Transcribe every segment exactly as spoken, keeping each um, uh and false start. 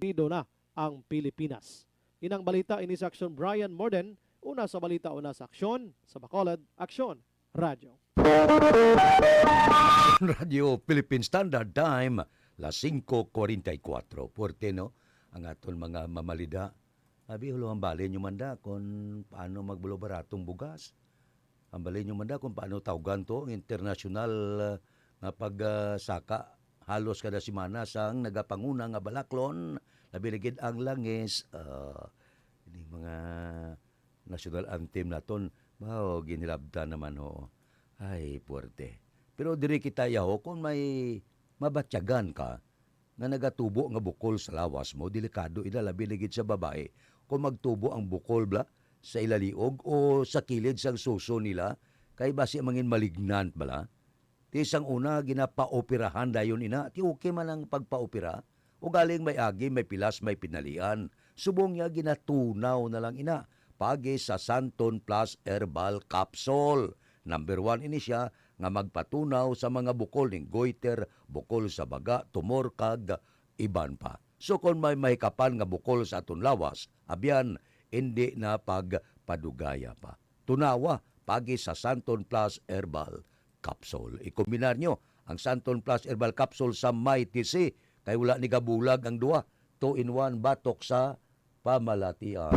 Unido na ang Pilipinas. Inang balita ini sa Aksyon, Brian Morden. Una sa balita, una sa Aksyon, sa Bacolod, Aksyon, Radyo. Radyo Philippine Standard Time, las singko kuwarenta y kuwatro. Puwerte, no? Ang aton mga mamalida. Abi, hulo, ang bali nyo man da kung paano magbulo baratong bugas. Ang bali nyo man da kung paano tawgan to ang internasyonal, ah, nga pagsaka halos kada semana sang nagapanguna nga balaklon, labi na gid ang langis, ah, ini mga national anthem naton, bao, ginhilabtan naman, ho. Ay, puwerte. Pero diri kita, yaho, kung may mabatyagan ka nga nagatubo nga bukol sa lawas mo, delikado ina, labi na gid sa babayi. Kung magtubo ang bukol, bala, sa ilaliog o sa kilid sang suso nila, kay basi mangin malignant, bala. Ti sang una, ginapaoperahan dayon ina. Ti okay man ang pagpaopera. Ugaling may agi, may pilas, may pinalian. Subong niya, ginatunaw na lang ina. Pagi sa Santon Plus Herbal Capsule. Number one ini siya nga magpatunaw sa mga bukol ning goiter, bukol sa baga, tumor, kag iban pa. So, kon may mahikapan nga bukol sa aton lawas, abyan, indi na pagpadugaya pa. Tunawa, pagi sa Santon Plus Herbal Capsule. Ikombinar nyo ang Santon Plus Herbal Capsule sa Mighty C, kay wala ni gabulag ang duha. Two-in-one, batok sa pamalatian.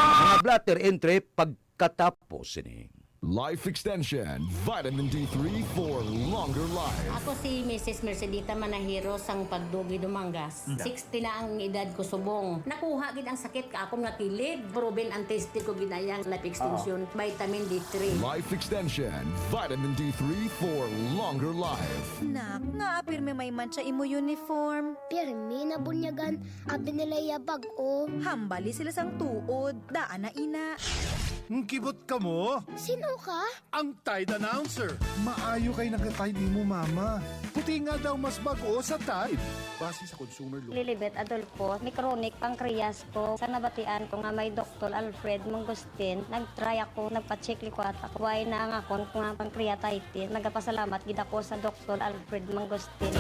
Mga blotter entry pagkatapos sini. Life Extension, Vitamin D three for longer life. Ako si Missus Mercedita Manahiro sang Pagdugi, Dumangas. Mm. Sixty na ang edad ko subong. Nakuha gid ang sakit ka akon nga kilid. Proven and tested ko gid na yang Life Extension, Vitamin D three. Life Extension, Vitamin D three for longer life. Nak, nga apir may may mantsa imo uniform. Pirmi na bunyagan, abi nila iya bag-o. Hambali sila sang tuod. Daan na ina. Ang kibot ka mo? Sino ka? Ang Tide Announcer. Maayo kay naka-Tide imo mama. Puti nga daw mas bag-o sa Tide. Base sa consumer law. Lilibet Adolfo, may chronic pancreas ko. Sa nabatian ko nga may Doktor Alfred Mangostin, nag-try ako, nagpa-check likwat ako. Why na ang akon nga pancreatitis? Nagapasalamat gid ako sa Doktor Alfred Mangostin.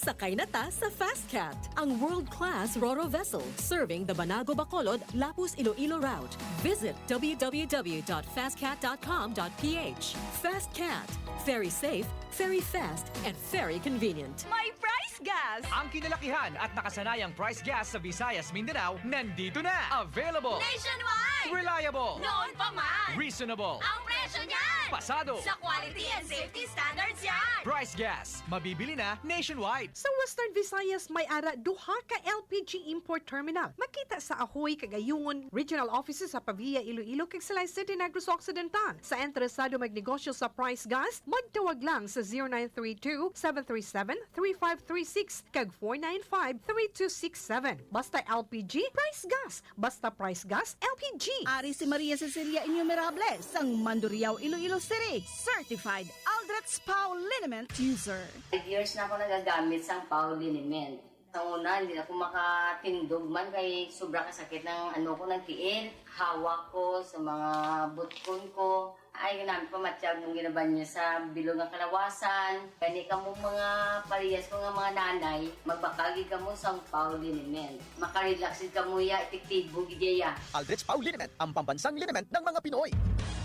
Sakay na ta sa Fast Cat, ang world-class Roro vessel serving the Banago, Bacolod, Lapus, Iloilo route. Visit w w w dot fast cat dot com dot p h. Fast Cat, very safe, very fast, and very convenient. May Price Gas! Ang kinalakihan at nakasanayang Price Gas sa Visayas, Mindanao, nandito na! Available! Nationwide! Reliable! Noon pa man! Reasonable! Ang presyo niyan! Pasado! Sa quality and safety standards yan! Price Gas, mabibili na nationwide. Sa Western Visayas, may ara duha ka L P G import terminal. Makita sa Ahoy kag Ayungon Regional Offices sa Pavia, Iloilo, kag sa Laisete, Negros Occidental. Sa interesado magnegosyo sa Price Gas, magtawag lang sa zero nine three two, seven three seven, three five three six kag four nine five, three two six seven. Basta L P G, Price Gas. Basta Price Gas, L P G. Ari si Maria Cecilia Innumerable sang Mandurriao, Iloilo City, certified Aldrich Pau liniment user. Five years na ako nagagamit sang Pau liniment. Sa una, hindi ako makatindog man kay sobra kasakit ng ano ko, ng tiil. Hawak ko sa mga butkon ko. Ay, ginamit pa matyag mong ginabanyo sa bilog nga kalawasan. Gani kamo mga parehas ko nga mga nanay, magbakal gid kamo sang Pau liniment. Makarelax gid kamo ya, epektibo gid ya. Aldrich Pau liniment, ang pambansang liniment ng mga Pinoy.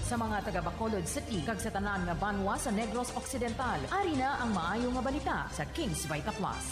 Sa mga taga Bacolod City kag sa tanan nga banwa sa Negros Occidental, ari na ang maayo nga balita sa King's Vita Plus.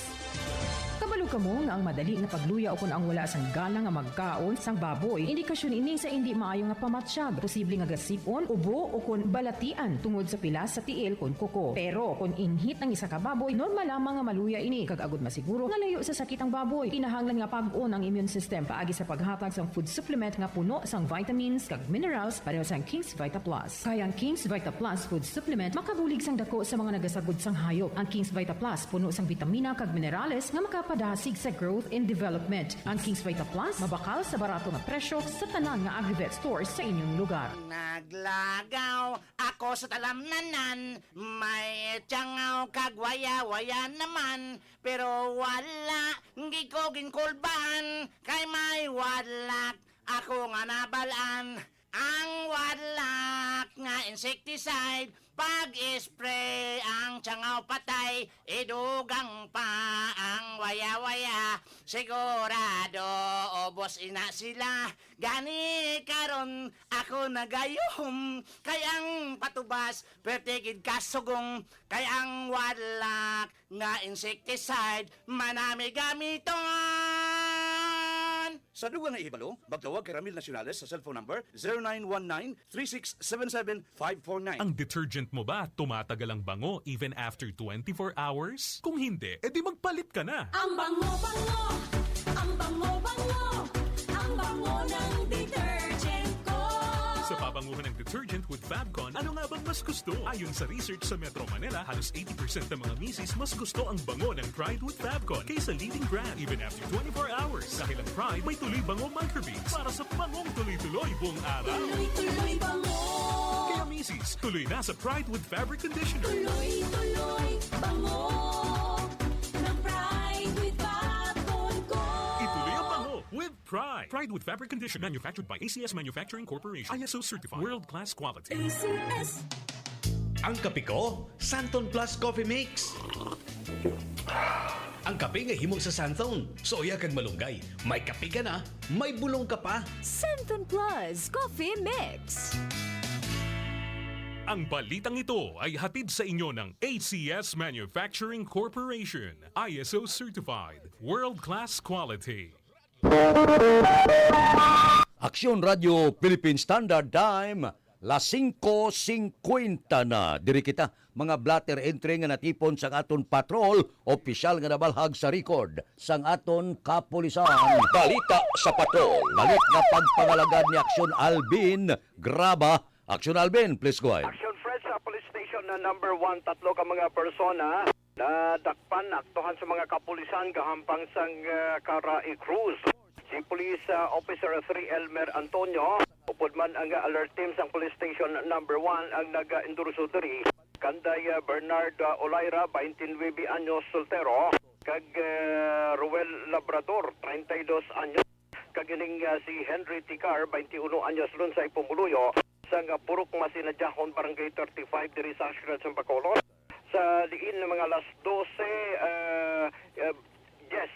Kabalo kamo nga ang madali nga pagluya ukon ang wala sang gana nga magkaon sang baboy, indikasyon ini sa indi maayo nga pamatyag, posible nga gasip-on, ubo, ukon balatian tungod sa pilas sa tiil kon kuko. Pero kon inhit ang isa ka baboy, normal lamang nga maluya ini, kag agud masiguro nga layo sa sakit ang baboy, kinahanglan nga pag-on ang immune system paagi sa paghatag sang food supplement nga puno sang vitamins kag minerals pareho sang King's Vita Plus. Kay ang King's Vita Plus Food Supplement makabulig sang dako sa mga nagasagod sang hayop. Ang King's Vita Plus puno sang bitamina kag minerales nga makapadasig sa growth and development. Ang King's Vita Plus mabakal sa barato nga presyo sa tanan nga Agrivet store sa inyong lugar. Naglagaw ako sa talamnanan, may tiyangaw kag waya-waya naman, pero wala gid ko ginkulbahan, kay may wadlak ako nga nabalaan. Ang wadlak nga insecticide, pag-spray ang tiyangaw patay, idugang pa ang waya-waya. Sigurado, ubos ina sila. Gani karon ako nagayuhom, kay ang patubas, perti gid kasugong, kay ang wadlak nga insecticide, manami gamiton. Sa dugang nga ihibalo, magtawag kay Ramil Nacionales sa cellphone number zero nine one nine three six seven seven five four nine. Ang detergent mo ba tumatagal ang bango even after twenty-four hours? Kung hindi, edi magpalit ka na. Ang bango-bango, ang bango-bango, ang bango ng detergent ko. Sa pabanguhan ng detergent with Fabcon, ano nga bang mas gusto? Ayon sa research sa Metro Manila, halos eighty percent ng mga misis mas gusto ang bango ng Pride with Fabcon kaysa leading brand, even after twenty-four hours. Dahil ang Pride may tuloy bango microbeads para sa bangong tuloy-tuloy buong araw. Tuloy-tuloy bango. Kaya misis, tuloy na sa Pride with Fabric Conditioner. Tuloy-tuloy bango ng Pride with Fabcon ko. Ituloy ang bango with Pride. Pride with Fabric Conditioner, manufactured by A C S Manufacturing Corporation. I S O certified. World class quality. A C S. Ang kape ko, Santon Plus Coffee Mix. Ang kape nga himo sa Santon. Suya kag malunggay. May kape ka na, may bulong ka pa. Santon Plus Coffee Mix. Ang balitang ito ay hatid sa inyo ng A C S Manufacturing Corporation, I S O certified, world class quality. Aksyon Radio Philippine Standard Time, las singko singkwenta na. Diri kita, mga blotter entry nga natipon sang aton patrol, opisyal nga nabalhag sa record sang aton kapulisan. Balita sa patrol. Balik nga pagpangalagad ni Aksyon Alvin Graba. Aksyon Alvin, please go ahead. Action Fred sa Police Station na number one, tatlo ka mga persona nadakpan, naaktuhan sa mga kapulisan gahampang sang, ah, Cara y Cruz. Si Police, ah, Officer three Elmer Antonio, upod man ang, ah, alert team sang Police Station number one ang nag-endorso diri. Kanday, ah, Bernard, ah, Olaira, twenty-nine anyos, soltero, kag, ah, Ruel Labrador, treinta y dos anyos, kag ining, ah, si Henry Ticar, twenty-uno anyos, lunsay Pumuluyo, sang, ah, Purok Masinadjahon, Barangay thirty-five, diri sa siyudad sang Bacolod. Sa diin nga mga alas dose, ah, ah, yes,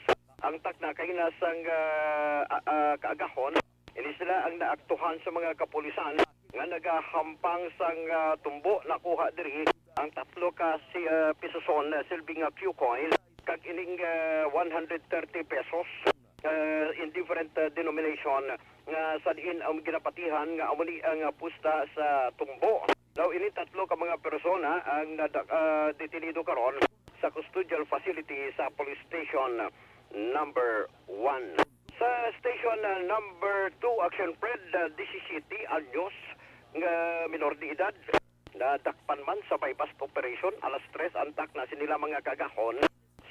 ang takna kaina sang, ah, ah, ah, kaagahon, ini sila ang naaktuhan sa mga kapulisan nga nagahampang sang, ah, tumbo. Nakuha diri ang tatlo ka si, ah, pisuson, ah, silbi nga Q coin, kag ining, ah, one hundred thirty pesos, ah, in different, ah, denomination, nga sa diin ang ginapatihan nga amo ni ang, ah, pusta sa tumbo. Daw ini tatlo ka mga persona ang nada-, ah, detenido karon sa custodial facility sa Police Station number one. Sa Station, ah, number two, Action Fred, ah, disisiyete anyos nga minor de edad, nadakpan man sa buy-bust operation. Alas tres ang takna sini lamang nga kaagahon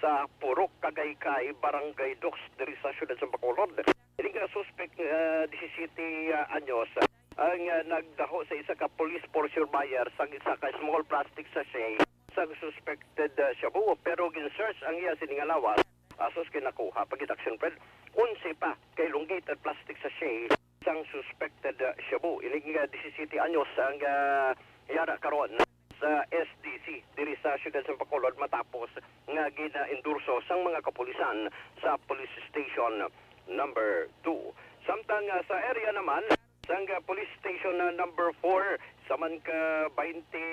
sa Purok Kagaykay, Barangay Dos, diri sa siyudad sa Bacolod. Ini nga suspek nga disisiyete anyos ang, ah, nagdaho sa isa ka police for sure buyer sang isa ka small plastic sachet sang suspected, ah, shabu, pero gin-search ang iya sini nga lawas. Asus kay nakuha pa gid, Action Fred, onse pa ka elongated plastic sachet sang suspected, ah, shabu. Ini nga disisiyete anyos ang, ah, yara karon sa S D C diri sa siyudad sa Bacolod matapos nga gina-endorso sang mga kapulisan sa Police Station number two. Samtang, ah, sa area naman sang, ah, Police Station na number four, sa man ka twenty,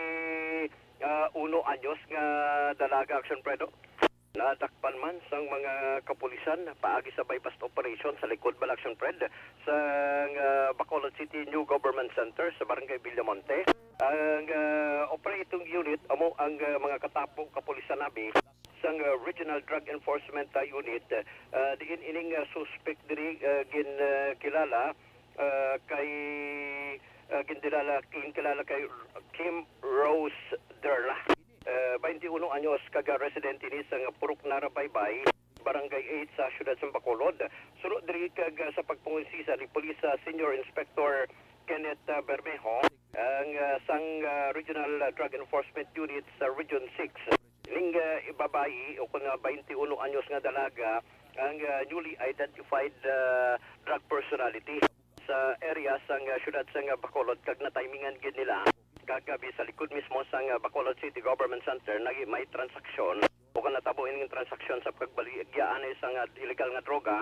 ah, uno anyos nga dalaga, Action Fred, nadakpan man sang mga kapulisan paagi sa buy-bust operation sa likod bala, Action Fred, sa, ah, Bacolod City New Government Center sa Barangay Villamonte. Ang, ah, operating unit amo ang, ah, mga katapo kapulisan nabi sang, ah, Regional Drug Enforcement, ah, Unit, ah, diin ining, ah, suspect diri, ah, gin, ah, kilala, ah, kay, ah, gindilala, ginkilala kay Kim Rose Derla. Ah, twenty-uno anyos, kag residente ni sa Purok Narabaybay, Barangay eight sa siyudad sa Bacolod. Suno diri kag, ah, sa pagpangonsisa ni Police, ah, Senior Inspector Kenneth, ah, Bermejo, ang, ah, sang, ah, Regional, ah, Drug Enforcement Unit sa Region six. Ning, ah, babayi o kon, ah, twenty-uno anyos nga dalaga ang, ah, newly identified, ah, drug personality. sa area sang, ah, siyudad sang, ah, Bacolod, kag natimingan gid nila. Kagabi sa likod mismo sang, ah, Bacolod City Government Center, nag-, may transaksyon o kung natabo ining transaksyon sa pagbaligya anay sang, ah, illegal nga droga.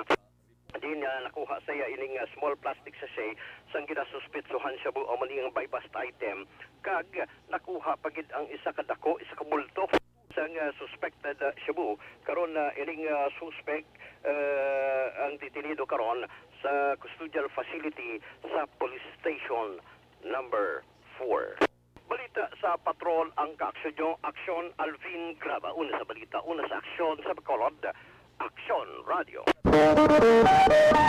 Diin niya nakuha sa iya ining, ah, small plastic sachet sang ginasuspitsuhan shabu o mali nga buy-bust item, kag nakuha pa gid ang isa ka dako, isa ka bulto sang, ah, suspected, ah, shabu. Karon, ah, ining, ah, suspect, ah, ang detenido karon sa custodial facility sa Police Station Number Four. Balita sa Patrol ang kaaksyon nyo, Aksyon Alvin Graba. Una sa balita, una sa aksyon sa Bacolod, Aksyon Radio.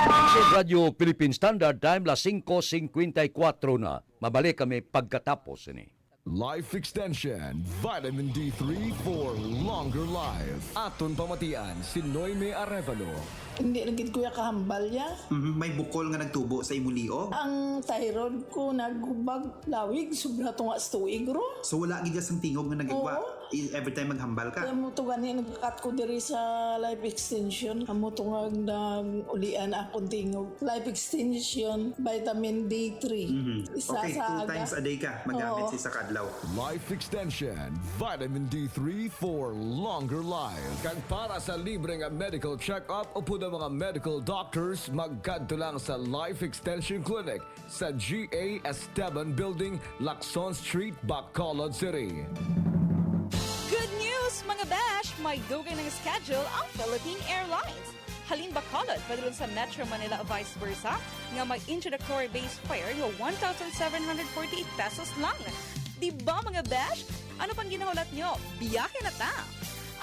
Aksyon Radio Philippine Standard Time, las singko singkwenta y kuwatro na. Mabalik kami pagkatapos ini. Life Extension, Vitamin D three for longer life. Aton pamatian si Noemi Arevalo. Hindi na gid, kuya, kahambal ya. Mhm, may bukol nga nagtubo sa imo liog? Ang thyroid ko naghubag lawig, sobra to nga sa tuig ro. So, wala gid sang tingog nga nagagwa? Oo. I-, every time maghambal ka? Kaya mo to gani, nagkat ko diri sa Life Extension. Amo to nga nag-ulian akong tingog. Life Extension, vitamin D three. Mhm. Isa Okay, sa two aga. times a day ka magamit Oo. sa isa ka adlaw. Life Extension, Vitamin D three for longer life. Kag para sa libre nga medical check-up upod ang mga medical doctors, magkadto lang sa Life Extension Clinic sa G A Esteban Building, Lacson Street, Bacolod City. Good news, mga besh! May dugang nga schedule ang Philippine Airlines. Halin Bacolod, padulong sa Metro Manila, vice versa, nga may introductory base fare nga one thousand seven hundred forty-eight pesos lang. Di ba, mga besh? Ano pang ginahulat nyo? Biyahe na ta!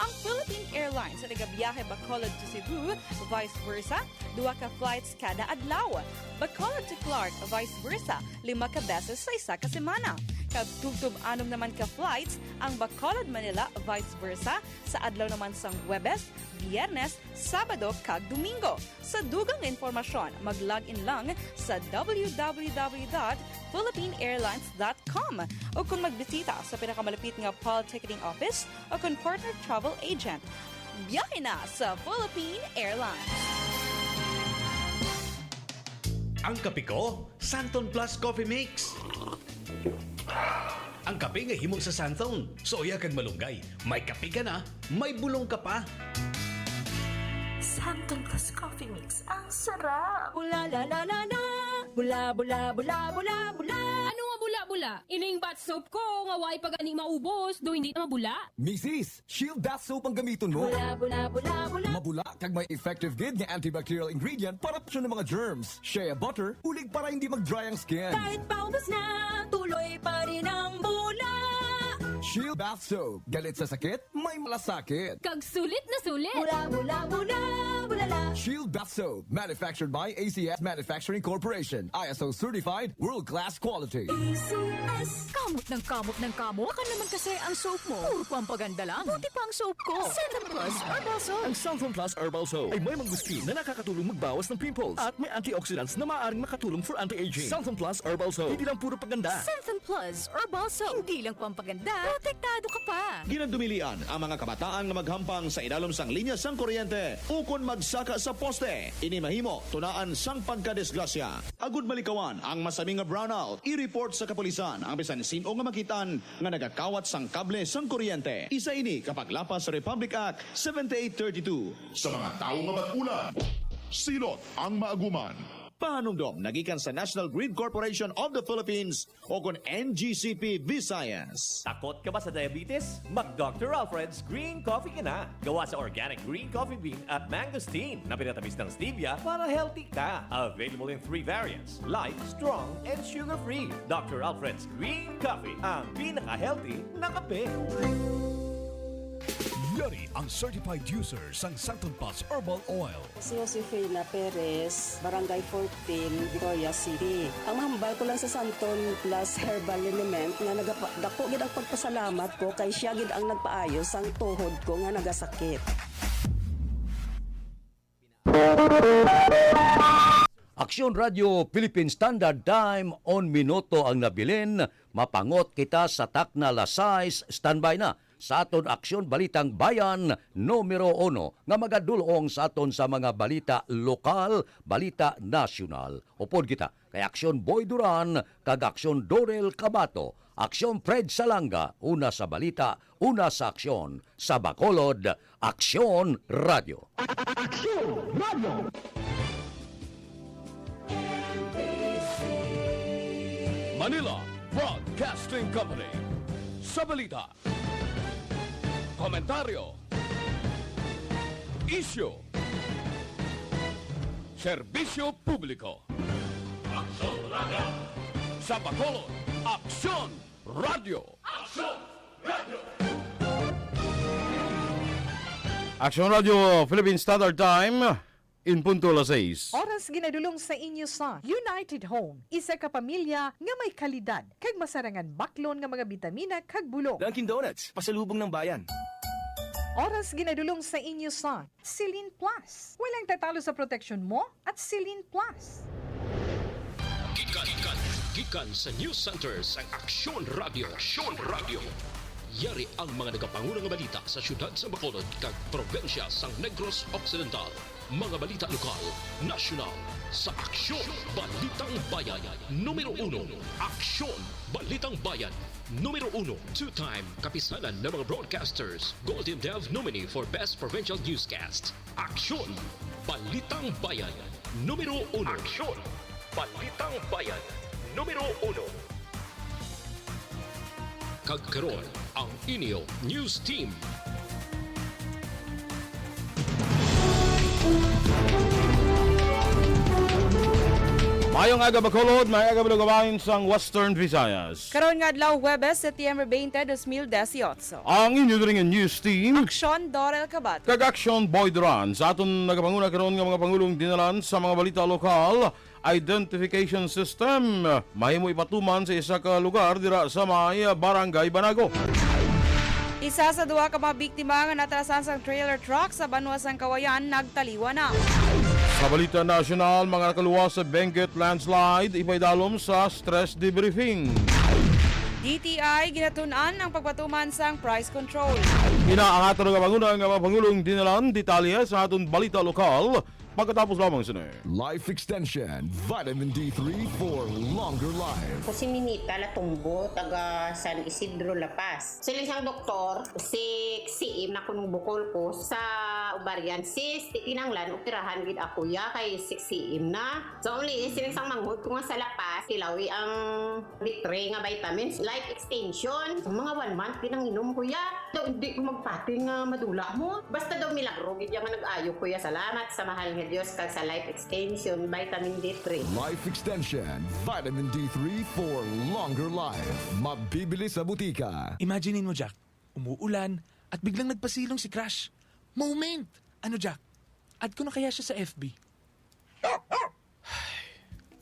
Ang Philippine Airlines sa nagabiyahe Bacolod to Cebu, vice versa, duha ka flights kada adlaw. Bacolod to Clark, vice versa, lima ka beses sa isa ka semana. Kag tubtob anom naman ka flights ang Bacolod, Manila, vice versa, sa adlaw naman sang Huwebes, Biyernes, Sabado, kag Domingo. Sa dugang nga impormasyon, mag-log in lang sa w w w dot philippine airlines dot com o kung magbisita sa pinakamalapit nga Pal Ticketing Office o kung partner travel agent. Biyahe na sa Philippine Airlines! Ang kape ko, Santon Plus Coffee Mix. Ang kape nga himo sa Santon, suya kag malunggay. May kape ka na, may bulong ka pa. Santon Plus Coffee Mix, ang sarap! Bula, la, la, la, la. Bula, bula, bula, bula, bula. Ano nga bula-bula? Ining bath soap ko nga way pa gani maubos, do hindi na mabula? Misis, Shield Bath Soap ang gamiton mo. Bula, bula, bula, bula. Mabula kag may effective gid nga antibacterial ingredient para sa mga germs. Shea butter, ulig para hindi mag-dry ang skin. Kahit paubos na, tuloy pa rin ang bula. Shield Bath Soap. Galit sa sakit, may malasakit. Kag sulit na sulit. Bula, bula, bula, bula, la. Shield Bath Soap, manufactured by A C S Manufacturing Corporation, I S O certified, world-class quality. A C S. Kamot ng kamot ng kamot. Baka naman kasi ang soap mo, puro pampaganda lang. Buti pa ang soap ko. Santon Plus Herbal Soap. Ang Santon Plus Herbal Soap ay may mangosteen na nakakatulong magbawas ng pimples at may antioxidants na maaaring makatulong for anti-aging. Santon Plus Herbal Soap. Hindi lang puro paganda. Santon Plus Herbal Soap. Hindi lang pampaganda, protektado ka pa. Ginadumilian ang mga kabataan nga maghampang sa idalom sang linya sang kuryente ukon magsaka sa poste. Ini mahimo tunaan sang pagkadisgrasya. Agud malikawan ang masami nga brownout, i-report sa kapulisan ang bisan sin-o nga makit-an nga nagakawat sang kable sang kuryente. Isa ini ka paglapas sa Republic Act seventy-eight thirty-two. Sa mga tawo nga bag-ulan, silot ang maaguman. Pahanumdom nagikan sa National Grid Corporation of the Philippines o kon N G C P Visayas. Takot ka ba sa diabetes? Mag Doctor Alfred's Green Coffee ka na. Gawa sa organic green coffee bean at mangosteen na pinatamis ng stevia para healthy ka. Available in three variants, light, strong, and sugar-free. Doctor Alfred's Green Coffee, ang pinaka-healthy na kape. Yari ang certified user sang Santon Plus Herbal Oil. Si Josefina Perez, Barangay fourteen, Victoria City. Ang mahambal ko lang sa Santon Plus Herbal Liniment nga nagapa-, dako gid ang pagpasalamat ko kay siya gid ang nagpaayo sang tuhod ko nga nagasakit. Aksyon Radio Philippine Standard Time, on minuto ang nabilin, mapangot kita sa takna las sais, standby na sa aton Aksyon Balitang Bayan numero uno nga magadul-ong sa aton sa mga balita lokal, balita nasyonal. Upod kita Kay Aksyon Boy Duran kag Aksyon Dorel Cabato, Aksyon Fred Salanga, una sa balita, una sa aksyon, sa Bacolod, Aksyon Radio. Aksyon Radio! Manila Broadcasting Company. Sa balita, komentaryo, isyu, serbisyo publiko. Aksyon Radio. Sa Bacolod, Aksyon Radio. Aksyon Radio. Aksyon Radio, Philippine Standard Time, in punto alas sais. Oras ginadulong sa inyo sa United Home, isa ka pamilya nga may kalidad kag masarangan baklon nga mga bitamina kag bulong. Dunkin' Donuts, pasalubong ng bayan. Oras ginadulong sa inyo sa Celine Plus. Walang tatalo sa proteksyon mo at Celine Plus. Gikan, gikan, gikan sa News Center sang Aksyon Radio. Aksyon Radio. Yari ang mga nagapanguna nga balita sa siyudad sa Bacolod kag probinsya sang Negros Occidental. Mga balita lokal, nasyonal, sa Aksyon Balitang Bayan. Numero uno, Aksyon Balitang Bayan. Numero uno, two-time Kapisanan ng mga Broadcasters, Golden Dove nominee for Best Provincial Newscast. Aksyon! Balitang Bayan, numero uno. Aksyon! Balitang Bayan, numero uno. Kag karon, ang inyo news team. Mayong aga, Bacolod. Mayong aga, mga kababayan sang Western Visayas. Karon nga adlaw, Huwebes, September twenty, dos mil dieciocho. Ang inyo diri nga news team. Aksyon, Dorel Cabato. Kag Aksyon, Boy Duran. Sa aton nagapanguna karon nga mga pangulong dinalan sa mga balita lokal, identification system mahimo ipatuman sa isa ka lugar dira sa may Barangay Banago. Isa sa duha ka mga biktima nga natrasan sang trailer truck sa banwa sang Kawayan nagtaliwan na. Sa balita nasyonal, mga nakaluwas sa Benguet landslide, ipaidalom sa stress debriefing. D T I ginatun-an ang pagpatuman sang price control. Ina ang aton nga panguna nga mga pangulong dinalan, detalye sa aton balita lokal pagkatapos lamang sini. Life Extension Vitamin D three for longer life. Ako si Minita Latumbo, taga San Isidro, La Paz. Siling sang doktor, six C M na kuno ang bukol ko sa ovarian cyst. Kinahanglan operahan gid ako ya kay six C M na. So, only siling sang manghod ko nga sa La Paz, tilawi ang D three nga vitamins, life extension. Mga one month gid ang inom ko ya. Daw, hindi ko magpati nga madula mo. Basta daw milagro gid ya nga nag-ayo ko ya. Salamat sa mahal nga Dios kag sa life extension, vitamin D three. Life Extension, Vitamin D three for longer life. Mabibili sa butika. Imagine mo, Jack, umuulan at biglang nagpasilong si Crush. Moment! Ano, Jack? Add ko na kaya siya sa F B?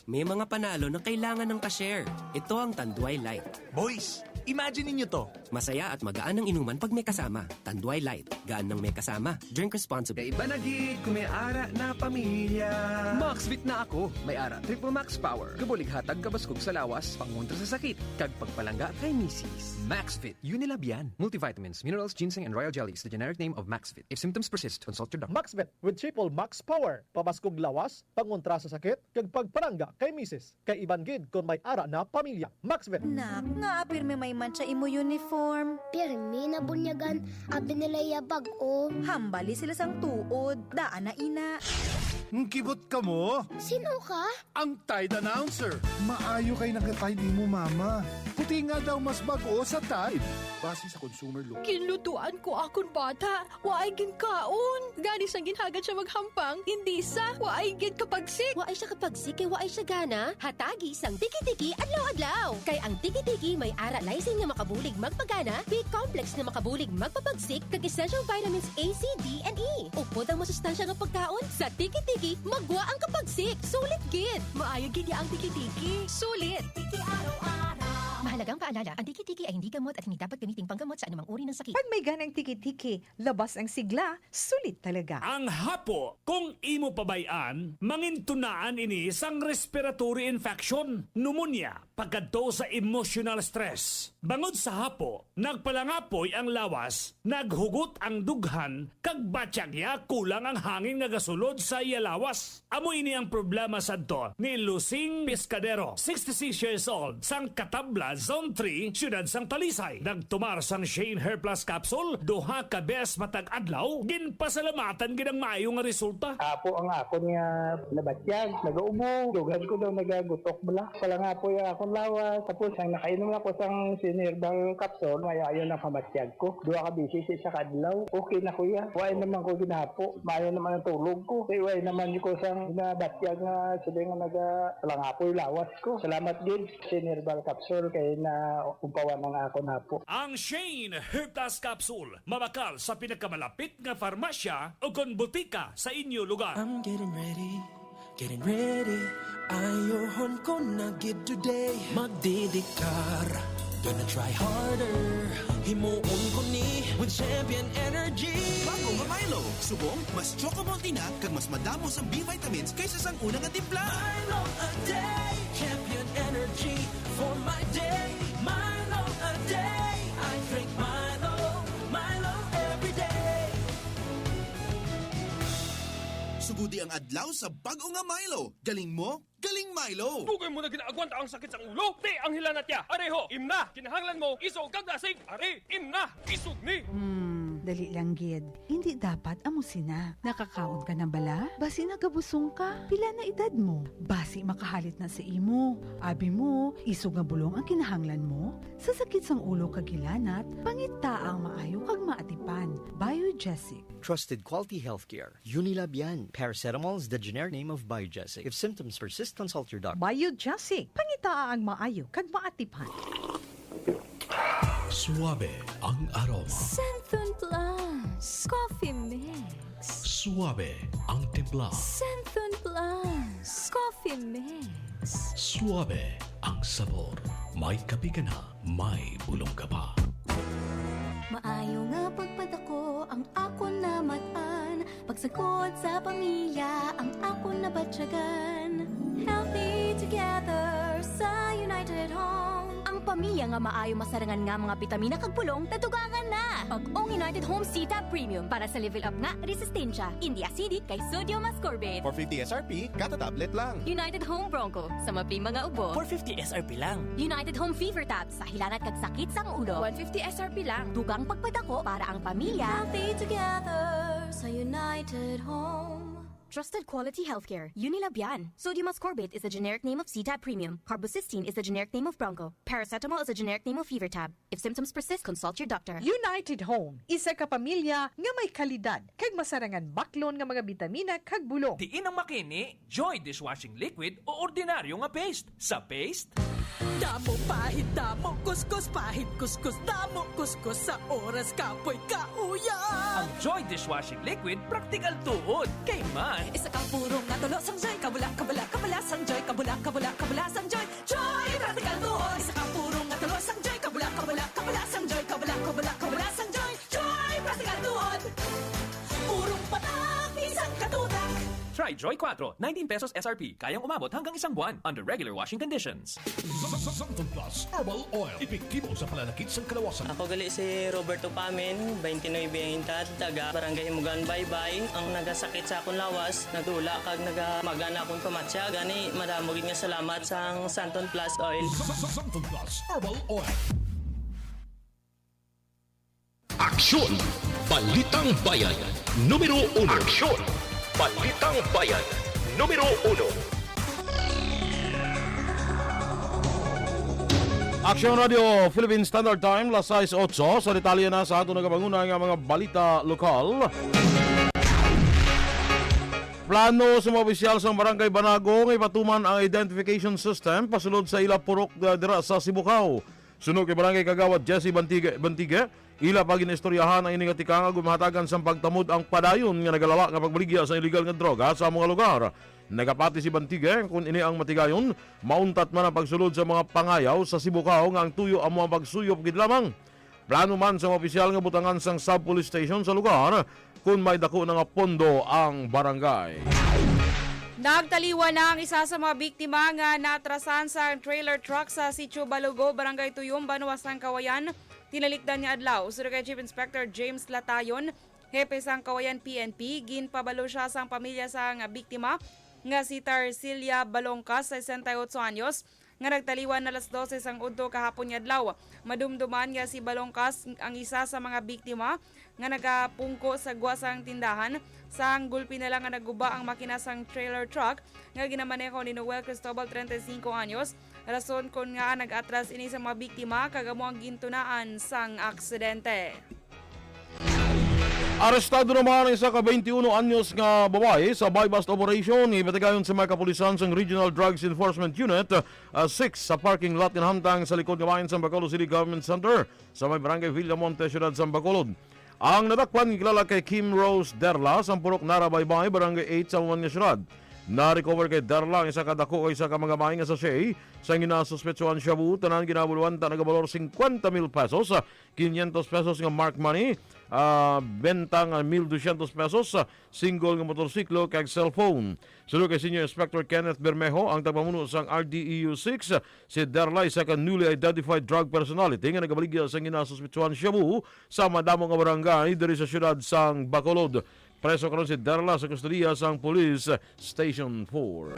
May mga panalo na kailangan ng ka-share. Ito ang Tanduay Light. Boys, imagine ninyo to. Masaya at magaan ang inuman pag may kasama. Tanduay Light. Gaan nang may kasama. Drink responsibly. Kaiba na gid kung may ara na pamilya. Maxvit na ako. May ara Triple Max Power. Kabulig hatag kabaskog sa lawas, pangontra sa sakit, kag pagpalangga kay misis. Maxvit. Unilab yan. Multivitamins, minerals, ginseng, and royal jelly is the generic name of Maxvit. If symptoms persist, consult your doctor. Maxvit with Triple Max Power. Pabaskog lawas, pangontra sa sakit, kag pagpalangga kay misis. Kay iban gid kon may ara na pamilya. Maxvit. Nak, ngaa pirmi may mantsa imo uniform? Pirmi nabunyagan, abi nila iya bag-o. Hambali sila sang tuod, daan na ina. Ngkibot ka mo? Sino ka? Ang Tide Announcer. Maayo kay nagka-Tide imo mama. Puti nga daw mas bag-o sa Tide. Base sa consumer law. Ginlutuan ko akon bata. Waay ginkaon. Gani sang ginhagad siya maghampang, hindi sa waay gid kapagsik. Waay siya kapagsik kay waay siya gana. Hatagi sang Tiki-Tiki adlaw-adlaw. Kay ang Tiki-Tiki may ara lysine nga makabulig magpagana, B complex nga makabulig magpapagsik, kag essential vitamins A, C, D, and E. Upod ang masustansya nga pagkaon, sa Tiki-Tiki magwa ang kapagsik. Sulit gid. Maayo gid ya ang Tiki-Tiki. Sulit. Tiki araw-araw. Mahalagang paalala, ang tiki-tiki ay hindi gamot at hindi dapat gamiting panggamot sa anumang uri ng sakit. Pag may ganang tiki-tiki, labas ang sigla, sulit talaga. Ang hapo, kung imo pabay-an, mangintunaan ini sang respiratory infection, pneumonia, pagkadto sa emotional stress. Bangod sa hapo, nagpalangapoy ang lawas, naghugot ang dughan, kag batyag niya kulang ang hangin nga gasulod sa iya lawas. Amo ini ang problema sadto ni Lucing Pescadero, sixty-six years old, sang Katabla, Zone three, siyudad sang Talisay. Nagtumar sang Shane Hair Plus Capsule duha ka bes matag adlaw, ginpasalamatan gid ang maayo nga resulta. Apo ang akon nga nabatyag, nagaubo, dughan ko daw nagagutok bala. Palangapoy ang akon lawas, tapos ang nakainom ako sang Shane Herbal Capsule, maayo ang pamatyag ko. Duha ka beses sa kadlaw. Okay na, kuya. Way naman ko ginahapo. Maayo naman ang tulog ko. Kay way naman ko sang nabatyag nga sila nga nagalangapoy lawas ko. Salamat gid, Shane Herbal Capsule, kay na umpawan ang akon hapo. Ang Shane Hertas Capsule, mabakal sa pinakamalapit nga farmasya o kon butika sa inyo lugar. I'm getting ready, getting ready. Ayohon ko na gid today. Magdidiktar, gonna try harder. Himuon ko ni with Champion Energy. Bago nga Milo, subong, mas chocomalty na kag mas madamo sang B vitamins kaysa sang una nga timpla. Milo a day, Champion Energy for my day. Milo a day, I drink Milo. Milo every day. Sugodi ang adlaw sa bago nga Milo. Galing mo, galing Milo. Dugay mo na ginaagwanta ang sakit sang ulo? Ti ang hilanat ya. Areho, imna, kinahanglan mo isog kag dasig. Ari, imna, isog ni. Hmm, dali lang gid. Hindi dapat amo sina. Nakakaon ka na bala? Basi nagabusong ka? Pila na edad mo? Basi makahalit na sa imo. Abi mo, isog nga bulong ang kinahanglan mo? Sa sakit sang ulo kag hilanat, pangita ang maayo kag maatipan. Biogesic. Trusted quality healthcare. Unilab yan. Paracetamol is the generic name of Biogesic. If symptoms persist, consult your doctor. Biogesic. Pangitaa ang maayo kag maatipan. Suabe ang aroma. Santhon Plus Coffee Mix. Suabe ang timpla. Santhon Plus Coffee Mix. Suabe ang sabor. May kape ka na, may bulong ka pa. Maayo nga pagpadako ang akon namat-an. Pagsagod sa pamilya ang akon nabatyagan. Healthy together sa United Home. Ang pamilya nga maayo masarangan nga mga bitamina kag bulong nadugangan na. Bag-ong United Home C-Tab Premium para sa level up nga resistensya. Indi acidic kay sodium ascorbate. Four fifty S R P, kada tablet lang. United Home Bronco sa maping mga ubo. Four fifty S R P lang. United Home Fever Tab sa hilanat kag sakit sang ulo. One fifty S R P lang. Dugang pagpadako para ang pamilya. Healthy together sa United Home. Trusted quality healthcare. Unilab yan. Sodium ascorbate is the generic name of C-Tab Premium. Carbocisteine is the generic name of Bronco. Paracetamol is a generic name of Fever Tab. If symptoms persist, consult your doctor. United Home, isa ka pamilya nga may kalidad kag masarangan baklon nga mga bitamina kag bulong. Diin ang makini, Joy Dishwashing Liquid o ordinaryo nga paste? Sa paste? Damo pahid, damo kuskus, pahid kuskus, damo kuskus sa oras kapoy kauyan. Ang Joy Dishwashing Liquid, praktikal tuod. Kay man, isa ka purong nga tulo sang Joy, kabula, kabula, kabula sang Joy, kabula, kabula, kabula sang Joy. Joy, praktikal tuod. Isa ka purong nga tulo sang Joy, kabula, kabula, kabula sang Joy, kabula, kabula, kabula sang Joy. Joy, praktikal tuod. Purong patak, isang katutak. Try Joy Quattro, nineteen pesos S R P. Kayang umabot hanggang isang buwan under regular washing conditions. Santon Plus Herbal Oil. Epektibo sa pananakit sang kalawasan. Ako gali si Roberto Pamin, twenty-nine ang edad, taga Barangay Himugan, Baybay. Ang nagasakit sa akon lawas, nagdula kag nagamagan akon pamatyag. Gani, madamo gid nga salamat sang Santon Plus Oil. Santon Plus Herbal Oil. Aksyon! Balitang Bayan, numero uno. Aksyon! Balitang Bayan, numero uno. Aksyon Radio Philippine Standard Time, las sais otso. Sa detalye na sa aton nagapanguna nga mga balita lokal. Plano sa mga opisyal sa Barangay Banago nga ipatuman ang identification system pasulod sa ila purok, uh, dira sa Sibugao. Suno kay Barangay Kagawad Jesse Bantigue, Bantigue, ila pa ginistoryahan ang ini nga tikang agud mahatagan sang pagtamod ang padayon nga nagalala nga pagbaligya sa illegal nga droga sa mga lugar. Nagapati si Bantigue kon ini ang matigayon, mauntat man ang pagsulod sa mga pangayaw sa Sibugao nga ang tuyo amo ang pagsuyop gid lamang. Plano man sa mga opisyal nga butangan sang sub-police station sa lugar kon may dako na nga pondo ang barangay. Nagtaliwan na ang isa sa mga biktima nga naatrasan sa trailer truck sa Sitio Balugo, Barangay Tuyom, Banwa sang Kawayan, tinalikdan nga adlaw. Suno kay Chief Inspector James Latayon, hepe sang Kawayan P N P, ginpabalo siya sang pamilya sang biktima nga si Tarcilia Balongkas, sesenta y ocho anyos, nga nagtaliwan alas dose sang udto kahapon nga adlaw. Madumduman nga si Balongkas ang isa sa mga biktima nga nagapungko sa gwa sang tindahan, sang gulpi na lang nga naguba ang makina sang trailer truck nga ginamaneho ni Noel Cristobal, treinta y cinco anyos, rason kon ngaa nag-atras ini sa mga biktima kag amo ang gintunaan sang aksidente. Arestado naman ang isa ka twenty-one anyos nga babayi sa buy-bust operation nga ipatigayon sa mga kapulisan sang Regional Drugs Enforcement Unit, ah, six, sa parking lot nga nahamtang sa likod nga bahin sa Bacolod City Government Center sa may Barangay Villamonte, Siyudad sa Bacolod. Ang nadakpan gikilala kay Kim Rose Derla, sang Purok Nara Baybay, Barangay eight sa amo man nga siyudad. Na-recover kay Derla ang isa ka dako kag isa ka mga bahin nga sachet sang ginasuspetsuhan shabu, tanan ginabaluan ta nagabalor cincuenta mil pesos, quinientos pesos nga marked money, ah, benta nga mil doscientos pesos, ah, single nga motorsiklo kag cellphone. Suno kay Senior Inspector Kenneth Bermejo, ang tagpamuno sang R D E U six, si Derla isa ka newly identified drug personality nga nagabaligya sang ginasuspetsuhan shabu sa madamo nga barangay diri sa siyudad sang Bacolod. Preso karon si Derla sa kustodiya sang Police Station four.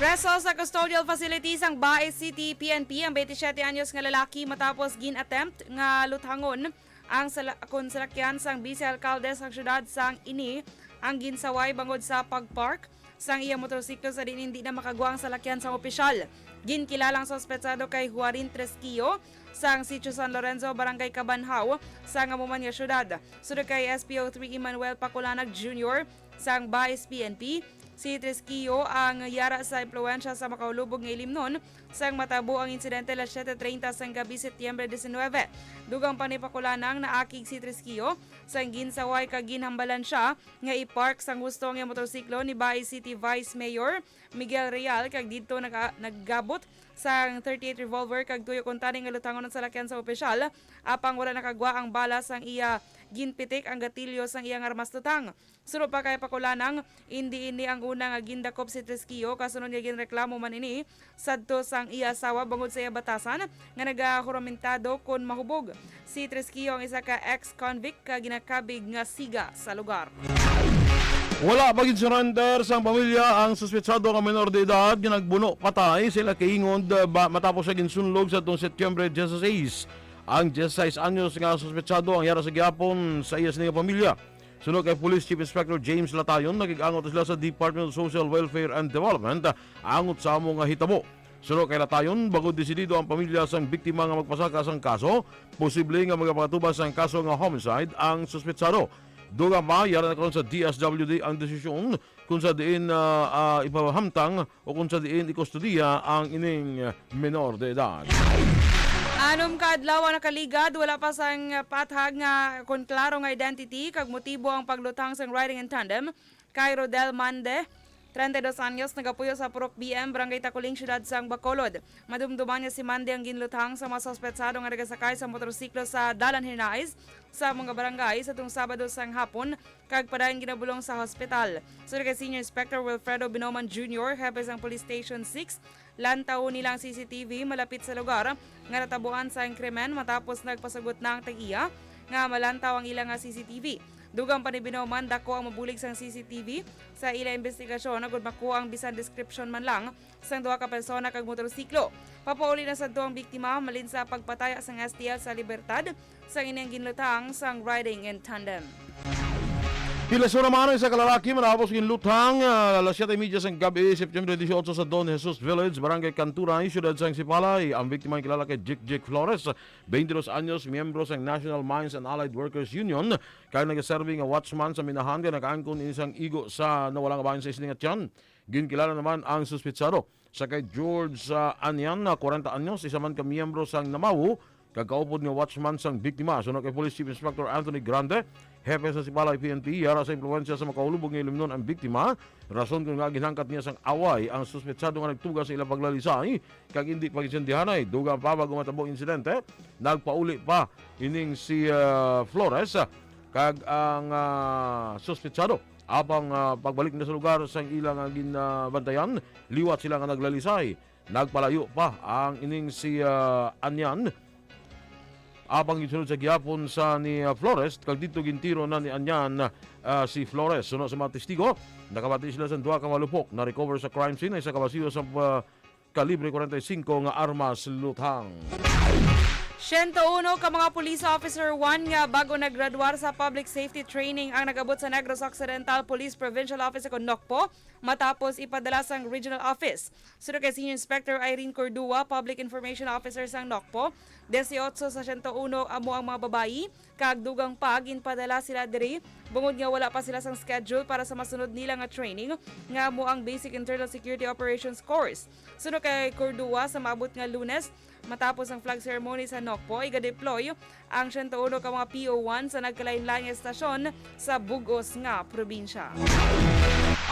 Preso sa custodial facility sang Baez City P N P ang twenty-seven anyos nga lalaki matapos gin-attempt nga luthangon ang sala-, kon salakyan sang Vice Alkalde sang siyudad sang ini ang ginsaway bangod sa pag-park sang iya motorsiklo sa diin indi na makagwa ang salakyan sang opisyal. Ginkilala ang suspetsado kay Juarin Tresquillo sang Sitio San Lorenzo, Barangay Cabanhao, sa amo man nga siyudad. Suno kay S P O three Emmanuel Paculanag Junior sang Baez P N P, si Tresquillo ang yara sa impluwensya sa makahulubog nga ilimnon sang matabo ang insidente alas siete treinta sang gabi, Setyembre diecinuebe. Dugang pa ni Paculanag, naakig si Tresquillo sang ginsaway kag ginhambalan sia nga i-park sang husto ang iyang motorsiklo ni Baez City Vice Mayor Miguel Real kag didto naga-, naggabot sang thirty-eight revolver kag tuyo kuntani nga luthangon ang salakyan sa opisyal, apang wala nakagwa ang bala sang iya ginpitik ang gatilyo sang iyang armas lutang. Suno pa kay Paculanag, indi ini ang una nga gindakop si Tresquillo, kasunod nga ginreklamo man ini sadto sang iya asawa bangod sa iya batasan nga nagahuramentado kon mahubog. Si Tresquillo ang isa ka ex-convict ka ginakabig nga siga sa lugar. Wala pa gid surrender sang pamilya ang suspetsado nga menor de edad nga nagbuno patay sa ila kaingod, ah, ba, matapos siya ginsunlog sa atong Setyembre dieciséis. Ang dieciséis anyos nga suspetsado ang yara sa gihapon sa iya sini nga pamilya. Suno kay Police Chief Inspector James Latayon, nakig-angot sila sa Department of Social Welfare and Development, ah, angot sa amo nga hitabo. Suno kay Latayon, bangod desidido ang pamilya sang biktima nga magpasaka sang kaso, posible nga magapakatubas sang kaso nga homicide ang suspetsado. Dugang pa, yara na karon sa D S W D ang desisyon kung sa diin, ah, ah, ipahamtang o kung sa diin ikustodiya ang ining menor de edad. Anom ka adlaw ang nakaligad, wala pa sang paathag nga kon klaro nga identity kag motibo ang pagluthang sang riding in tandem kay Rodel Mande, treinta y dos anyos, nagapuyo sa Purok B M, Barangay Taculing, Siyudad sang Bacolod. Madumduman nga si Mande ang ginluthang sa mga suspetsado nga nagasakay sa motorsiklo sa Dalan Hernais sa amo nga barangay sa atong Sabado sang hapon kag padayon ginabulong sa hospital. Suno kay Senior Inspector Wilfredo Binoman Junior, hepe sang Police Station six, lantawon nila ang C C T V malapit sa lugar nga natabuan sang krimen matapos nagpasugot na ang tag-iya nga malantaw ang ila nga C C T V. Dugang pa ni Binoman, dako ang mabulig sang C C T V sa ila imbestigasyon agud makuha ang bisan description man lang sang duha ka persona kag motorsiklo. Papauli na sadto ang biktima malin sa pagpataya sang S T L sa Libertad sang ining ginluthang sang riding in tandem. Pilaso naman ang isa ka lalaki matapos ginluthang, ah, alas siyete y media sang gabi, September dieciocho, sa Don Jesus Village, Barangay Canturay, Siyudad sang Sipalay. Ang biktima ang kilala kay Jik Jik Flores, twenty-dos anyos, miyembro sang National Mines and Allied Workers Union, kay nagaserbi nga watchman sa minahan kay nakaangkon ini sang igo sa nawala nga bahin sa isning atyan. Ginkilala naman ang suspitsado sa kay George, ah, Anian, na kwarenta anyos, isa man ka miyembro sang Namawo kag kaupod nga watchman sang biktima. Suno kay Police Chief Inspector Anthony Grande, hepe sa Sipalay P N P, yara sa impluwensya sa makaulubog nga ilimnon ang biktima, rason kon nga ginhangkat niya sang away ang suspetsado nga nagtuga sa ilang paglalisay kag indi pag-insendihanay. Dugang pa bago matabo ang insidente, nagpauli pa ining si, ah, Flores, kag ang, ah, suspetsado. Apang, ah, pagbalik na sa lugar sang ilang, ah, ginabantayan, liwat sila nga naglalisay. Nagpalayo pa ang ining si, ah, Anyan. Apang ginsunod sa gihapon sa ni, ah, Flores, kag didto gintiro na ni Anyan, ah, si Flores. Suno sa mga testigo, nakabati sila sa duha ka malupok. Na-recover sa crime scene ang isa ka basilyo sa, ah, kalibre forty-five nga armas luthang. Siyento uno ka mga police officer one nga bago naggraduar sa public safety training ang nag-abot sa Negros Occidental Police Provincial Office o NOCPO matapos ipadala sang regional office. Suno kay Senior Inspector Irene Cordua, Public Information Officer sang NOCPO, disiotso sa siyento uno amo ang mga babayi, kag dugang pa ginpadala sila diri bungod nga wala pa sila sang schedule para sa masunod nila nga training nga amo ang Basic Internal Security Operations Course. Suno kay Cordua, sa maabot nga Lunes, matapos ang flag ceremony sa NOCPO, iga-deploy ang siyento uno ka mga P O one sa nagkalain-lain nga estasyon sa bug-os nga probinsya.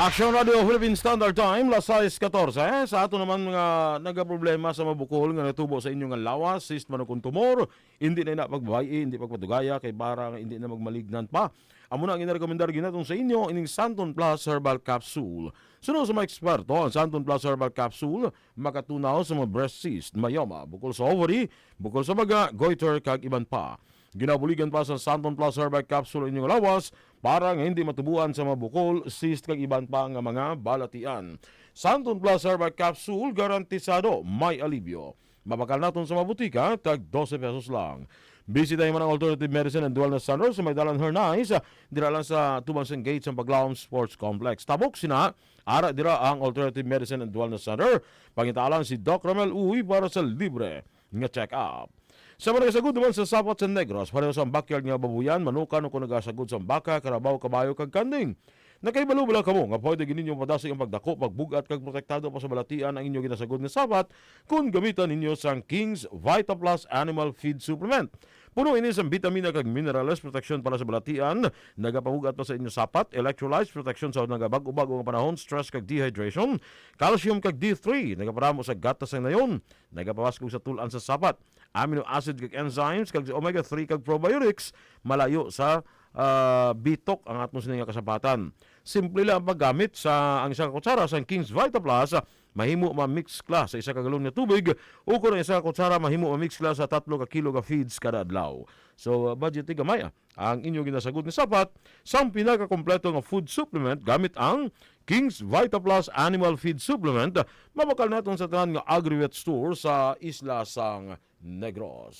Aksyon Radio Philippine Standard Time, las sais katorse. Sa ato naman nga nagaproblema sa mabukol nga natubo sa inyo nga lawas, cyst man o kon tumor, hindi na ina pagbabay-i, hindi pagpadugaya kay para nga hindi na magmalignant pa. Amo na ang ginarekomendar ginaton sa inyo ining Santon Plus Herbal Capsule. Suno sa mga eksperto, ang Santon Plus Herbal Capsule makatunaw sa mga breast cyst, myoma, bukol sa ovary, bukol sa baga, goiter, kag iban pa. Ginabuligan pa sa Santon Plus Herbal Capsule ang inyong lawas para nga hindi matubuan sa mga bukol, cyst, kag iban pa nga mga balatian. Santon Plus Herbal Capsule, garantisado may alibyo. Mabakal naton sa mga butika, tag dose pesos lang. Bisitahin man ang Alternative Medicine and Wellness Center sa may Dalan Hernais, dira lang sa tubang sang gate sang Paglaom Sports Complex. Tabok sina, ara dira ang Alternative Medicine and Wellness Center. Pangitalan si Doc Ramel Uy para sa libre nga check-up. Sa mga nagasagod naman sa sapat sa Negros, pareho sa backyard nga babuyan, manukan o kung nagasagod sa baka, karabaw, kabayo, kag kanding. Nakahibalo bala kamo nga pwede gid ninyo padasig ang pagdako, pagbug-at, kag protektado pa sa balatian ang inyo ginasagod nga sapat kon gamitan ninyo sang King's Vita Plus Animal Feed Supplement? Puno ini sang bitamina kag minerales, proteksyon para sa balatian, nagapabug-at pa sa inyo sapat, electrolytes, proteksyon sa nagabag-o-bag-o nga panahon, stress kag dehydration, calcium kag D three, nagaparamo sa gatas sang nayon, nagapabaskog sa tul-an sa sapat, amino acid kag enzymes, kag sa omega three kag probiotics, malayo sa, ah, bitok ang atmos nga kasapatan. Simple lang ang paggamit sa ang isa ka kutsara sang King's Vita Plus, mahimo mamix ka sa isa ka galon nga tubig, o kung ang isa ka kutsara mahimo mamix ka sa tatlo ka kilo ka feeds kada adlaw. So, uh, budget gamay, ah, ang inyo ginasagod nga sapat sang pinakakompleto nga food supplement gamit ang King's Vita Plus Animal Feed Supplement. Mabakal naton sa tanan nga Agrivet Store sa isla sang Negros.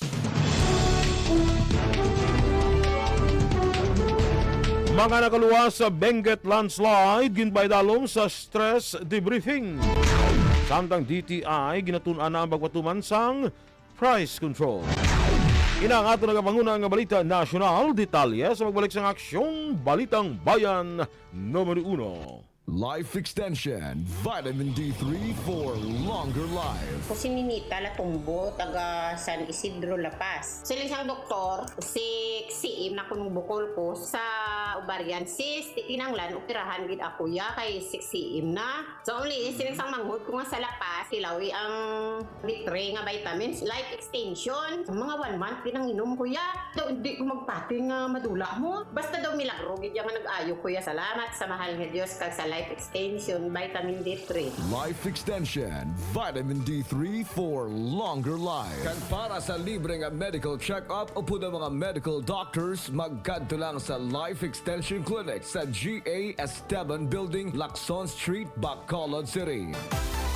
Mga nakaluwas sa Benguet landslide, ginpaidalom sa stress debriefing. Samtang D T I, ginatun-an na ang pagpatuman sang price control. Ina ang ato nagapanguna nga balita nasyonal. Detalye sa pagbalik sang Aksyong Balitang Bayan numero uno. Life Extension, Vitamin D three for longer life. Ko si Ninita Latumbo, taga San Isidro, La Paz. Siling sang doktor, six C M na kuno bukol ko sa ovarian cyst. Ti kinanglan operahan gid ako ya kay six C M na. So, only siling sang manghod ko nga sa La Paz, tilawi ang D three nga vitamins, life extension. Mga one month ginanginom ko ya. Daw hindi ko magpati nga madula mo. Basta daw milagro gid ya nga nag-ayo ko ya. Salamat sa mahal nga Dios kag sa life extension, vitamin D three. Life Extension, Vitamin D three for longer life. Kag para sa libre nga medical check-up upod ang mga medical doctors, magkadto lang sa Life Extension Clinic sa G A Esteban Building, Lacson Street, Bacolod City.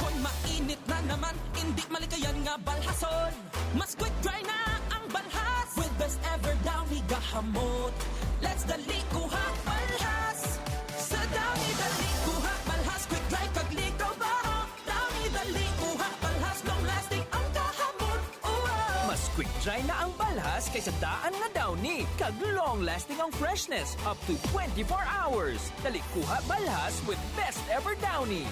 Kon mainit na naman, indi malikayan nga balhason. Mas quick dry na ang balhas. With best ever Downy gahamot. Let's dali kuha balhas. Sa Downy, dali kuha balhas. Quick dry kag likaw baho. Downy, dali kuha balhas. Long lasting ang kahamot. Wow! Mas quick dry na ang balhas kaysa daan nga Downy. Kag long lasting ang freshness, up to twenty-four hours. Dali kuha balhas with best ever Downy.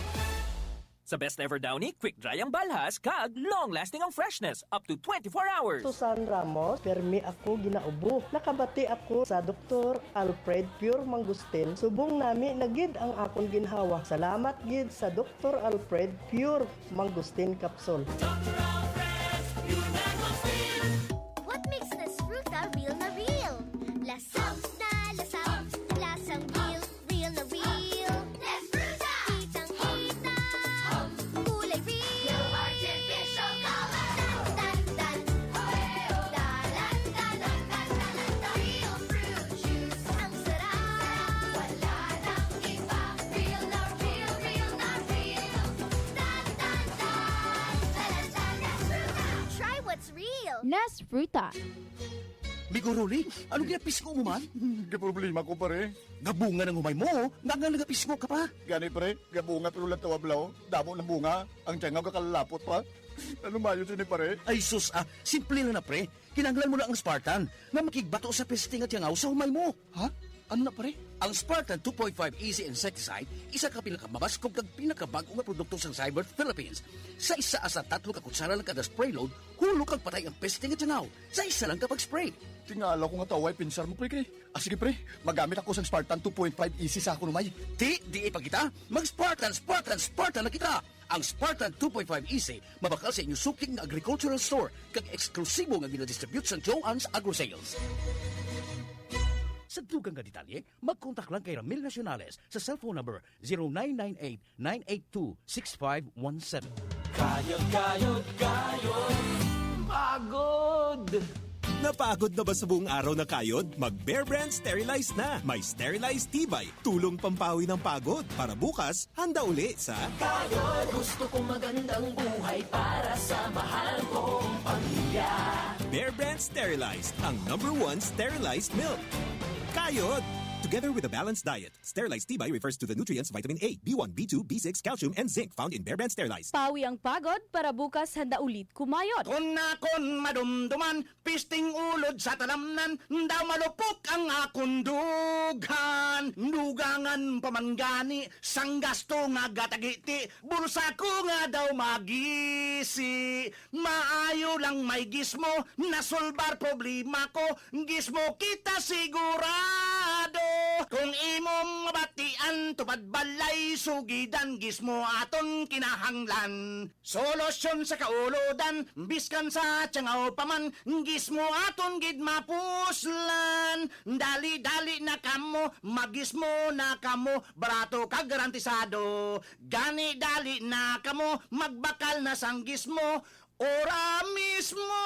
Sa best ever Downy, quick dry ang balhas, kag long-lasting ang freshness, up to twenty-four hours. Susan Ramos, permi ako ginaubo. Nakabati ako sa Doktor Alfred Pure Mangustin. Subong nami na gid ang akon ginhawa. Salamat gid sa Doktor Alfred Pure Mangustin Capsule. What makes Nasfruta real na real? Lasang na lasang, lasang real, real na real. Nasfruta! Kitang-kita, kulay real. No artificial color. Tan, tan, tan. Dalan, dalan, dalan, dalan. Real fruit juice. Ang sarap. Wala nang iba. Real na real, real na real. Tan, tan, tan. Dalan, dalan, Nasfruta. Try what's real. Nasfruta. Migo Rolly, ano ginapisngo mo man? Gaproblema ko, pare. Gabunga nang humay mo, nga nga nagapisngo ka pa. Gani, pre, gabunga pero lang tawablaw. Damo ng bunga, ang tiyangaw kakalapot pa. Ano mayo sini, pare? Ay sus, ah, simple lang na, pre. Kinahanglan mo na ang Spartan nga makigbato sa peste nga tiyangaw sa humay mo. Ha? Ano na, pare? Ang Spartan two point five E C Insecticide, isa ka pinakamabaskog kag pinakabag-o nga produkto sang Zybert Philippines. Sa isa sa tatlo ka kutsara lang kada spray load, hulog kag patay ang peste nga tiyangaw sa isa lang ka pag-spray. Tingala ko nga taway pinsar mo, pre, kay. Ah, sige, pre, magamit ako sang Spartan two point five E C sa akon humay. Di, di ipagita. Mag-Spartan, Spartan, Spartan na kita! Ang Spartan two point five E C mabakal sa inyo suki nga agricultural store kag eksklusibo nga ginadistribute sang Joanne's Agro Sales. Sa dugang nga detalye, mag-contact lang kay Ramil Nacionales sa cellphone number zero nine nine eight, nine eight two, six five one seven. Kayod, kayod, kayod. Pagod! Napagod na ba sa buong araw na kayod? Mag Bear Brand Sterilize na. May Sterilized Tibay, tulong pampawi ng pagod. Para bukas, handa uli sa Kayod. Gusto kong magandang buhay para sa mahal kong pamilya. Bear Brand Sterilized, ang number one sterilized milk. Kayod! Together with a balanced diet. Sterilized Tibay refers to the nutrients vitamin A, B one, B two, B six, calcium, and zinc found in Bear Brand Sterilized. Pawi ang pagod para bukas handa ulit kumayod. Kon akon madumduman, pisting ulod sa talamnan, daw malupok ang akon dughan. Dugangan pa man gani sang gasto nga gatagiti, bulsa ko nga daw magisi. Maayo lang may Gizmo, nasolbar problema ko. Gizmo kita sigurado. Kung imo mabatian, tupad balay, sugidan, Gizmo aton kinahanglan. Solusyon sa kaulodan, biskan sa tiyangaw pa man, Gizmo aton gid mapuslan. Dali-dali na kamo, mag-Gizmo na kamo, barato kag garantisado. Gani dali na kamo, magbakal na sang Gizmo, ora mismo!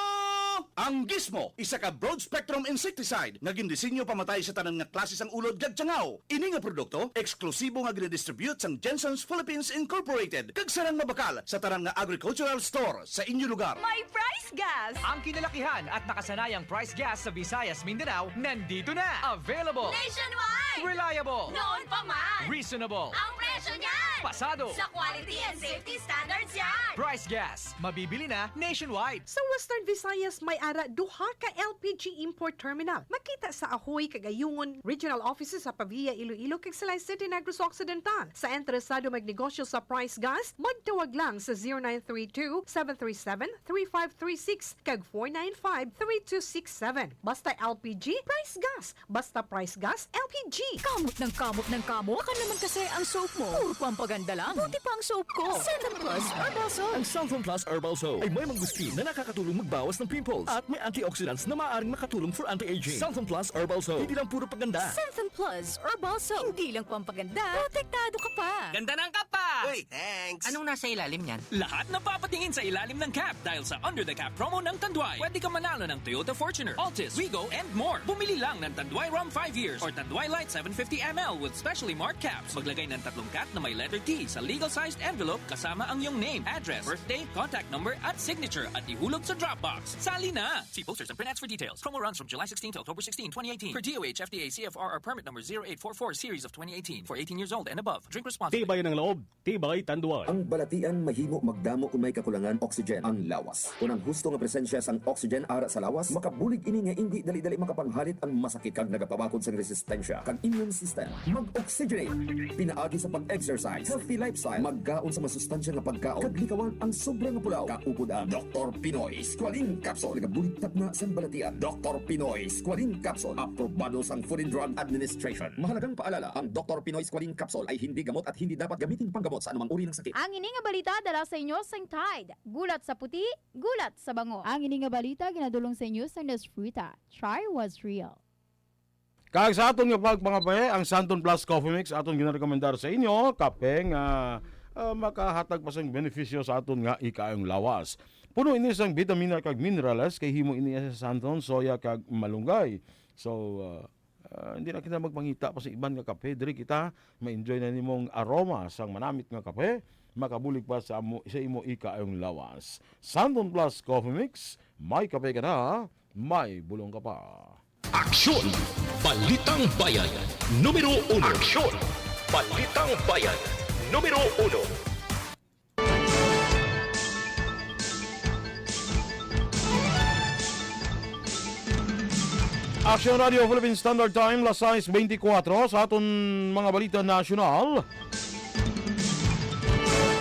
Ang Gizmo, isa ka broad-spectrum insecticide nga gindisenyo pamatay sa tanan nga klase sang ulod kag tiyangaw. Ini nga produkto, eksklusibo nga ginadistribute sang Jensen's Philippines Incorporated, kag sarang mabakal sa tanan nga agricultural store sa inyo lugar. May Price Gas! Ang kinalakihan at nakasanayang Price Gas sa Visayas, Mindanao, nandito na! Available! Nationwide! Reliable! Noon pa man! Reasonable! Ang presyo niyan! Pasado! Sa quality and safety standards yan! Price Gas, mabibili na nationwide. Sa Western Visayas, may ara duha ka L P G import terminal. Makita sa Ahoy kag Ayungon Regional Offices sa Pavia, Iloilo, kag sa City Negros Occidental. Sa interesado magnegosyo sa Price Gas, magtawag lang sa zero nine three two, seven three seven, three five three six kag four nine five, three two six seven. Basta L P G, Price Gas. Basta Price Gas, L P G. Kamot ng kamot ng kamot. Baka naman kasi ang soap mo. Puro pampaganda lang. Buti pa ang soap ko. Centum Plus Herbal Soap. Ang Centum Plus Herbal Soap ay may mangosteen na nakakatulong magbawas ng pimples at may antioxidants na maaaring makatulong for anti-aging. Centum Plus Herbal Soap. Hindi lang puro paganda. Centum Plus Herbal Soap. Hindi lang pampaganda, protektado ka pa. Ganda ng kapa! Uy, thanks! Anong nasa ilalim niyan? Lahat napapatingin sa ilalim ng cap dahil sa Under the Cap promo ng Tanduay. Pwede ka manalo ng Toyota Fortuner, Altis, Wigo, and more. Bumili lang ng Tanduay Rum five years or Tanduay Light seven fifty M L with specially marked caps. Maglagay ng tatlong cat na may letter T sa legal sized envelope kasama ang iyong name, address, birthday, contact number, at signature at ihulog sa drop box. Sali na! See posters and print ads for details. Promo runs from July sixteen to October sixteen, twenty eighteen. Per D O H F D A C F R R permit number zero eight four four series of twenty eighteen. For eighteen years old and above. Drink responsibly. Tibay ng loob, Tibay Tanduay. Ang balatian mahimo magdamo kon may kakulangan oxygen ang lawas. Kon ang husto nga presensya sang oxygen ara sa lawas, makabulig ini nga indi dali-dali makapanghalit ang masakit kag nagapabakod sang resistensya kag immune system. Mag-oxygenate pinaagi sa pag-exercise, healthy lifestyle, magkaon sa masustansya nga pagkaon, kag likawan ang sobra nga pulaw. Kaupod ang Doktor Pinoy Squalene Capsule. Nagabulig tagna sang balatian. Doktor Pinoy Squalene Capsule. Aprobado sang Food and Drug Administration. Mahalagang paalala, ang Doktor Pinoy Squalene Capsule ay hindi gamot at hindi dapat gamitin panggamot sa anumang uri ng sakit. Ang ini nga balita dala sa inyo sang Tide. Gulat sa puti, gulat sa bango. Ang ini nga balita ginadulong sa inyo sa Nesfruta. Try what's real. Kag sa aton nga pagpangape, ang Santon Plus Coffee Mix aton ginarekomendar sa inyo, kape nga, ah, makahatag pa sang benepisyo sa aton nga ikaayong lawas. Puno ini sang bitamina kag minerales, kay himo ini sa Santon, soya kag malunggay. So, ah, ah, hindi na kita magpangita pa sa iban nga kape. Diri kita ma-enjoy na nimong aroma sang manamit nga kape, makabulig pa sa amo, sa imo ikaayong lawas. Santon Plus Coffee Mix, may kape ka na, may bulong ka pa. Aksyon! Balitang Bayan, numero uno. Aksyon! Balitang Bayan, numero uno. Aksyon Radio Philippine Standard Time, las sais beintikwatro. Sa aton mga balita nasyonal,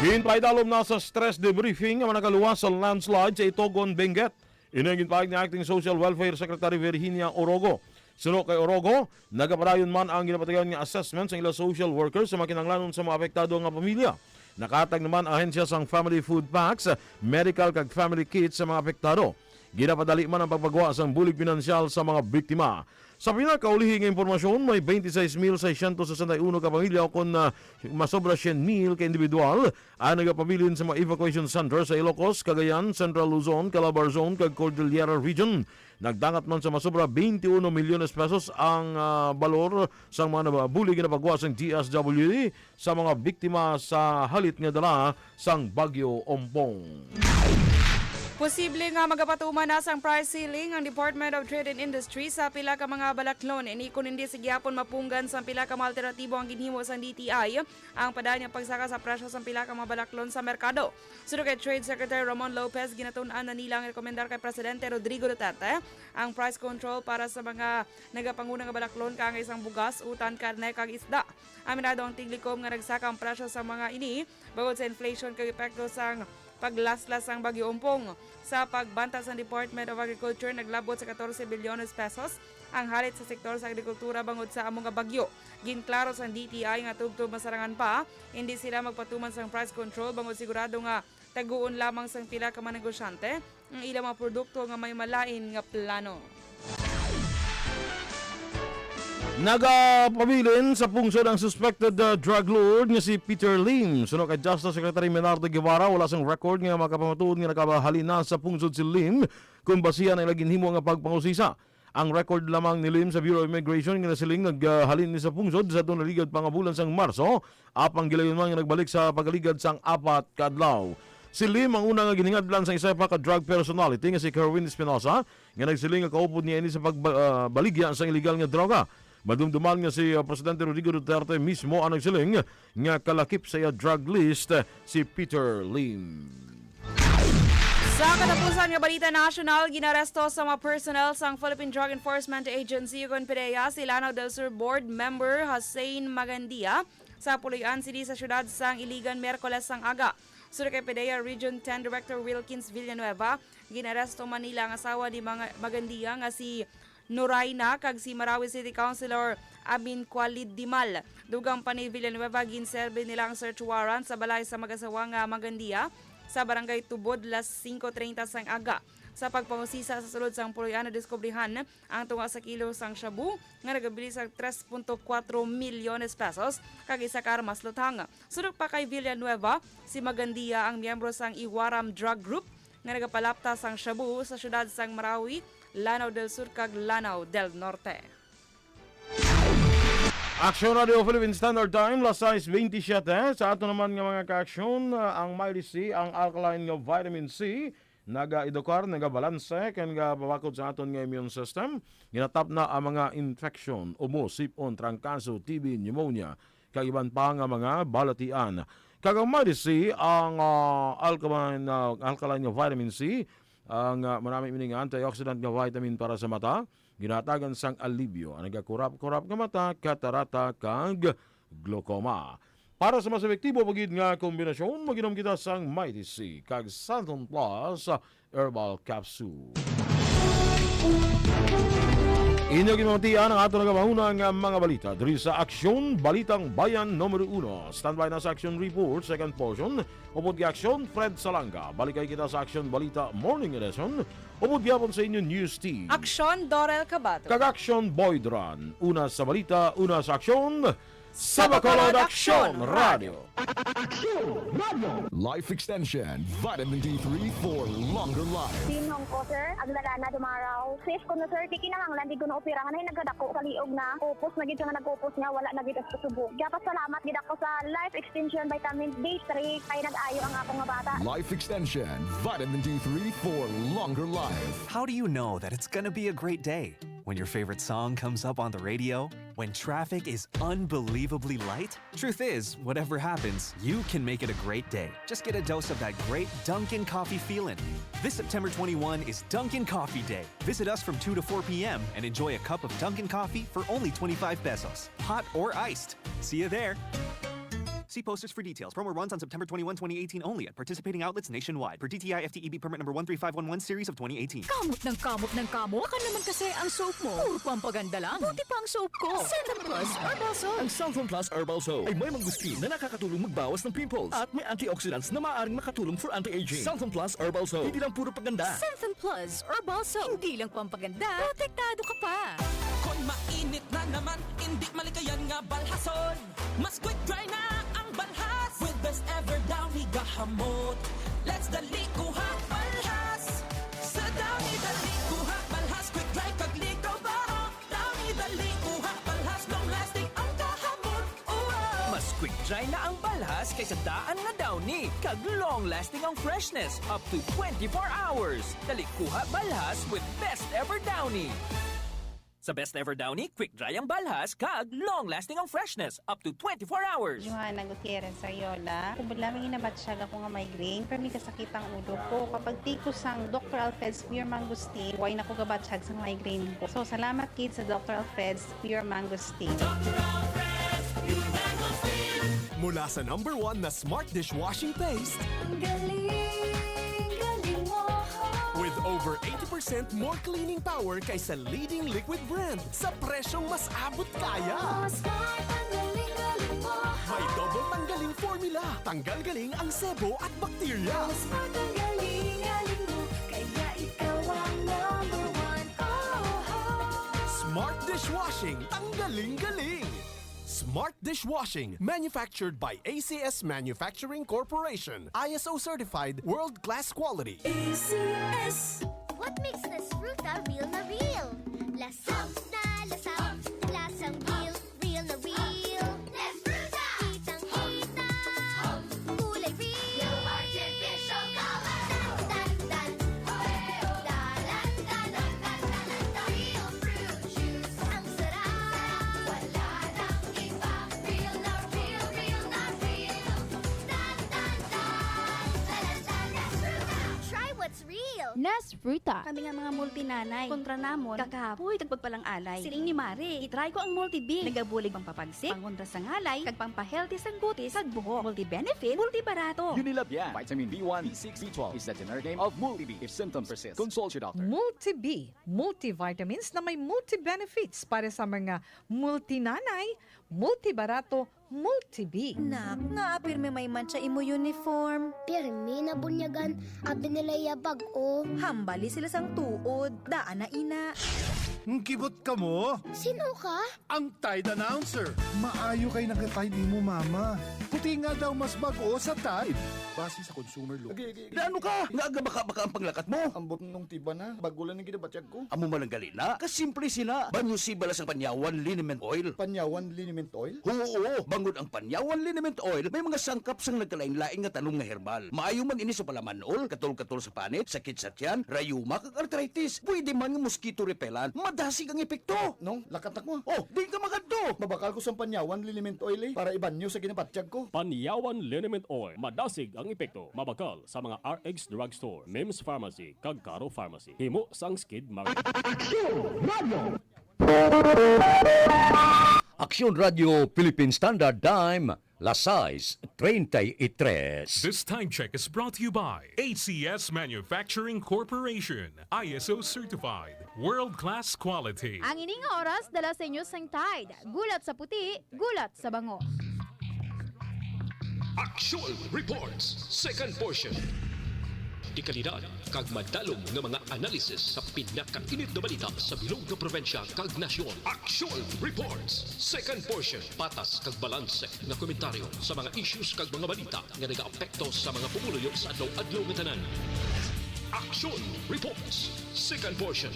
ginpaidalom na sa stress debriefing ang mga nakaluwas sa landslide sa Itogon, Benguet. Ini ang ginpahayag ni Acting Social Welfare Secretary Virginia Orogo. Suno kay Orogo, nagapadayon man ang ginapatigayon nga assessment sa ila social workers sa mga kinahanglanon sa mga apektado nga pamilya. Nakahatag naman ang ahensya sang family food packs, medical kag family kits sa mga apektado. Ginapadali man ang pagpagwa sang bulig pinansyal sa mga biktima. Sa pinakaulihi nga impormasyon, may twenty-six mil seiscientos sesenta y uno ka pamilya o kon, ah, masobra syen mil ka individual ang nagapabilin sa mga evacuation center sa Ilocos, Cagayan, Central Luzon, Calabarzon, kag Cordillera Region. Nagdangat man sa masobra twenty-one milyones pesos ang, ah, balor sang mga nabulig nga napagwa sang D S W D sa mga biktima sa halit nga dala sang Bagyo Ompong. Posible nga magapatuman na sang price ceiling ang Department of Trade and Industry sa pila ka mga balaklon. Ini kon hindi sa gihapon mapunggan sang pila ka mga alternatibo ang ginhimo sang D T I ang padayon nga pagsaka sa presyo sang pila ka mga balaklon sa merkado. Suno kay Trade Secretary Ramon Lopez, ginatun-an na nila ang rekomendar kay Presidente Rodrigo Duterte ang price control para sa mga nagapanguna nga balaklon, kaangay sang bugas, utan, karne, kag isda. Aminado ang tiglikom nga nagsaka ang presyo sa mga ini bangod sa inflation kag epekto sang paglaslas sang Bagyo Ompong. Sa pagbantad sang Department of Agriculture, naglabot sa catorce bilyones pesos ang halit sa sektor sa agrikultura bangod sa amo nga bagyo. Ginklaro sang D T I nga tubtob masarangan pa, hindi sila magpatuman sang price control bangod sigurado nga taguon lamang sang pila ka mga negosyante ang ilang mga produkto nga may malain nga plano. Nagapabilin sa pungsod ang suspected, uh, drug lord nga si Peter Lim. Suno kay Justice Secretary Menardo Guevara, wala sang record nga makapamatuod nga nakahalin na sa pungsod si Lim kung basihan ang ila ginhimo nga pagpangusisa. Ang record lamang ni Lim sa Bureau of Immigration nga nasiling naghalin ni sa pungsod sa adlaw nga naligad pa nga bulan sang Marso, apang gilayon man nga nagbalik sa pagaligad sang apat ka adlaw. Si Lim ang una nga ginhingadlan sang isa pa ka drug personality nga si Kerwin Espinosa, nga nagsiling nga kaupod niya ini sa pagbaligya sang iligal nga droga. Madumduman nga si, uh, Presidente Rodrigo Duterte mismo ang nagsiling nga kalakip sa iya drug list, uh, si Peter Lim. Sa katapusan nga balita nasyonal, ginaresto sa mga personnel sang Philippine Drug Enforcement Agency ukon PDEA si Lanao del Sur Board Member Hussein Magandia sa puloy-an sini sa siyudad sang Iligan, Miyerkules sang aga. Suno kay PDEA Region ten Director Wilkins Villanueva, ginaresto man nila ang asawa ni Mga-, Magandia nga si Noraina kag si Marawi City Councilor Amin Qualid Dimal. Dugang pa ni Villanueva, ginserbi nila ang search warrant sa balay sa mag-asawa nga Magandia sa Barangay Tubod, las singko treinta sang aga. Sa pagpangusisa sa sulod sang puloy-an, nadiskubrihan ang tunga sa kilo sang shabu nga nagabilin sang tres punto kuwatro milyones pesos kag isa ka armas luthang. Suno pa kay Villanueva, si Magandia ang miyembro sang Iwaram Drug Group nga nagapalapta sang shabu sa siyudad sang Marawi, Lanao del Sur kag Lanao del Norte. Aksyon Radio Philippine Standard Time, las sais beintisyete. Sa ato naman nga mga kaaksyon, ang Mighty C, ang alkaline nga vitamin C, nagaedukar, nagabalanse, kag nagapabakod sa aton nga immune system. Ginatapna ang mga infeksyon, ubo, sip-on, trangkaso, T B, pneumonia, kag iban pa nga mga balatian. Kag ang Mighty C, ang, ah, alkaline, ah, alkaline nga vitamin C, ang, ah, manami ini nga antioxidant nga vitamin para sa mata, ginahatagan sang alibyo ang nagakurap-kurap nga mata, katarata, kag glaucoma. Para sa mas epektibo pa gid nga kombinasyon, mag-inom kita sang Mighty C kag Santon Plus Herbal Capsule. Inyo ginamatian ang ato nagabahuna nga mga balita diri sa Aksyon Balitang Bayan Numero Uno. Standby na sa action report, second portion, upod kay Aksyon Fred Salanga. Balikay kita sa Aksyon Balita Morning Edition, upod gyapon sa inyo news team. Aksyon Dorel Cabato. Kag Aksyon Boy Duran. Una sa balita, una sa aksyon, sa Bacolod Aksyon Radio. Aksyon Radio. Life Extension, Vitamin D three for longer life. Sinong ko, sir? Aglalana Dumaraw. Safe ko na, sir. Di kinahanglan, di ko na operahan. Ay, nagkadako sa liog na. Upos na gid siya nga nag-upos nga. Wala na gid ang subo. Gapasalamat gid ako sa Life Extension Vitamin D three. Kay nag-ayo ang akong nga bata. Life Extension, Vitamin D three for longer life. How do you know that it's gonna be a great day? When your favorite song comes up on the radio? When traffic is unbelievably light? Truth is, whatever happens, you can make it a great day. Just get a dose of that great Dunkin' coffee feeling. This September twenty-one is Dunkin' Coffee Day. Visit us from two to four p m and enjoy a cup of Dunkin' coffee for only twenty-five pesos, hot or iced. See you there. See posters for details. Promo runs on September twenty-one, twenty eighteen only at participating outlets nationwide per D T I F T E B permit number one three five one one series of twenty eighteen. Kamot ng kamot ng kamot. Baka naman kasi ang soap mo. Puro pampaganda lang. Buti pa ang soap ko. Santon Plus Herbal Soap. Ang Santon Plus Herbal Soap ay may mangosteen na nakakatulong magbawas ng pimples at may antioxidants na maaaring makatulong for anti-aging. Santon Plus Herbal Soap, hindi lang puro paganda. Santon Plus Herbal Soap. Hindi lang pampaganda, protektado ka pa. Kon mainit na naman, indi malikayan nga balhason. Mas quick dry na ang balhas. With best ever Downy gahamot. Let's dali kuha balhas. Sa Downy, dali kuha balhas. Quick dry kag likaw ba? Downy, dali kuha balhas. Long lasting ang kahamot. Wow! Mas quick dry na ang balhas kaysa daan nga Downy. Kag long lasting ang freshness, up to twenty-four hours. Dali kuha balhas with best ever Downy. Sa best ever Downy, quick dry ang balhas kag long lasting ang freshness, up to twenty-four hours. Johanna Gutierrez Ariola. Kubod lamang ginabatsyag ako nga migraine, pero may kasakit ang ulo ko. Kapag take ko sang Doctor Alfred's Pure Mangosteen, way na ko gabatsyag sang migraine ko. So, salamat gid sa Doctor Alfred's Pure Mangosteen. Mula sa number one na Smart Dishwashing Paste, ang galing, galing mo. With over eighty percent more cleaning power kaysa leading liquid brand sa presyong mas abot kaya. Oh, Smart, ang galing-galing mo. May double tanggaling formula. Tanggal galing ang sebo at bakterya. Oh, Smart, ang galing-galing mo. Kaya ikaw ang number one. Oh, oh. Smart dishwashing, tanggaling-galing. Smart dishwashing, manufactured by A C S Manufacturing Corporation. I S O certified, world-class quality. A C S. What makes Nesfruta real na real? Lasang na lasang, lasang real, real na real. Nesfruta! Kitang-kita, kulay real. No artificial color. Tan, tan, tan. Dalan, dalan, dalan, dalan. Real fruit juice. Ang sarap. Wala nang iba. Real na real, real na real. Tan, tan, tan. Dalan, dalan, Nesfruta. Try what's real. Nesfruta. Kami nga mga multinanay, kontra namon kakapoy kag pagpalang-alay. Siling ni Mare, i-try ko ang Multi-B. Nagabulig pangpapagsik, pangontra sa ngalay, kag pampahealthy sang kutis kag buhok. Multi-benefit, multi-barato. Unilab yan. Vitamin B one, B six, B twelve is the generic name of Multi-B. If symptoms persist, consult your doctor. Multi-B, multivitamins na may multi-benefits para sa mga multinanay, multibarato, Multi-B. Nak, ngaa pirmi may mantsa imo uniform? Pirmi nabunyagan, abi nila iya bag-o. Hambali sila sang tuod, daan na ina. Ang kibot ka mo? Sino ka? Ang Tide announcer. Maayo kay nagka-Tide imo mama. Puti nga daw mas bag-o sa Tide. Base sa consumer look. Agi, agi, agi. Naano ka? Nga aga baka-baka ang panglakat mo? Ambot nung tiba na. Bago lang ang ginabatyag ko. Amo man ang gali na. Kasimple sina. Banyo si balas ang Panyawan Liniment Oil. Panyawan Liniment Oil? Oo, bangod ang Panyawan Liniment Oil may mga sangkap sang nagkalain-lain nga tanom nga herbal. Maayo man ini sa palaman-ol, katol-katol sa panit, sakit sa tiyan, rayuma, kag arthritis. Pwede man nga mosquito repellent. Madasig ang epekto. Nong, lakat na ko. Oh, di ka magadto. Mabakal ko sang Panyawan Liniment Oil, eh, para ibanyo sa ginabatyag ko. Panyawan Liniment Oil, madasig ang epekto, mabakal sa mga R X Drugstore, Mims Pharmacy, kag Caro Pharmacy. Himo sang Skid Market. Aksyon Radio! Aksyon Radio Philippine Standard Time, las sais treinta y tres. This time check is brought to you by A C S Manufacturing Corporation, I S O certified, world-class quality. Ang ining oras dala sa inyo sang Tide, gulat sa puti, gulat sa bango. Aksyon Reports, second portion. Dekalidad kag madalom nga mga analisis sa pinakainit nga balita sa bilog nga probinsya kag nasyon. Aksyon Reports, second portion. Patas kag balanse nga komentaryo sa mga issues kag mga balita nga nagaapekto sa mga pumuluyo sa adlaw-adlaw nga tanan. Aksyon Reports, second portion.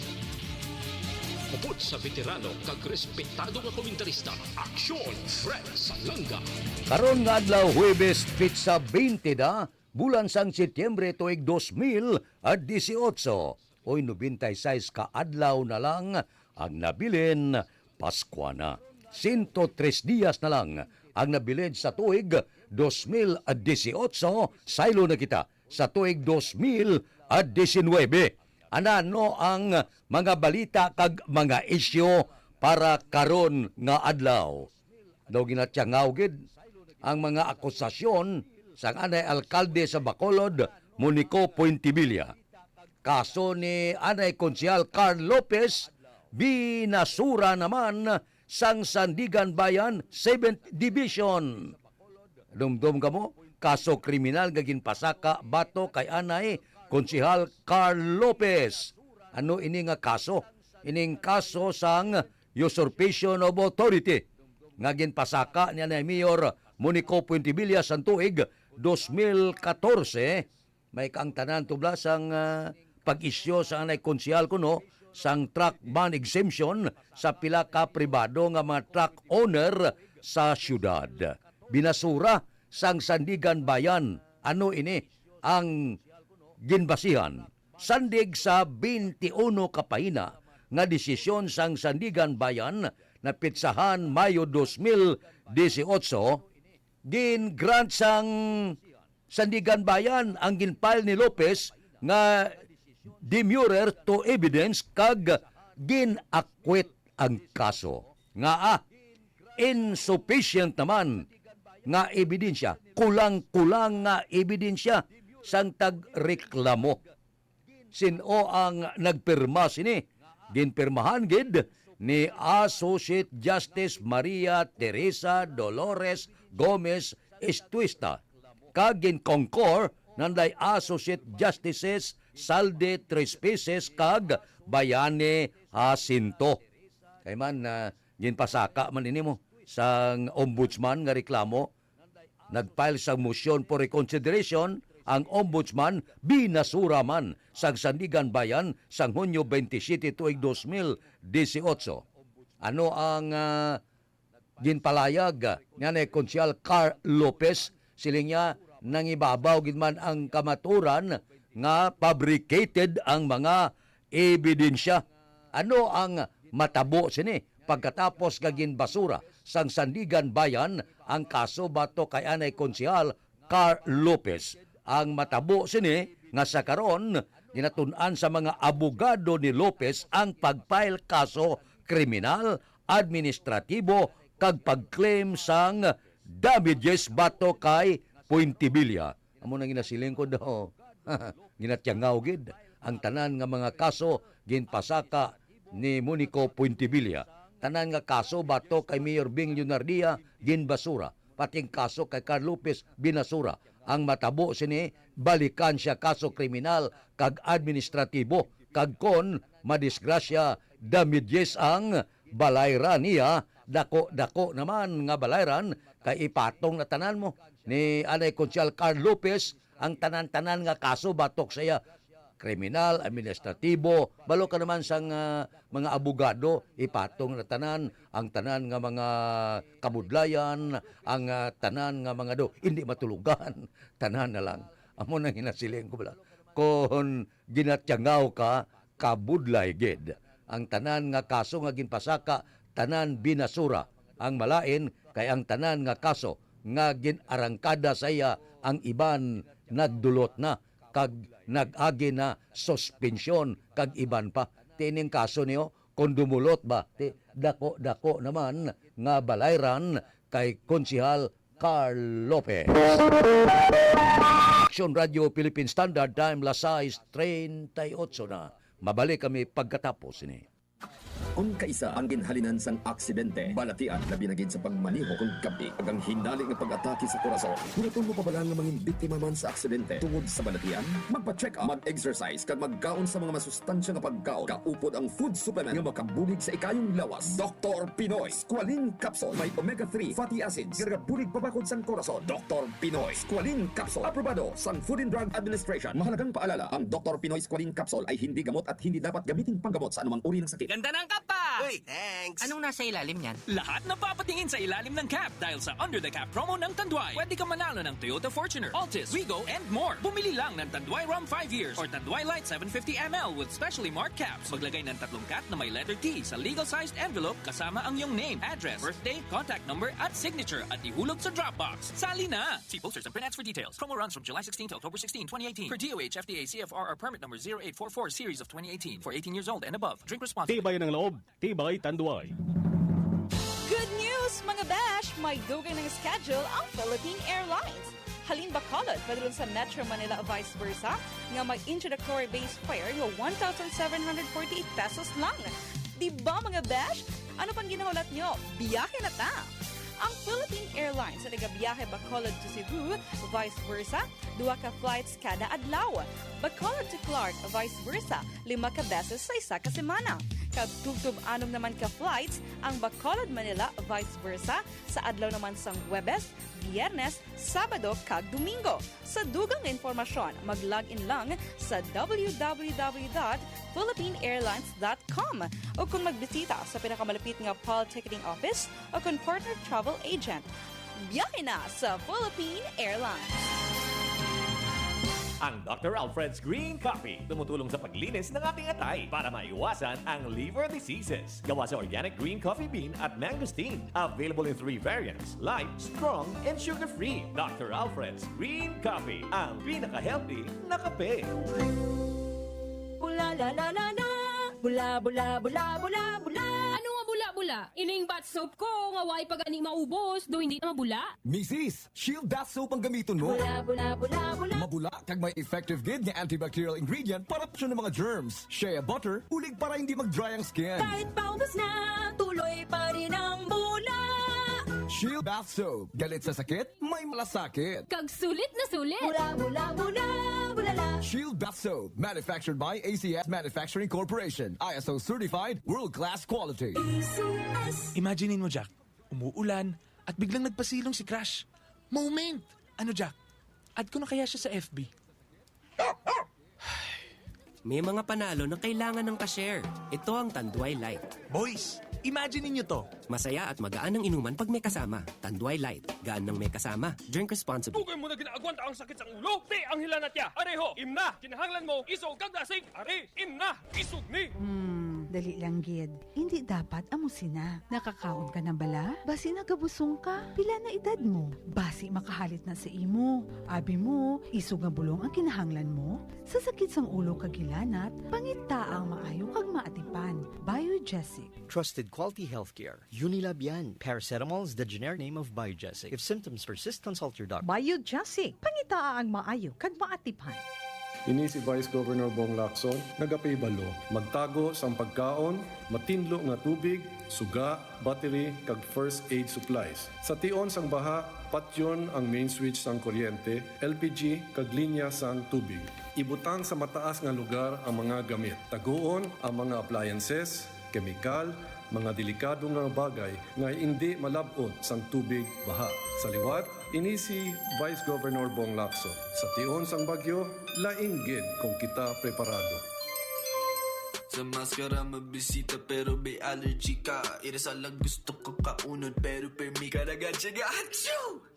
Upod sa veterano kag respetado nga komentarista, Aksyon Fred Salanga. Karon nga adlaw, Huwebes, petsa twenty na, bulan sang Setyembre, tuig dos mil dieciocho. Oy, nobenta y seis ka adlaw na lang ang nabilin Paskwa na. Sento tres dias na lang ang nabilin sa tuig dos mil dieciocho, saylo na kita sa tuig dos mil diecinuebe. Anano ang mga balita kag mga isyu para karon nga adlaw? Daw ginatyangaw gid ang mga akusasyon sang anay alkalde sa Bacolod, Monico Puentevilla. Kaso ni anay Konsehal Carl Lopez, binasura naman sang Sandiganbayan Seventh Division. Dumdom kamo, kaso kriminal nga ginpasaka batok kay anay Konsehal Carl Lopez. Ano ini nga kaso? Ining kaso sang usurpation of authority nga ginpasaka ni anay Mayor Monico Puentevilla sang tuig dos mil katorse. May kaangtanan tubla sang, ah, pag-isyu sa anay konsehal kuno sang truck ban exemption sa pila ka pribado nga mga truck owner sa siyudad. Binasura sang Sandiganbayan. Ano ini ang ginbasihan? Sandig sa twenty-uno ka pahina nga desisyon sang Sandiganbayan, napitsahan Mayo dos mil dieciocho, gin-grant sang Sandiganbayan ang gin-file ni Lopez nga demurrer to evidence kag gin-acquit ang kaso. Ngaa, insufficient naman nga ebidensya, kulang-kulang nga ebidensya sang tagreklamo. Sin-o ang nagpirma sini? Ginpirmahan gid ni Associate Justice Maria Teresa Dolores Gomez Estuista, kag gin-concur nanday Associate Justices Saldi Trespices kag Bayani Jacinto. Kay man, ah, ginpasaka man ini mo sang ombudsman nga reklamo. Nag-file sang motion for reconsideration ang ombudsman, binasura man sang Sandiganbayan sang Hunyo twenty-seven tuig dos mil dieciocho. Ano ang, ah, ginpalayag ni anay Konsehal Carl Lopez? Siling niya, nangibabaw gid man ang kamaturan nga fabricated ang mga ebidensya. Ano ang matabo sini pagkatapos nga ginbasura sang Sandiganbayan ang kaso batok kay anay Konsehal Carl Lopez? Ang matabo sini nga sa karon, ginatun-an sa mga abogado ni Lopez ang pag-file kaso kriminal, administratibo, kag pag-claim sang damages batok kay Puentevilla. Amo nang ginasiling ko daw. Ginatyangaw gid ang tanan nga mga kaso ginpasaka ni Monico Puentevilla. Tanan nga kaso batok kay Mayor Bing Leonardia ginbasura. Pati ang kaso kay Carl Lopez binasura. Ang matabo sini, balikan siya kaso kriminal kag administratibo, kag kon madisgrasya, damages ang balayran niya, dako-dako naman nga balayran, kay ipatong na tanan mo ni anay Konsehal Carl Lopez ang tanan-tanan nga kaso batok sa iya, kriminal, administratibo, balo ka naman sang, ah, mga abogado, ipatong na tanan ang tanan nga mga kabudlayan, ang, ah, tanan nga mga do, hindi matulugan, tanan na lang. Amo nang ginasiling ko bala. Kon ginatyangaw ka, kabudlay gid. Ang tanan nga kaso nga ginpasaka, tanan binasura. Ang malain kay ang tanan nga kaso nga gin-arangkada sa iya, ang iban nagdulot na kag nag-agi na suspensyon kag iban pa. Tining kaso niyo, kung dumulot ba, ti dako-dako naman nga balayran kay Konsehal Carl Lopez. Action Radio Philippine Standard Time, las sais treinta y ocho na. Mabalik kami pagkatapos ni. Ang kaisa ang ginhalinan sang aksidente, balatian, labi na gid sa pagmaneho kon gab-i, kag ang hinali nga pag-atake sa korason. Kon ikaw mapabal-an nga mangin biktima man sa aksidente tungod sa balatian, magpa-check up, mag-exercise, kag magkaon sa mga masustansya nga pagkaon. Kaupod ang food supplement nga makabulig sa ikayong lawas. Doktor Pinoy Squalene Capsule, may omega three fatty acids nga nagabulig pabakod sang korason. Doktor Pinoy Squalene Capsule, aprobado sang Food and Drug Administration. Mahalagang paalala, ang Doktor Pinoy Squalene Capsule ay hindi gamot at hindi dapat gamitin panggamot sa anumang uri ng sakit. Ganda ng cap pa! Uy, thanks! Anong nasa ilalim niyan? Lahat napapatingin sa ilalim ng cap dahil sa Under the Cap promo ng Tanduay. Pwede ka manalo ng Toyota Fortuner, Altis, Wigo, and more. Bumili lang ng Tanduay Rum five years or Tanduay Light seven fifty M L with specially marked caps. Maglagay ng tatlong cat na may letter T sa legal-sized envelope kasama ang iyong name, address, birthday, contact number, at signature at ihulog sa drop box. Sali na! See posters and print ads for details. Promo runs from July sixteen to October sixteen, twenty eighteen. Per D O H, F D A, C F R or permit number zero eight four four series of twenty eighteen. For eighteen years old and above. Drink responsibly. Tibay ng loob, tibay Tanduay. Good news, mga besh! May dugang ng schedule ang Philippine Airlines. Halin Bacolod, padulong sa Metro Manila, vice versa, nga may introductory base fare nga one thousand seven hundred forty-eight pesos lang. Di ba, mga besh? Ano pang ginahulat nyo? Biyahe na ta! Ang Philippine Airlines sa nagabiyahe Bacolod to Cebu, vice versa, duha ka flights kada adlaw. Bacolod to Clark, vice versa, lima ka beses sa isa ka semana. Kag tubtob anom naman ka flights ang Bacolod, Manila, vice versa, sa adlaw naman sang Huwebes, Biyernes, Sabado, kag Domingo. Sa dugang nga impormasyon, mag-log in lang sa w w w dot philippine airlines dot com o kung magbisita sa pinakamalapit nga P A L ticketing office o kung partner travel agent. Biyahe na sa Philippine Airlines! Ang Doctor Alfred's Green Coffee tumutulong sa paglinis ng ating atay para maiwasan ang liver diseases. Gawa sa organic green coffee bean at mangosteen. Available in three variants: light, strong, and sugar-free. Doctor Alfred's Green Coffee, ang pinaka-healthy na kape. Bula la la la la. Bula bula bula bula bula. Ano nga bula-bula? Ining bath soap ko nga way pa gani maubos, do hindi na mabula? Misis, Shield Bath Soap ang gamiton mo. Bula bula bula bula. Mabula kag may effective gid nga antibacterial ingredient para proteksyon ng mga germs. Shea butter, ulig para hindi mag-dry ang skin. Kahit paubos na, tuloy pa rin ang bula. Shield Bath Soap. Galit sa sakit, may malasakit. Kag sulit na sulit. Bula bula bula bula la. Shield Bath Soap, manufactured by A C S Manufacturing Corporation, I S O certified, world-class quality. A C S. Imagine mo, Jack, umuulan at biglang nagpasilong si Crush. Moment! Ano, Jack? Add ko na kaya siya sa F B? May mga panalo na kailangan ng ka-share. Ito ang Tanduay Light. Boys, imagine ninyo to. Masaya at magaan ang inuman pag may kasama. Tanduay Light. Gaan nang may kasama. Drink responsibly. Tugoy mo na ginaagwanta ang sakit sang ulo. Ti ang hilanat ya. Areho, imna. Kinahanglan mo isog kag dasig. Ari, imna. Isog ni. Hmm, dali lang gid. Indi dapat amo sina. Nakakaon ka na bala? Basi nagabusong ka? Pila na edad mo? Basi makahalit na sa imo. Abi mo, isog nga bulong ang kinahanglan mo? Sa sakit sang ulo kag hilanat, pangita ang maayo kag maatipan. Biogesic. Trusted quality healthcare. Unilab yan. Paracetamol is the generic name of Biogesic. If symptoms persist, consult your doctor. Biogesic. Pangitaa ang maayo kag maatipan. Ini si Vice Governor Bong Lacson, nagapahibalo, magtago sang pagkaon, matinlo nga tubig, suga, battery, kag first aid supplies. Sa tion sang baha, patyon ang main switch sang kuryente, L P G, kag linya sang tubig. Ibutang sa mataas nga lugar ang mga gamit. Taguon ang mga appliances, kemikal, mga delikado nga bagay nga indi malab-ot sang tubig baha. Sa liwat, ini si Vice Governor Bong Lacson. Sa tion sang bagyo, lain gid kung kita preparado. Sa maskara mabisita pero may allergy ka. Ira sa lang gusto ko kaunod pero permi ka nagatsiga. Achoo!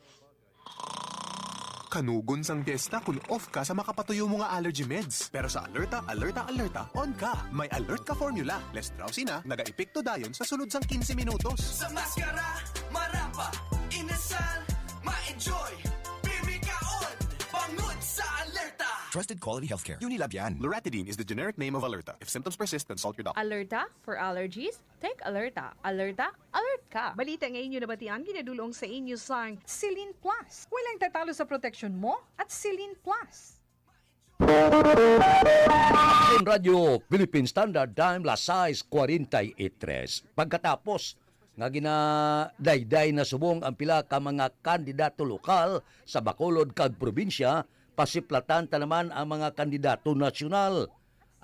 Kanugon sang piyesta kun off ka sa makapatuyo mo nga allergy meds. Pero sa Alerta, Alerta, Alerta, on ka. May Alert ka formula. Less drowsy na, nagaepekto dayon sa sulod sang quince minutos. Sa maskara, marapa, inasal, ma- Joy, Pimikaon, bangod sa Alerta. Trusted quality healthcare. Unilabian. Loratadine is the generic name of Alerta. If symptoms persist, consult your doctor. Alerta for allergies. Take Alerta. Alerta, alert ka. Balita nga inyo nabatian, ginadulong sa inyo sang Celine Plus. Walang tatalo sa proteksyon mo at Celine Plus. Aksyon Radyo, Philippine Standard Time, las sais cuarenta y tres. Pagkatapos nga ginadayday na subong ang pila ka mga kandidato lokal sa Bacolod kag probinsya, pasiplatan ta naman ang mga kandidato nasyonal.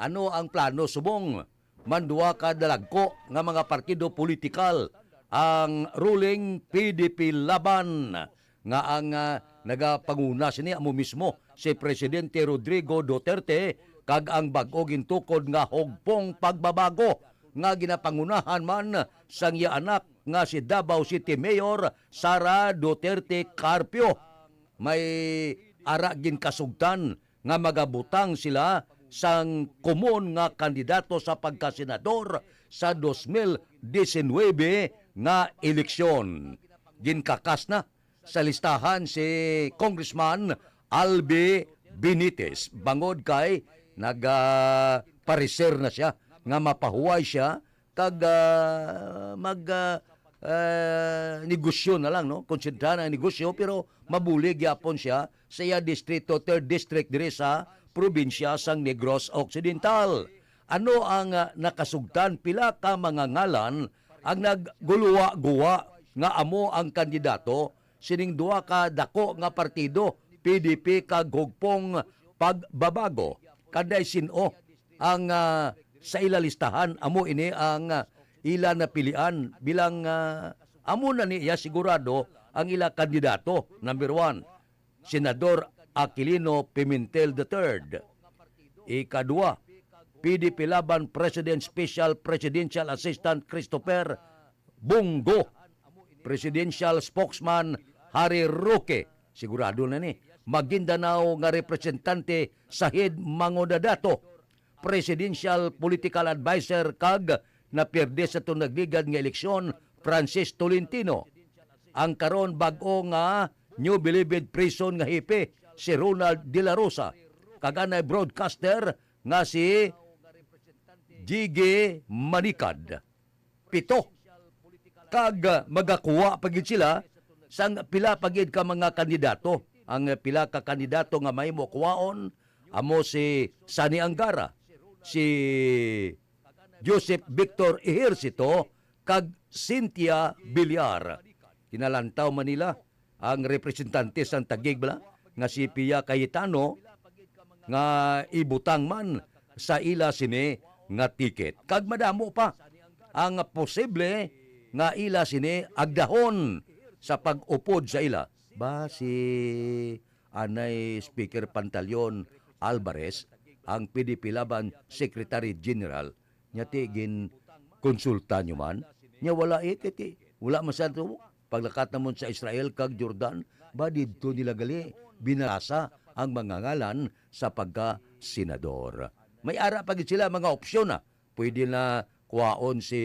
Ano ang plano subong man duha ka dalagko nga mga partido politikal, ang ruling P D P Laban, nga ang, ah, nagapanguna sini amo mismo si Presidente Rodrigo Duterte, kag ang bag-o gintukod nga Hugpong Pagbabago nga ginapangunahan man sang iya anak nga si Davao City Mayor Sara Duterte Carpio. May ara ginkasugtan nga magabutang sila sang komon nga kandidato sa pagkasenador sa dos mil diecinuebe nga eleksyon. Ginkakas na sa listahan si Congressman Albi Benitez bangod kay nagapareser na siya nga mapahuway siya kag, ah, mag, ah, ah, negosyo na lang, no? Konsentrahan ang negosyo, pero mabuli gyapon siya sa iya distrito, third district diri sa probinsya sang Negros Occidental. Ano ang, ah, nakasugtan? Pila ka mga ngalan ang nagguluwa-guwa nga amo ang kandidato sining duha ka dako nga partido, P D P kag Hugpong Pagbabago. Kanday sin-o ang, ah, sa ila listahan, amo ini ang, ah, ila napilian bilang, ah, amo na niya sigurado ang ila kandidato. Number one, Senador Aquilino Pimentel the third. Ikadua, P D P Laban President Special Presidential Assistant Christopher Bong Go. Presidential Spokesman Harry Roque, sigurado na ni. Maguindanao nga representante Saheed Mangodadato. Presidential Political Adviser kag napierde sa tunagligad nga eleksyon, Francis Tolentino. Ang karon bag-o nga New Bilibid Prison nga hepe, si Ronald De La Rosa. Kag anay broadcaster nga si Gigi Manicad. Pito. Kag, ah, magakuha pa gid sila sang pila pa gid ka mga kandidato. Ang, ah, pila ka kandidato nga mahimo kuhaon amo si Sonny Angara, si Joseph Victor Ejercito, kag Cynthia Villar. Kinalantaw man nila ang representante sang Taguig bala nga si Pia Cayetano nga ibutang man sa ila sini nga ticket. Kag madamo pa ang posible nga ila sini agdahon sa pag-upod sa ila. Ba si anay Speaker Pantaleon Alvarez, ang P D P Laban Secretary General, nya ti ginkonsulta nyo man? Nya wala, eh, kay ti, wala man sa to. Paglakat namon sa Israel kag Jordan, ba didto nila gali binarasa ang mga ngalan sa pagka-senador. May ara pa gid sila mga opsyon, ah. Pwede na kuhaon si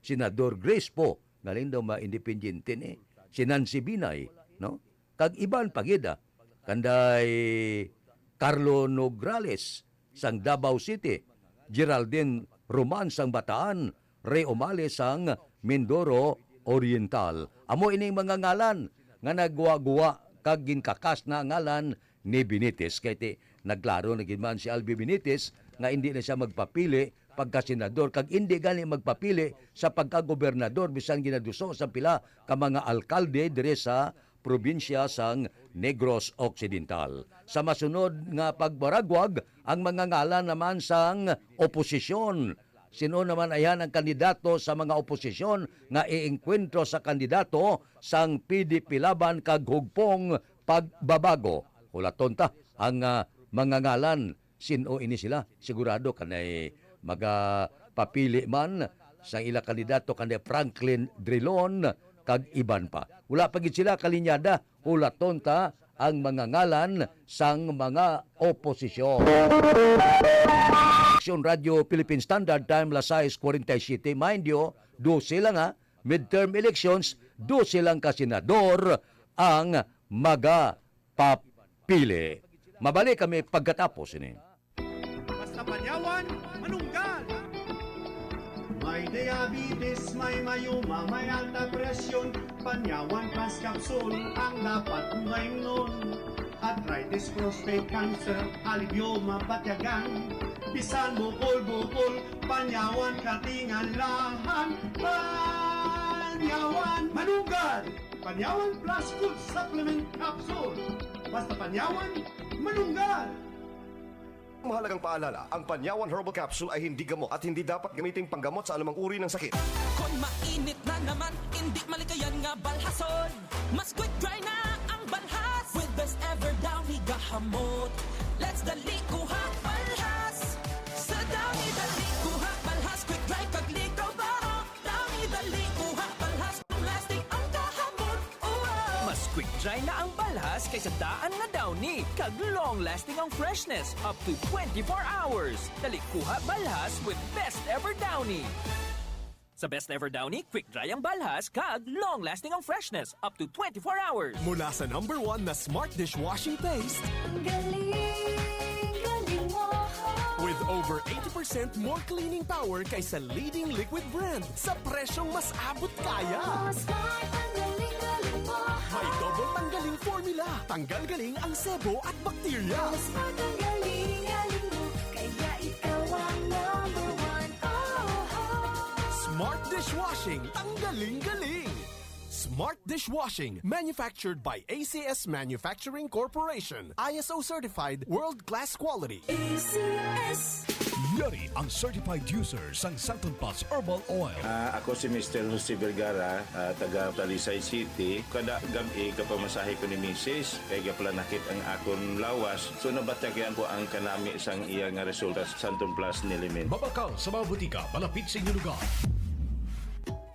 Senador Grace Poe, ngalin daw ma-independiente ni, si Nancy Binay, no? Kag iban pa gid, ah. Kanday Carlo Nograles sang Davao City, Geraldine Roman sang Bataan, Ray Umali sang Mindoro Oriental. Amo ining mga ngalan nga nagguwa-guwa kag ginkakas na ngalan ni Benitez. Kay ti, nagklaro na gid man si Albi Benitez nga indi na siya magpapili pagka-senador kag indi gani magpapili sa pagka-gobernador bisan ginaduso sa pila ka mga alkalde diri sa probinsya sang Negros Occidental. Sa masunod nga pagbaragwag, ang mga ngalan naman sang oposisyon. Sin-o naman ayhan ang kandidato sa mga oposisyon nga iengkwentro sa kandidato sang P D P Laban kag Hugpong Pagbabago? Hulaton ta ang, ah, mga ngalan. Sin-o ini sila? Sigurado kanay magapapili man sa ila kandidato kanay Franklin Drilon kag iban pa. Wala pa gid sila kalinyada. Hulaton ta ang mga ngalan sang mga oposisyon. Aksyon Radio Philippine Standard Time, las sais cuarenta y siete. Mind you, dose lang, ha, midterm elections, dose lang ka senador ang magapapili. Mabalik kami pagkatapos ini. Basta Panyawan, manunggal! May diabetes, may mayuma, may alta presyon. Panyawan Plus Capsule ang dapat mong mainom. Arthritis, prostate cancer, alibyo mabatyagan. Bisan bukol-bukol, Panyawan katingalahan. Panyawan manunggal! Panyawan Plus Food Supplement Capsule. Basta Panyawan, manunggal! Mahalagang paalala, ang Panyawan Herbal Capsule ay hindi gamot at hindi dapat gamiting panggamot sa anumang uri ng sakit. Kon mainit na naman, hindi malikayan nga balhason. Mas quick dry na ang balhas with best ever Downy gahamot. Let's dali kuha balhas. Sa Downy dali kuha balhas, quick dry kag likaw ba? Downy dali kuha balhas, long lasting ang gahamot. Uwa! Mas quick dry na ang balhas kaysa daan nga Downy, kag long lasting ang freshness up to twenty-four hours. Dali kuha balhas with best ever Downy. Sa best ever Downy, quick dry ang balhas kag long lasting ang freshness up to twenty-four hours. Mula sa number one na smart dishwashing paste Ang galing, galing mo. with over eighty percent more cleaning power kaysa leading liquid brand sa presyong mas abot kaya. Oh, smart, ang galing, galing mo. May double tanggaling formula. Tanggal galing ang sebo at bakterya. Oh, smart, ang galing, galing mo. Kaya ikaw ang number one. Oh, oh. Smart dishwashing, tanggaling galing. Smart dishwashing, manufactured by A C S Manufacturing Corporation, I S O certified, world-class quality. A C S. Yari ang certified user sang Santon Plus Herbal Oil. Ah, ako si Mister Jose Vergara, ah, taga Talisay City. Kada gab-i kapamasahe ko ni Misis, kay gaplanakit ang akon lawas. So nabatyagan ko ang kanami sang iya nga resulta sa Santon Plus Nilimin. Mabakal sa mga butika malapit sa inyong lugar.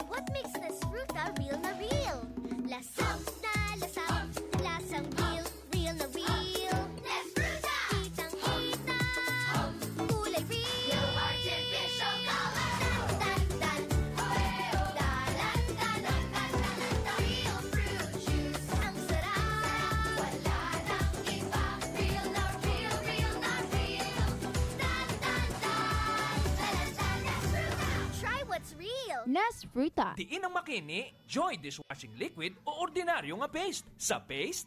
What makes Nesfruta real na real? Lasang na lasang, lasang real, real na real. Nesfruta! Kitang kita, kulay real. No artificial color. Tan, tan, tan. Dalan, dalan, dalan, dalan. Real fruit juice. Ang sarap. Wala nang iba. Real na real, real na real. Tan, tan, tan. Dalan, dalan, Nesfruta. Try what's real. Nesfruta. Diin ang makini, Joy dishwashing liquid o ordinaryo nga paste? Sa paste,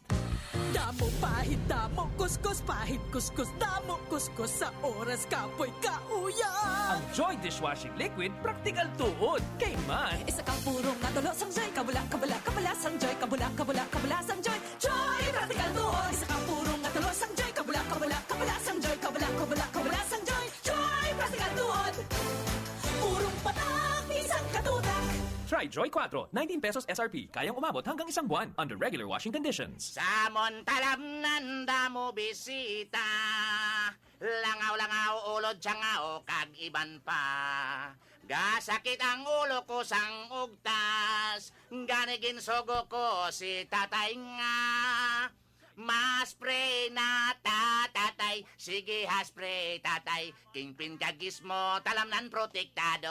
damo pahid, damo kuskus, pahid kuskus, damo kuskus sa oras kapoy kauyan. Ang Joy dishwashing liquid praktikal tuod, kay man isa ka purong nga tulo sang Joy, kabula, kabula, kabula sang Joy, kabula, kabula, kabula sang Joy. Joy, praktikal tuod, isa ka purong nga tulo sang Joy, kabula, kabula, kabula sang Joy, kabula, kabula, kabula sang Joy. Joy, praktikal tuod. Purong patak, isang katutak. Try Joy four, nineteen pesos S R P. Kayang umabot hanggang isang buwan under regular washing conditions. Sa amon talamnan damo bisita, langaw-langaw, ulod, tiyangaw, kag iban pa. Gasakit ang ulo ko sang ugtas, gani ginsugo ko si tatay nga ma-spray na ta, tatay. Sige, ha-spray, tatay. Kingpin kag Gizmo, talamnan protektado.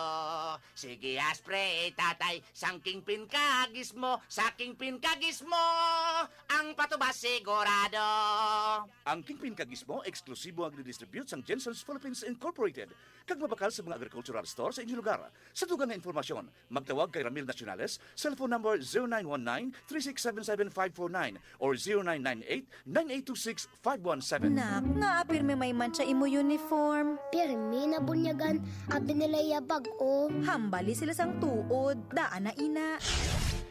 Sige, ha-spray, tatay. Sang Kingpin kag Gizmo, sa Kingpin kag Gizmo, ang patubas sigurado. Ang Kingpin kag Gizmo, eksklusibo nga ginidistribute sang Jensen's Philippines Incorporated, kag mabakal sa mga agricultural store sa inyong lugar. Sa dugang nga impormasyon, magtawag kay Ramil Nacionales, cellphone number zero nine one nine, three six seven seven five four nine or zero nine nine eight, nine eight two six, five one seven. Nak, ngaa pirmi may mantsa imo uniform? Pirmi nabunyagan, abi nila iya bag-o. Hambali sila sang tuod, daan na ina.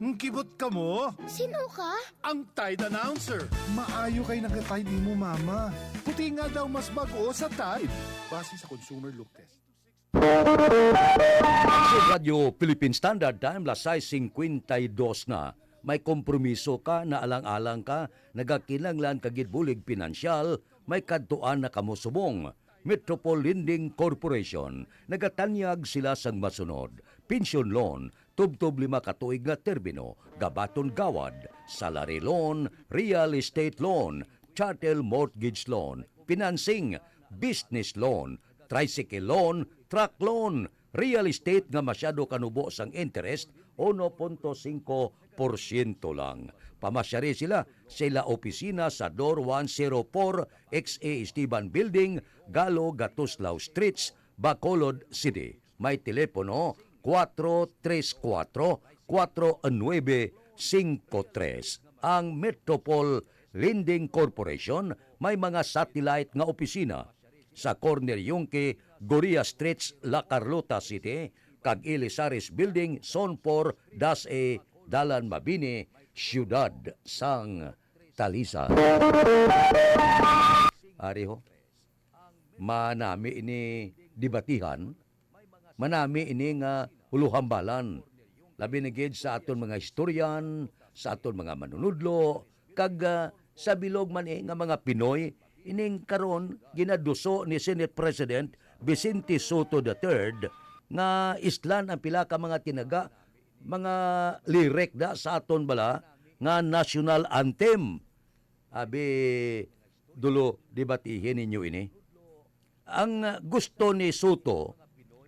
Ngkibot kamo? Sino ka? Ang Tide Announcer. Maayo kay naka-Tide imo mama. Puti nga daw mas bag-o sa Tide. Base sa consumer look test. Sa Radyo Philippine Standard Time, las sais cincuenta y dos na. May kompromiso ka, naalang-alang ka, nagakinahanglan ka gid bulig pinansyal, may kadtuan na kamo subong. Metropol Lending Corporation, nagatanyag sila sang masunod: pension loan, tubtob lima ka tuig nga termino, gabaton gawad, salary loan, real estate loan, chattel mortgage loan, financing, business loan, tricycle loan, truck loan, real estate nga masyado kanubo sang interest, uno punto singko porsyento lang. Pamasyari sila sa ila opisina sa Door one zero four X A Esteban Building, Galo, Gatuslao Streets, Bacolod City. May telepono, kwatro tres kwatro, kwatro nuebe singko tres. Ang Metropol Lending Corporation may mga satellite nga opisina sa corner Yungque, Goria Streets, La Carlota City, kag Elizares Building, Zone four dash A, Dalan Mabini, Siyudad sang Talisay. Ari ho, manami ini debatihan, manami ini nga huluhambalan, labi na gid sa aton mga historian, sa aton mga manunudlo, kag, ah, sa bilog man, eh, nga mga Pinoy, ining karon ginaduso ni Senate President Vicente Sotto the third nga islan ang pila ka mga tinaga, mga lyric da sa aton bala nga national anthem. Abi, dulo, debatihin ninyo ini. Ang, ah, gusto ni Sotto,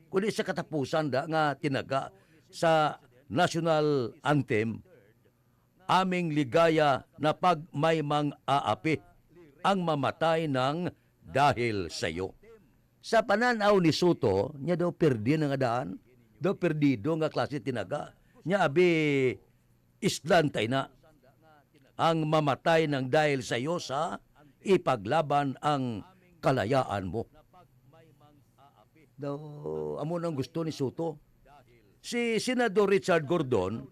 kundi sa katapusan da nga tinaga sa national anthem, "Aming ligaya na pagmaymang aapi ang mamatay nang dahil sa iyo." Sa pananaw ni Sotto, niya daw perdi na nga daan, daw perdido nga klase tinaga. Niya abi, islan ta ina ang mamatay nang dahil sa iyo sa ipaglaban ang kalayaan mo. Daw, amo nang gusto ni Sotto. Si Senador Richard Gordon,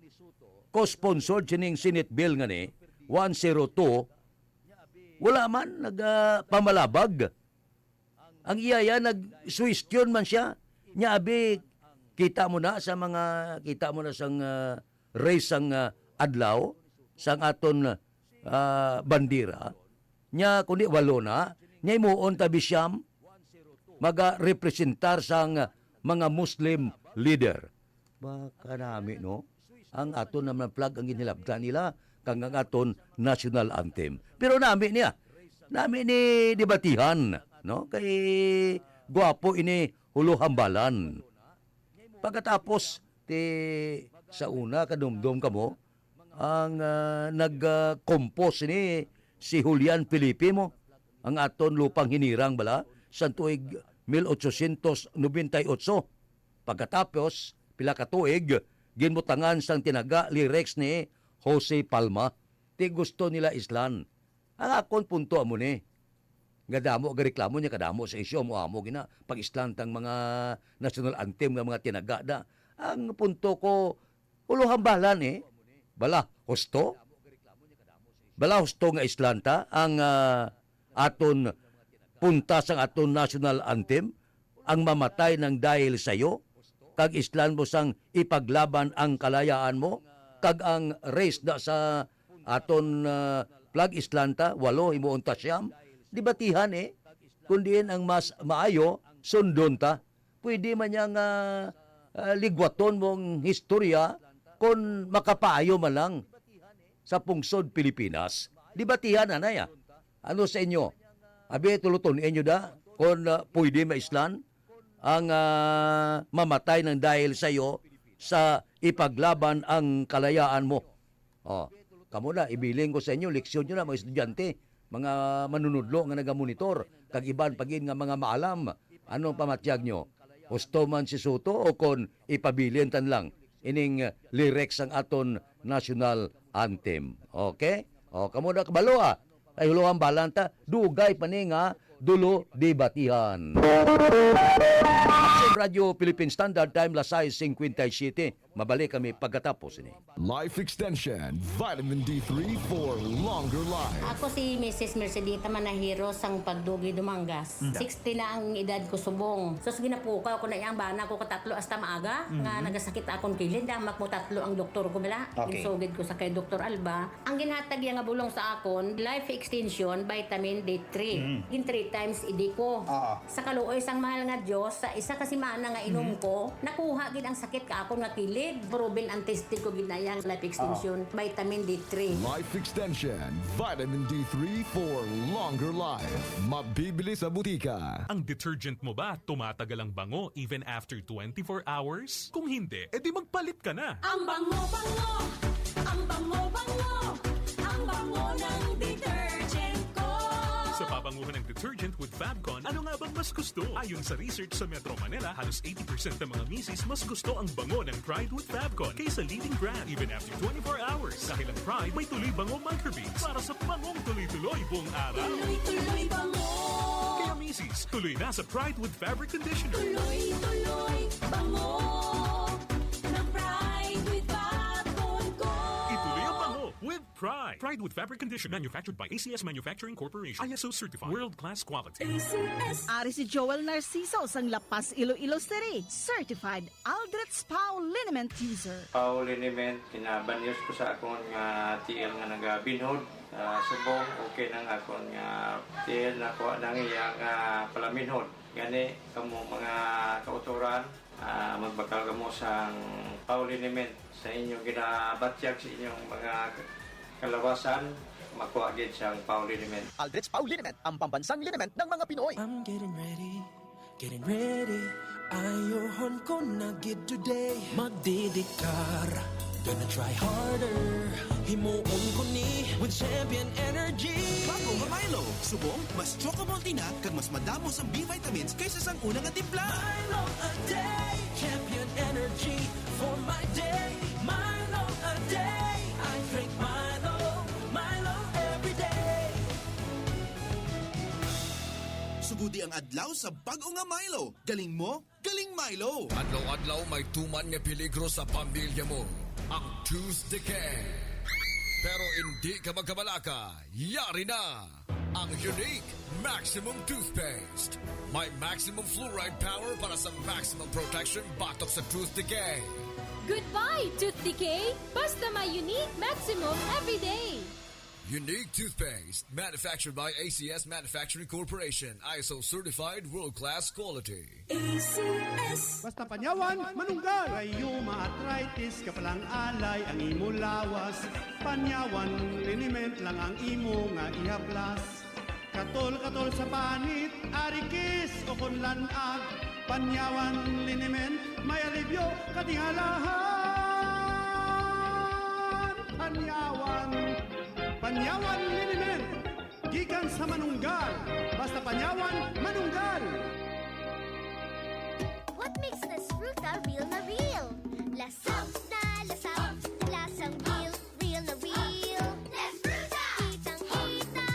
co-sponsored sining Senate Bill nga ni one zero two, wala man nagapamalabag. Ang iya, iya, nagsuwestiyon man siya. Nya, abi, kita mo na sa mga, kita mo na sang, ah, race sang, ah, adlaw, sang aton, ah, bandera. Nya, kundi walo na, nya himuon ta bisan magarepresentar sang mga Muslim leader. Baka nami, no? Ang aton naman flag ang ginhilabtan nila, kag ang aton national anthem. Pero nami niya. Nami ni debatihan, no? Kay gwapo ini huluhambalan. Pagkatapos, ti, sa una, kadumdom kamo, ang, ah, nag, ah, compose ni si Julian Felipe mo, ang aton lupang hinirang bala, sa tuig mil ochocientos noventa y ocho. Pagkatapos, pila ka tuig, ginbutangan sang tinaga lyrics ni Jose Palma, ti gusto nila islan. Ang akon punto amo ni, nga damo gareklamo niya, kadamo sa isyu, amo-amo gina, pag-islan tang mga national anthem nga mga tinaga da. Ang punto ko, huluhambalan, eh. Bala, husto? Bala, husto nga islan ta ang, ah, aton punta sang aton national anthem, ang mamatay nang dahil sa iyo, kag islan mo sang ipaglaban ang kalayaan mo, kag ang race da sa aton, ah, flag islan ta, walo, himuon ta siyam. Debatihan, eh. Kun diin ang mas maayo, sundon ta. Pwede man niya nga, ah, ligwaton mo ang historya kon makapaayo man lang sa pungsod Pilipinas. Debatihan na na ya. Ano sa inyo? Abi, tuluton inyo da kon, ah, pwede maislan ang, ah, mamatay nang dahil sa iyo sa ipaglaban ang kalayaan mo. Oh, kamo na, ibilin ko sa inyo, leksyon nyo na, mga estudyante, mga manunudlo nga nagamonitor, kag iban pa gid nga mga maalam. Anong pamatyag nyo? Husto man si Sotto o kon ipabilin tan lang ining, eh, lyrics sang aton national anthem? Okay? O, kamo na kabalo, ah. Ay, huluhambalan ta, dugay pa ni nga dulo debatihan. Action Radio Philippine Standard Time, las sais cincuenta y siete. Mabalik kami pagkatapos ini. Life Extension, Vitamin D three for longer life. Ako si Missus Mercedita Manahiro sang Pagdugi, Dumangas. Mm. Sixty na ang edad ko subong. Sus, ginapukaw ko na iyang bana ko katatlo hasta maaga, nga Mhm. nagasakit akon kilid. Damak mo tatlo ang doktor ko, bala. Okay. Ginsugid ko sa kay Doktor Alba. Ang ginhatag niya nga bulong sa akon, life extension, vitamin D three. Mm. Gin three times a day ko. Oo. Sa kaluoy sang mahal nga Dios, sa isa ka semana nga inom Mhm. ko, nakuha gid ang sakit ka akon nga kilid. Proven and tested ko gid na yang life extension, Oo. vitamin D three. Life Extension, Vitamin D three for longer life. Mabibili sa butika. Ang detergent mo ba tumatagal ang bango even after twenty-four hours? Kung hindi, edi magpalit ka na. Ang bango-bango, Ang bango-bango, ang bango ng detergent ko. Sa pabanguhan ng detergent with Fabcon, ano nga bang mas gusto? Ayon sa research sa Metro Manila, halos eighty percent ng mga misis mas gusto ang bango ng Pride with Fabcon kaysa leading brand, even after twenty-four hours. Dahil ang Pride may tuloy bango microbeads para sa bangong tuloy-tuloy buong araw. Tuloy-tuloy bango. Kaya misis, tuloy na sa Pride with Fabric Conditioner. Tuloy-tuloy bango ng Pride with Fabcon ko. Ituloy ang bango with Pride. Pride with Fabric Conditioner. Manufactured by A C S Manufacturing Corporation. I S O certified. World-class quality. A C S. Ari si Joel Narciso sang La Paz, Iloilo City. Certified Aldrich Pau Liniment User. Pau Liniment, kinabanyos ko sa akon nga tiil nga nagabinhod. Ah, subong, okay nang akon nga tiil, nakuha nang iya nga palaminhod. Gani, kamo mga kautoran, ah, magbakal kamo sang Pau Liniment sa inyong ginabatyag sa inyong mga kalawasan, makuha gid sang Pau Liniment. Aldrich Pau Liniment, ang pambansang liniment ng mga Pinoy. I'm getting ready, getting ready. Ayohon ko na gid today. Magdidikar, gonna try harder. Himuon ko ni with Champion Energy. Bago nga Milo, subong, mas choco malty na kag mas madamo sang B vitamins kaysa sang una nga timpla. Milo a day, Champion Energy for my day. Milo a day, I drink Milo. Milo every day. Sugodi ang adlaw sa bag-o nga Milo. Galing mo, galing Milo. Adlaw-adlaw may tuman nga peligro sa pamilya mo, ang tooth decay. Pero hindi ka magkabalaka, yari na ang Unique Maximum Toothpaste. May maximum fluoride power para sa maximum protection batok sa tooth decay. Goodbye, tooth decay! Basta may Unique Maximum everyday! Unique Toothpaste, manufactured by A C S Manufacturing Corporation, I S O certified, world-class quality. A C S. Basta panyawan, manunggal. Rayuma, arthritis, kapalang alay ang imo lawas. Panyawan liniment lang ang imo nga ihaplas. Katol-katol sa panit, arikis o kon lanag. Panyawan liniment, may alibyo katingalahan. Panyawan, panyawan liniment. Gikan sa manunggal, basta panyawan, manunggal. What makes Nesfruta real na real? Lasang na lasang, lasang real, real na real. Nesfruta! Kitang-kita,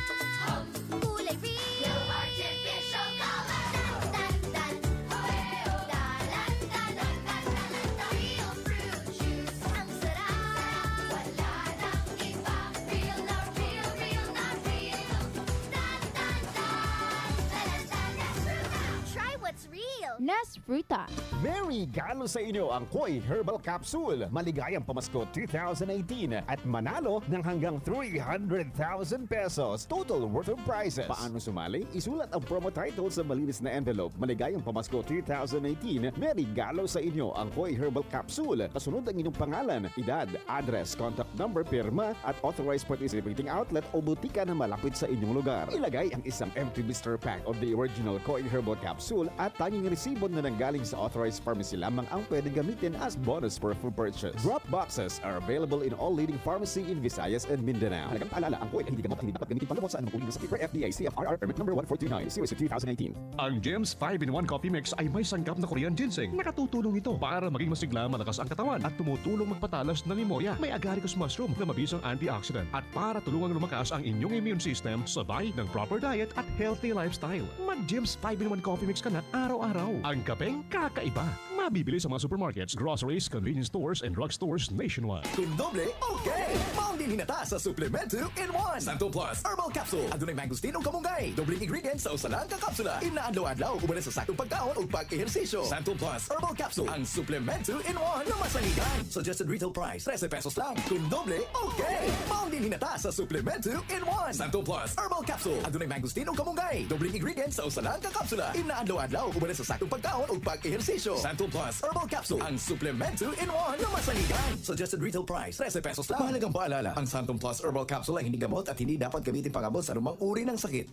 kulay real. No artificial color. Tan, tan, tan. Oeo. Dalan, dalan, dalan, dalan. Real fruit juice. Ang sarap. Wala nang iba. Real na real, real na real. Tan, tan, tan. Dalan, dalan, Nesfruta. Try what's real. Nesfruta. May regalo sa inyo ang Koi Herbal Capsule. Maligayang Pamasko two thousand eighteen at manalo ng hanggang three hundred thousand pesos total worth of prizes. Paano sumali? Isulat ang promo title sa malinis na envelope. Maligayang Pamasko two thousand eighteen, may regalo sa inyo ang Koi Herbal Capsule. Kasunod ang inyong pangalan, edad, address, contact number, pirma, at authorized participating outlet o butika na malapit sa inyong lugar. Ilagay ang isang empty blister pack of the original Koi Herbal Capsule at tanging resibo na nanggaling sa authorized pharmacy lamang ang pwedeng gamitin as bonus for full purchase. Drop boxes are available in all leading pharmacy in Visayas and Mindanao. Mahalagang paalala, ang Koi ay hindi gamot at hindi dapat gamitin panggamot sa anumang uri ng sakit, per F D A, C F R R permit number one four two nine, series of two thousand eighteen. Ang Gems five-in-one Coffee Mix ay may sangkap na Korean ginseng. Nakatutulong ito para maging masigla, malakas ang katawan at tumutulong magpatalas ng memorya. May agaricus mushroom na mabisang antioxidant at para tulungang lumakas ang inyong immune system, sabay ng proper diet at healthy lifestyle. Mag-Gems five-in-one Coffee Mix ka na araw-araw. Ang kapeng kakaiba. Mabibili sa mga supermarkets, groceries, convenience stores, and drugstores nationwide. Kung doble, okay! Maong din hinata sa Suplemento in one. Santon Plus Herbal Capsule. Adunay mangosteen o kamunggay. Dobleng ingredients sa usa lang ka kapsula. Imna adlaw-adlaw, uban sa saktong pagkaon ug pag-ehersisyo. Santon Plus Herbal Capsule, ang suplemento in one na masaligan. Suggested retail price, trese pesos lang. Kung doble, okay! Maong din hinata sa Suplemento in one. Santon Plus Herbal Capsule. Adunay mangosteen o kamunggay. Dobleng ingredients sa usa lang ka kapsula. Imna adlaw-adlaw, uban sa saktong pagkaon ug pag-ehersisyo. Santon Plus Herbal Capsule, ang suplemento in one na masaligan. Suggested retail price, trese pesos lang. Mahalagang paalala, ang Santon Plus Herbal Capsule ay hindi gamot at hindi dapat gamitin pang-abot sa anumang uri ng sakit.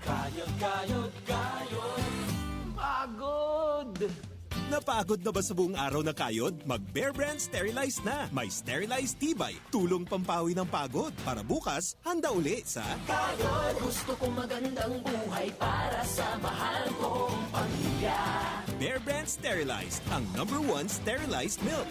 Kayod, kayod, kayod. Pagod! Napagod na ba sa buong araw na kayod? Mag Bear Brand Sterilize na. May sterilized tibay, tulong pampawi ng pagod. Para bukas, handa uli sa Kayod, gusto kong magandang buhay para sa mahal kong pamilya. Bear Brand Sterilized, ang number one sterilized milk.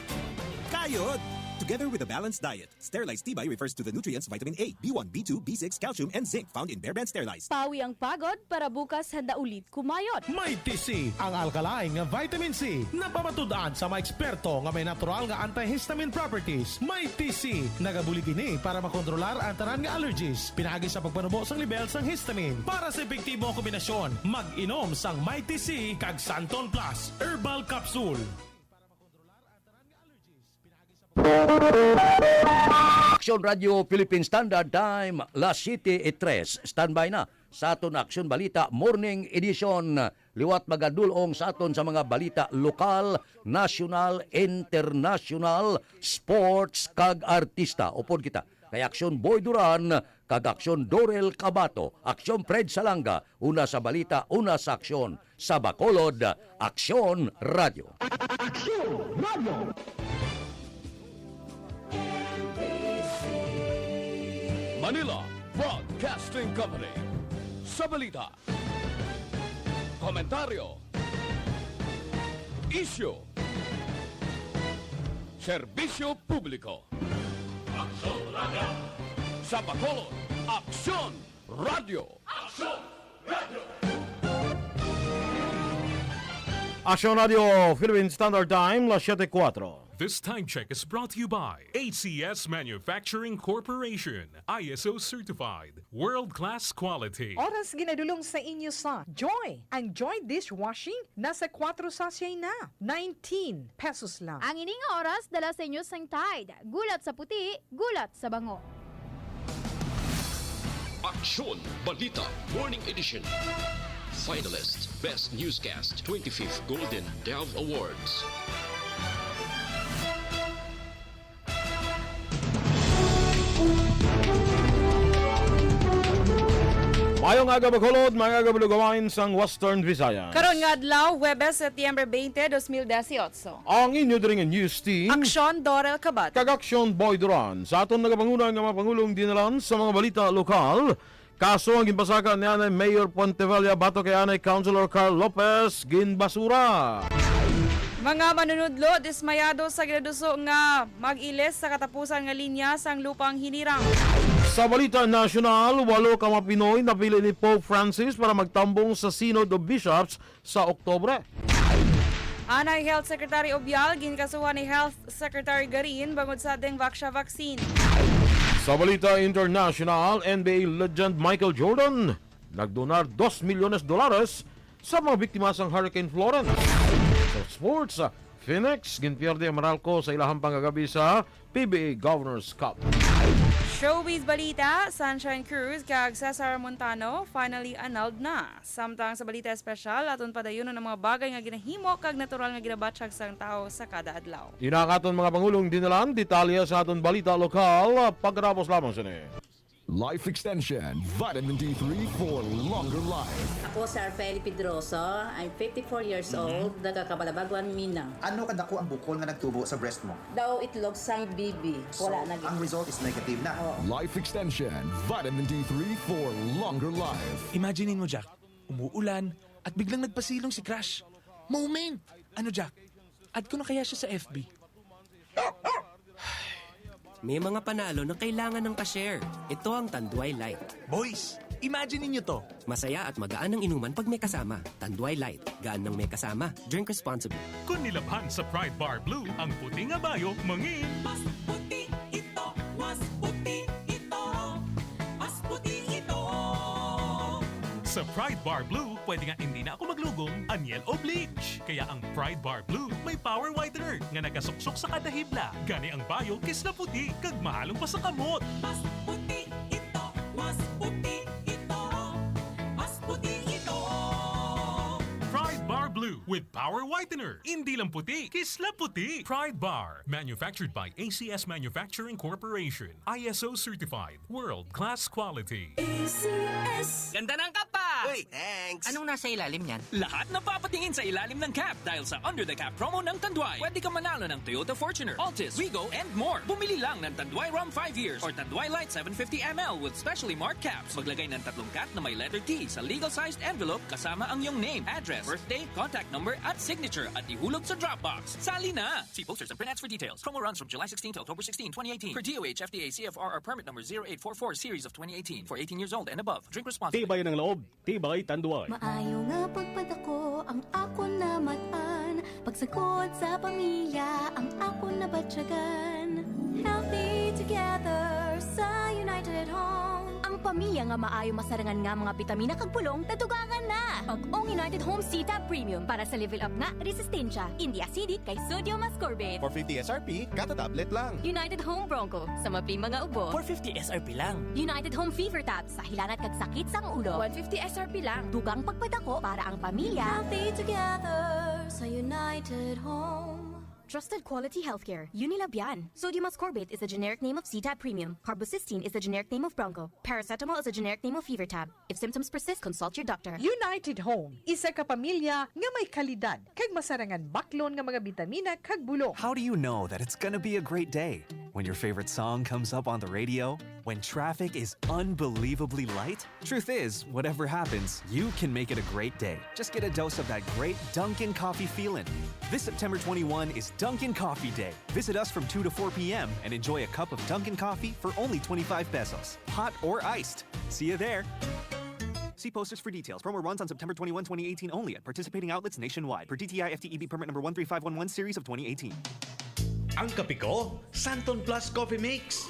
Kayod! Together with a balanced diet. Sterilized tibay refers to the nutrients vitamin A, B one, B two, B six, calcium, and zinc found in Bear Brand Sterilized. Pawi ang pagod para bukas handa ulit kumayod. Mighty C, ang alkaline nga vitamin C, napamatud-an sa mga eksperto nga may natural nga antihistamine properties. Mighty C, nagabulig ini para makontrolar ang tanan nga allergies, pinaagi sa pagpanubo sang lebel sang histamine. Para sa epektibo nga kombinasyon, mag-inom sang Mighty C kag Santon Plus Herbal Capsule. Aksyon Radio Philippine Standard Time, las siete y tres. Standby na sa aton Aksyon Balita Morning Edition. Liwat magadul-ong sa aton sa mga balita lokal, nasyonal, internasyonal, sports, kag artista. Upod kita kay Aksyon Boy Duran kag Aksyon Dorel Cabato, Aksyon Fred Salanga, una sa balita, una sa aksyon. Sa Bacolod, Aksyon Radio. Aksyon Radio. Manila Broadcasting Company. Sa balita, komentaryo, isyu, serbisyo publiko. Aksyon Radio. Sa Bacolod, Aksyon Radio. Aksyon Radio. Aksyon Radio, Philippine Standard Time, las siete kuwatro. This time check is brought to you by A C S Manufacturing Corporation, I S O certified, world-class quality. Oras ginadulong sa inyo sa Joy. Ang Joy dishwashing nasa kuwatro sachet na, nineteen pesos lang. Ang ini nga oras dala sa inyo sang Tide. Gulat sa puti, gulat sa bango. Aksyon Balita Morning Edition. Finalist, Best Newscast, twenty-fifth Golden Dove Awards. Mayong aga, Bacolod, mayong aga, Balugawain sang Western Visayas. Karon nga adlaw, Huwebes, Setyembre twenty, dos mil dieciocho. Ang inyo diri nga news team, Aksyon Dorel Cabato kag Aksyon Boy Duran. Sa aton nagapanguna nga mga pangulong dinalan sa mga balita lokal, kaso ang ginpasaka ni anay Mayor Pontevilla batok kay anay Councilor Carl Lopez ginbasura. Mga manunudlo dismayado sa ginaduso nga mag-ilis sa katapusan nga linya sang lupang hinirang. Sa balita nasyonal, walo ka mga Pinoy napili ni Pope Francis para magtambong sa Synod of Bishops sa Oktubre. Anay Health Secretary Obial ginkasuhan ni Health Secretary Garin bangod sa Dengvaxia vaccine. Sa balita international, N B A legend Michael Jordan nagdonar dos milyones dolares sa mga biktima sang Hurricane Florence. Sa sports, Phoenix ginpierde ang Meralco sa ilahang pangagabi sa P B A Governor's Cup. Showbiz balita, Sunshine Cruz kag Cesar Montano finally annulled na. Samtang sa balita espesyal, aton padayunon ang mga bagay nga ginahimo kag natural nga ginabatyag sang tawo sa kada adlaw. Ina ang aton mga pangulong dinalan, detalye sa aton balita lokal, pagkatapos lamang sini. Life Extension, Vitamin D three for longer life. Ako si Arfeli Pedroso. I'm fifty-four years Mhm. old, taga Cabalabagwan, Minang. Ano kadako ang bukol nga nagtubo sa breast mo? Daw itlog sang bibi. So, wala na gid. Ang result is negative na. Oo. Life Extension, Vitamin D three for longer life. Imagine mo, Jack, umuulan at biglang nagpasilong si Crush. Moment! Ano, Jack? Add ko na kaya siya sa F B? May mga panalo na kailangan ng ka-share. Ito ang Tanduay Light. Boys, imagine ninyo to. Masaya at magaan ang inuman pag may kasama. Tanduay Light. Gaan ng may kasama. Drink responsibly. Kung nilabhan sa Pride Bar Blue, ang puti nga bayo, mangin. Mas puti ito, mas puti ito, mas puti ito. Sa Pride Bar Blue, pwede nga hindi na ako maglugom, anyel o bleach. Kaya ang Pride Bar Blue may power whitener nga nagasuksok sa kada hibla. Gani ang bayo kisla puti kag mahalong pa sa kamot. Mas puti ito, mas puti ito, mas puti ito. Pride Bar Blue with power whitener. Hindi lang puti, kisla puti. Pride Bar, manufactured by A C S Manufacturing Corporation. I S O certified, world class quality. A C S. Ganda ng kape! Uy, thanks. Anong nasa ilalim niyan? Lahat napapatingin sa ilalim ng cap dahil sa Under the Cap promo ng Tanduay. Pwede ka manalo ng Toyota Fortuner, Altis, Wigo, and more. Bumili lang ng Tanduay Rum five years or Tanduay Light seven fifty M L with specially marked caps. Maglagay ng tatlong cap na may letter T sa legal sized envelope kasama ang iyong name, address, birthday, contact number, at signature at ihulog sa drop box. Sali na! See posters and printouts for details. Promo runs from July sixteen to October sixteen, twenty eighteen. Per D O H F D A C F R R permit number zero eight four four series of twenty eighteen. For eighteen years old and above. Drink responsibly. Tibay ng loob, tibay Tanduay. Maayo nga pagpadako ang akon namatan. Pagsagod sa pamilya ang akon nabatyagan. Healthy together sa United Home. Ang pamilya nga maayo masarangan nga mga bitamina kag bulong nadugangan na. Bag-ong United Home C-Tab Premium para sa level up nga resistensya, indi acidic kay sodium ascorbate. Four fifty S R P, kada tablet lang. United Home Bronco sa maping mga ubo. Four fifty S R P lang. United Home Fever Tab sa hilanat kag sakit sang ulo. One fifty S R P lang. Dugang pagpadako para ang pamilya. Healthy together sa United Home. Trusted quality healthcare. Unilab yan. Sodium ascorbate is the generic name of C-Tab Premium. Carbocisteine is the generic name of Bronco. Paracetamol is the generic name of Fever Tab. If symptoms persist, consult your doctor. United Home, isa ka pamilya nga may kalidad kag masarangan baklon nga mga bitamina kag bulong. How do you know that it's gonna be a great day? When your favorite song comes up on the radio? When traffic is unbelievably light? Truth is, whatever happens, you can make it a great day. Just get a dose of that great Dunkin' coffee feeling. This September twenty-one is Dunkin' Coffee Day. Visit us from two to four p.m. and enjoy a cup of Dunkin' coffee for only twenty-five pesos, hot or iced. See you there. See posters for details. Promo runs on September twenty-one, twenty eighteen only at participating outlets nationwide. Per D T I F T E B permit number one three five one one series of twenty eighteen. Ang kape ko, Santon Plus Coffee Mix.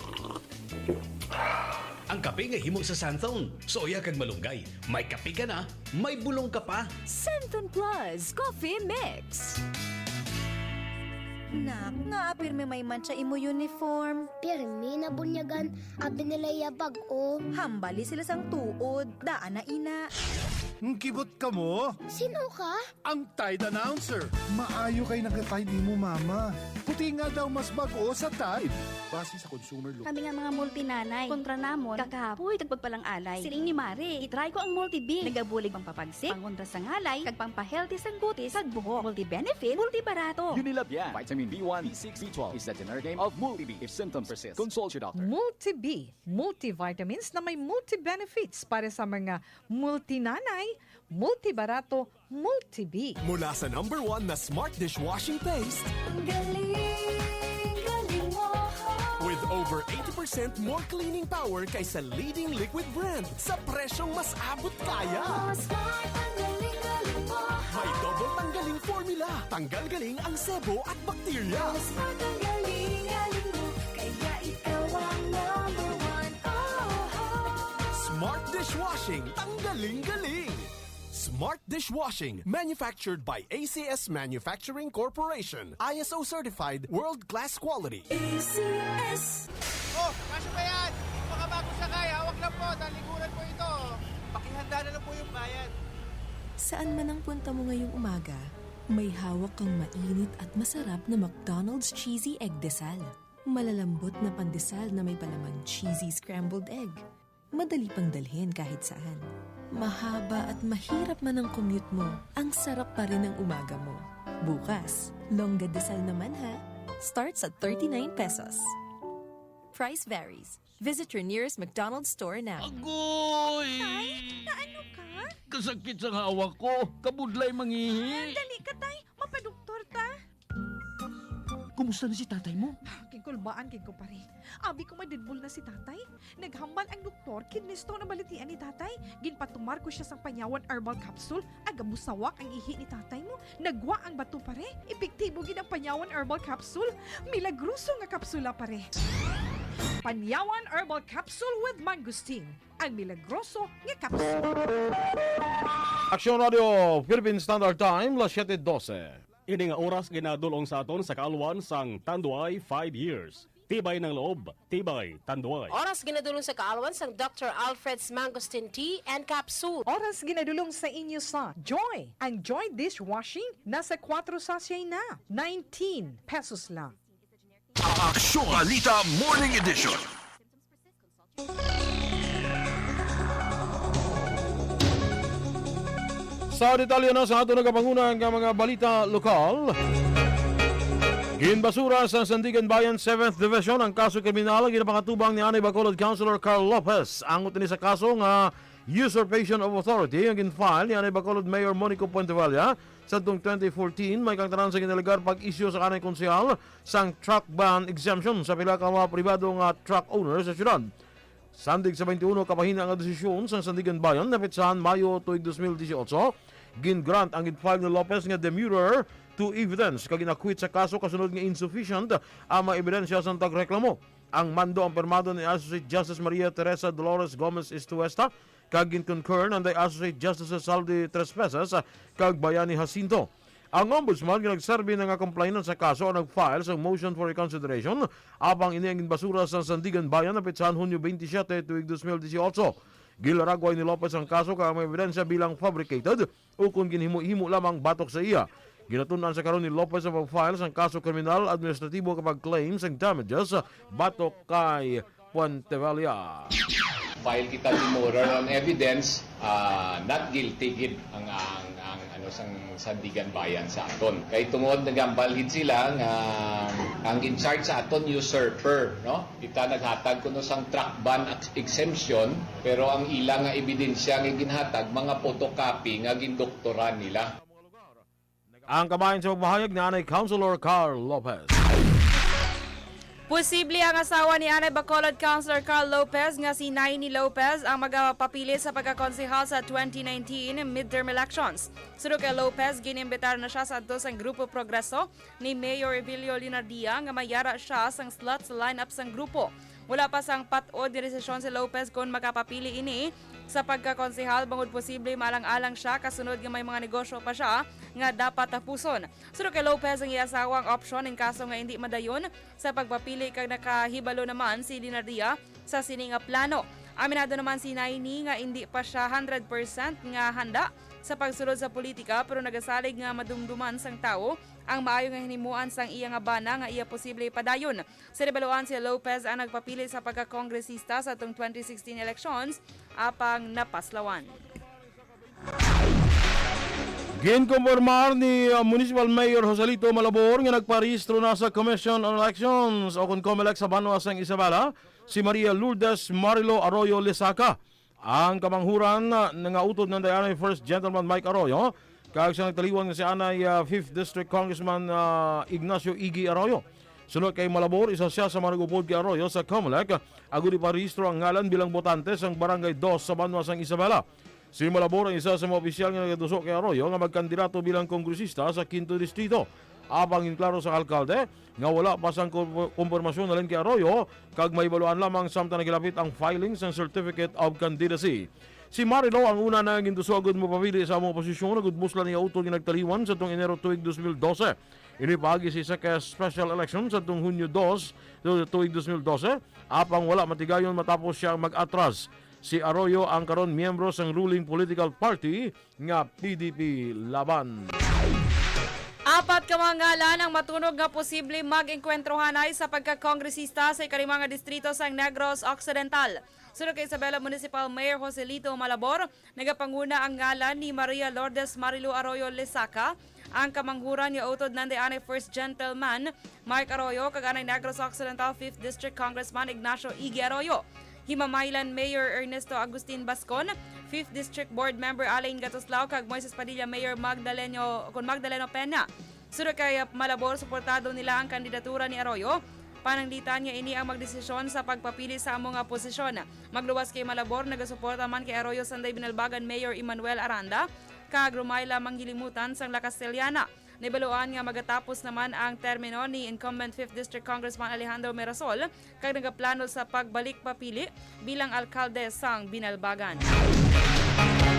Ang kape nga himo sa Santon, suya kag malunggay. May kape ka na, may bulong ka pa. Santon Plus Coffee Mix. Nak, ngaa pirmi may mancha imo uniform? Pirmi nabunyagan, abi nila iya bag-o. Hambali sila sang tuod, daan na ina. Ngkibot kamo? Sino ka? Ang Tide Announcer. Maayo kay nagka-Tide imo mama. Puti nga daw mas bag-o sa Tide. Base sa consumer look. Kami nga mga multinanay, kontra namon, kakapoy kag pagpalang-alay. Siling ni Mare, i-try ko ang Multi-B. Nagabulig pampapagsik, pangontra sa ngalay, kag pampahealthy sang kutis kag buhok. Multi-benefit, multi-barato. Unilab yan. Vitamin B one, B six, B twelve is the generic name of Multi-B. If symptoms persist, consult your doctor. Multi-B, multivitamins na may multi-benefits para sa mga multinanay, multibarato, Multi-B. Mula sa number one na smart dishwashing paste. Ang galing, galing mo. With over eighty percent more cleaning power kaysa leading liquid brand sa presyong mas abot kaya. Oh, smart, ang galing, galing mo. May double tanggaling formula. Tanggal galing ang sebo at bakterya. Oh, smart, ang galing, galing mo. Kaya ikaw ang number one. Oh, oh. Smart dishwashing. Tanggaling galing. Smart Dishwashing, manufactured by A C S Manufacturing Corporation. I S O certified, world-class quality. A C S. Oh, kasya ba yan? Makabago sakay, hawak lang po, talikuran po ito. Pakihanda na lang po yung bayad. Saan man ang punta mo ngayong umaga, may hawak kang mainit at masarap na McDonald's Cheesy Egg Desal. Malalambot na pandesal na may palamang cheesy scrambled egg. Madali pang dalhin kahit saan. Mahaba at mahirap man ang commute mo, ang sarap pa rin ng umaga mo. Bukas, longga desal naman ha. Starts at thirty-nine pesos. Price varies. Visit your nearest McDonald's store now. Agoy! Tay, naano ka? Kasakit sang hawak ko. Kabudlay mangihi. Dali ka, tay. Mapadoktor ta. Kumusta na si tatay mo? Ginkulbaan gid ko, pare. Abi ko madidbol na si tatay. Naghambal ang doktor, kidney stone ang balatian ni tatay. Ginpatumar ko siya sang Panyawan Herbal Capsule. Aga, musawak ang ihi ni tatay mo. Nagwa ang bato, pare. Epektibo gid ang Panyawan Herbal Capsule. Milagroso nga kapsula, pare. Panyawan Herbal Capsule with Mangosteen. Ang milagroso nga kapsula. Aksyon Radio, Philippine Standard Time, las siete doce. Ini nga oras ginadul-ong sa aton sa kaalwan sang Tanduay five years. Tibay ng loob, tibay Tanduay. Oras ginadul-ong sa kaalwan sang Doctor Alfred's Mangosteen Tea and Capsule. Oras ginadul-ong sa inyo sa Joy. Ang Joy Dishwashing nasa kwatro sachet na, nineteen pesos lang. Aksyon Balita Morning Edition. Sa detalye na sa ato nagapanguna nga mga balita lokal. Ginbasura sa Sandiganbayan Seventh Division ang kaso kriminal nga ginapangatubang ni anay Bacolod Councilor Carl Lopez. Angot ini sa kaso nga usurpation of authority nga gin-file ni anay Bacolod Mayor Monico Puentevella sa tong twenty fourteen, may kangtanan sa ginalegar pag-isyu sa anay konsehal sang truck ban exemption sa pila ka mga pribado nga truck owner sa syudad. Sandig sa twenty-one ka bahina nga desisyon sang Sandiganbayan napetsahan Mayo tuig dos mil disiotso, gin-grant ang gin-file ni Lopez nga demurrer to evidence kag gin-acquit sa kaso kasunod nga insufficient ang mga ebidensya sang tagreklamo. Ang mando ang pirmado ni Associate Justice Maria Teresa Dolores Gomez Estuesta kag gin-concur nanday Associate Justices Saldi Trespeses kag Bayani Jacinto. Ang Ombudsman nga nagserbi na nga complainant sa kaso ang nag-file sang motion for reconsideration, apang ini ang ginbasura sa Sandiganbayan napetsahan Hunyo twenty-seven tuig dos mil disiotso. Ginlaragway ni Lopez ang kaso kag ang mga ebidensya bilang fabricated ukon ginhimo-himo lamang batok sa iya. Ginatun-an sa karon ni Lopez ang pag-file sang kaso kriminal, administratibo kag pag-claim sang damages batok kay Puentevella. File kita demurrer on evidence, ah, not guilty gid ang, ang, ang, ano, sang Sandiganbayan sa aton. Kay tungod nagambal gid sila nga ang in charge sa aton usurper, no? Kita naghatag kuno sang truck ban ex-, exemption, pero ang ila nga ebidensya nga ginhatag mga photocopy nga gindoktoran nila. Ang kabahin sa pagpahayag ni anay Councilor Carl Lopez. Posible ang asawa ni anay Bacolod Councilor Carl Lopez nga si Naini Lopez ang magapapili sa pagkakonsehal sa twenty nineteen midterm elections. Suno kay Lopez, ginimbitar na siya sa adto sang Grupo Progreso ni Mayor Evilio Linardia nga mayara siya sang slot sa lineup sang grupo. Wala pa sang pat-od nga desisyon si Lopez kon makapapili ini sa pagkakonsehal, bangod posible maalang-alang siya kasunod nga may mga negosyo pa siya nga dapat tapuson. Suno kay Lopez, ang iya asawa ang opsyon in kaso nga indi madayon sa pagpapili kag nakahibalo naman si Linardia sa sini nga plano. Aminado naman si Naini nga indi pa siya hundred percent nga handa sa pagsulod sa politika, pero nagasalig nga madumduman sang tawo ang maayo nga hinimuan sang iya nga bana nga iya posible ipadayon. Sa nahibaluan, si Lopez ang nagpapili sa pagkakongresista sa atong twenty sixteen elections, apang napaslawan. Ginkompormar ni, uh, Municipal Mayor Joselito Malabor nga nagparehistro na sa Commission on Elections o kon COMELEC sa banwa sang Isabela si Maria Lourdes Marilo Arroyo Lesaca. Ang kamanghuran, uh, nga utod nanday anay First Gentleman Mike Arroyo kag sa nagtaliwan nga si anay, uh, Fifth District Congressman, uh, Ignacio Iggy Arroyo. Suno kay Malabor, isa sia sa mga nag-upod kay Arroyo sa COMELEC agud iparehistro ang ngalan bilang botante sang Barangay Dos sa banwa sang Isabela. Si Malabor ang isa sa mga opisyal nga nagatuso kay Arroyo nga magkandidato bilang kongresista sa Quinto Distrito. Apang ginklaro sang alkalde nga wala pa sang kom-, kompormasyon halin kay Arroyo kag mahibaluan lamang samtang naghilapit ang filing sang Certificate of Candidacy. Si Marilo ang una na gintuso agud mopapili sa among posisyon agud musla niya utod nga nagtaliwan sa tuong Enero tuig dos mil dose. Ini paagi sa isa ka special election sa tuong Hunyo dos, tuig dos mil dose, apang wala matigayon matapos siya ang mag-atras. Si Arroyo ang karon miyembro sang ruling political party nga P D P Laban. Apat ka mga ngalan ang matunog nga posible mag-engkwentrohanay sa pagkakongresista sa ikalima nga distrito sang Negros Occidental. Suno kay Isabela Municipal Mayor Joselito Malabor, nagapanguna ang ngalan ni Maria Lourdes Marilu Arroyo Lesaca, ang kamanghuran nga utod nanday anay First Gentleman Mike Arroyo kag anay Negros Occidental Fifth District Congressman Ignacio Iggy Arroyo. Himamaylan Mayor Ernesto Agustin Bascon, Fifth District Board Member Alain Gatoslao kag Moises Padilla Mayor Magdaleno, kon Magdaleno Peña. Suno kay Malabor, suportado nila ang kandidatura ni Arroyo. Pananglitan nga ini ang magdesisyon sa pagpapili sa amo nga posisyon. Magluwas kay Malabor, nagasuporta man kay Arroyo sanday Binalbagan Mayor Emmanuel Aranda kag Romayla Manghilimutan sang La Castellana. Nahibaluan nga magatapos naman ang termino ni incumbent Fifth District Congressman Alejandro Merasol kag nagaplano sa pagbalik papili bilang alkalde sang Binalbagan.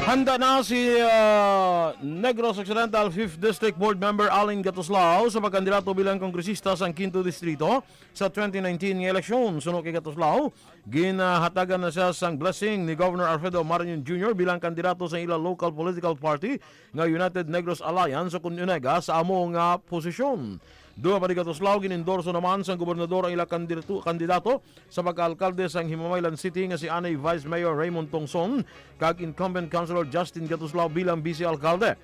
Handa na si, ah, Negros Occidental Fifth District Board Member Allen Gatoslao sa pagkandidato bilang kongresista sang Quinto Distrito sa twenty nineteen nga eleksyon. Suno kay Gatoslao, Ginahatagan na siya sang blessing ni Governor Alfredo Marañon Junior bilang kandidato sa ila local political party nga United Negros Alliance o kon UNEGA sa amo nga posisyon. Duha pa ni Gatuslao, gin-endorso naman sang gobernador ang ila kandidato, kandidato sa pagkaalkalde sang Himamaylan City nga si anay Vice Mayor Raymond Tongson kag incumbent Councilor Justin Gatuslao bilang vice alkalde.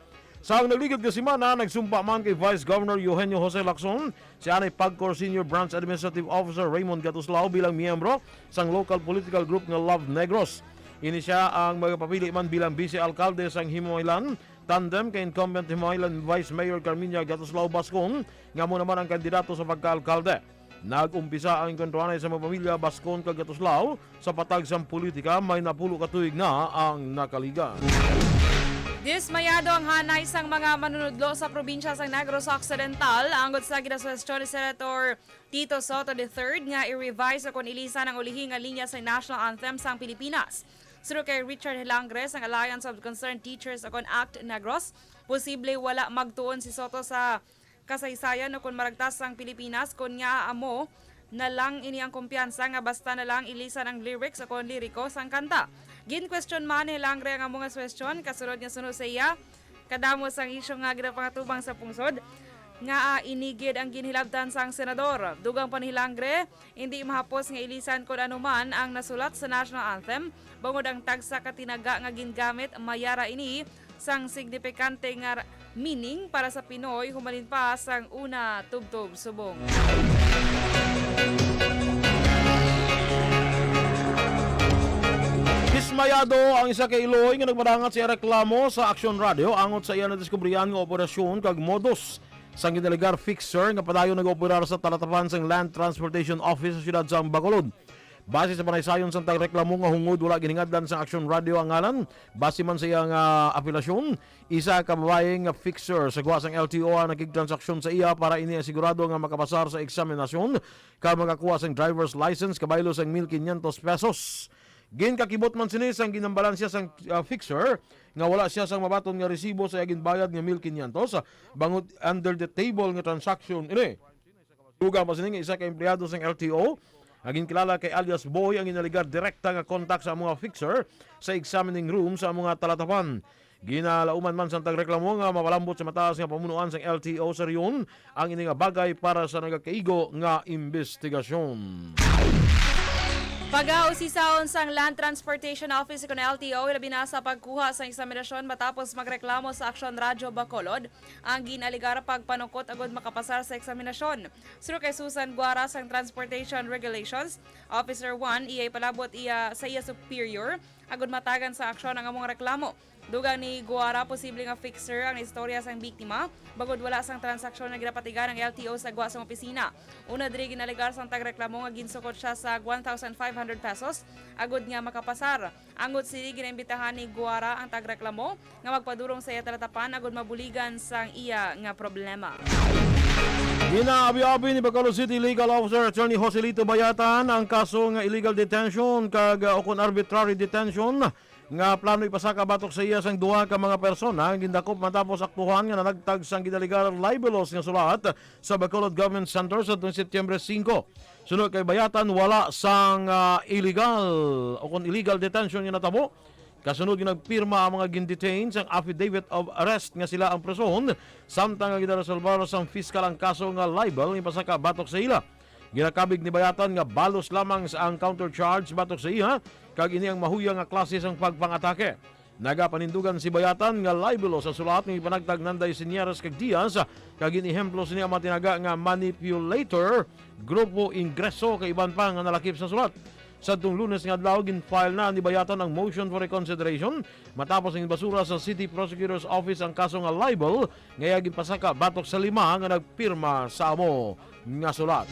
Sa nagligad nga semana, nagsumpa man kay Vice Governor Eugenio Jose Lacson si anay PAGCOR Senior Branch Administrative Officer Raymond Gatuslao bilang miyembro sang local political group nga Love Negros. Ini siya ang magapapili man bilang vice alkalde sang Himamaylan tandem kay incumbent Himamaylan Vice Mayor Carmina Gatuslao Bascon nga amo naman ang kandidato sa pagkaalkalde. Nag-umpisa ang engkwentro anay sa mga pamilya Bascon kag Gatuslao sa patag sang politika, may napulo ka tuig na ang nakaliga. Dismayado ang hanay sang mga manunudlo sa probinsya sang Negros Occidental angod sa ginasuhestyon ni Senator Tito Soto the third nga i-revise o kon ilisan ang ulihi nga linya sa national anthem sang Pilipinas. Suno kay Richard Hilangre sang Alliance of Concerned Teachers o kon act Negros, posible wala magtuon si Soto sa kasaysayan o kon maragtas sang Pilipinas, kon ngaa amo na lang ini ang kumpiyansa nga basta na lang ilisan ang lyrics o kon liriko sang kanta. Gin-question man ni Hilangre ang amo nga suhestyon, kasunod nga suno sa iya, kadamo sang isyu nga ginapangatubang sa pungsod nga, ah, ini gid ang ginhilabtan sang senador. Dugang pa ni Hilangre, hindi mahapos nga ilisan kon ano man ang nasulat sa national anthem, bangod ang tagsa ka tinaga nga gingamit, mayara ini sang signifikante nga ra-, meaning para sa Pinoy humalin pa sang una tubtob subong. Dismayado ang isa ka iloy nga nagpadangat sa iya reklamo sa Aksyon Radio angot sa iya nadiskubrihan nga operasyon kag modus sang ginalegar fixer nga padayon nag-operar sa talatapan sang Land Transportation Office sa siyudad sang Bacolod. Base sa panaysayon sang tagreklamo nga hungod wala ginhingadlan sang Aksyon Radio ang ngalan, base man sa iya nga apelasyon, isa ka babaye nga fixer sa gwa sang L T O ang nakigtransaksyon sa iya para ini asigurado nga makapasar sa eksaminasyon kag makakuha sang driver's license kabaylo sang mil quinientos pesos. Ginkakibot man sini sang ginambalan siya sang, ah, fixer nga wala siya sang mabaton nga resibo sa iya ginbayad nga mil quinientos, ah, bangod under the table nga transaction ini. Dugang pa sini nga isa ka empleyado sang L T O nga ginkilala kay alias Boy ang ginalegar direkta nga kontak sa amo nga fixer sa examining room sa amo nga talatapan. Ginalauman man sang tagreklamo nga mapalambot sa mataas nga pamunuan sang L T O sa rehiyon ang ini nga bagay para sa nagakaigo nga imbestigasyon. Pagausisaon sang Land Transportation Office kon L T O, labi na sa pagkuha sang eksaminasyon matapos magreklamo sa Aksyon Radyo Bacolod ang ginalegar pagpanukot agud makapasar sa eksaminasyon. Suno kay Susan Guara sang Transportation Regulations Officer one, iya'y palabot iya sa iya superior agud matagan sa aksyon ang among reklamo. Dugang ni Guara, posible nga fixer ang istorya sang biktima, bangod wala sang transaksyon nga ginapatigan ang L T O sa gwa sang opisina. Una diri, ginalegar sang tagreklamo nga ginsukot siya sa one thousand five hundred pesos agud nga makapasar. Angot sini, ginaimbitahan ni Guara ang tagreklamo nga magpadulong sa iya talatapan agud mabuligan sang iya nga problema. Ginaabi-abi ni Bacolod City Legal Officer Attorney Joselito Bayatan ang kaso nga illegal detention kag, uh, ukon arbitrary detention nga plano ipasaka batok sa iya sang duha ka mga persona nga gindakop matapos aktuhan nga nanagtag sang ginalegar libelous nga sulat sa Bacolod Government Center sa tuong Setyembre singko. Suno kay Bayatan, wala sang, ah, illegal o kon illegal detention nga natabo. Kasunod nga nagpirma ang mga gin-detain sang affidavit of arrest nga sila ang preso, samtang nga ginaresolbar sang piskal ang kaso nga libel nga ipasaka batok sa ila. Ginakabig ni Bayatan nga balos lamang sa ang countercharge batok sa iya, kag ini ang mahuya nga klase sang pagpangatake. Nagapanindugan si Bayatan nga libelous sa sulat nga ipanagtag Nanday Seniores kag Diaz, kag ginehemplo sini ang mga tinaga nga manipulator, grupo ingreso, kag iban pa nga nalakip sa sulat. Sadtong Lunes nga adlaw, gin-file na ni Bayatan ang motion for reconsideration matapos ang basura sa City Prosecutor's Office ang kaso nga libel nga iya ginpasaka batok sa lima nga nagpirma sa amo nga sulat.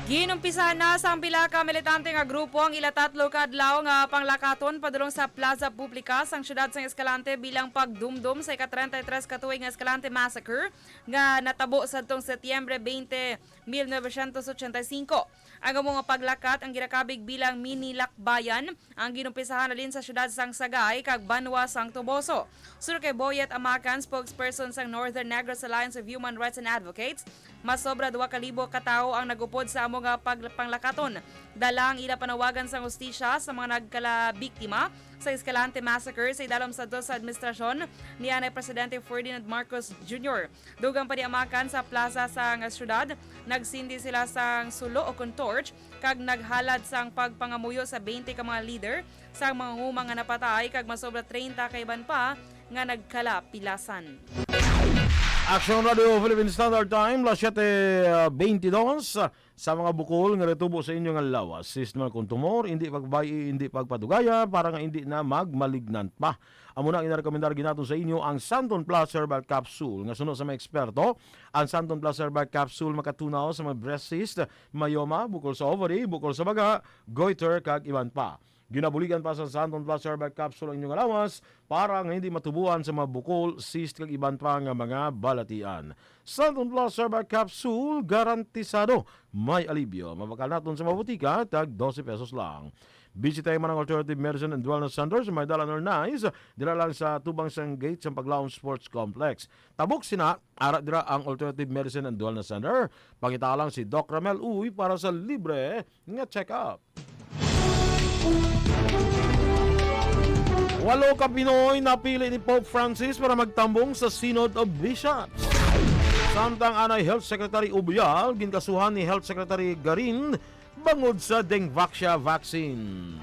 Ginumpisahan na sang pila ka militante nga grupo ang ila tatlo ka adlaw nga panglakaton padulong sa Plaza Publica sang siyudad sang Escalante bilang pagdumdom sa ika-treinta y tres ka tuig nga Escalante Massacre nga natabo sadtong Setyembre twenty, mil novecientos ochenta y cinco. Ang amo nga paglakat ang ginakabig bilang Mini Lakbayan, ang ginumpisahan halin sa siyudad sang Sagay kag banwa sang Toboso. Suno kay Boyet Amacan, spokesperson sang Northern Negros Alliance of Human Rights and Advocates, Mas sobra duha ka libo ka tawo ang nagupod sa amo nga pag-, panglakaton. Dala ang ila panawagan sang hustisya sa mga nagkalabiktima sa Escalante Massacre sa idalom sa dos sa administrasyon ni anay Presidente Ferdinand Marcos Junior. Dugang paniamakan sa plaza sang syudad, nagsindi sila sang sulo o kon torch kag naghalad sang pagpangamuyo sa twenty ka mga leader sang mga huma nga napatay kag mas sobra treinta ka iban pa nga nagkalapilasan. Action Radio Philippine Standard Time, las siete, ah, veintidós. Sa mga bukol nga retubo sa inyo nga lawas, sistema kon tumor, hindi pagbayi, hindi pagpadugaya, para nga hindi na magmalignant pa. Amo na ang ginarekomendar ginaton sa inyo ang Santon Plus Herbal Capsule. Nga suno sa mga eksperto, ang Santon Plus Herbal Capsule makatunaw sa mga breast cyst, myoma, bukol sa ovary, bukol sa baga, goiter, kag iban pa. Ginabuligan pa sa Santon Plus Herbal Capsule ang inyong lawas para nga hindi matubuan sa mga bukol, cyst, kag iban pa nga mga balatian. Santon Plus Herbal Capsule, garantisado may alibyo. Mabakal naton sa mga butika, tag dose pesos lang. Bisitahin man ang Alternative Medicine and Wellness Center sa may Dalan Nice, dira lang sa tubang sang gate sa Paglaom Sports Complex. Tabok sina, ara dira ang Alternative Medicine and Wellness Center. Pangita lang si Doc Ramel Uy para sa libre nga check-up. Walo ka Pinoy napili ni Pope Francis para magtambong sa Synod of Bishops. Samtang anay Health Secretary Ubial, ginkasuhan ni Health Secretary Garin bangod sa Dengvaxia vaccine.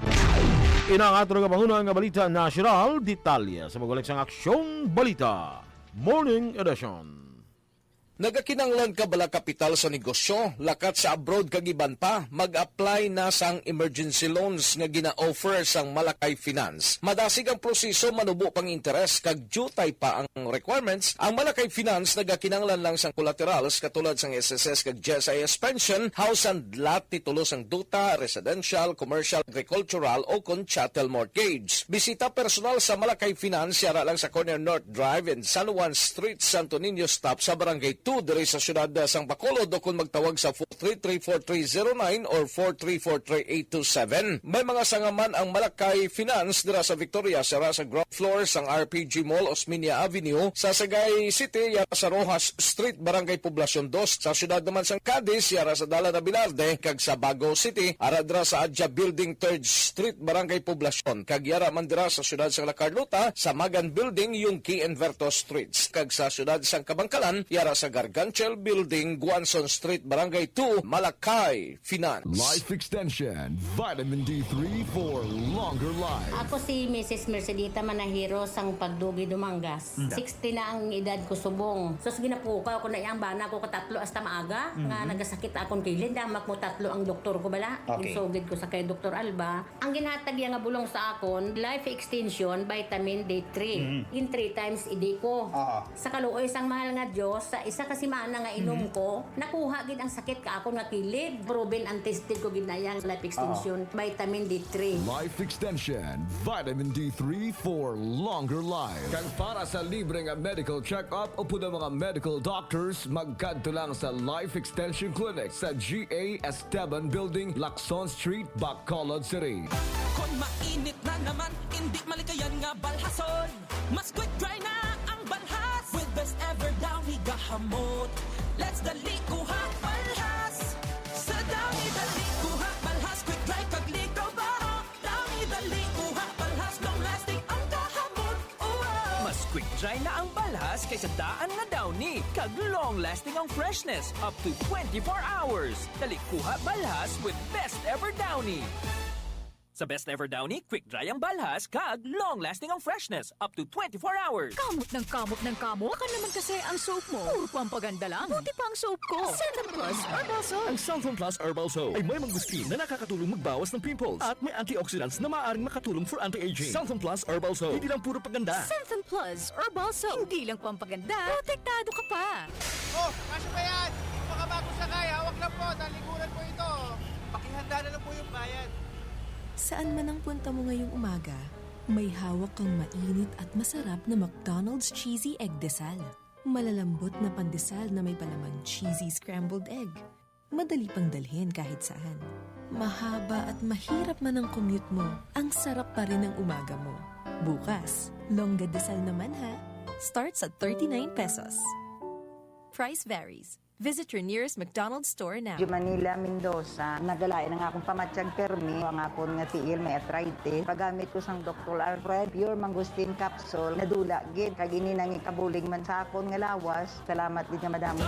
Ina ang aton nga panghuna nga balita nasyonal, detalye sa pagbalik sang Aksyon Balita Morning Edition. Nagakinanglan ka bala kapital sa negosyo, lakat sa abroad kag iban pa, mag-apply na sang emergency loans nga gina-offer sang Malakay Finance. Madasig ang proseso, manubo pang interes kag diutay pa ang requirements. Ang Malakay Finance nagakinanglan lang sang collaterals katulad sang S S S kag G S I S pension, house and lot, titulo sang duta, residential, commercial, agricultural o kon chattel mortgage. Bisita personal sa Malakay Finance yara lang sa corner North Drive and San Juan Street, Santo Niño, stop sa Barangay two diri sa siyudad sang Bacolod, o kon magtawag sa four three three four three zero nine or four three four three eight two seven. May mga sanga man ang Malakay Finance dira sa Victorias, yara sa ground floor sang R P G Mall, Osmeña Avenue, sa Sagay City, yara sa Roxas Street, Barangay Poblacion dos, sa siyudad naman sang Cadiz, yara sa Dalan Abilarde, kag sa Bago City, ara dira sa Adya Building, Third Street, Barangay Poblacion, kag yara man dira sa siyudad sang La Carlota, sa Magan Building, Yungque and Verto Streets, kag sa siyudad sang Kabankalan, yara sa Garganchel Building, Guanzon Street, Barangay two, Malakay Finance. Life Extension, Vitamin D three for longer life. Ako si Missus Mercedita Manahiro sang Pagdugi, Dumangas. Mm. Sixty na ang edad ko subong. Sus, ginapukaw ko na iyang bana ko katatlo hasta maaga, nga Mhm. nagasakit akon kilid. Damak mo tatlo ang doktor ko bala. Okay. Ginsugid ko sa kay Doktor Alba. Ang ginhatag iya nga bulong sa akon, life extension, vitamin D three. Mhm. In three times a day ko. Oo. Sa kaluoy sang mahal nga Dios, sa isa ka semana nga inom Mhm. ko, nakuha gid ang sakit ka akon nga kilid. Proven and tested ko gid na iyang life extension, Oo. vitamin D three. Life Extension, Vitamin D three for longer life. Kag para sa libre nga medical check-up upod ang mga medical doctors, magkadto lang sa Life Extension Clinic sa G A Esteban Building, Lacson Street, Bacolod City. Kon mainit na naman, indi malikayan nga balhason. Mas quick dry na ang balhas. With best ever Downy gahamot. Let's dali kuha balhas. Sa Downy, dali kuha balhas. Quick dry kag likaw baho. Downy, dali kuha balhas. Long lasting ang kahamot. Wow! Mas quick dry na ang balhas kaysa daan nga Downy. Kag long lasting ang freshness, up to twenty-four hours. Dali kuha balhas with best ever Downy. Sa Best Ever Downy, quick dry ang balhas kag long-lasting ang freshness, up to twenty-four hours. Kamot ng kamot ng kamot? Baka naman kasi ang soap mo, puro pampaganda lang. Buti pa ang soap ko. Santon Plus Herbal Soap. Ang Santon Plus Herbal Soap ay may mangosteen na nakakatulong magbawas ng pimples at may antioxidants na maaaring makatulong for anti-aging. Santon Plus Herbal Soap, hindi lang puro paganda. Santon Plus Herbal Soap, hindi lang pampaganda, protektado ka pa. Oh, kasya ba yan? Mga bagong sakay, hawak lang po, talikuran po ito. Pakihanda na lang po yung bayad. Saan man ang punta mo ngayong umaga, may hawak kang mainit at masarap na McDonald's Cheesy Egg Desal. Malalambot na pandesal na may palamang cheesy scrambled egg. Madali pang dalhin kahit saan. Mahaba at mahirap man ang commute mo, ang sarap pa rin ng umaga mo. Bukas, longga desal naman ha! Starts at thirty-nine pesos. Price varies. Visit your nearest McDonald's store now. Jumanila Mendoza, nagalain ang akong pamatyag permi, ang akon nga tiil may arthritis. Paggamit ko sang Doktor Alfred Pure Mangosteen Capsule, nadula gid, kag ini nang ikabulig man sa akon nga lawas. Salamat gid nga madamo.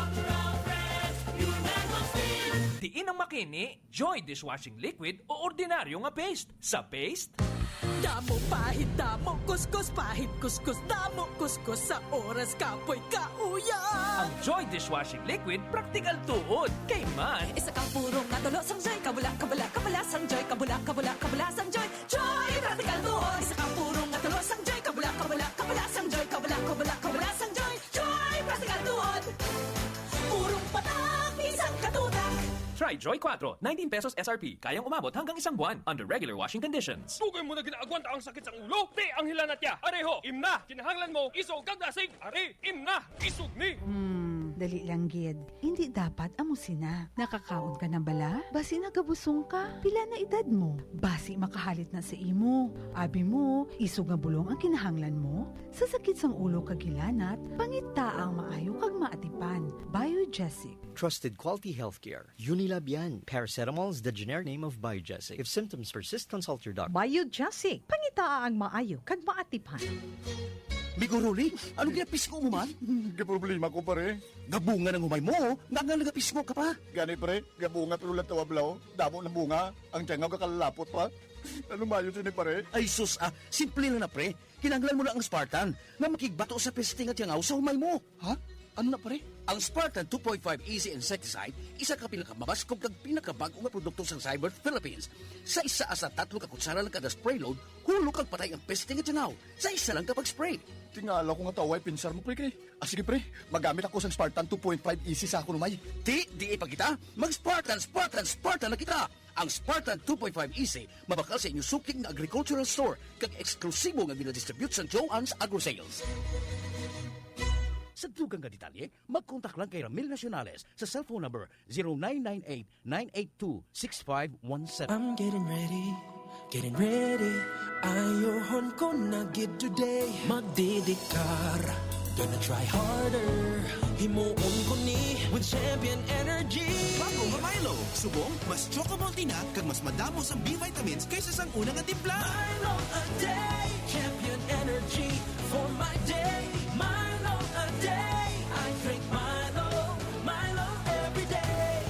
Diin ang makini, Joy dishwashing liquid o ordinaryo nga paste. Sa paste, damo pahid, damo kuskus, pahid kuskus, damo kuskus sa oras kapoy kauyan. Ang Joy dishwashing liquid, praktikal tuod. Kay man, isa ka purong nga tulo sang Joy, kabula, kabula, kabula sang Joy, kabula, kabula, kabula sang Joy. Joy, praktikal tuod. Isa ka purong nga tulo sang Joy, kabula, kabula, kabula sang Joy, kabula, kabula, kabula sang Joy. Joy, praktikal tuod. Purong patak, isang katutak. Try Joy four, nineteen pesos S R P. Kayang umabot hanggang isang buwan under regular washing conditions. Dugay mo na ginaagwanta ang sakit sang ulo? Ti ang hilanat ya. Areho, Imna, kinahanglan mo isog kag dasig. Ari, Imna, isog ni. Hmm, dali lang gid. Hindi dapat amo sina. Nakakaon ka na bala? Basi nagabusong ka? Pila na edad mo? Basi makahalit na sa imo. Abi mo, isog nga bulong ang kinahanglan mo? Sa sakit sang ulo kag hilanat, pangitaa ang maayo kag maatipan. Biogesic. Trusted quality healthcare. Unilab yan. Paracetamol is the generic name of Biogesic. If symptoms persist, consult your doctor. Biogesic. Pangitaa ang maayo kag maatipan. Migo Rolly, ano ginapisngo mo man? Gaproblema ko, pare. Gabunga nang humay mo, nga nga nagapisngo ka pa. Gani, pre, gabunga pero lang tawablaw. Damo ng bunga, ang tiyangaw kakalapot pa. Ano mayo sini, pare? Ay, sus, ah, simple lang na, pre. Kinahanglan mo lang ang Spartan nga makigbato sa peste nga tiyangaw sa humay mo. Ha? Ano na, pare? Ang Spartan two point five E C insecticide, isa ka pinakamabaskog kag pinakabag-o nga produkto sang Zyberth Philippines. Sa isa asa tatlo ka kutsara lang kada spray load, hulog kag patay ang peste nga tiyangaw sa isa lang ka pag-spray. Tingala ko nga taway pinsar mo, pre, kay. Ah, sige, pre. Magamit ako sang Spartan two point five E C sa akon humay. Ti, di ipagita. Mag-Spartan, Spartan, Spartan na kita. Ang Spartan two point five E C mabakal sa inyo suki nga agricultural store kag eksklusibo nga ginadistribute sang Joanne's Agro Sales. Sa dugang nga detalye, magkontak lang kay Ramil Nacionales sa cellphone number zero nine nine eight, nine eight two, six five one seven. I'm getting ready, getting ready. Ayohon ko na gid today. Magdidikar, gonna try harder. Himuon ko ni with Champion Energy. Bago nga Milo, subong, mas chocomalty na kag mas madamo sang B vitamins kaysa sang una nga timpla. Milo a day, Champion Energy. For my day, Milo a day. I drink Milo, Milo every day.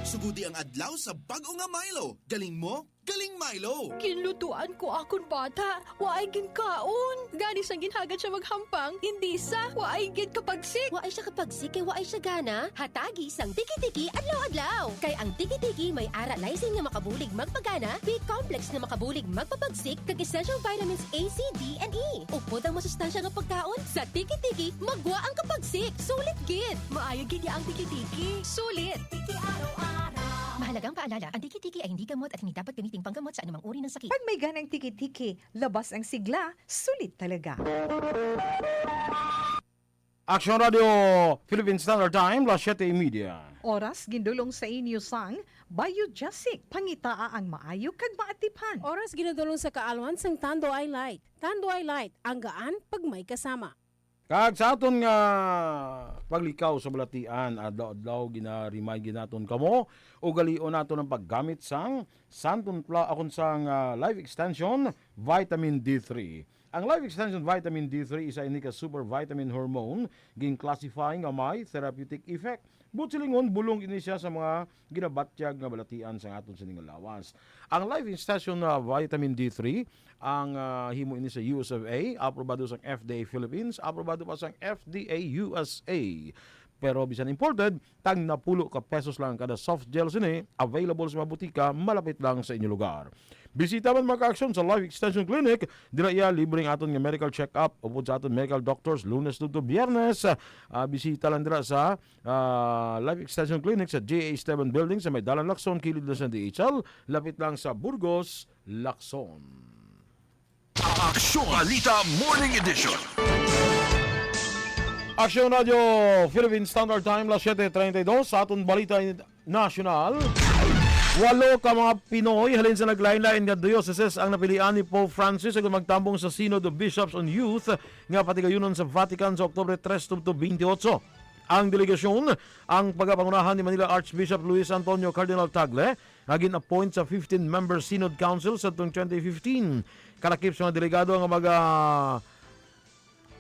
Sugodi ang adlaw sa bago nga Milo. Galing mo, galing Milo. Ginlutuan ko akon bata, waay ginkaon. Gani sang ginhagad siya maghampang, indi sa, waay gid kapagsik. Waay siya kapagsik kay waay siya gana. Hatagi sang Tiki-Tiki adlaw-adlaw. Kay ang Tiki-Tiki may ara lysine nga makabulig magpagana, B complex nga makabulig magpapagsik, kag essential vitamins A, C, D, and E. Upod ang masustansya nga pagkaon, sa Tiki-Tiki, magwa ang kapagsik. Sulit gid! Maayo gid ya ang Tiki-Tiki. Sulit! Tiki araw-araw. Mahalagang paalala, ang Tiki-Tiki ay hindi gamot at hindi dapat gamiting panggamot sa anumang uri ng sakit. Pag may ganang Tiki-Tiki, labas ang sigla, sulit talaga. Action Radio, Philippine Standard Time, las siete y media. Oras gindulong sa inyo sang Biogesic, pangitaa ang maayo kag maatipan. Oras ginadulong sa kaalwan sang Tanduay Light. Tanduay Light, ang gaan pag may kasama. Kag sa aton nga paglikaw sa balatian, adlaw-adlaw ginarimay gid naton kamo, ugalion naton ang paggamit sang Santon Pla-, akon sang, ah, Life Extension Vitamin D three. Ang Life Extension Vitamin D three isa ini ka super vitamin hormone, gin-classify nga may therapeutic effect. Buot silingon, bulong ini siya sa mga ginabatyag nga balatian sa aton sining nga lawas. Ang Life Extension, ah, Vitamin D three, ang, ah, himo ini sa U S of A, aprobado sang F D A Philippines, aprobado pa sang F D A U S A. Pero bisan imported, tag napulo ka pesos lang kada soft gel sini, available sa mga butika malapit lang sa inyo lugar. Bisita man, mga ka-aksyon, sa Life Extension Clinic, dira iya libre ang aton nga medical check-up upod sa aton medical doctors Lunes tubtob Biyernes. Ah, bisita lang dira sa, ah, Life Extension Clinic sa J A Esteban Building sa may Dalan Lacson, kilid na sa D H L, lapit lang sa Burgos, Lacson. Aksyon Balita Morning Edition. Aksyon Radio Philippine Standard Time, las siete treinta y dos, sa aton balita nasyonal. Walo ka mga Pinoy halin sa naglain-lain nga dioceses ang napilian ni Pope Francis agud magtambong sa Synod of Bishops on Youth nga patigayunon sa Vatican sa Oktubre tres tubtob twenty-eight. Ang delegasyon ang pagapangunahan ni Manila Archbishop Luis Antonio Cardinal Tagle, nga gin-appoint sa fifteen-member Synod Council sa tuong twenty fifteen. Kalakip sa mga delegado nga maga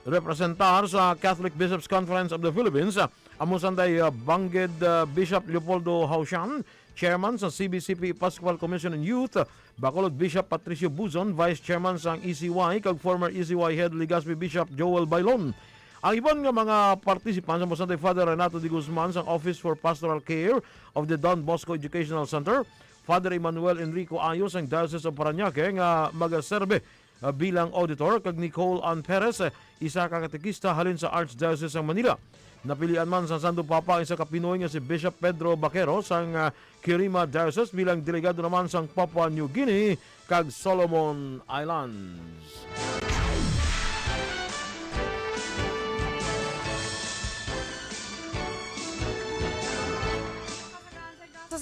representar sa Catholic Bishops' Conference of the Philippines, amo sanday, ah, Banged, ah, Bishop Leopoldo Hausian, chairman sa C B C P Episcopal Commission on Youth, Bacolod Bishop Patricio Buzon, vice chairman sang E C Y, kag former E C Y head Legazpi Bishop Joel Bailon. Ang iban nga mga participants amo sanday Father Renato de Guzman sang Office for Pastoral Care of the Don Bosco Educational Center, Father Emmanuel Enrico Ayos sang Diocese of Parañaque nga magaserbe ah, bilang auditor, kag Nicole Ann Perez, eh, isa ka katekista halin sa Archdiocese sang Manila. Napilian man sang Santo Papa ang isa ka Pinoy nga si Bishop Pedro Baquero sang, ah, Kirima Diocese bilang delegado naman sang Papua New Guinea kag Solomon Islands.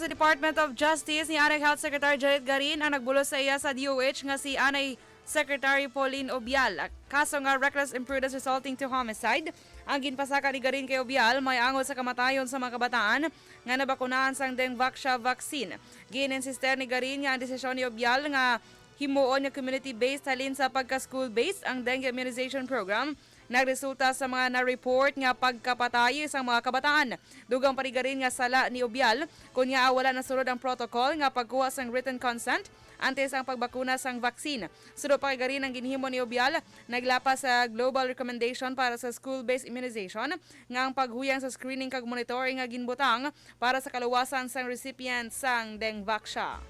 Sa Department of Justice, ni anay Health Secretary Janet Garin ang nagbulos sa iya sa D O H nga si anay Secretary Pauline Obial. Kaso nga reckless imprudence resulting to homicide ang ginpasaka ni Garin kay Obial may angot sa kamatayon sa mga kabataan nga nabakunahan sang Dengvaxia vaccine. Gin-insister ni Garin nga ang desisyon ni Obial nga himuon nga community-based halin sa pagka-school-based ang dengue immunization program nagresulta sa mga na-report nga pagkapatay sang mga kabataan. Dugang pa ni Garin nga sala ni Obial kon ngaa wala nasunod ang protocol nga pagkuha sang written consent antes ang pagbakuna sang vaccine. Suno pa kay Garin, ang ginhimo ni Obial naglapas sa global recommendation para sa school-based immunization nga ang paghuyang sa screening kag monitoring nga ginbutang para sa kaluwasan sang recipient sang Dengvaxia.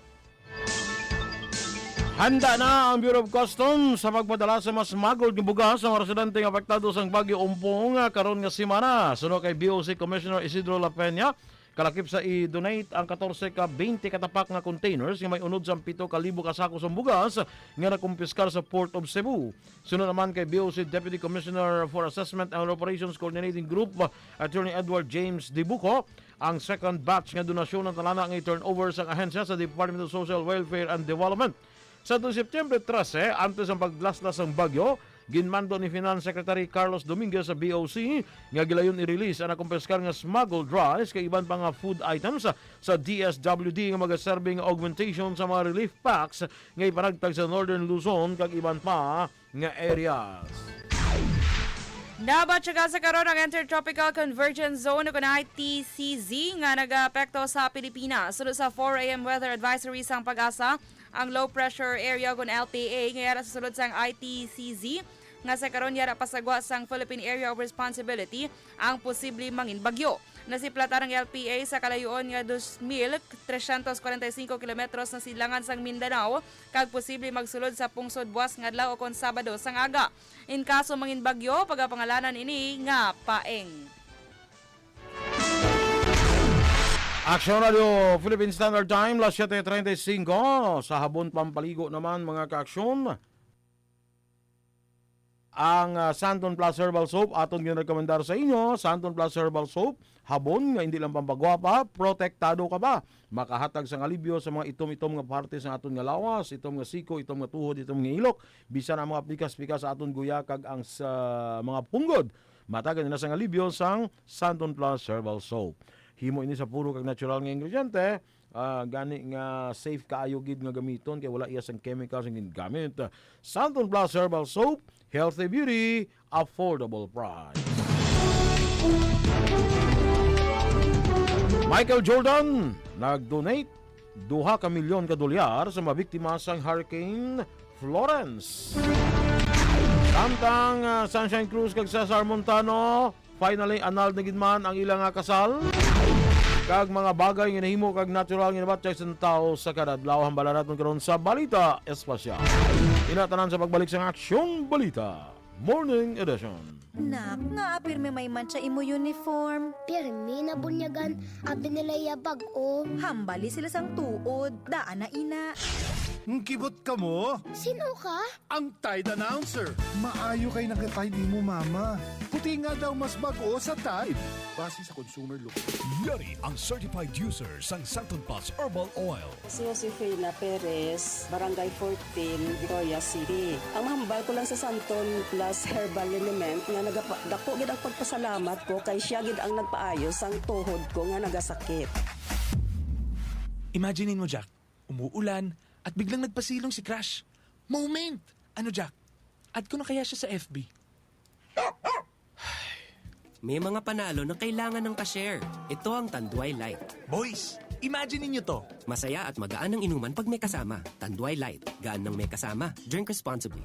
Handa na ang Bureau of Customs sa pagpadala sa mga smuggled nga bugas sa mga residente nga apektado sang Bagyo Umpong, ah, karon nga semana. Suno kay B O C Commissioner Isidro La Peña, kalakip sa i-donate ang katorse ka twenty ka tapak nga containers nga may unod sang pito ka libo ka sako sang bugas nga nakumpiskar sa Port of Cebu. Suno naman kay B O C Deputy Commissioner for Assessment and Operations Coordinating Group, Attorney Edward James Dibuco, ang second batch nga donasyon ang talana nga i-turnover sang ahensya sa Department of Social Welfare and Development. Sa tuong September trese, antes ang paglaslas sang bagyo, ginmando ni Finance Secretary Carlos Dominguez sa B O C nga gilayon i-release ang nakumpiskar nga smuggled rice kag iban pa nga food items sa D S W D nga magaserbi nga augmentation sa mga relief packs nga ipanagtag sa Northern Luzon kag iban pa nga areas. Nabatyagan sa karon ang Intertropical Convergence Zone, o I T C Z, nga nagaapekto sa Pilipinas. Suno sa four A M weather advisory sang PAGASA, ang low pressure area, o L P A, nga yara sa sulod sang I T C Z, nga sa karon yara pasagwa sang Philippine Area of Responsibility, ang posible mangin bagyo. Nasiplatan ang L P A sa kalayoon nga dos mil trescientos cuarenta y cinco kilometros sa sidlangan sang Mindanao, kag posible magsulod sa pungsod buas nga adlaw ukon Sabado sang aga. In kaso mangin bagyo, pagapangalanan ini nga Paeng. Aksyon Radio Philippine Standard Time, las siete treinta y cinco. Sa Habon Pampaligo naman, mga kaaksyon, ang, ah, Santon Plus Herbal Soap, aton ginarekomendar sa inyo, Santon Plus Herbal Soap, habon nga hindi lang pampagwapa, protektado ka pa. Makahatag sang alibyo sa mga itom-itom nga parte sa aton nga lawas, itom nga siko, itom nga tuhod, itom nga ilok, bisan ang mga pikas-pikas sa aton guya kag ang sa mga punggod. Matagan na sang alibyo sang Santon Plus Herbal Soap. Himo ini sa puro kag natural nga ingrediente, ah, gani nga safe kaayo gid nga gamiton kay wala iya sang chemicals ang ginagamit. Santon Plus Herbal Soap, healthy beauty, affordable price. Michael Jordan nag-donate duha ka milyon ka dolyar sa mga biktima sang Hurricane Florence. Samtang, ah, Sunshine Cruz kag Cesar Montano, finally, annulled na gid man ang ila nga kasal. Kag mga bagay nga nahimo kag natural nga nabatyag sa tawo sa kada adlaw. Hambala naton karon sa Balita Espesyal. Ina tanan sa pagbalik sang Aksyon Balita Morning Edition. Nak, nga apir may may mantsa imo uniform. Pirmi na bunyagan, abi nila iya bag-o. Hambali sila sang tuod, daan na ina. Ang kibot ka mo? Sino ka? Ang Tide Announcer. Maayo kay nag-Tide imo mama. Puti nga daw mas bag-o sa Tide. Base sa consumer look. Yari ang certified user sang Santon Plus Herbal Oil. Si Josefina Perez, Barangay fourteen, Victoria City. Ang mahambal ko lang sa Santon Plus Herbal Liniment nga nagapa-, dako gid ang pagpasalamat ko kay siya gid ang nagpaayo sang tuhod ko nga nagasakit. Imagine mo, Jack, umuulan at biglang nagpasilong si Crush. Moment! Ano, Jack? Add ko na kaya siya sa F B? May mga panalo na kailangan ng ka-share. Ito ang Tanduay Light. Boys, imagine ninyo to. Masaya at magaan ang inuman pag may kasama. Tanduay Light. Gaan ng may kasama. Drink responsibly.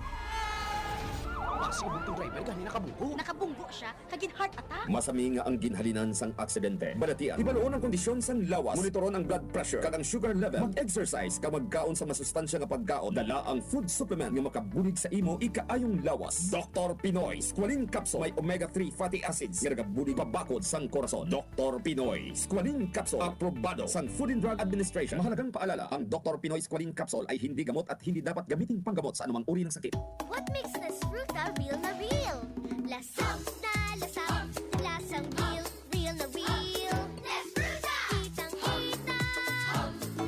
Kasi itong driver gani nakabunggo. Nakabunggo siya, kag heart attack. Masami nga ang ginhalinan sang aksidente. Balatian, hibaloon ang kondisyon sang lawas. Monitoron ang blood pressure kag ang sugar level. Mag-exercise kag magkaon sa masustansya nga pagkaon. Dala ang food supplement nga makabulig sa imo ikaayong lawas. Doktor Pinoy Squalene Capsule may omega three fatty acids nga nagabulig pabakod sang korason. Doktor Pinoy Squalene Capsule, aprobado sang Food and Drug Administration. Mahalagang paalala, ang Doktor Pinoy Squalene Capsule ay hindi gamot at hindi dapat gamiting panggamot sa anumang uri ng sakit. What makes Nesfruta real na real? Lasang na lasang, lasang real, real na real. Nesfruta! Kitang-kita,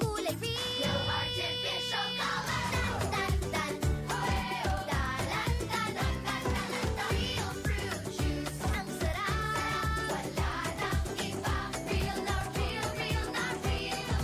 kulay real. No artificial color. Tan, tan, tan. Dalan, dalan, dalan, dalan. Real fruit juice. Ang sarap. Wala nang iba. Real na real, real na real.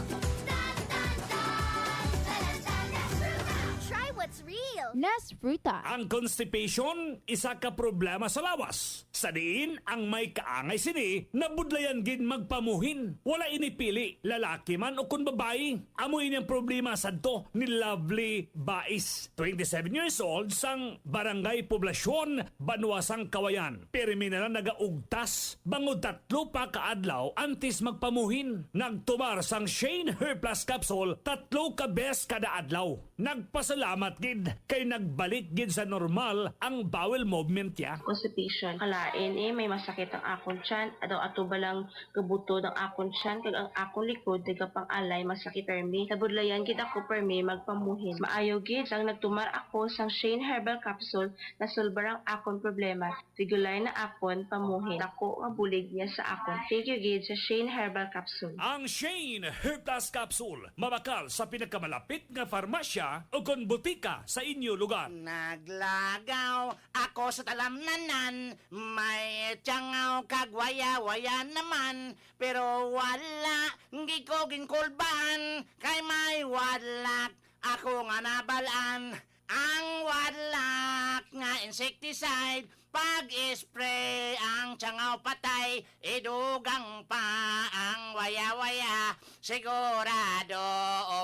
Tan, tan, tan. Dalan, dalan, Nesfruta. Try what's real. Nesfruta. Ang constipation, isa ka problema sa lawas. Sa diin ang may kaangay sini nabudlayan gid magpamuhin. Wala ini pili, lalaki man o kon babayi. Amo ini ang problema sadto ni Lovely Bais, twenty-seven years old, sang Barangay Poblacion, Banwa sang Kawayan. Pirmi na lang nagaugtas bangod tatlo pa ka adlaw antes magpamuhin. Nagtumar sang Shane Hair Plus Capsule tatlo ka bes kada adlaw. Nagpasalamat gid kay nagbalik gid sa normal ang bowel movement niya. Constipation. Kalain, eh, may masakit ang akon tiyan. Adaw-adaw ba lang gabutod ang akon tiyan, kag ang akon likod nagapang-alay, masakit permi. Nabudlayan gid ako permi magpamuhin. Maayo gid sang nagtumar ako sang Shane Herbal Capsule, nasolbar ang akon problema. Regular na akon pamuhin. Dako nga bulig niya sa akon. Thank you gid sa Shane Herbal Capsule. Ang Shane Hair Plus Capsule, mabakal sa pinakamalapit nga farmasya o kon butika sa inyo lugar. Naglagaw ako sa talamnanan, may tiyangaw kag waya-waya naman, pero wala gid ko ginkulban, kay may wadlak ako nga nabalaan. Ang wadlak nga insecticide, pag-spray ang tiyangaw patay, idugang pa ang waya-waya. Sigurado,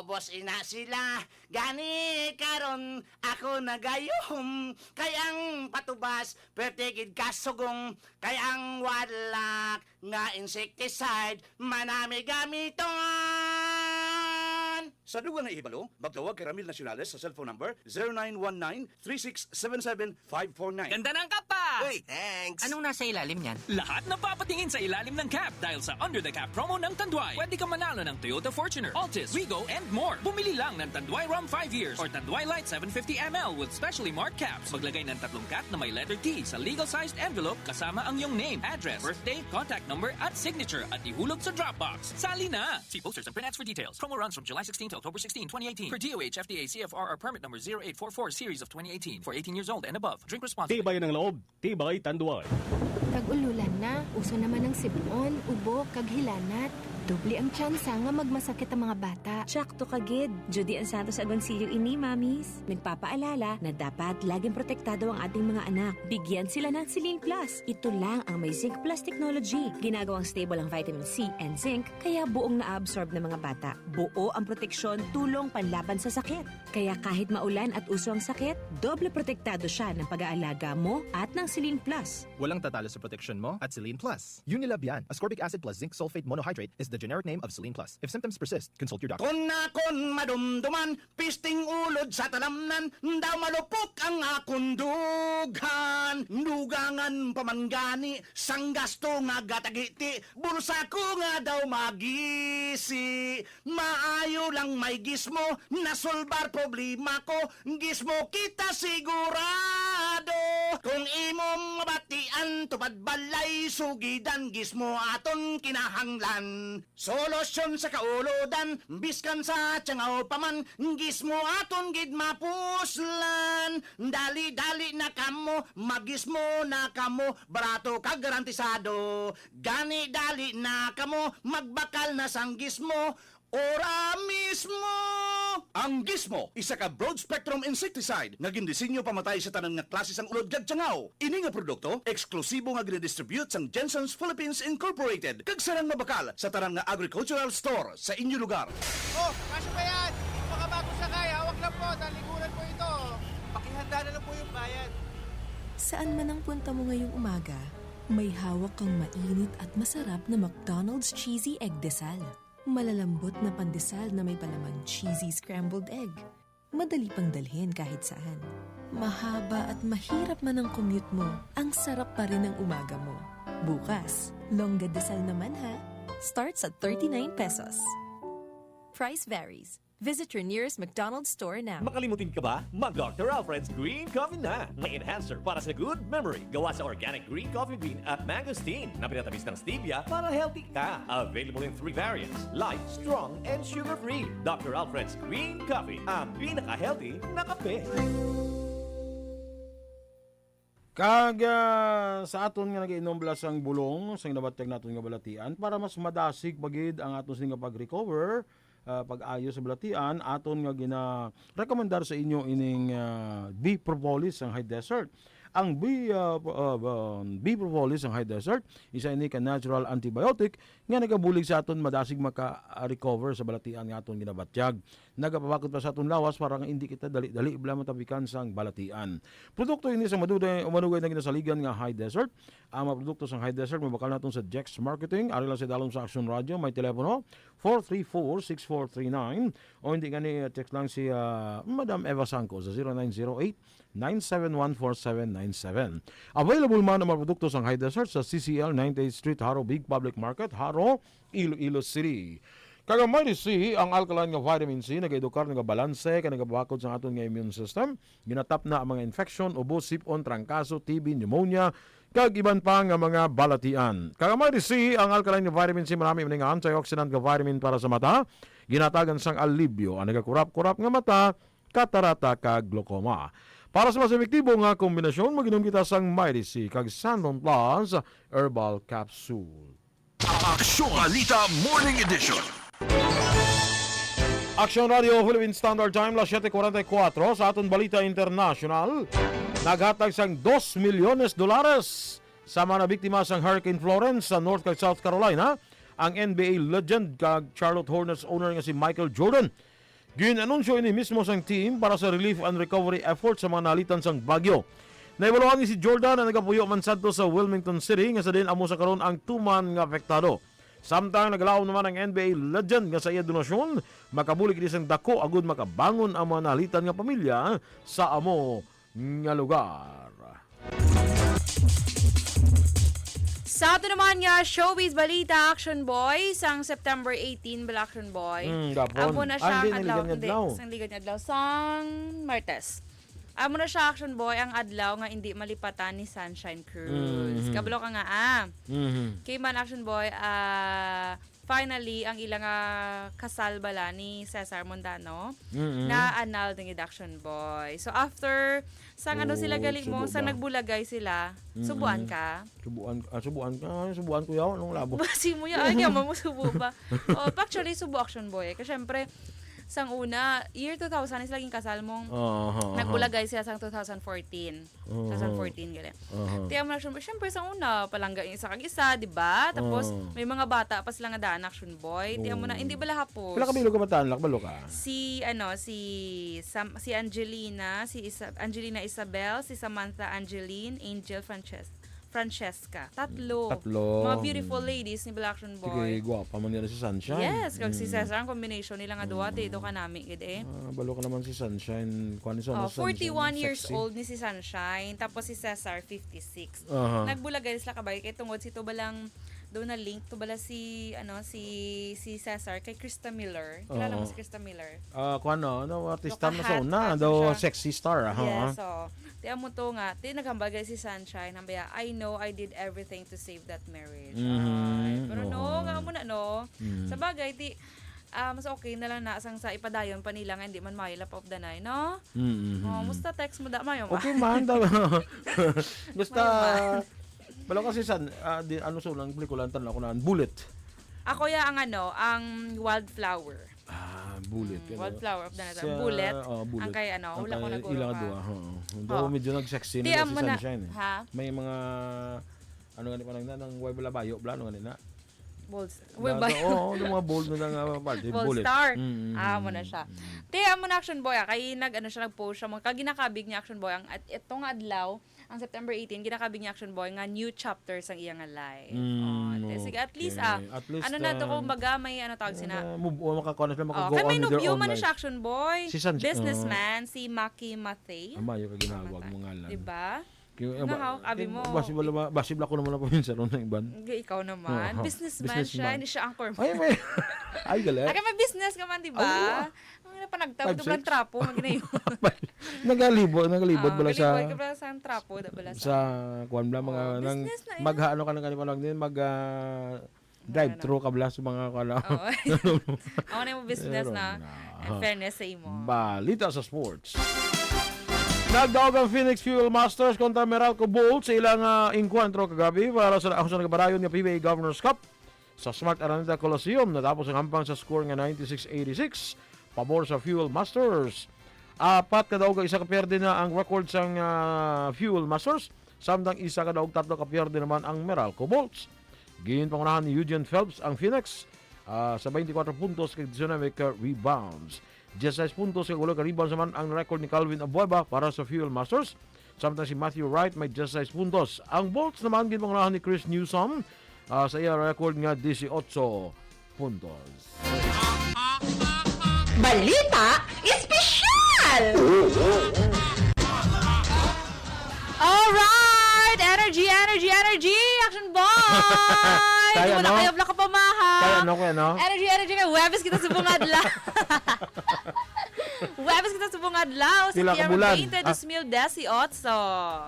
ubos ina sila. Gani karon ako nagayuhom, kay ang patubas, perti gid kasugong, kay ang wadlak nga insecticide, manami gamiton. Sa dugang nga ihibalo, magtawag kay Ramil Nacionales sa cellphone number zero nine one nine three six seven seven five four nine. Ganda ng cap, ah! Uy, thanks! Anong nasa ilalim niyan? Lahat napapatingin sa ilalim ng cap dahil sa Under the Cap promo ng Tanduay. Pwede ka manalo ng Toyota Fortuner, Altis, Wigo, and more. Bumili lang ng Tanduay Rum five years or Tanduay Light seven fifty M L with specially marked caps. Maglagay ng tatlong cap na may letter T sa legal-sized envelope kasama ang iyong name, address, birthday, contact number, at signature at ihulog sa drop box. Sali na! See posters and printouts for details. Promo runs from July sixteen to October sixteen, twenty eighteen. Per D O H, F D A, C F R, or permit number zero eight four four series of twenty eighteen. For eighteen years old and above. Drink responsibly. Tibay ng loob, tibay Tanduay. Tag-ululan na, uso naman ang sib-on, ubo, kag hilanat. Doble ang tsansa nga magmasakit ang mga bata. Tsakto ka gid. Judy Ann Santos Agoncillo ini, Mommies. Nagpapaalala na dapat laging protektado ang ating mga anak. Bigyan sila ng Celine Plus. Ito lang ang may Zinc Plus technology. Ginagawang stable ang vitamin C and zinc, kaya buong na-absorb ng mga bata. Buo ang proteksyon, tulong panlaban sa sakit. Kaya kahit maulan at uso ang sakit, doble protektado siya ng pag-aalaga mo at ng Celine Plus. Walang tatalo sa proteksyon mo at Celine Plus. Unilab yan. Ascorbic acid plus zinc sulfate monohydrate is the generic name of Celine Plus. If symptoms persist, consult your doctor. Kon akon madumduman, pisting ulod sa talamnan, daw malupok ang akon dughan. Dugangan Paman gani sang gasto nga gataghiti, bulsa ko nga daw magisi. Maayo lang may gismo, nasolbar problema ko, gismo kita sigurado. Kung imo mabatian, tupad balay, sugidan, gismo aton kinahanglan. Solusyon sa kaulodan, biskan sa tiyangaw pa man, gismo aton gid mapuslan. Dali-dali na kamo, magismo na kamo, barato kag garantisado. Gani dali na kamo, magbakal na sang gismo, ora mismo. Ang Gizmo, isa ka broad spectrum insecticide nga gindisenyo pamatay sa tanan nga klase sang ulod kag tiyangaw. Ini nga produkto eksklusibo nga ginadistribute sang Jensen's Philippines Incorporated kag sarang mabakal sa tanan nga agricultural store sa inyo lugar. Oh, kasya ba yan? Makabago sakay, hawak lang po, talikuran po ito. Pakihanda na lang po yung bayad. Saan man ang punta mo ngayong umaga, may hawak kang mainit at masarap na McDonald's Cheesy Egg Desal. Malalambot na pandesal na may palamang cheesy scrambled egg. Madali pang dalhin kahit saan. Mahaba at mahirap man ang commute mo, ang sarap pa rin ng umaga mo. Bukas, longga desal naman ha. Starts at thirty-nine pesos. Price varies. Visit your nearest McDonald's store now. Makalimutin ka ba? Mag Doctor Alfred's Green Coffee na. May enhancer para sa good memory. Gawa sa organic green coffee bean at mangosteen na pinatamis ng stevia para healthy ka. Available in three variants, light, strong, and sugar-free. Doctor Alfred's Green Coffee, ang pinaka-healthy na kape. Kag, ah, sa aton nga nag-inom bala sang bulong, sang nabatyag naton nga balatian, para mas madasig pa gid ang aton sini nga pag-recover, ah, pag-ayo sa balatian, aton nga gina-recommendar sa inyo ining, ah, bee propolis sang high desert. Ang bee, ah, p-, ah, ah, bee propolis sang high desert, isa ini ka natural antibiotic nga nagabulig sa aton madasig maka-recover sa balatian nga aton ginabatyag. Nagapabakod pa sa aton lawas para nga indi kita dali-dali bala matapikan sang balatian. Produkto ini sa maduday o manugay na ginasaligan nga High Desert. Ang mga produkto sang High Desert mabakal naton sa Jex Marketing. Ari lang sa dalom sa Action Radio, may telepono four three four, six four three nine, o hindi gani, uh, text lang si, uh, Madam Eva Sangco sa zero nine zero eight, nine seven one, four seven nine seven. Available man ang mga produkto sang High Desert sa C C L ninety-eighth Street, Jaro Big Public Market, Jaro, Iloilo City. Kag ang Mighty C, ang alkaline nga vitamin C, nagaedukar, nagabalanse, kag nagapabakod sa aton nga immune system. Ginatapna ang mga infection, ubo, sip-on, trangkaso, T B, pneumonia, kag iban pa nga mga balatian. Kag ang Mighty C, ang alkaline nga vitamin C, marami man nga antioxidant nga vitamin para sa mata. Ginatagan sang alibyo ang nagakurap-kurap nga mata, katarata, kag glaucoma. Para sa mas epektibo nga kombinasyon, mag-inom kita sang Mighty C kag Santon Plus Herbal Capsule. Aksyon Balita Morning Edition. Aksyon Radio Philippine Standard Time, las siete cuarenta y cuatro. Sa aton balita internasyonal, naghatag sang dos milyones dolares sa mga nabiktima sang Hurricane Florence sa North kag South Carolina ang N B A legend kag Charlotte Hornets owner nga si Michael Jordan. Gin-anunsyo ini mismo sang team para sa relief and recovery effort sa mga nalitan sang bagyo. Nahibaluan ni si Jordan ang nagapuyo man sadto sa Wilmington City, nga sa diin amo sa karon ang tuman nga apektado. Samtang naglaom naman ang N B A legend nga sa iya donasyon, makabulig ini sang dako agud makabangon ang mga nalitan nga pamilya sa amo nga lugar. Sa ato naman nga showbiz balita, Action Boy, sang September eighteen, bala, Action Boy. Mm, gapon. Amo na siya ang adlaw, hindi, sang ligad nga adlaw, sang Martes. Amo na siya, Action Boy, ang adlaw nga hindi malipatan ni Sunshine Cruz. Mm-hmm. Kabalo ka nga, ah. Mm-hmm. Kay man, Action Boy, ah, finally, ang ila nga kasal bala ni Cesar Mondano, mm-mm, na-annul ni Action Boy. So, after, sang ano sila gali mo, sang nagbulagay sila, subuan ka? Subuan, ah, subuan ka, ah, subuan ko yaw, anong labo? Basi mo yaw, ay, yaman mo subo ba? Oh, actually, subo, Action Boy. Kasi syempre, sang una, year two thousand is laging kasal mong nagbulagay sila sang two thousand fourteen. Two thousand fourteen, gali. Aha. Ti amo na, syempre, syempre, sa una, palangga yung isa kag isa, di ba? Tapos, may mga bata pa sila nga daan, Action Boy. Ti amo na, hindi bala hapos. Pila ka bilog ka mata, anak? Balo ka? Si, ano, si Sam-, si Angelina, si Isa-, Angelina Isabel, si Samantha Angeline, Angel Frances-, Francesca. Tatlo. Tatlo. Mga beautiful ladies ni Black Action Boy. Sige, gwapa man nila si Sunshine. Yes, kag si Cesar, ang combination nila nga duha, ti, ito ka nami gid eh. Ah, balo ka naman si Sunshine. Kuan ni Sunshine, Oh, forty-one years sexy. Old ni si Sunshine, tapos si Cesar, fifty-six. Aha. Nagbulagan sila kabay kay tungod si tubalang do na link to bala si, ano, si, si Cesar kay Krista Miller. Kilala mo Oo. Si Krista Miller? Ah, kuan, no? Ano, artista Look na sa ahat, una, action daw siya. Sexy star, ah, ha? Yes, so, ti amo to nga, ti naghambal gani si Sunshine, hambaya, "I know I did everything to save that marriage." Mhm, Ay, pero no, oo. Nga amo na, no? Mhm. Sa bagay, ti, ah, mas okay na lang na sang sa ipadayon pa nila nga hindi man maayo lapop danay, no? Mhm. Oh, musta text mo da, mayo ma? Okay man, da-, basta, Mayo man. Balo kasi san, ah, di, ano sa unang pelikula ang tanaw ko na, Bullet. Ako ya ang ano, ang Wildflower. Ah, Bullet, Mm, ano? Wildflower of the Night. Sa, Bullet. Oh, Bullet. Ang kay ano, Ang wala ko kay naguro ilang ka. Duha, oo. Though Oo. Medyo nag-sexy Ti, na amo si na, Sunshine, eh. Ha? May mga, ano nga ni, parang na, nang way balabayo, bla, ano nga ni na? Bold s-, Na, way ba? Oo, yung mga bold na nga, parte, Bold Bullet. Star. Mm, mm, Ah, amo na mm, siya. mm. Ti, amo na, Action Boy, ah, kay nag, ano siya, nag-post siya, mga kaginakabig niya, Action Boy, ang, at, ito nga adlaw, ang September eighteen, ginakabig ni Action Boy nga new chapter sang iya nga life. Mm, Oh, te, sige, at least, okay. Ah, At least, ano na to, um, kumbaga, may ano tawag sina? Uh, move on, makakuha na sila, Oh, makago kay may on with their nobyo own man life. Siya, Action Boy. Si San-, Businessman, uh, si Maki Mathay. Amayo ka ginawag mo ngalan. Diba? Kaya, Nga, ba-, haw, abi kaya, mo. Basi wala ma-, basi wala ko naman ang probinsya ron ng iban. Nga ikaw naman. Oh, Businessman siya, businessman. Hindi siya anchor. Ay, may, ay, galing. Ay, kaya may business ka man, diba? Awa. Ang napanagtap, Five, ito lang six. Trapo, nga ginayo. Nagalibot, nagalibot Ah, bala sa, galibot ka bala sa trapo, da bala sa sa kuwan bala, mga Oh, nang business na yan. Magha-, ano ka na, ano, ano, mag, ah, Mga drive-thru ano. Ka bala sa mga kuwan, ah. Oo. Ako na yung business Pero na, na. In fairness sa imo. Balita sa sports. Nagdaog ang Phoenix Fuel Masters kontra Meralco Bolts sa ilang, ah, engkwentro kagabi para sa, sa nagabarayon nga P B A Governor's Cup. Sa Smart Araneta Coliseum, natapos ang hampang sa score nga ninety-six eighty-six, pabor sa Fuel Masters. Apat ka daog kag isa ka pierde na ang record sang, ah, Fuel Masters, samtang isa ka daog tatlo ka pierde naman ang Meralco Bolts. Ginpangunahan ni Eugene Phelps ang Phoenix, ah, sa twenty-four puntos kag diecinuebe ka rebounds. Dieciséis puntos kag walo ka rebounds naman ang record ni Calvin Abueva para sa Fuel Masters, samtang si Matthew Wright may dieciséis puntos. Ang Bolts naman ginpangunahan ni Chris Newsom, ah, sa iya record nga dieciocho puntos. Balita Espesyal! Alright! Energy, energy, energy! Action Boy! Kaya Di mo na ano? Kayo vlog ka pamahaw. Kaya ano, kaya ano? Energy, energy, kay Huwebes kita sa bungadla. Huwebes kita sa bungadlaw, Pila ka September bulan? Twenty, Ah. Dos mil dieciocho.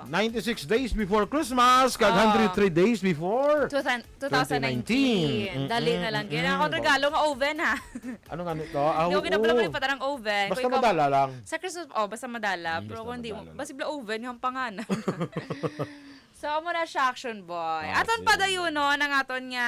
Ninety-six days before Christmas, kag Ah. Hundred three days before Two thousand, twenty nineteen. Twenty nineteen. Dali na lang. Mm-mm, Kaya ako mm-mm. Regalo nga oven, ha? Ano nga nito? Ah, Hindi ko oo. Kinapalaman yung patarang oven. Basta Kung ikaw, madala lang. Sa Christmas, oh, basta madala. Mm, Pero basta kung hindi mo, madala lang. Basta bla oven, yung panganan. So, amo na siya, Action Boy. Ah, Aton sige. Padayonon ang aton nga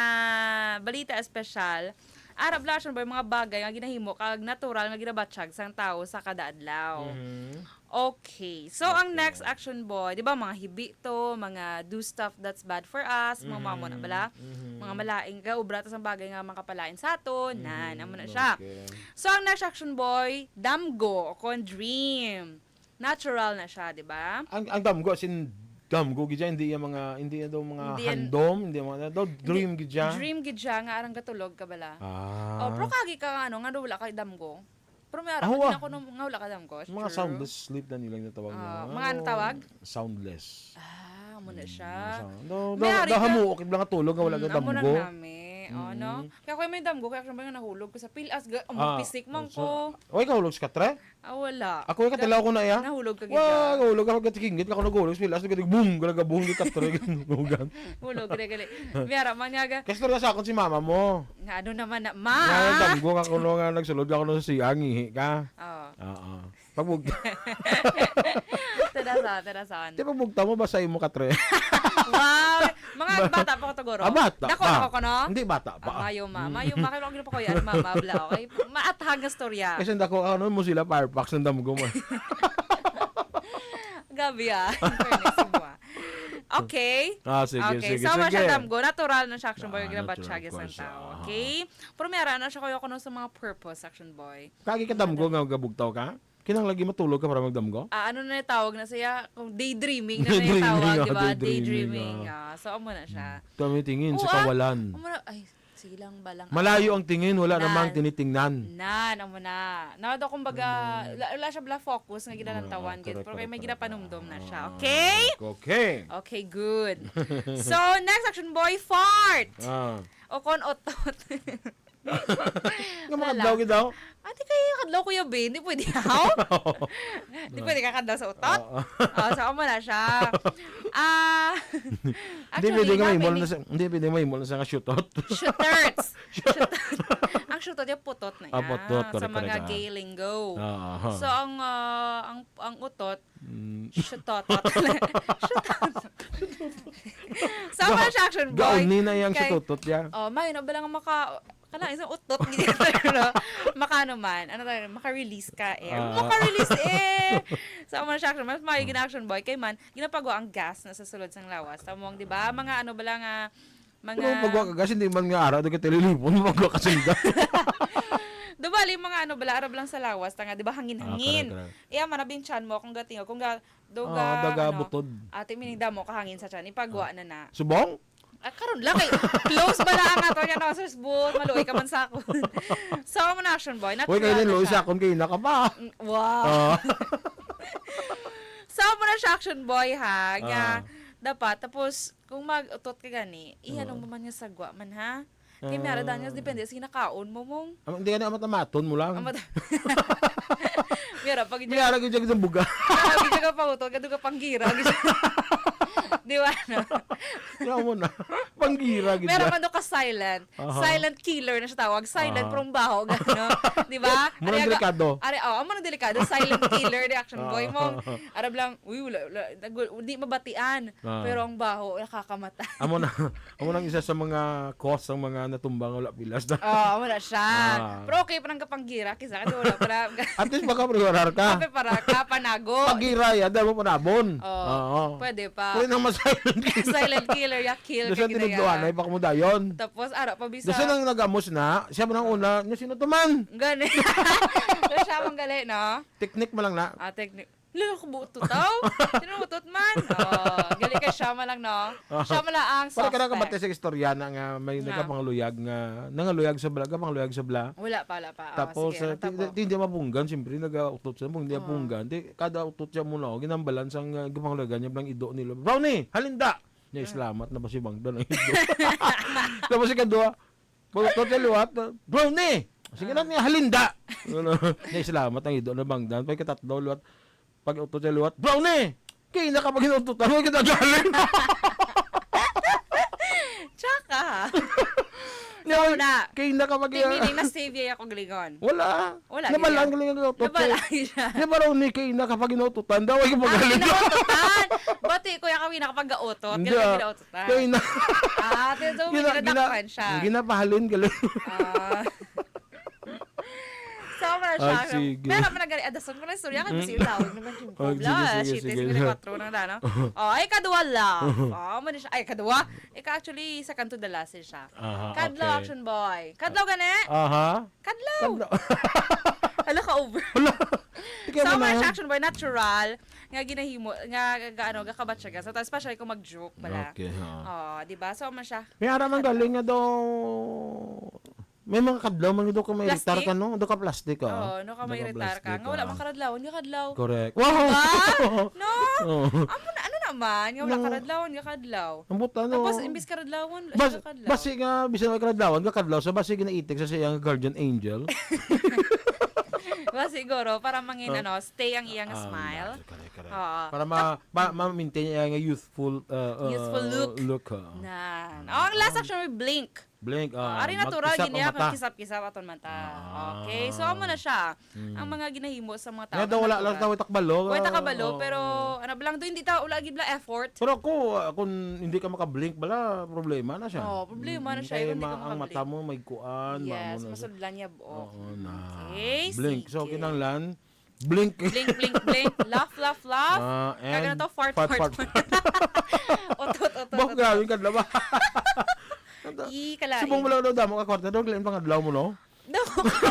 balita espesyal. Arab la, Action Boy, mga bagay nga ginahimo kag natural nga ginabatyag sang tawo sa kada adlaw. Mhm. Okay. So, ang Okay. Next, Action Boy, di ba, mga hibi to, mga do stuff that's bad for us, mga Mhm. Mamo na bala. Mhm. Mga malain, gaobra ta sang bagay nga makapalain sa aton. Nan, Mhm. Amo na siya. Okay. So, ang next, Action Boy, damgo o kon dream. Natural na siya, di ba? Ang, ang damgo, as in, damgo gid siya, hindi yung mga, hindi yung mga Hindi yan handom, hindi yung mga, daw dream Hindi, gid siya. Dream gid siya nga arang gatulog ka bala. Ah. Oh, pero kagi ka, ano, nga wala kay damgo. Pero may Ah, ara huwa. Ako nung nga wala ka damgo. Mga True. Soundless sleep na nilang natawag Ah, nila. Mga ano Ano, tawag? Soundless. Ah, amo na Mm, siya. Sound. Daw, May daw, ari daw ka hamuok, yung mga tulog nga wala Mm, ka amo na damgo. Nami. Oh, no? Mm. Kaya ako may damgo, kaya ako may nahulog ko sa pilas, ga-, amo, Ah, pisik man so, ko. Oy, kahulog sa katre? Ah, wala. Ako, yung katilaw ko na, iya. Nahulog ka gid Wa, ka? Nahulog ako, gatikingit ako, nagulog sa pilas, gatik-, boom, galaga, boom, di katre, ganugan. Hulog, gali, gali. Miyara, man nga ga- Kastorya sa akon si mama mo. Nga ano naman na, ma? Nga, damgo nga kuno nga nagsulod ka kuno sa siya, ngihi ka. Oo. Oo. Pagbug- Tadasan, tadasan. Di pagbugta mo, basa imo katre. Wow! Mga Ba- bata pa ko to, guro. Ah, bata Dako pa. Ako ko, no? Hindi, bata pa. Ah, mayo, ma. Mm. Mayo, ma. Kaya ako pa ko yan, mama, bla, okay? Maathag nga storya. Kasi dako, ano mo sila, Firefox, ang damgo mo. Gabi, ah. In fairness mo, ah. Okay. Ah, sige, Okay, sige, so, sige. Masyadam go. Natural na siya, action, Ah, boy, natural ginabatsag ko isang siya. Tao. Aha. Okay? Pero may ara na siya, kuya, kuno sa mga purpose, action, boy. Kagi ka damgo nga gabugtaw ka? Kinang lagi matulog ka para magdamgo? Ah, ano na yung tawag na siya? Kung daydreaming na na yung Daydreaming, tawag, ah, di ba? daydreaming, Daydreaming, ah. ah. So, amo na siya. Mm. Kami tingin sa Oo, ah. kawalan. Amo na, ay, sige lang, balang Malayo araw. ang tingin, wala Nan. namang tinitingnan. Nan, amo na. Na daw, kumbaga, Ano? la-, wala siya bala focus nga ginalantawan, Ah, gid. correct, Pero kay correct, may correct. ginapanumdom na siya. Ah, Okay? okay. Okay, good. So, next action, boy, fart. Ah. O kon otot. Nga Wala makadlaw lang. gid daw? Ate, kay kadlaw, Kuya Ben, di pwede, haw? Di pwede ka kadlaw sa utot? Oo. Oh, so, amo na siya. Ah, Hindi actually, pwede nga na, mahimo pwede na sa, hindi pwede mahimo na sa nga shootout. Shooters. Shooters. Ang shootout yung putot na Ah, yan putot, sa correct, mga correct, ah. gay lingo. Ah, aha. So, ang, ah, ang, ang utot, Mm. shootout. Shootout. So, amo na siya, action, boy. Gaon ni na yung Kay, shootout, ya. Oh, may na ba lang maka-, Kana, isang utot, gid, no? Makano man, ano tayo, maka-release ka, eh. Ah. Maka-release, eh! So, amo na siya, action, mas maayo gina-action, boy. Kay man, ginapagwa ang gas na sa sulod sang lawas. Tamo ang, di ba? Mga ano bala nga, mga Pero pagwa ka gas, hindi man nga ara, daw ka tililipon, pagwa ka sing gas. Di ba, yung mga ano bala, arab lang sa lawas, tanga, di ba, hangin-hangin. Ah, correct, correct. Iya, manabing chan mo, kung gatingo, kung ga-, do Oo, ga, daga ano, butod. Ate, mining damo, kahangin sa chan, ipagwa na na. Subong? Ah, karon lang kay close ba lang ato yan, no? Sus, buot, maluoy ka man sa akon. So, amo na, action, boy. Uy, kayo Natural din, na Lois, siya. Akon kayo na ka pa. Mm, wow. Ah. So, amo na siya, action, boy, ha? Nga, Ah. dapat, tapos, kung mag-utot ka gani, ihanong Ah. mo man nga sagwa man, ha? Kay may ara, Daniel, Ah. depende sa kinakaon mo, mong. Am-, hindi ka na amat-amaton mo lang. Amat-, Mira, pag May ara gyud siya sa buga. Mira, gyud siya ka pauto, kadto ka panggira, gyud siya. Di ba, no? Yaw mo na. Panggira gyud Mira siya. man do ka silent. Aha. Silent killer na siya tawag. Silent Aha. from baho, gano? Di ba? Murang Ari aga-, delikado. ari, oh, amo nang delikado. Silent killer, reaction boy mo. Ah. Arab lang, uy, wala, wala, nag-, di mabatian. Ah. Pero ang baho, nakakamatay. Amo na, amo nang isa sa mga cause sang mga natumba nga wala pilas na. Oh, wala siya. Ah. Pero okay pa nang kapanggira, kisa kasi wala pa na. At least baka priwarar ka. Kape para ka, panago. Paggira, ya, dahil mo panabon. Oh, Oo. pwede pa. Pwede nang mas silent killer. Silent killer, ya, kill Doon ka sa ginayahan. tinudloan, ay baka mo dayon. Tapos, ara pa bisa. Doon sa nang nagamos na, siya mo nang una, niya sino to man? Gani. Doon siya manggali, no? Technique mo lang na. Ah, technique. Lalo ko buto tao. Sino butot man? Oh, gali kay siya man lang, no? Ah. Siya man lang ang Para ka suspect. nakabatay sa istorya na nga may Nga. nagapanguluyag nga, nangaluyag sa bala, gapanguluyag sa bala. Wala pa, wala pa. Oh, Tapos, sige, ah, ano ti-, tabo? ti-, hindi mabunggan, siyempre, nagautot siya, kung hindi Oo. mabunggan. Di, kada utot siya muna, oh, ginambalan sa nga gapanguluyagan niya, blang ido nila. "Brownie, halinda!" Niya, Ah. islamat na ba si Bangdan ang ido? Tapos ikaduha, pag-utot siya liwat, "Brownie!" Sige na Ah. niya, "Halinda!" Ano? Niya, islamat ang ido na Bangdan. Pag katatlo, liwat, pag-utot siya liwat, "Brownie! Kay na ka pag inututan mo, kita galing." Tsaka. Niya, So, na, kay na ka pag- di, meaning, na-save ya ako, Glingon. Wala. Wala, Nabalaan gid. ko lang yung utot. Nabalaan siya. Di ba raw ni kay na ka pag inututan daw, ay Ah, pagaling. inututan! Bati ko yung kami nakapag-autot. Hindi, Kaya ah. pinaututan. Kay na. Ah, tiyo, so, may Gina-, ginadakpan gina-, siya. ginapahalin ka lang. Ah. So, wala siya. Ah, sige. Pero man nagari, adason ko na istorya, kay Mm. basi yung tawag naman yung Ah, sige, Bla, sige, siete sige. cincuenta y cuatro na na, no? Oh, ay, kadwa lang. Oh, man siya. Ay, kadwa. Ika, actually, second to the last siya. Aha, Kadlaw, okay. action boy. Kadlaw gani? Aha. Kadlaw. Kadlaw. Hala ka over. Hala. Ikaw So, naman. man siya, action boy, natural nga ginahimo, nga, ga-, ano, gakabatyagan. So, especially kung mag-joke pala. Okay, ha. Oh, di ba? So, man siya. May ara man Kadlaw. galing nga daw, may mga kadlaw man daw kung may Plastic? retar ka, no? Daw ka plastic, ah. Oo, no, ka may Daw ka retar ka. plastic, Nga wala ah. man karadlawon, nga kadlaw. Correct. Wow! Diba? No? Oo. Amo na, ano naman? Nga wala No. karadlawon, nga kadlaw. Ang buta, no? Tapos, imbis karadlawon, wala Bas-, siya kadlaw. basi nga, bisan may karadlawon, nga kadlaw, so basi ginaitik sa siyang guardian angel. Ba, siguro, para mangin, Ah. ano, stay ang iyang Ah, smile. correct, correct. Oo. Para ma-, Tap- ma-, ma-maintain niya ang youthful, uh, uh, Youthful look. look, ah. Nan. Oh, ang last Ah. action, may blink. Blink, Oh, ah, ari natural, mag-isap gini ang ako, mata. kisap-kisap aton mata. Ah. Okay, so, amo na siya. Mm. Ang mga ginahimo sa mga tao Nga na daw, wala lang natural. tao takbalo, Wala ah, takabalo, oo. pero, ano, bala, do, hindi ta, wala gid bala effort. Pero ako, ah, kung hindi ka makablink bala, problema na siya. Oo, problema na Mm, siya, kaya hindi ka ma-, ang mata makablink. mo may kuan, Yes, maamo na siya. masudlan niya buo. Oo na. Okay, Blink. So, sige. kinahanglan, blink. Blink, blink, blink. Laugh, laugh, laugh. Ah, Kaya and ganito, fart, fart, fart, fart. fart. Utot, utot, Bah, utot. grabe ka na ba? Ito, Ih, kalain. subong mo lang daw, damo ka kwarta daw, kailan pang adlaw mo, no? Damo ka.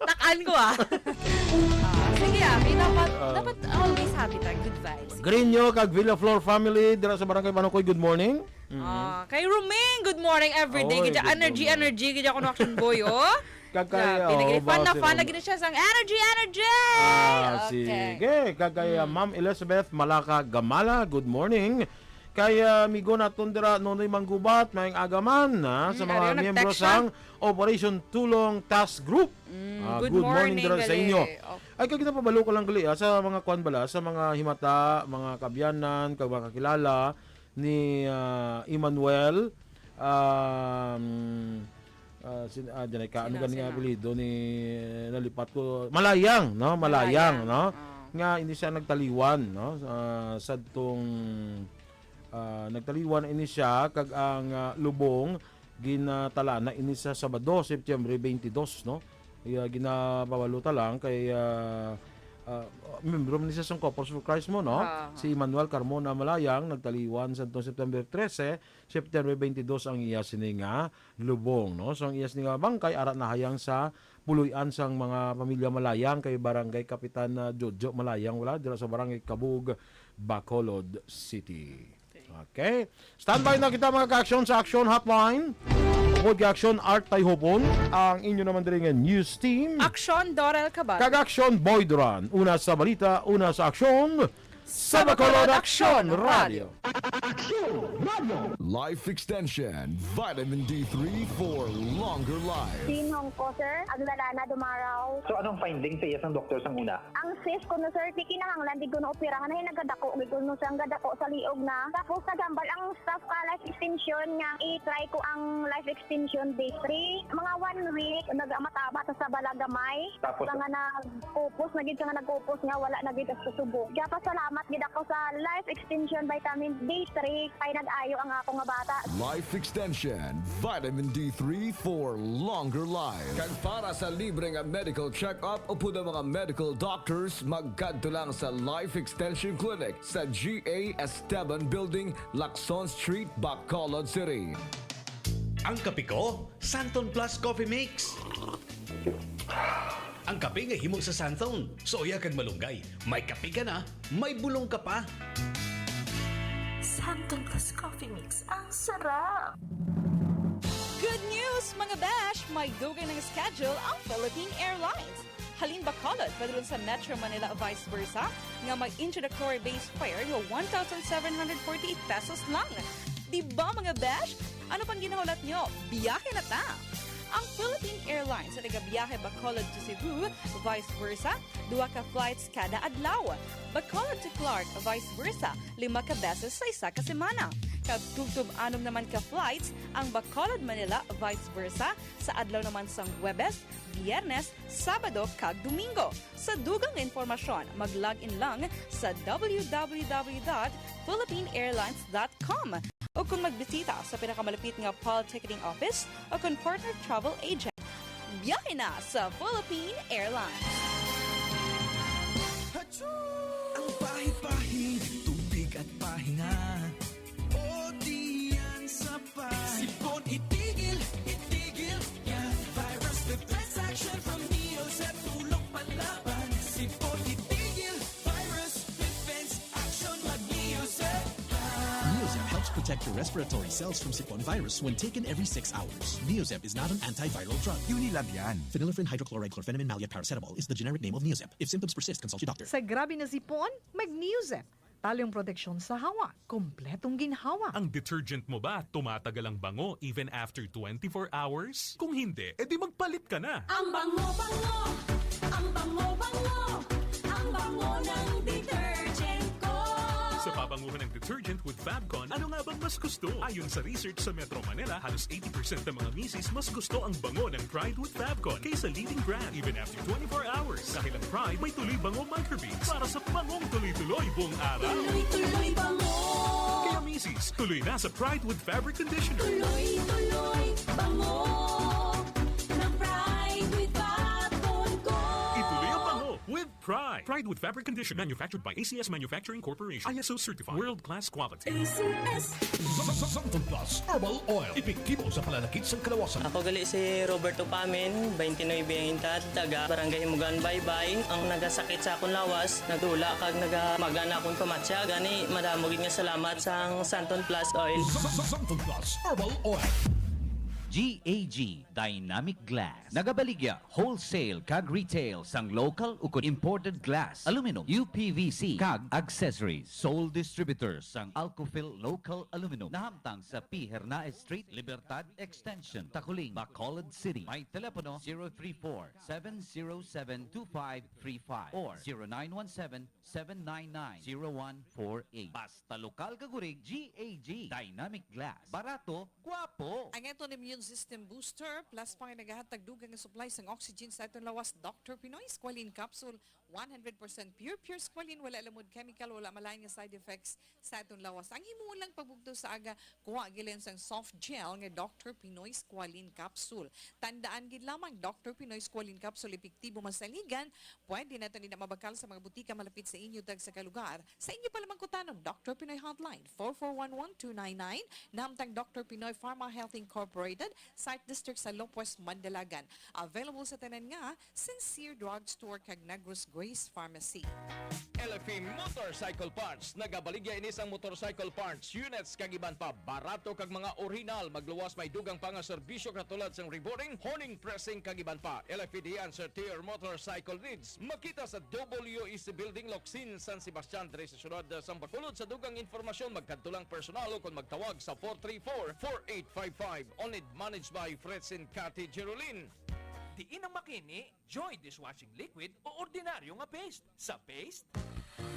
Tak An ko, ah. Ah, sige, ah, may dapat, Ah. dapat always happy tayo. Good vibes. Greenyo kag Villaflor family dira sa Barangay Panukoy, good morning. Mm. Ah, kay Roming, good morning every day. Oy, Gid good energy, morning. energy, gid ako no action boy, oh. Kag kay, Grabe, oh, lagi, fan ba na si fan Rom- lagi na siya sang energy, energy! Ah, Okay. sige. Kag kay, ah, Mm. Ma'am Elizabeth Malaka Gamala, good morning. Kay, ah, amigo naton dira, Nonoy Manggubat, maayong aga man, ha, sa Mm, mga ariyo, miyembro nag-text siya. sang Operation Tulong Task Group. Mm, Ah, good good morning morning, dira sa gali. inyo. Okay. Ay, kag ginapabalo ko lang gali, ah, sa mga kwan bala, sa mga himata, mga kabyanan, kag mga kakilala ni, ah, Emmanuel, um, ah, sin-, ah, diyan ay ka, ano Sino, gani nga sino? apelyido ni, nalipat ko, Malayang, no? Malayang, Malayang, no? ah. Nga, hindi siya nagtaliwan, no? Ah, sadtong, ah, nagtaliwan ini siya, kag ang, ah, lubong, ginatala na ini sa Sabado, September twenty-two, no? Iya, ginapabaluta lang kay, ah, ah, membro man ni siya sang Couples for Christ mo, no? Ah. Si Emmanuel Carmona Malayang, nagtaliwan sa September trese, September twenty-two ang iya sini nga lubong, no? So, ang iya sini nga bangkay, ara nahayang sa puloy-an sang mga pamilya Malayang kay Barangay Kapitan, ah, Jojo Malayang, wala, dira sa Barangay Kabug, Bacolod City. Okay. Standby na kita, mga ka-aksyon, sa Aksyon Hotline. Upod kay Aksyon Art Tayhopon, ang inyo naman diri nga news team. Aksyon Dorel Cabal. Kag Aksyon Boy Duran. Una sa balita, una sa aksyon, sa Bacolod Aksyon Radio. Aksyon Radio. Life Extension, Vitamin D three for longer life. Sinong ko, sir? Aglalana Dumaraw. So, anong finding sa iya sang doktor sang una? Ang cyst ko no, sir, di kinahanglan, di ko na operahan, ay nagadako, di ko no, sir, ang gadako sa liog na. Tapos naghambal ang staff ka life extension nga i-try ko ang life extension day three. Mga one week, nagamataba ta sa balagamay. Tapos? Sa nga nagkupos, na gid sa nga nagkupos nga wala na gid sa subo. Kaya pasalamat gid ako sa life extension vitamin D three, kay nag-ayo ang ako nga bata. Life Extension, Vitamin D three for longer life. Kag para sa libre nga medical check-up upod ang mga medical doctors, magkadto lang sa Life Extension Clinic sa G A Esteban Building, Lacson Street, Bacolod City. Ang kape ko, Santon Plus Coffee Mix. Ang kape nga himo sa Santon. Suya kag malunggay. May kape ka na, may bulong ka pa. Santon Plus Coffee Mix, ang sarap! Good news, mga besh! May dugay na nga schedule ang Philippine Airlines. Halin Bacolod, padulong sa Metro Manila, vice versa, nga may introductory base fare nga one thousand seven hundred forty-eight pesos lang. Di ba, mga besh? Ano pang ginahulat nyo? Biyahe na ta! Ang Philippine Airlines sa nagabiyahe Bacolod to Cebu, vice versa, duha ka flights kada adlaw. Bacolod to Clark, vice versa, lima ka beses sa isa ka semana. Kag tubtob anom naman ka flights ang Bacolod-Manila, vice versa, sa adlaw naman sang Huwebes, Biyernes, Sabado, kag Domingo. Sa dugang nga impormasyon, mag-log in lang sa W W W dot philippine airlines dot com o kung magbisita sa pinakamalapit nga P A L ticketing office o kung partner travel agent. Biyahe na sa Philippine Airlines. Ang pahid-pahid, tubig at pahinga. O di yan sapat? Sipon itigil, itigil yan. Virus defense action from Neozep, tulong panlaban. Sipon itigil, virus defense action, mag-Neozep. Neozep helps protect your respiratory cells from sipon virus when taken every six hours. Neozep is not an antiviral drug. Unilab yan. Phenylephrine hydrochloride chlorphenamine maleate paracetamol is the generic name of Neozep. If symptoms persist, consult your doctor. Sa grabe na sipon, mag-Neozep. Talong proteksyon sa hawa, kompletong ginhawa. Ang detergent mo ba tumatagal ang bango even after twenty-four hours? Kung hindi, edi magpalit ka na. Ang bango-bango, ang bango-bango, ang bango ng detergent ko. Sa pabanguhan ng detergent with Fabcon, ano nga bang mas gusto? Ayon sa research sa Metro Manila, halos eighty percent ng mga misis mas gusto ang bango ng Pride with Fabcon kaysa leading brand, even after twenty-four hours. Dahil ang Pride may Tuloy Bango Microbeads para sa bangong tuloy-tuloy buong araw. Tuloy-tuloy bango. Kaya misis, tuloy na sa Pride with Fabric Conditioner. Tuloy-tuloy bango ng Pride with Fabcon ko. Ituloy ang bango with Pride. Pride Wood Fabric Condition. Manufactured by A C S Manufacturing Corporation. I S O certified. World class quality. A C S. Sa- sa- Santon Plus Herbal Oil. Epektibo sa pananakit sang kalawasan. Ako gali si Roberto Pamin, twenty-nine ang edad, taga Barangay Himugan, Baybay. Ang nagasakit sa akon lawas, nagdula kag nagamagana akon pamatya. Gani, madamo gid nga salamat sang Santon Plus Oil. Sa- sa- Santon Plus Herbal Oil. G A G Dynamic Glass. Nagabaligya wholesale kag retail sang local ukon imported glass, aluminum, U P V C, kag accessories. Sole distributor sang Alcofil Local Aluminum. Nahamtang sa P. Hernaez Street, Libertad Extension, Taculing, Bacolod City. May telepono zero three four, seven zero seven, two five three five or zero nine one seven, seven nine nine, zero one four eight. Basta lokal kag urig, G A G Dynamic Glass. Barato, gwapo. Ang aton immune system booster, plus pa nga nagahatag dugang nga supply sang oxygen sa aton lawas, Doctor Pinoy Squalene Capsule, one hundred percent pure, pure squalene, wala lamod chemical, wala malain nga side effects sa aton lawas. Ang himuon lang pagbugto sa aga, kuha gilan sang soft gel nga Doctor Pinoy Squalene Capsule. Tandaan gid lamang, Doctor Pinoy Squalene Capsule, epektibo, masaligan. Pwede nato nila mabakal sa mga butika malapit sa inyo, tag sa kalugar. Sa inyo pa lamang kutanon, Doctor Pinoy Hotline, four four one one two nine nine, nahamtang Doctor Pinoy Pharma Health Incorporated, Site District sa Lopez, Mandalagan. Available sa tanan nga Sincere Drugstore kag Negros Grace Pharmacy. L F E Motorcycle Parts. Nagabaligya ini sang motorcycle parts, units, kag iban pa. Barato kag mga orihinal. Magluwas may dugang pa nga serbisyo katulad sang rebooting, horning, pressing, kag iban pa. L F E the answer to your motorcycle needs. Makita sa W E C Building, Locsin, San Sebastian, diri sa siyudad sang Bacolod. Sa dugang impormasyon, magkadto lang personal o kon magtawag sa four three four, four eight five five. Owned, managed by Fritz and Cathy Jerolin. Diin ang makini, Joy dishwashing liquid o ordinaryo nga paste? Sa paste,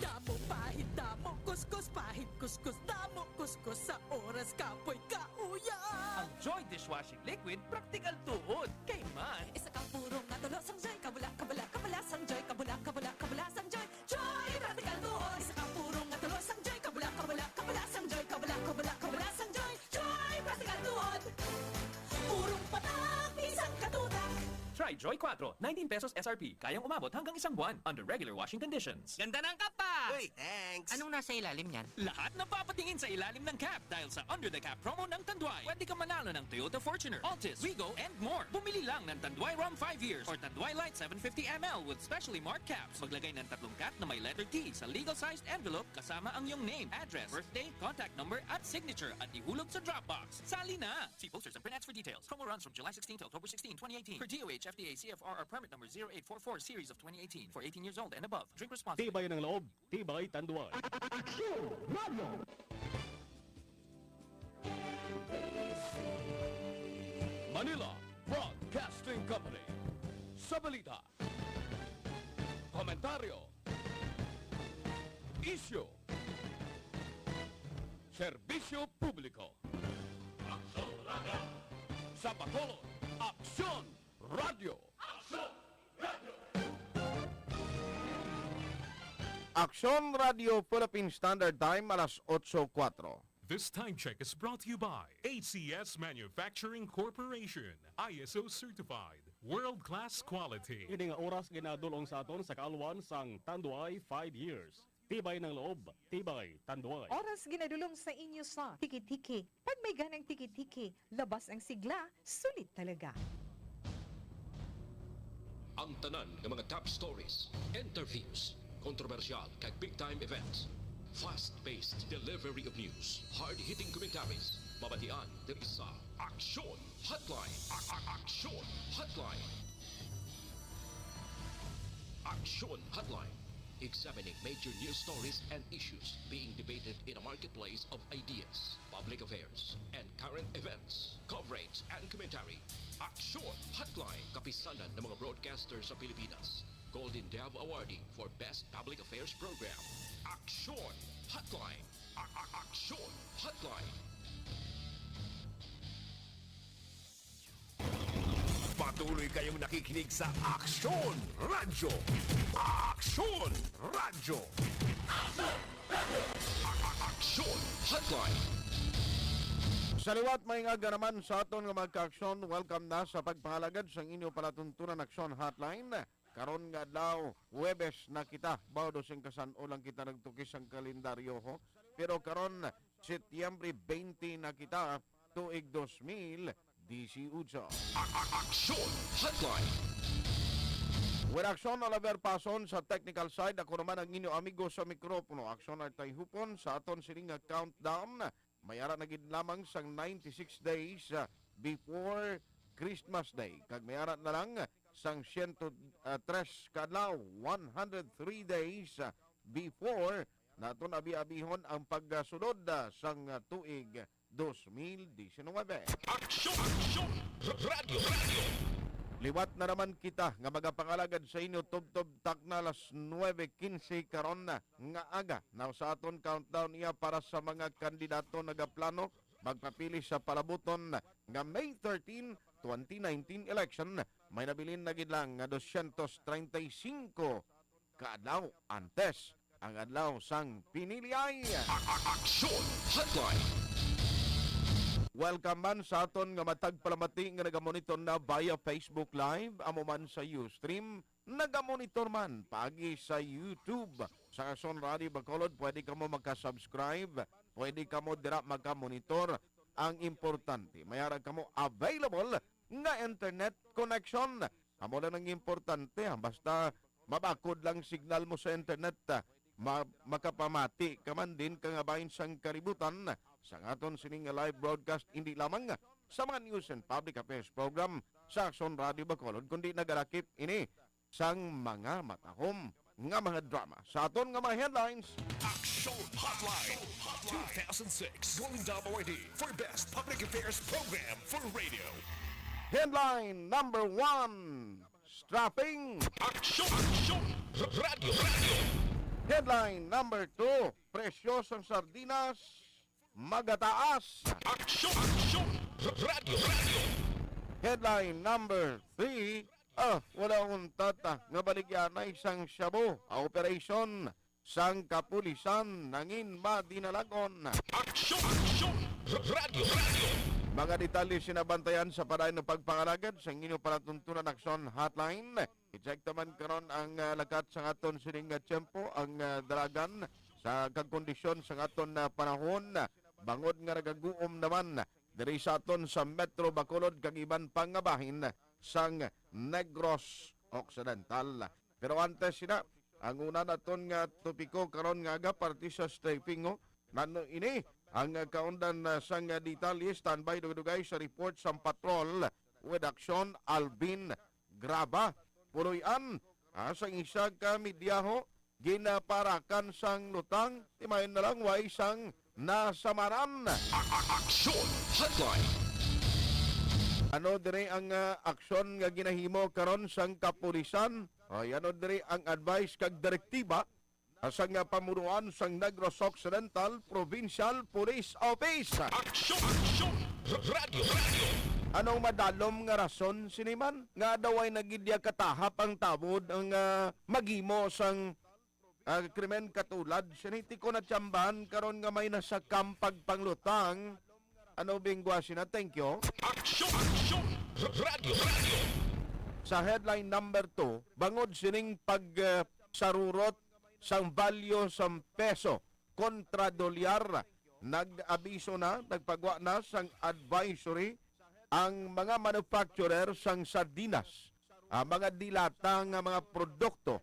damo pahid, damo kuskus, pahid kuskus, damo kuskus, sa oras kapoy kauya. Ang Joy dishwashing liquid, praktikal tuod. Kay man, isa ka purong nga tulo sang Joy, kabula, kabula, kabula sang Joy, kabula, kabula, kabula sang Joy. Joy, praktikal tuod. Isa ka purong nga tulo sang Joy, kabula, kabula, kabula sang Joy, kabula, kabula, kabula sang Joy. Joy, praktikal tuod. Purong patak, isang katutak. Try Joy Quattro, nineteen pesos S R P. Kayang umabot hanggang isang buwan under regular washing conditions. Ganda ng cap, pa! Uy, thanks! Anong nasa ilalim niyan? Lahat napapatingin sa ilalim ng cap dahil sa Under the Cap promo ng Tanduay. Pwede ka manalo ng Toyota Fortuner, Altis, Wigo, and more. Bumili lang ng Tanduay Rum five years or Tanduay Light seven fifty M L with specially marked caps. Maglagay ng tatlong cap na may letter T sa legal sized envelope kasama ang iyong name, address, birthday, contact number, at signature at ihulog sa drop box. Sali na! See posters and print ads for details. Promo runs from July sixteen to October sixteen, twenty eighteen. Per D O H F D A C F R R permit number zero eight four four series of twenty eighteen. For eighteen years old and above. Drink responsibly. Tibay ng loob, tibay Tanduay. Aksyon Radio. Manila Broadcasting Company. Sa balita, komentaryo, isyu, serbisyo publiko. Aksyon Radio. Sa Bacolod, Aksyon Radio. Aksyon Radio. Aksyon Radio Philippine Standard Time, alas otso kuwatro. This time check is brought to you by A C S Manufacturing Corporation, I S O certified, world-class quality. Ini nga oras ginadul-ong sa aton sa kaalwan sang Tanduay five years. Tibay ng loob, tibay Tanduay. Oras ginadul-ong sa inyo sa Tiki-Tiki. Pag may ganang tiki-tiki, labas ang sigla, sulit talaga. Ang tanan nga mga top stories, interviews, kontrobersyal kag big time events, fast-paced delivery of news, hard-hitting commentaries, mabatian diri sa Aksyon Hotline. A- a- Aksyon Hotline. Aksyon Hotline. Examining major news stories and issues being debated in a marketplace of ideas, public affairs, and current events. Coverage and commentary. Aksyon Hotline. Kapisanan ng mga broadcaster sa Pilipinas. Golden Dove Awardee for Best Public Affairs Program. Aksyon Hotline. A- a- Aksyon Hotline. Patuloy kayong nakikinig sa Aksyon Radyo. Aksyon Radyo. A- a- Aksyon Hotline. Sa liwat, maayong aga naman sa aton nga mga kaaksyon. Welcome na sa pagpangalagad sang inyo palatuntunan Aksyon Hotline. Karon nga adlaw, Huwebes na kita. Baw, dos sing kasan-o lang kita nagtukis sang kalendaryo, ho. Pero karon, Setyembre twenty na kita, tuig dos mil dieciocho. A-, a-, Aksyon Hotline. With Aksyon Oliver Pason sa technical side, ako naman ang inyo amigo sa mikropono, Aksyon Artay Hupon, sa aton sining nga countdown. May ara na gid lamang sang ninety-six days, ah, before Christmas Day. Kag may ara na lang sang siyento tres ka adlaw, one hundred three days, ah, before naton abi-abihon ang pagsulod, ah, sang, ah, tuig dos mil diecinuebe. Aksyon! Aksyon! Radyo! Radyo! Liwat na naman kita nga magapangalagad sa inyo tubtob takna alas nuebe quince karon na nga aga. Now, sa aton countdown niya para sa mga kandidato nagaplano magpapili sa palabuton nga May thirteen, twenty nineteen election, may nabilin na gid lang nga dosyentos treinta y cinco ka adlaw antes ang adlaw sang piniliay. A-, a-, Aksyon Hotline. Welcome man sa aton nga matag palamati nga nagamonitor na via Facebook Live, amo man sa Ustream, nagamonitor man paagi sa YouTube sa Aksyon Radio Bacolod. Pwede kamo makasubscribe, pwede kamo dira makamonitor. Ang importante, may ara kamo available nga internet connection. Amo lang ang importante, ha? Basta mabakod lang signal mo sa internet, ah, ma-, makapamati ka man din ka nga bahin sang kalibutan sang aton sining nga live broadcast, hindi lamang sa mga news and public affairs program sa Aksyon Radio Bacolod, kundi nagalakip ini sang mga matahom nga mga drama. Sa aton nga mga headlines, Aksyon Hotline two thousand six Golden Dome Awardee for Best Public Affairs Program for Radio. Headline number one, Strapping. Aksyon! Aksyon! Radyo! Radyo! Headline number two, presyo sang sardinas magataas. Aksyon! Aksyon! Radyo! Radyo! Headline number three, ah, wala untat, ah, nga baligyanay sang shabu, ah, operasyon sang kapulisan nangin madinalagon. Aksyon! Aksyon! Radyo! Radyo! Mga detalye sinabantayan sa padayon nga pagpangalagad sa inyo palatuntunan Aksyon Hotline. I-check naman karon ang, ah, lakat sa aton sining nga tiyempo, ang, ah, dalagan sa kag kondisyon sa aton, ah, panahon, bangod nga nagaguom naman diri sa aton sa Metro Bacolod kag iban pa nga bahin sang Negros Occidental. Pero antes sina, ang una naton nga topiko karon nga aga, parte sa strafing, oh. Nano ini ang kaundan, ah, sang detalye? Standby, dugay-dugay sa report sang patrol with Aksyon Alvin Graba. Puloy-an, ah, sang isa ka media, ho, ginaparakan sang lutang, timayon na lang way sang nasamaran. A-, a-, Aksyon Hotline. Ano diri ang, ah, aksyon nga ginahimo karon sang kapulisan? Ay, ano diri ang advice kag direktiba, ah, sang, ah, pamunuan sang Negros Occidental Provincial Police Office? Aksyon! Aksyon! Radyo! Radyo! Anong madalom nga rason sini man nga daw ay nagidya katahap ang tawod ang, ah, maghimo sang, ah, krimen katulad sini? Ti ko natsambahan karon nga may nasakam pagpanglutang. Ano bingwa sina? Thank you. Aksyon! Aksyon! Radyo! Radyo! Sa headline number two, bangod sining pag, ah, sarurot sang balyo sang peso kontra dolyar, nag-abiso na, nagpagwa na sang advisory ang mga manufacturer sang sardinas, ah, mga dilata nga mga produkto.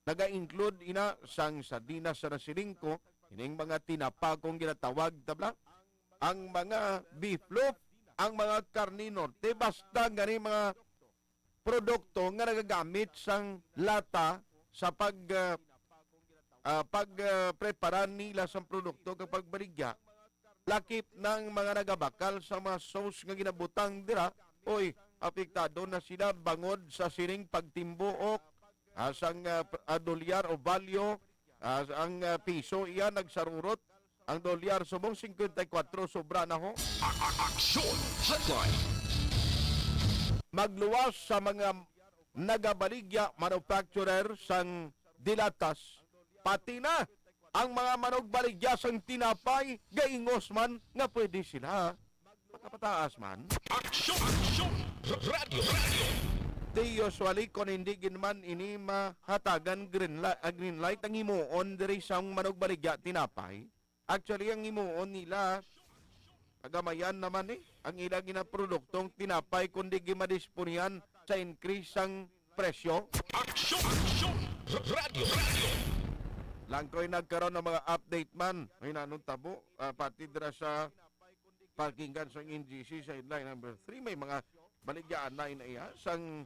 Naga-include ina sang sardinas sa nasiling ko, ining mga tinapa kung ginatawag, tabla, ang mga beef loaf, ang mga karne norte, basta gani mga produkto nga nagagamit sang lata sa pag, ah, ah, pag, ah, prepara nila sang produkto kag pagbaligya, lakip ng mga nagabakal sa mga sauce nga ginabutang dira. Oy, apektado na sila bangod sa sining pagtimbuok, ah, sang, ah, pr-, ah, dolyar o balyo, ah, ang, ah, piso iya nagsarurot, ang dolyar subong cincuenta y cuatro, sobra na, ho. A-, a-, Aksyon Hotline. Magluwas sa mga nagabaligya, manufacturer sang dilatas, pati na ang mga manugbaligya sang tinapay, gaingos man nga pwede sila makapataas man. Aksyon! Aksyon! Radyo! Radyo! Usually, kung hindi gid man ini mahatagan green light, ah, green light, ang himuon diri sa manugbaligya tinapay. Actually, ang himuon nila, kagamayan naman eh, ang ila ginaproduktong tinapay, kundi gimadisponihan sa increase sang presyo. Aksyon! Aksyon! Radyo! Radyo! Langkoy nagkaroon ng mga update man. May nanong tabo, ah, pati dira sa parkingan sa N G C sa headline number three. May mga baligyaan na inaiya sang,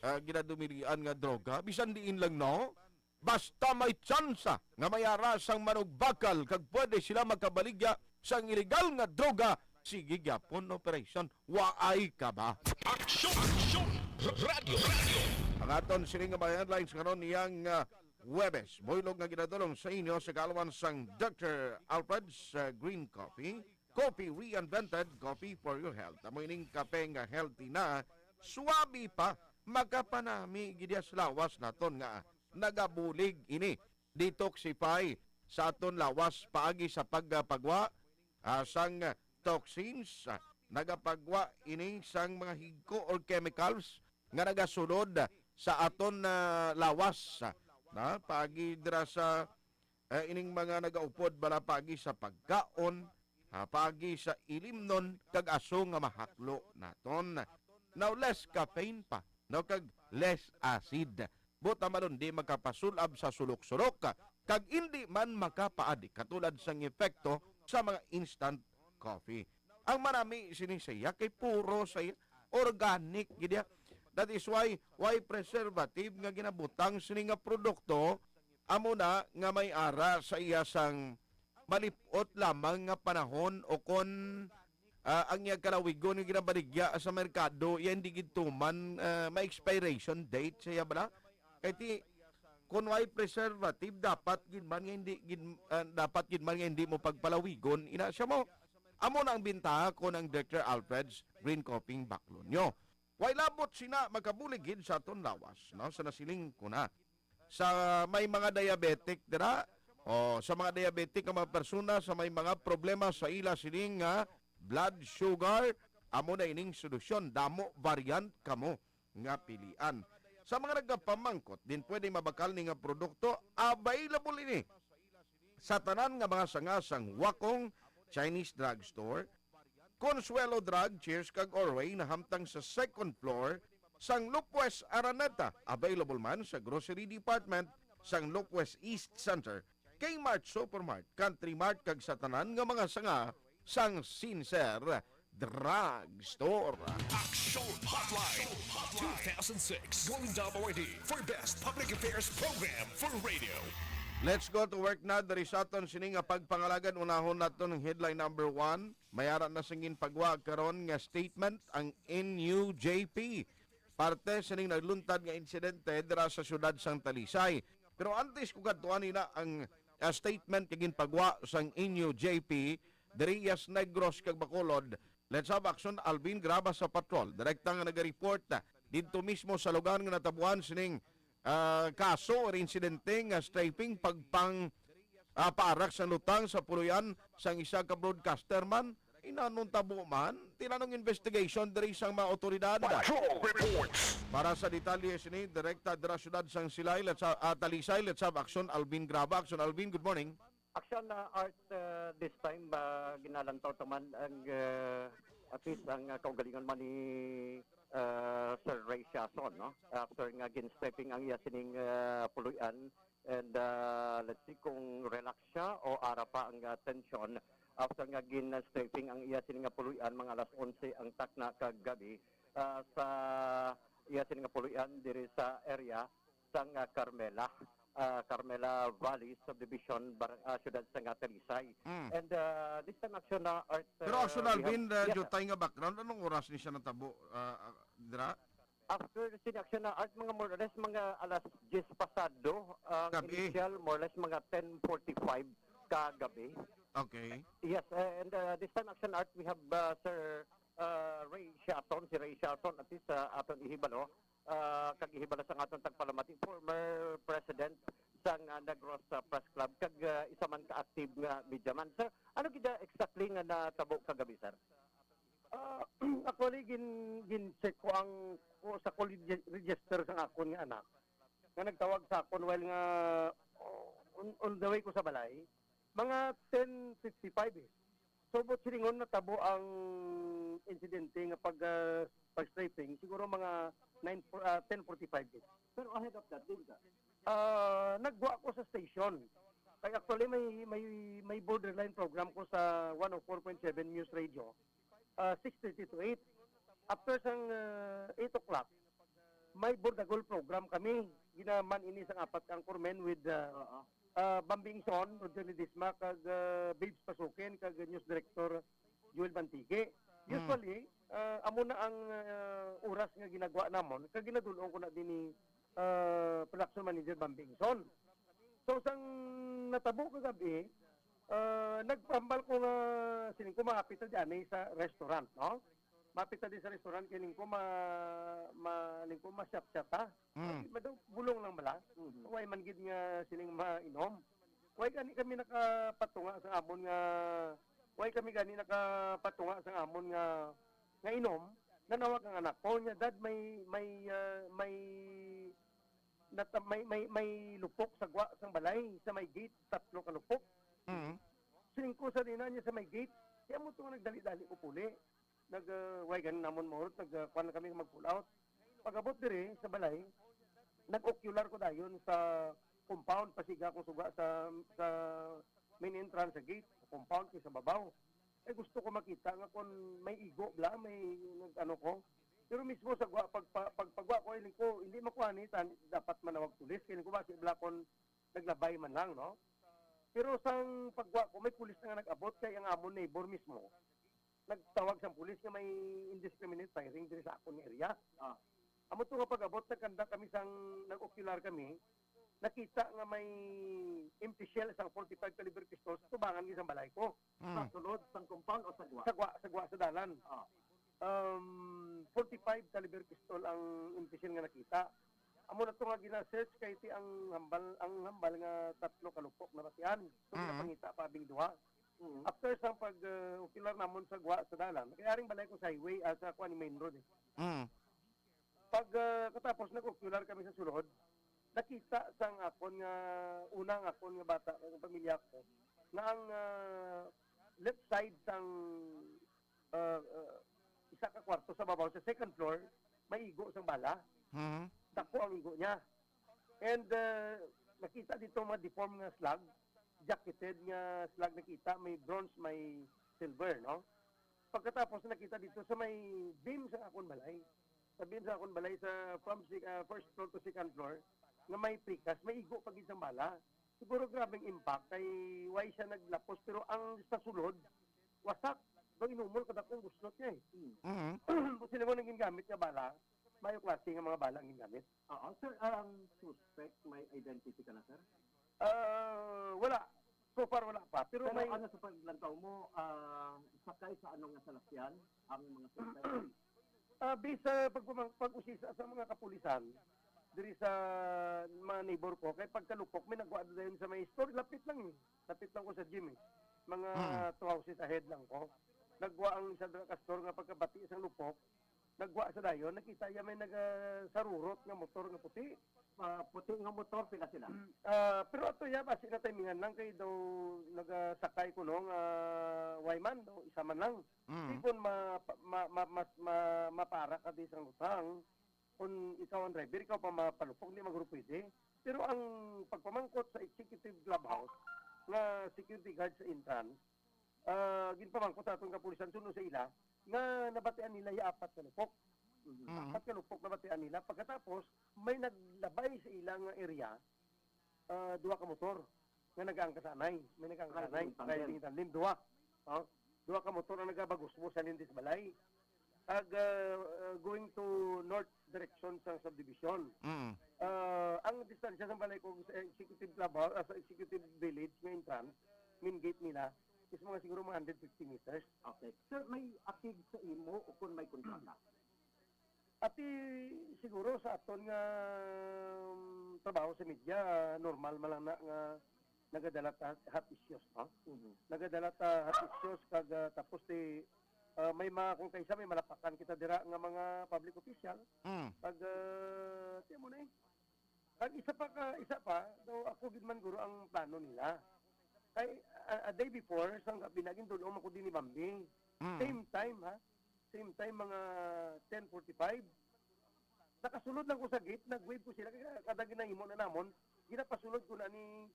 ah, ginadumilian nga droga. Bisan diin lang, no? Basta may tsansa nga may ara sang manugbakal kag pwede sila makabaligya sang iligal nga droga, sige gyapon, operation. Waay ka ba? Aksyon! Aksyon! Radyo! Radyo! Ang aton sining nga mga headlines karon niyang, ah, Huwebes. Buylog nga ginadulong sa inyo sa kaalwan sang Doctor Alfred's, ah, Green Coffee. Coffee reinvented, coffee for your health. Amo ining kape nga healthy na, suwabe pa, makapanami gid sa lawas naton nga nagabulig ini, detoxify sa aton lawas paagi sa pagpagwa, ah, sang toxins, ah, nagapagwa ini sang mga higko or chemicals nga nagasulod sa aton, ah, lawas, ah, na paagi dira sa, eh, ining mga nagaupod bala paagi sa pagkaon, ah, paagi sa ilimnon kag aso nga mahaklo naton. Now, less caffeine pa, no, kag less acid. Buot hangin di makapasul-ab sa sulok-sulok, kag indi man makapaadik katulad sang epekto sa mga instant coffee. Ang manami sini sa iya kay puro sa iya organic gid iya. That is why, why preservative nga ginabutang sini nga produkto, amo na nga may ara sa iya sang malip-ot lamang nga panahon, o kon, ah, ang iya kalawigon nga ginabaligya sa merkado, iya hindi gid tuman, ah, may expiration date sa iya bala. Kay ti, kun way preservative, dapat gid man nga hindi gid, ah, dapat gid man nga hindi mo pagpalawigon, ina siya mo. Amo na ang bintaha kon ang Doctor Alfred's Green Coffee baklon nyo. Way labot sina, makabulig gid sa aton lawas, no? Sa nasiling ko na. Sa may mga diabetic dira, o sa mga diabetic nga mga persona sa may mga problema sa ila sining nga blood sugar, amo na ining solusyon. Damo variant kamo nga pilian. Sa mga nagapamangkot, din pwede mabakal ni nga produkto, available ini sa tanan nga mga sanga sang Wakong Chinese Drugstore, Consuelo Drug, Cheers kag Orway nahamtang sa second floor sang Lopez Araneta. Available man sa grocery department sang Lopez East Center, Kmart Supermart, Country Mart kag sa tanan nga mga sanga sang Sincere Drugstore. Action Hotline two thousand six, Golden Dome Awardee for Best Public Affairs Program for Radio. Let's go to work na diri sa aton sini nga pagpangalagad. Unahon naton ang headline number one. May ara na sing ginpagwa karon nga statement ang N U J P parte sining nagluntad nga insidente dira sa siyudad sang Talisay. Pero antes ko kadtuan nila ang, ah, statement nga ginpagwa sang N U J P diri sa Negros kag Bacolod, let's have action Alvin Graba sa patrol. Direkta nga naga-report, ah, didto mismo sa lugar nga natabuan sining, ah, kaso or insidente nga strafing, pagpang, ah, paarak sang lutang sa puloy-an sang isa ka broadcaster man. Inanong tabo man, tinanong investigation diri sang mga otoridad. Patrol reports. Para sa detalye sini, direkta dira siyudad sang Silay, let's ha-, ah, Talisay, let's have action, Alvin Graba. Action, Alvin, good morning. Action, ah, Art, ah, this time, ah, ginalantaw ta man ang, ah, at least ang, ah, kaugalingon man ni, ah, Sir Ray Siason, no? After nga gin-strafing ang iya sining, ah, puloy-an, and, ah, let's see kung relax siya o ara pa ang, ah, tensyon after nga gin-strafing ang iya sini nga puloy-an mga alas onse ang takna kag gabi, ah, sa iya sini nga puloy-an diri sa area sang, ah, Carmela, ah, Carmela Valley Subdivision, bar-, ah, siyudad sang Talisay. Mm. And, ah, this time, action na Art, Pero ah, Action we have Alvin, uh, yes, sir. Jutay nga background, anong oras ni siya natabo, ah, ah, dira? After sin action na Art, mga more or less, mga alas diyes pasado, ang Gabi. Initial, more or less, mga ten forty-five kagabi. Okay. Yes, eh, and, uh, this time, action Art, we have, uh, Sir, uh, Ray Siaton, si Ray Siaton, at least, uh, aton ihibalo, uh, kag ihibalo sa aton tagpalamati, former president sang, uh, Negros, uh, Press Club, kag, uh, isa man ka active nga media man. Sir, ano gid, uh, exactly nga natabo kagabi, sir? Ah, actually, gin-, gin-check ko ang, ko sa call regi-, register sang akon nga anak nga nagtawag sa akon while nga, oh, on, on the way ko sa balay. Mga ten fifty-five eh. So, buot silingon natabo ang insidente nga pag, ah, pag-strafing, siguro mga nine, ah, ten forty-five eh. Pero ahead of that, din ka? Ah, nagwa ko sa station. Kay actually, may, may, may borderline program ko sa one oh four point seven News Radio. Ah, six thirty to eight. After sang, ah, eight o'clock, may Bordagol program kami. Ginaman ini sang apat ka anchormen with, ah, Oo. ah, Bambi Ingson, Roger Ledesma, kag, ah, Babes Pasukin, kag News Director Joel Bantigue. Hmm. Usually, ah, amo na ang, ah, oras nga ginagwa namon, kag ginadul-ong ko na din ni, ah, Production Manager Bambi Ingson. So, sang natabo kagabi, ah, nagpambal ko nga siling ko maapit na di ani sa restaurant, no? Maapit na di sa restaurant, kay lingko ma-, ma-, lingko masyat-syat, ha? Mm. Madaw, bulong lang bala. Mhm. Way man gid nga siling mainom. Way gani kami nakapatunga sa amon nga, way kami gani nakapatunga sa amon nga, nga inom. Nanawag ang anak ko niya, "Dad, may, may, ah, may nata-, may, may, may lupok sa gwa sang balay, sa may gate, tatlo ka lupok." Mm. Siling ko sa dina niya sa may gate, kaya mo to nga nagdali-dali ko puli. Nag, ah, way gani namon mahurot, nag, ah, kuwan na kami mag-pull out. Pag-abot diri sa balay, nag-ocular ko dayon sa compound, pasiga akong suga sa, sa main entrance sa gate, sa compound kay sa babaw. Eh, gusto ko makita nga kung may igo bla, may nag-ano ko. Pero mismo sa gwa, pag, pa-, pagpagwa ko, iling ko, hindi makuha ni, tan-, dapat manawag pulis. Kaya ko ba si bla kung naglabay man lang, no? Pero sang pagwa ko, may pulis na nga nag-abot, kay ang amon neighbor mismo nagtawag sang pulis nga may indiscriminate firing diri sa akon nga area. Ah. Amo to nga pag-abot, nagkanda kami sang, nag-ocular kami, nakita nga may empty shell sang forty-five caliber pistol sa tubangan gid sang balay ko. Mm. Sa sulod sang compound o sa gwa? Sa gwa, sa gwa, sa dalan. Ah. Um, forty-five caliber pistol ang empty shell nga nakita. Amo na to nga gina-search kay ti ang hambal, ang hambal nga tatlo ka lupok nabatian. So, Mm. ginapangita pa bing duha. Mm. After sang pag, uh, ocular namon sa gwa sa dalan, kay aring balay ko sa highway, ah, sa kuan, main road eh. Mm. Pag, ah, katapos nag-ocular kami sa sulod, nakita sang akon nga, una ang akon nga bata, ang pamilya ko, nga ang, ah, left side sang, ah, ah, isa ka kwarto sa babaw, sa second floor, may igo sang bala. Mhm. Dako ang igo niya. And, ah, nakita dito mga deformed nga slug, jacketed nga slug nakita, may bronze, may silver, no? Pagkatapos nakita dito sa may beam sa akon balay. Sa beam sa akon balay sa from si-, ah, first floor to second floor, nga may precast, may igo pa gid sang bala. Siguro grabing impact kay way siya naglapos, pero ang sa sulod, wasak. Daw inumol kadakong buslot niya eh. Mm. Mhm. Buti naman ang gingamit nga bala, mayo klase nga mga bala ang gingamit. Oo, sir, ang suspect, may identity ka na, sir? Ah, wala. So far, wala pa. Pero Pero may ano sa paglantaw mo, ah, sakay sa ano nga salakyan ang mga suspect? Ah, based sa pagpamang-, pag-usisa sa mga kapulisan, diri sa mga neighbor ko, kay pagkalupok, may nagwa dayon sa may store, lapit lang eh. Lapit lang ko sa gym eh. Mga Hmm. two houses ahead lang ko. Nagwa ang isa dira ka store nga pagkabati sa lupok, nagwa sa dayon, nakita niya may nagasarurot nga motor nga puti. Ah, puti nga motor, pila sila? Ah, pero ato ya, basi na timingan lang kay daw nagasakay ko no nga way man, daw isa man lang. Mm. Di kon ma-, ma-, ma-, mas-, ma-, mapara ka di sang utang, kung ikaw ang driver, ikaw pa mapalupok, di maguro pwede. Pero ang pagpamangkot sa executive clubhouse nga security guard sa entrance, ah, ginpamangkot sa atong kapulisan suno sa ila nga nabatian nila yung apat ka lupok. Mhm. Mm. Apat ka lupok nabatian nila. Pagkatapos, may naglabay sa ila nga area, ah, duha ka motor nga nagaangkas anay. May nagaangkas anay. Riding in tandem. Riding in tandem, duha. Oh, duha ka motor ang nagabagusbos sa lindis balay. Ag, ah, ah, going to north direction sa subdivision. Mm. Ah, ang distansya sa balay ko sa executive clubhouse, ah, sa executive village nga entrance, main gate nila, is mga siguro mga hundred fifty meters. Okay. Sir, may akig sa imo o kung may kontrata? Ati, siguro sa aton nga, um, trabaho sa media, normal man lang na nga nagadala ta hot issues, no? Mhm. Nagadala ta hot issues kag, ah, tapos ti Ah, may mga, kung kaisa, may malapakan kita dira nga mga public official. Mm. Pag, ah, tiyan mo na eh. Kag isa pa ka, isa pa, daw ako gid man guro ang plano nila. Kay, a, a day before, sang gabi na, gindul-ong ako din ni Bambi. Mm. Same time, ha? Same time, mga ten forty-five. Nakasulod lang ko sa gate, nag-wave ko sila, kaya kada ginahimo na namon, ginapasulod ko na ni,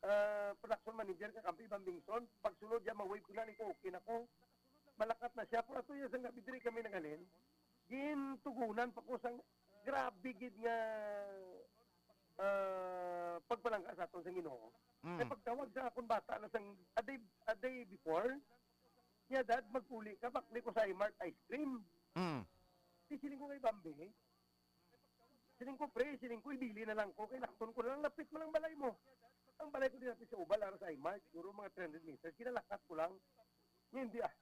ah, production manager ka kampi, Bambingson. Pagsulod niya, ma-wave ko na ni ko, okay na ko. Malakat na siya, pero ato yan, sang gabi, diri kami naghalin. Gintugunan pa ko sang grabe gid nga, ah, pagpalangga sa aton sa Ginoo. Mm. Kay pagtawag sa akon bata na sang a day, a day before, niya, "Dad, magpuli ka, pakli ko sa Imart ice cream." Mm. Di siling ko kay Bambi, siling ko, "Pre," siling ko, "ibili na lang ko, kay lakton ko na lang, lapit mo lang balay mo." Ang balay ko di lapit sa Ubal, ara sa Imart, siguro mga three hundred meters, kinalakat ko lang. Niya, hindi ah.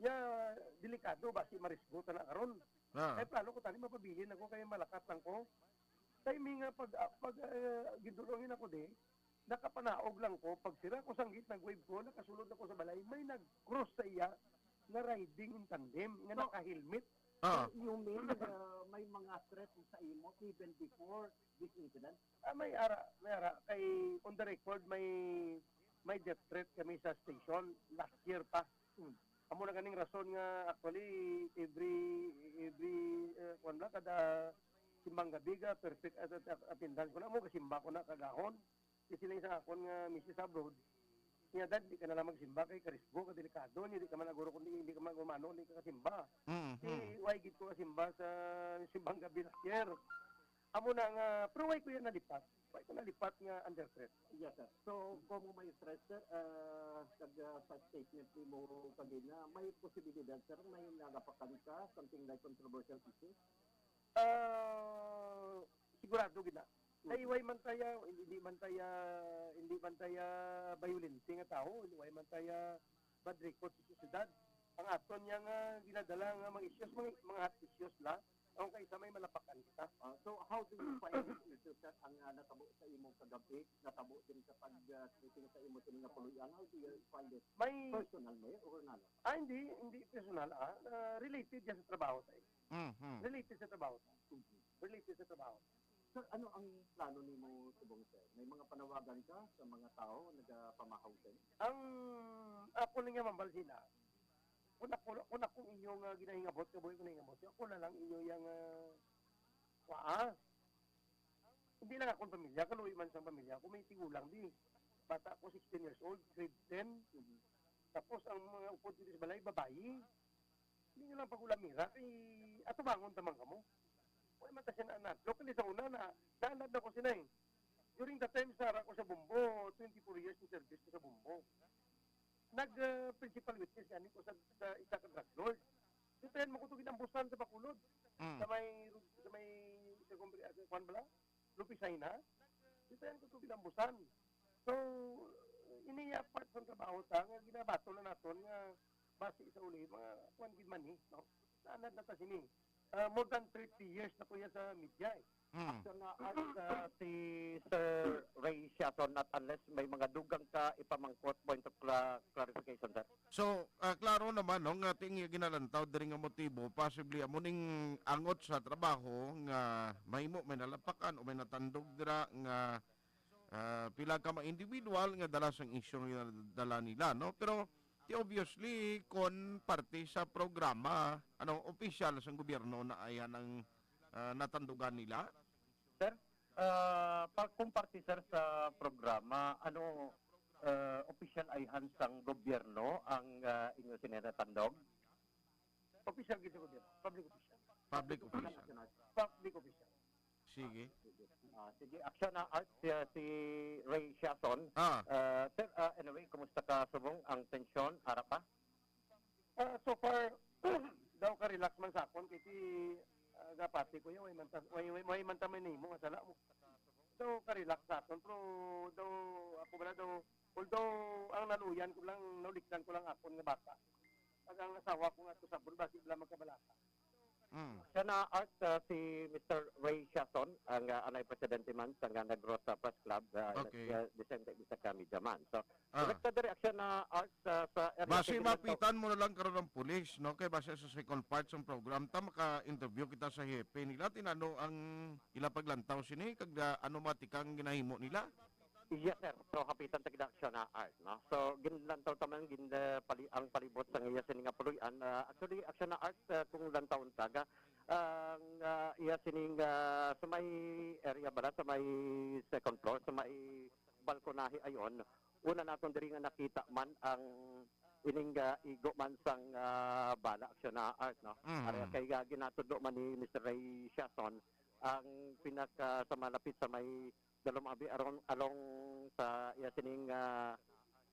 Ya, delikado ba si marisgo ta na karon? Ah. Kay plano ko tani mapabilin ako kay malakat lang ko. Timing nga pag, ah, pag, ah, gindulungin ako di, nakapanaog lang ko, pag sira ko sang gate, nag-wave ko, nakasulod ako sa balay, may nag-cross sa iya nga riding in tandem, nga So, naka-helmet. Ah. So, you mean, uh, may mga threat sa imo even before this incident? Ah, may ara, may ara. Kay on the record, may, may death threat kami sa station last year pa. Mm. Amo na ganing rason nga actually every, every, eh, kuwan ba, kada simbang gabi ga perfect at, at, at attendance ko na mo, gasimba ko na kagahon. Di sila sa akon nga misis abroad. Niya, "Dad, di ka na lang magsimba kay karisgo, ka delikado niya, di ka man aguro kundi hindi ka man gumano, hindi ka kasimba." Mm, Di, mm. Why gid ko kasimba sa simbang gabi last year? Amo na nga, pero why ko yan nalipat? Why ko nalipat nga under threat? Yes, sir. So, kung may stress, sir, ah, kag, ah, sa statement ni mo kagina, may posibilidad, sir, may nagapakan ka, something like controversial issue? Ah, sigurado gid na. Kay Mm. Why man taya, hindi man taya, hindi man taya bayulente nga tawo, why man taya bad record sa sosyedad. Ang aton niya nga ginadala nga mga issues, mga, mga hot issues la, ang kaysa may malapakan kita. Ah, so, how do you find this issue, sir? Ang, ah, natabo sa imong kagabi, natabo din sa pag, ah, shooting sa imo sini nga puloy-an, how do you find it? May Personal mo yun or nalo? Ah, hindi, hindi personal, ah. Ah, related yan sa trabaho tayo. Mm-hmm. Related sa trabaho tayo. Mm-hmm. Related sa trabaho. Sir, ano ang plano nimo subong, sir? May mga panawagan ka sa mga tao nagapamahaw sa inyo? Ang ako lang nga mambal sila, kung ako, kung ako inyo nga ginahingabot, kabuhi ko nahingabot, ako na lang inyo yang, ah, waa. Hindi lang akong pamilya, kaluoy man sang pamilya. Ako may tigulang di. Bata ko, sixteen years old, grade ten. Mhm. Tapos ang mga upod dito sa balay, babayi. Hindi nyo lang pag-ulamira, kay atubangon ta man kamo. Wala man ta siya naanad. Locally sa una na, naanad na ko sila eh. During the time sa ara ko sa Bombo, twenty-four years in service ko sa Bombo. Nag, ah, principal witness gani ko sa, sa isa ka drug lord. Dito yan mo ko to ginambusan sa Bacolod. Mm. Sa may, sa may, sa kumpre-, sa kuwan bala? Lupisay na. Dito yan ko to ginambusan. So, iniya part sa trabaho ta nga ginabato na naton nga base sa uli, mga kuwan gid man eh, no? Naanad na ta sini. Ah, more than thirty years na ko yan sa media eh. Mm. Action na art, ah, si Sir Ray Siason, not unless may mga dugang ka ipamangkot, point of cla-, clarification, sir. So, ah, klaro naman, no, nga ating ginalantaw diri nga motibo, possibly amo ning angot sa trabaho nga mahimo may nalapakan o may natandog dira nga, ah, pila ka mga individual nga dala sang isyu nga dala nila, no? Pero, ti, obviously, kon parte sa programa, ano, opisyal sang gobyerno na ayan ang, ah, natandugan nila? Sir, ah, pa-, kung parte, sir, sa programa, ano, ah, opisyal ayhan sang gobyerno ang, ah, inyo sini natandog? Opisyal gid sa gobyerno, public official. Public official. Public official. Sige. Ah, sige, action na art si, si Ray Siason. Ah. Ah, sir, ah, anyway, kumusta ka subong ang tensyon? Ara pa? Ah, so far, daw ka-relax man sa akon, kay ti, ah, gapati ko yan, way man ta, way, way, way man ta may nimo nga sala mo. Daw ka-relax sa akon, pero daw, ako bala daw, although ang naluyan ko lang, naulikdan ko lang akon nga bata. Pag ang asawa ko nga to sabon, basi bala magkabalaka. Mm. Siya na art, ah, si Mister Ray Siason, ang, ah, anay presidente man sa nga Negros, ah, Press Club, ah, Okay. ah, the same time, isa ka media man. So, Ah. direkta diri, action na art, ah, sa Basi mapitan mo na lang karon ang pulis, no? Kay base sa second part sang program ta, maka-interview kita sa hepe nila, tinano ang ila paglantaw sini, kag, ah, ano matikang ginahimo nila. Yes, sir. So, hapitan ta gid aksyon na art, no? So, ginlantaw ta man gin, ah, pali-, ang palibot sa iya sini nga puloy-an. Ah, actually, aksyon na art, ah, kung lantawon ta, ga, ang, ah, iya sining, ah, sa may area bala, sa may second floor, sa may balkonahe ayon, una naton diri nga nakita man ang ining, ah, igo man sang, ah, bala, aksyon na art, no? Mhm. Ari kay, ah, ginatudlo man ni Mister Ray Siason ang pinaka sa malapit sa may dalom abi aron along sa iya sining, ah,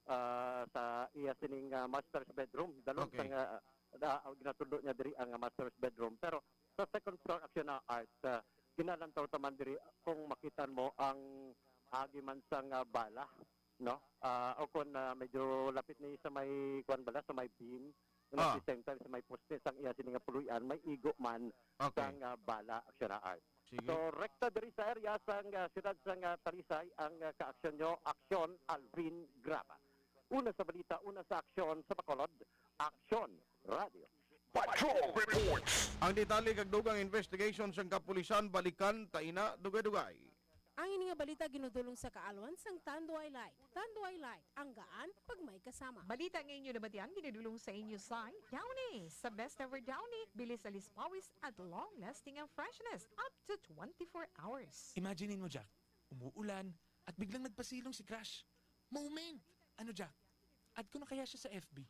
ah, sa iya sining, ah, master's bedroom. Dalom Okay. Sa nga, ah, ah, ginatudlo niya diri ang, ah, master's bedroom. Pero sa second floor, aksyon na art, ah, ginalantaw ta man diri kung makitan mo ang agi man sang, ah, bala, no? Ah, o kung, ah, medyo lapit ni sa may kuwan bala, sa may beam, and at Ah. the same time sa may poste sang iya sini nga puloy-an, may igo man Okay. Sang, ah, bala, aksyon na art. Sige. So, rekta diri sa area sang, ah, siyudad sang, ah, Talisay ang, ah, kaaksyon nyo, Aksyon Alvin Graba. Una sa balita, una sa aksyon sa Bacolod, Aksyon Radio. Patrol Reports. Ang detalye kag dugang investigation sang kapulisan, balikan ta ina, dugay-dugay. Ang ini nga balita ginudulong sa kaalwan sang Tanduay Light. Tanduay Light, ang gaan pag may kasama. Balita nga inyo nabatian ginudulong sa inyo sang Downy. Sa best ever Downy, bilis alis pawis at long lasting ang freshness, up to twenty-four hours. Imagine mo, Jack, umuulan at biglang nagpasilong si Crush. Moment! Ano, Jack? Add ko na kaya siya sa F B?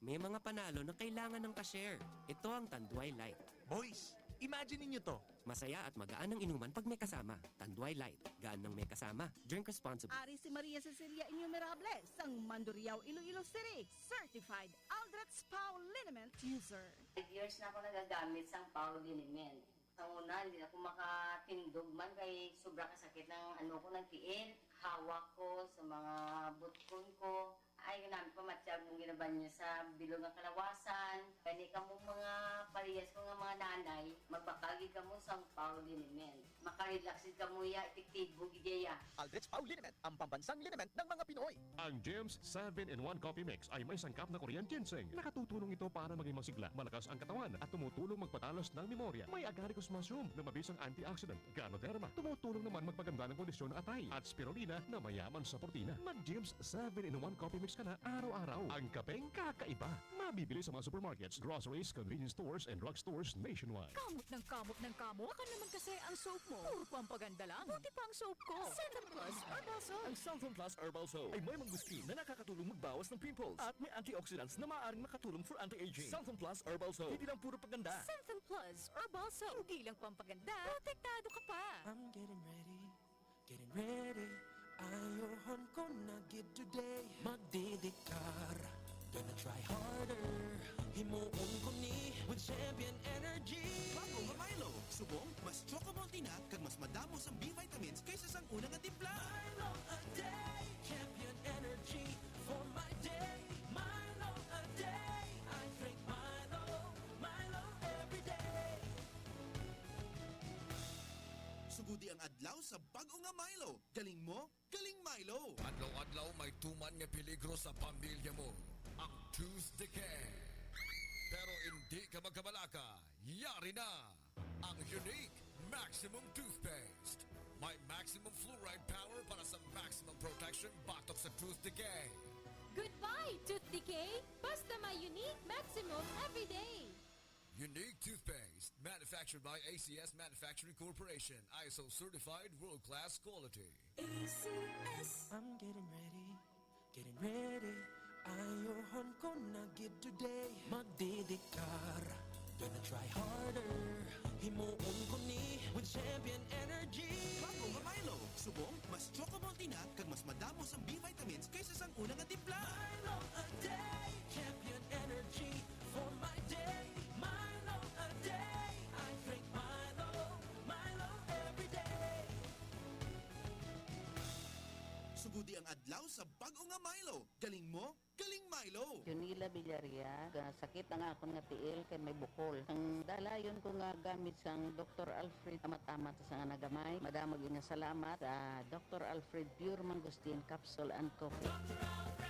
May mga panalo na kailangan ng ka-share. Ito ang Tanduay Light. Boys, imagine ninyo to. Masaya at magaan ang inuman pag may kasama. Tanduay Light. Gaan ng may kasama. Drink responsibly. Ari si Maria Cecilia Innumerable sang Mandurriao, Iloilo City. Certified Aldrich Pau Liniment User. Five years na ako nagagamit sang Pau Liniment. Sa una, hindi ako makatindog man kay sobra ka sakit ng ano ko, ng tiil. Hawak ko sa mga butkon ko. Ay, ginamit pa, matyag mong ginabanyo sa bilog nga kalawasan. Kani kamo mga parehas ko nga mga nanay, magbakal gid kamo sang Pau Liniment. Makarelax gid kamo ya, epektibo gid ya. Aldrich Pau Liniment, ang pambansang liniment ng mga Pinoy. Ang Jim's seven-in-one Coffee Mix ay may sangkap na Korean ginseng. Nakatutulong ito para maging masigla, malakas ang katawan, at tumutulong magpatalas ng memorya. May agaricus mushroom na mabisang antioxidant, Ganoderma, tumutulong naman magpaganda ng kondisyon ng atay, at spirulina na mayaman sa protina. Mag-Jim's seven-in-one Coffee Mix ka na araw-araw. Ang kapeng kakaiba. Mabibili sa mga supermarkets, groceries, convenience stores, and drugstores nationwide. Kamot ng kamot ng kamot. Baka naman kasi ang soap mo, puro pampaganda lang. Buti pa ang soap ko. Cellphone Plus Herbal Soap. Ang Cellphone Plus Herbal Soap ay may mangosteen na nakakatulong magbawas ng pimples at may antioxidants na maaaring makatulong for anti-aging. Cellphone Plus Herbal Soap. Hindi lang puro paganda. Cellphone Plus Herbal Soap. Hindi lang pampaganda, protektado ka pa. I'm getting ready, getting ready. Ayohon ko na gid today. Magdidiktar, gonna try harder. Himuon ko ni with Champion Energy. Bago nga Milo, subong, mas choco-malty na kag mas madamo sang B vitamins kaysa sang una nga timpla. Milo a day, Champion Energy for my day. Milo a day, I drink Milo. Milo every day. Sugudi ang adlaw sa bag-o nga Milo. Galing mo, galing Milo. Adlaw-adlaw may tuman nga peligro sa pamilya mo, ang tooth decay. Pero hindi ka magkabalaka, yari na ang Unique Maximum Toothpaste. May maximum fluoride power para sa maximum protection batok sa tooth decay. Goodbye, tooth decay! Basta may Unique Maximum everyday! Unique Toothpaste, manufactured by A C S Manufacturing Corporation, I S O certified, world-class quality. A C S. I'm getting ready, getting ready. Ayohon ko na gid today. Magdidiktar, gonna try harder. Himuon ko ni with Champion Energy. Bago nga Milo, subong, mas choco-malty na kag mas madamo sang B vitamins kaysa sang una nga timpla. Milo a day, Champion Energy for my day. Milo a day, I drink Milo. Milo every day. Sugudi ang adlaw sa bag-o nga Milo. Galing mo, galing Milo. Junila Villarreal, ah, sakit ang akon nga tiil kay may bukol. Ang dalayon ko nga gamit sang Doktor Alfred, amat-amat sa nga nagamay. Madamo gid nga salamat sa Doktor Alfred Pure Mangosteen Capsule and Coffee. Doktor Alfred!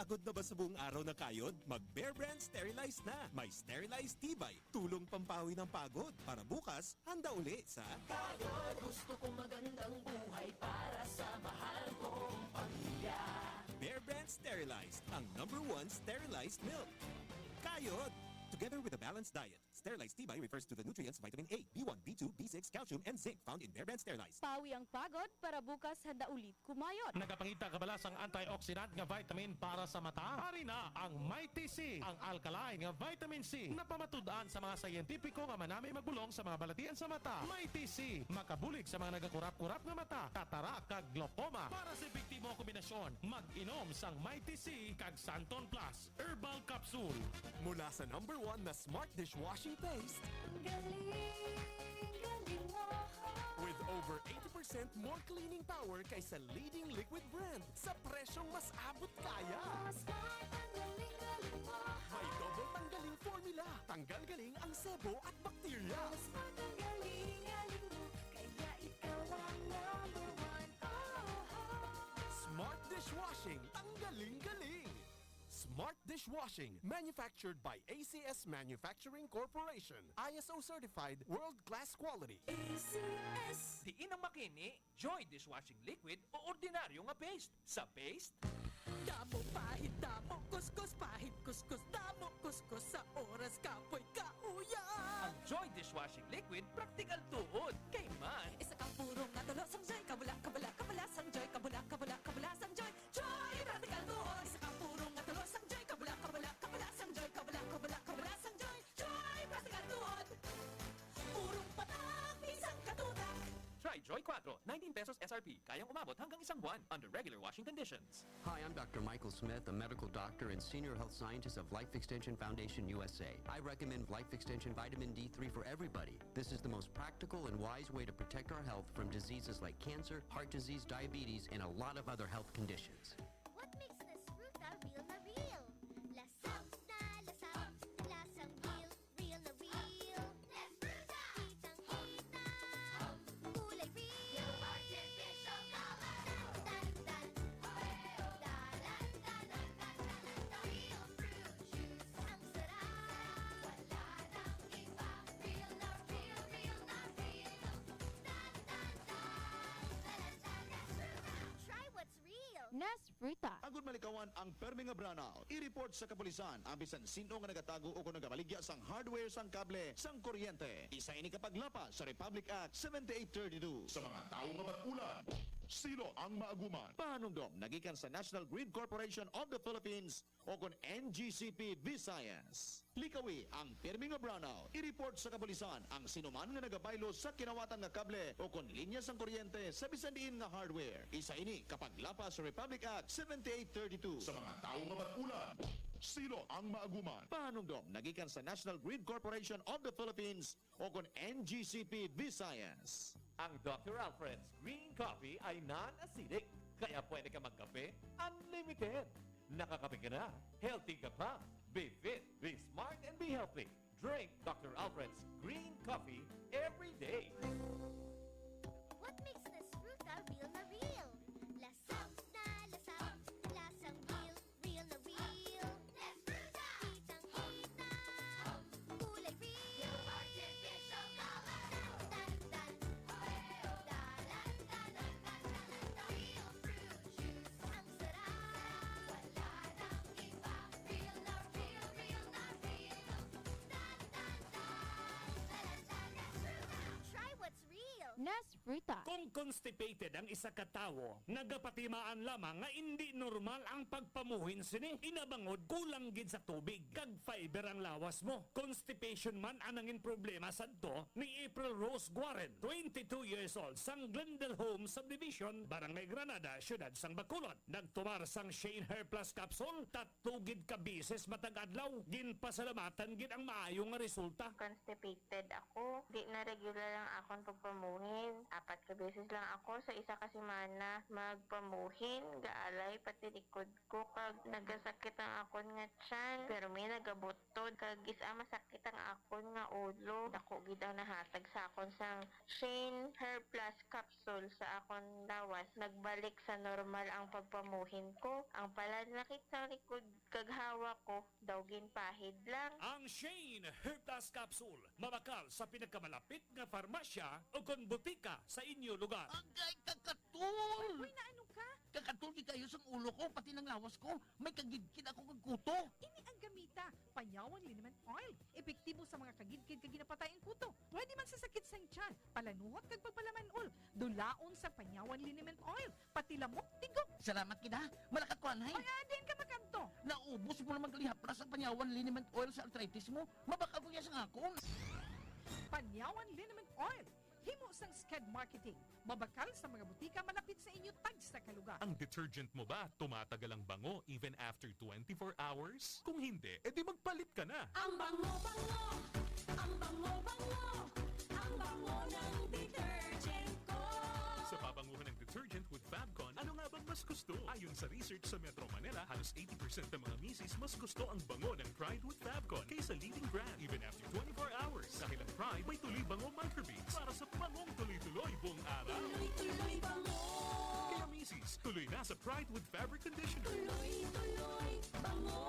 Pagod na ba sa buong araw na kayod? Mag Bear Brand Sterilize na! May sterilized tibay, tulong pampawi ng pagod. Para bukas, handa uli sa Kayod, gusto ko magandang buhay para sa mahal kong pamilya. Bear Brand Sterilized, ang number one sterilized milk. Kayod! Together with a balanced diet. Sterilized tibay refers to the nutrients vitamin A, B one, B two, B six, calcium, and zinc found in Bear Brand Sterilized. Pawi ang pagod para bukas handa ulit kumayon. Nagapangita kabalas ang antioxidant nga vitamin para sa mata. Ari na ang Mighty C, ang alkaline nga vitamin C na pamatud-an sa mga siyentipiko nga manami magbulong sa mga balatian sa mata. Mighty C, makabulig sa mga nagakurap-kurap nga mata, katarak, kag glaucoma. Para sa epektibo nga kombinasyon, mag-inom sang Mighty C kag Santon Plus Herbal Capsule. Mula sa number one na smart dishwashing paste, Galing, galing mo. With over eighty percent more cleaning power kaysa leading liquid brand sa presyong mas abot kaya. Smart ang galing, galing mo. May double tanggaling formula. Tanggal galing ang sebo at bakterya. Smart ang galing, galing mo. Kaya ikaw ang number one. Oh, oh. Smart dishwashing. Tanggaling galing. Smart dishwashing, manufactured by A C S Manufacturing Corporation, I S O certified, world-class quality. A C S. Diin ang makini, Joy Dishwashing Liquid o ordinaryo nga paste. Sa paste, damo pahid, damo kuskus, pahid kuskus, damo kuskus sa oras kapoy kauyan. Ang Joy Dishwashing Liquid, praktikal tuod. Kay man, isa ka purong nga tulo sang Joy, kabula, kabula, kabula sang Joy, kabula, kabula, kabula sang Joy. Joy, praktikal tuod. Isa ka purong nga tulo sang Joy, kabula, kabula, kabula sang Joy, kabula, kabula, kabula sang Joy. Joy, praktikal tuod. Purong patak, isang katutak. Try Joy Quattro, nineteen pesos S R P. Kayang umabot hanggang isang buwan under regular washing conditions. Hi, I'm Doctor Michael Smith, a medical doctor and senior health scientist of Life Extension Foundation U S A. I recommend Life Extension Vitamin D three for everybody. This is the most practical and wise way to protect our health from diseases like cancer, heart disease, diabetes, and a lot of other health conditions. What makes Nesfruta real na real? Lasang na lasang, lasang real, real na real. Nesfruta! Kitang-kita, kulay real. Artificial color. Tan, tan, tan. Oreo. Dalan, dalan, dalan, dalan. Real fruit juice. Ang sarap. Wala nang iba. Real na real, real na real. Tan, tan, tan. Dalan, dalan, Nesfruta. Try what's real. Nesfruta. Agud malikawan ang permi nga brownout, i-report sa kapulisan ang bisan sin-o nga nagatago o kon nagabaligya sang hardware sang kable sang kuryente. Isa ini ka paglapas sa Republic Act seventy-eight thirty-two. Sa mga tawo nga bat-ulan, silo ang maaguman. Pahanumdom nagikan sa National Grid Corporation of the Philippines o kon N G C P Visayas. Likawi ang pirmi nga brownout. I-report sa kapulisan ang sinuman nga nagabaylo sa kinawatan nga kable o kon linya sang kuryente sa bisan diin nga hardware. Isa ini ka paglapas sa Republic Act seventy-eight thirty-two. Sa mga tawo nga bat-ulan, silo ang maaguman. Pahanumdom nagikan sa National Grid Corporation of the Philippines o kon N G C P Visayas. Ang Doctor Alfred's Green Coffee ay non-acidic, kaya pwede ka magkape unlimited. Nakakape ka na, healthy ka pa. Be fit, be smart, and be healthy. Drink Doctor Alfred's Green Coffee every day. What makes Nesfruta real na real? Lasang na lasang, lasang real, real na real. Nesfruta! Kitang-kita, kulay real. Artificial color. Tan, tan, tan. Oreo. Dalan, dalan, dalan, dalan. Real fruit juice. Ang sarap. Wala nang iba. Real na real, real na real. Tan, tan, tan. Dalan, dalan, Nesfruta. Try what's real. Nesfruta. Kung constipated ang isa ka tawo, nagapatimaan lamang nga indi normal ang pagpamuhin sini. Inabangod kulang gid sa tubig kag fiber ang lawas mo. Constipation man ang nangin problema sadto ni April Rose Guaren, twenty-two years old, sang Glendale Home Subdivision, Barangay Granada, Siyudad sang Bacolod. Nagtumar sang Shane Hair Plus Capsule, tatlo gid ka bisis matag adlaw. Ginpasalamatan gid ang maayo nga resulta. Constipated ako. Di na regular ang akon pagpamuhi. Apat ka beses lang ako sa isa ka semana magpamuhin, gaalay pati likod ko, kag nagasakit ang akon nga tiyan, pero may nagabutod, kag is-a masakit ang akon nga ulo. Dako gid ang nahatag sa akon sang Shane Hair Plus capsule sa akon lawas. Nagbalik sa normal ang pagpamuhin ko. Ang palanakit sa likod kag hawak ko daw ginpahid lang. Ang Shane Hair Plus Capsule, mabakal sa pinakamalapit nga farmasya o kon butika sa inyo lugar. Agay, kakatul! Uy, naano ka? Kakatul gid kayo sang ulo ko, pati nang lawas ko. May kagidkid ako kag kuto. Ini ang gamita, Panyawan Liniment Oil. Epektibo sa mga kagidkid kag ginapatay ang kuto. Pwede man sa sakit sang tiyan, palanuhot kag pagpalaman-ol. Dulaon sa Panyawan Liniment Oil, pati lamok, tigok. Salamat gid, ha. Malakat ko, anay. Ay, ah, diin ka makadto? Naubos mo naman gali haplas ang Panyawan Liniment Oil sa arthritis mo. Mabakal ko iya sang akon. Panyawan Liniment Oil. Himo sang Sked Marketing. Mabakal sa mga butika malapit sa inyo tagsa ka lugar. Ang detergent mo ba tumatagal ang bango even after twenty-four hours? Kung hindi, edi magpalit ka na. Ang bango-bango, ang bango-bango, ang bango ng detergent ko. Sa pabanguhan ng detergent with Fabcon, ano nga bang mas gusto? Ayon sa research sa Metro Manila, halos eighty percent ng mga misis mas gusto ang bango ng Pride with Fabcon kaysa leading brand even after twenty-four hours. Dahil ang Pride may Tuloy Bango microbeads para sa bangong tuloy-tuloy buong araw. Tuloy-tuloy bango. Kaya misis, tuloy na sa Pride with Fabric Conditioner. Tuloy-tuloy bango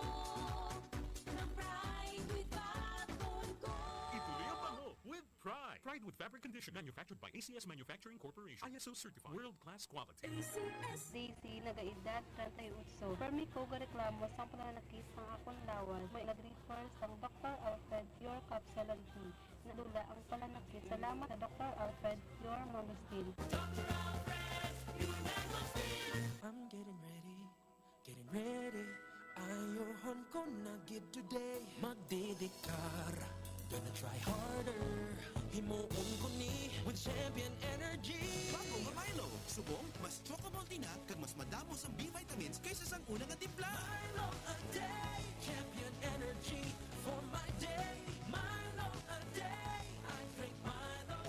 ng Pride with Fabcon ko. Ituloy ang bango with Pride. Pride with Fabric Conditioner, manufactured by A C S Manufacturing Corporation. I S O certified. World class quality. A C S. Daisy, nagaedad treinta y ocho. Permi ko gareklamo sang palanakit sang akon lawas. May nag-refer sang Doktor Alfred Pure Capsule and Tea. Nadula ang palanakit. Salamat sa Doktor Alfred Pure Mangosteen. Doctor Alfred Pure Mangosteen. I'm getting ready, getting ready. Ayuhon ko na gid today. Magdidikar, gonna try harder. Himuon ko ni with Champion Energy. Bago nga Milo, subong, mas choco-malty na, kag mas madamo sang B vitamins kaysa sang una nga timpla. Milo a day, Champion Energy for my day. Milo a day, I drink Milo,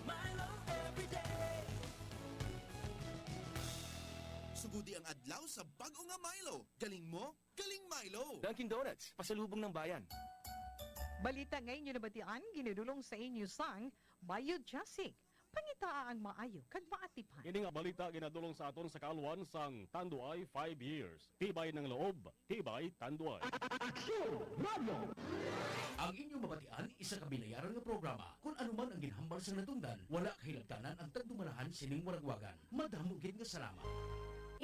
Milo every day. Sugodi ang adlaw sa bago nga Milo. Galing mo, galing Milo! Dunkin' Donuts, pasalubong ng bayan. Balita nga inyo nabatian, ginadulong sa inyo sang Mayo Jasig. Pangitaa ang maayo kag maatipan. Ini nga balita ginadulong sa aton sa kaalwan sang Tanduay Five Years. Tibay ng loob, tibay Tanduay. Aksyon Radio! Ang inyo mabatian, isa ka binayaran nga programa. Kung ano man ang ginhambal sang natungdan, wala kahilabtanan ang tagdumalahan sining waragwagan. Madamo gid nga salamat.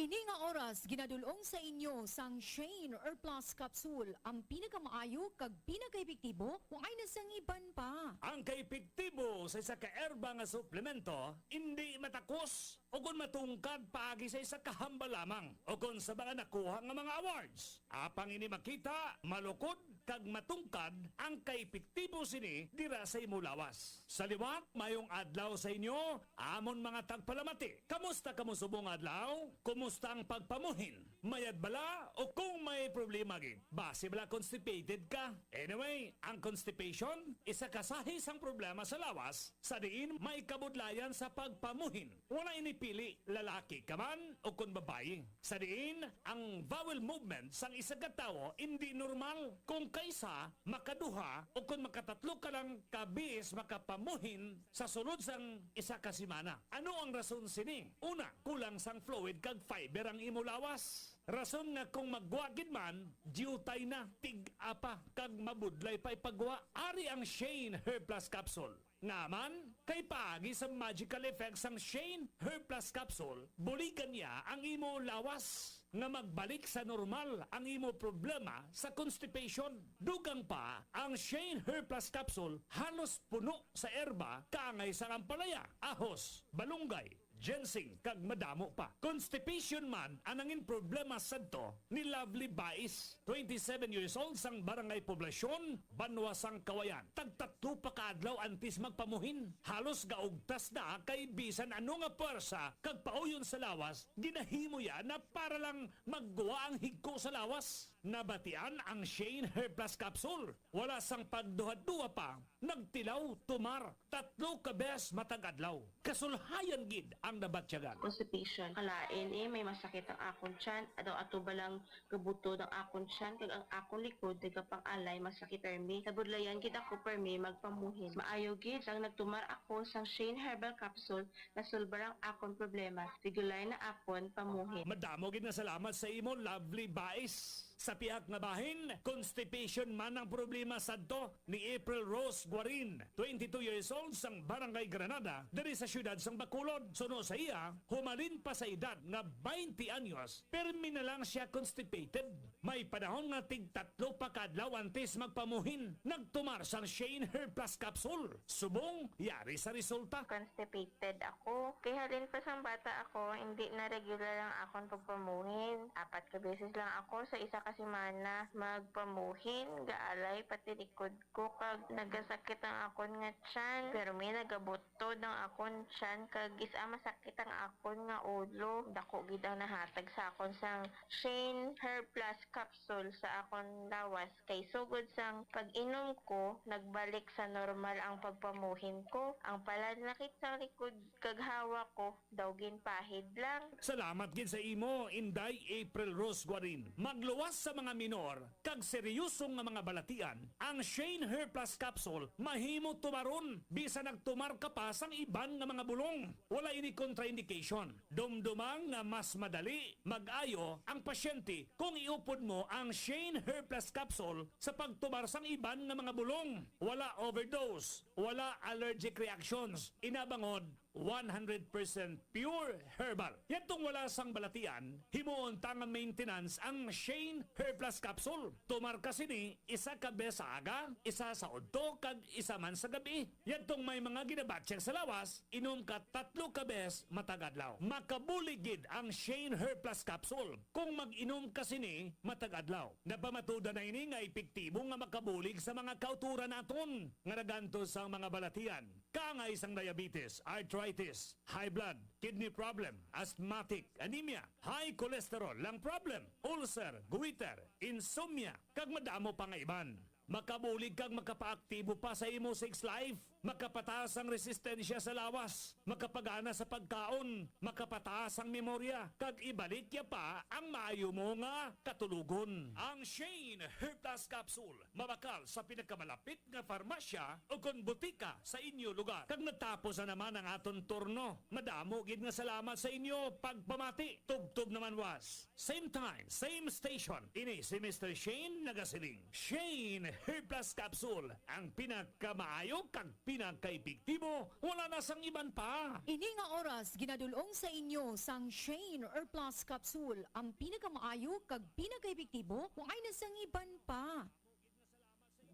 Ini nga oras ginadul-ong sa inyo sang Shane Herb Plus Capsule, ang pinakamaayo kag pinakaepektibo, wa ay na sang iban pa. Ang kaepektibo sa isa ka erba nga suplemento indi matakos ukon matungkad paagi sa isa ka hambal lamang, ukon sa mga nakuha nga mga awards. Apang ini makita, malukod, kag matungkad ang kaepektibo sini dira sa imo lawas. Sa liwat, mayong adlaw sa inyo, amon mga tagpalamati. Kamusta kamo subong adlaw? Kumusta ang pagpamuhin? Mayad bala o kung may problema gid? Basi bala constipated ka? Anyway, ang constipation, isa ka sahi sang problema sa lawas, sa diin may kabudlayan sa pagpamuhin. Wala ini pili, lalaki ka man o kon babayi. Sa diin, ang bowel movement sang isa ka tawo indi normal. Kung kaisa, makaduha, o kon makatatlo ka lang ka bihis makapamuhin sa sulod sang isa ka semana. Ano ang rason sini? Una, kulang sang fluid kag fiber ang imo lawas. Rason nga kung maggwa gid man, diutay na, tig-a pa, kag mabudlay pa ipagwa. Ari ang Shane Hair Plus Capsule. Nga man, kay paagi sa magical effect sang Shane Hair Plus Capsule, buligan niya ang imo lawas nga magbalik sa normal ang imo problema sa constipation. Dugang pa, ang Shane Hair Plus Capsule halos puno sa erba kaangay sang ampalaya, ahos, balunggay, ginseng, kag madamo pa. Constipation man ang nangin problema sadto ni Lovely Bais, twenty-seven years old, sang Barangay Poblacion, Banwa sang Kawayan. Tagtatlo pa ka adlaw antes magpamuhin. Halos gaugtas na kay bisan ano nga puwersa kag pauyon sa lawas, ginahimo ya na para lang maggwa ang higko sa lawas. Nabatian ang Shane Hair Plus Capsule. Wala sang pagduha-duha pa, nagtilaw, tumar, tatlo ka bes matag adlaw. Kasulhayan gid ang nabatyagan. Constipation. Kalain eh, may masakit ang akon tiyan. Adaw ato ba lang gabutod ang akon tiyan, kag ang akon likod nagapang-alay, masakit permi. Nabudlayan gid ako permi magpamuhin. Maayo gid sang nagtumar ako sang Shane Herbal Capsule, nasulbar ang akon problema. Regular na akon pamuhin. Madamo gid nga salamat sa imo, lovely Vice. Sa pihak nga bahin, constipation man ang problema sadto ni April Rose Guarin, twenty-two years old, sang Barangay Granada, diri sa siyudad sang Bacolod. Suno sa iya, humalin pa sa edad nga twenty anyos, permi na lang siya constipated. May panahon nga tig tatlo pa ka adlaw antes magpamuhin, nagtumar sang Shane Hair Plus Capsule. Subong, yari sa resulta. Constipated ako. Kay halin pa sang bata ako, hindi na regular ang akon pagpamuhin. Apat ka beses lang ako sa isa ka semana magpamuhin. Gaalay pati likod ko kag nagasakit ang akon nga tiyan. Permi nagabutod ang akon tiyan kag is-a masakit ang akon nga ulo. Dako gid ang nahatag sa akon sang Shane Hair Plus Capsule sa akon lawas, kay sugod sang pag-inom ko, nagbalik sa normal ang pagpamuhin ko. Ang palanakit sang likod kag hawa ko, daw ginpahid lang. Salamat gid sa imo, Inday April Rose Guarin. Magluwas sa mga minor kag seryoso nga mga balatian, ang Shane Hair Plus Capsule mahimo tumaron bisan nagtumar ka pa sang iban nga mga bulong. Wala ini kontraindication. Dumduma nga mas madali mag-ayo ang pasyente kung iupod mo ang Shane Hair Plus Capsule sa pagtumar sang iban nga mga bulong. Wala overdose, wala allergic reactions. Inabangod, one hundred percent pure herbal. Yadtong wala sang balatian, himuon ta nga maintenance ang Shane Hair Plus Capsule. Tumar ka sini isa ka bes sa aga, isa sa udto, kag isa man sa gab-i. Yadtong may mga ginabatyag sa lawas, inom ka tatlo ka bes matag adlaw. Makabulig gid ang Shane Hair Plus Capsule kung mag-inom ka sini matag adlaw. Napamatuda na ini nga epektibo nga makabulig sa mga kauturan naton nga nagantos sang mga balatian. Kaangay sang diabetes, arthritis, high blood, kidney problem, asthmatic, anemia, high cholesterol, lung problem, ulcer, goiter, insomnia, kag madamo pa nga iban. Makabulig kag makapaaktibo pa sa imo sex life. Makapataas ang resistensya sa lawas. Makapagana sa pagkaon. Makapataas ang memorya. Kag ibalik ya pa ang maayo mo nga katulogon. Ang Shane Hair Plus Capsule. Mabakal sa pinakamalapit nga farmasya o kon butika sa inyo lugar. Kag natapos na naman ang aton turno. Madamo gid nga salamat sa inyo pagpamati. Tubtob naman, was. Same time, same station. Ini si Mister Shane nagasiling, Shane Hair Plus Capsule, ang pinakamaayo kag pinakaepektibo, wala na sang iban pa. Ini nga oras ginadul-ong sa inyo sang Shane Hair Plus Capsule, ang pinakamaayo kag pinakaepektibo, wala na sang iban pa.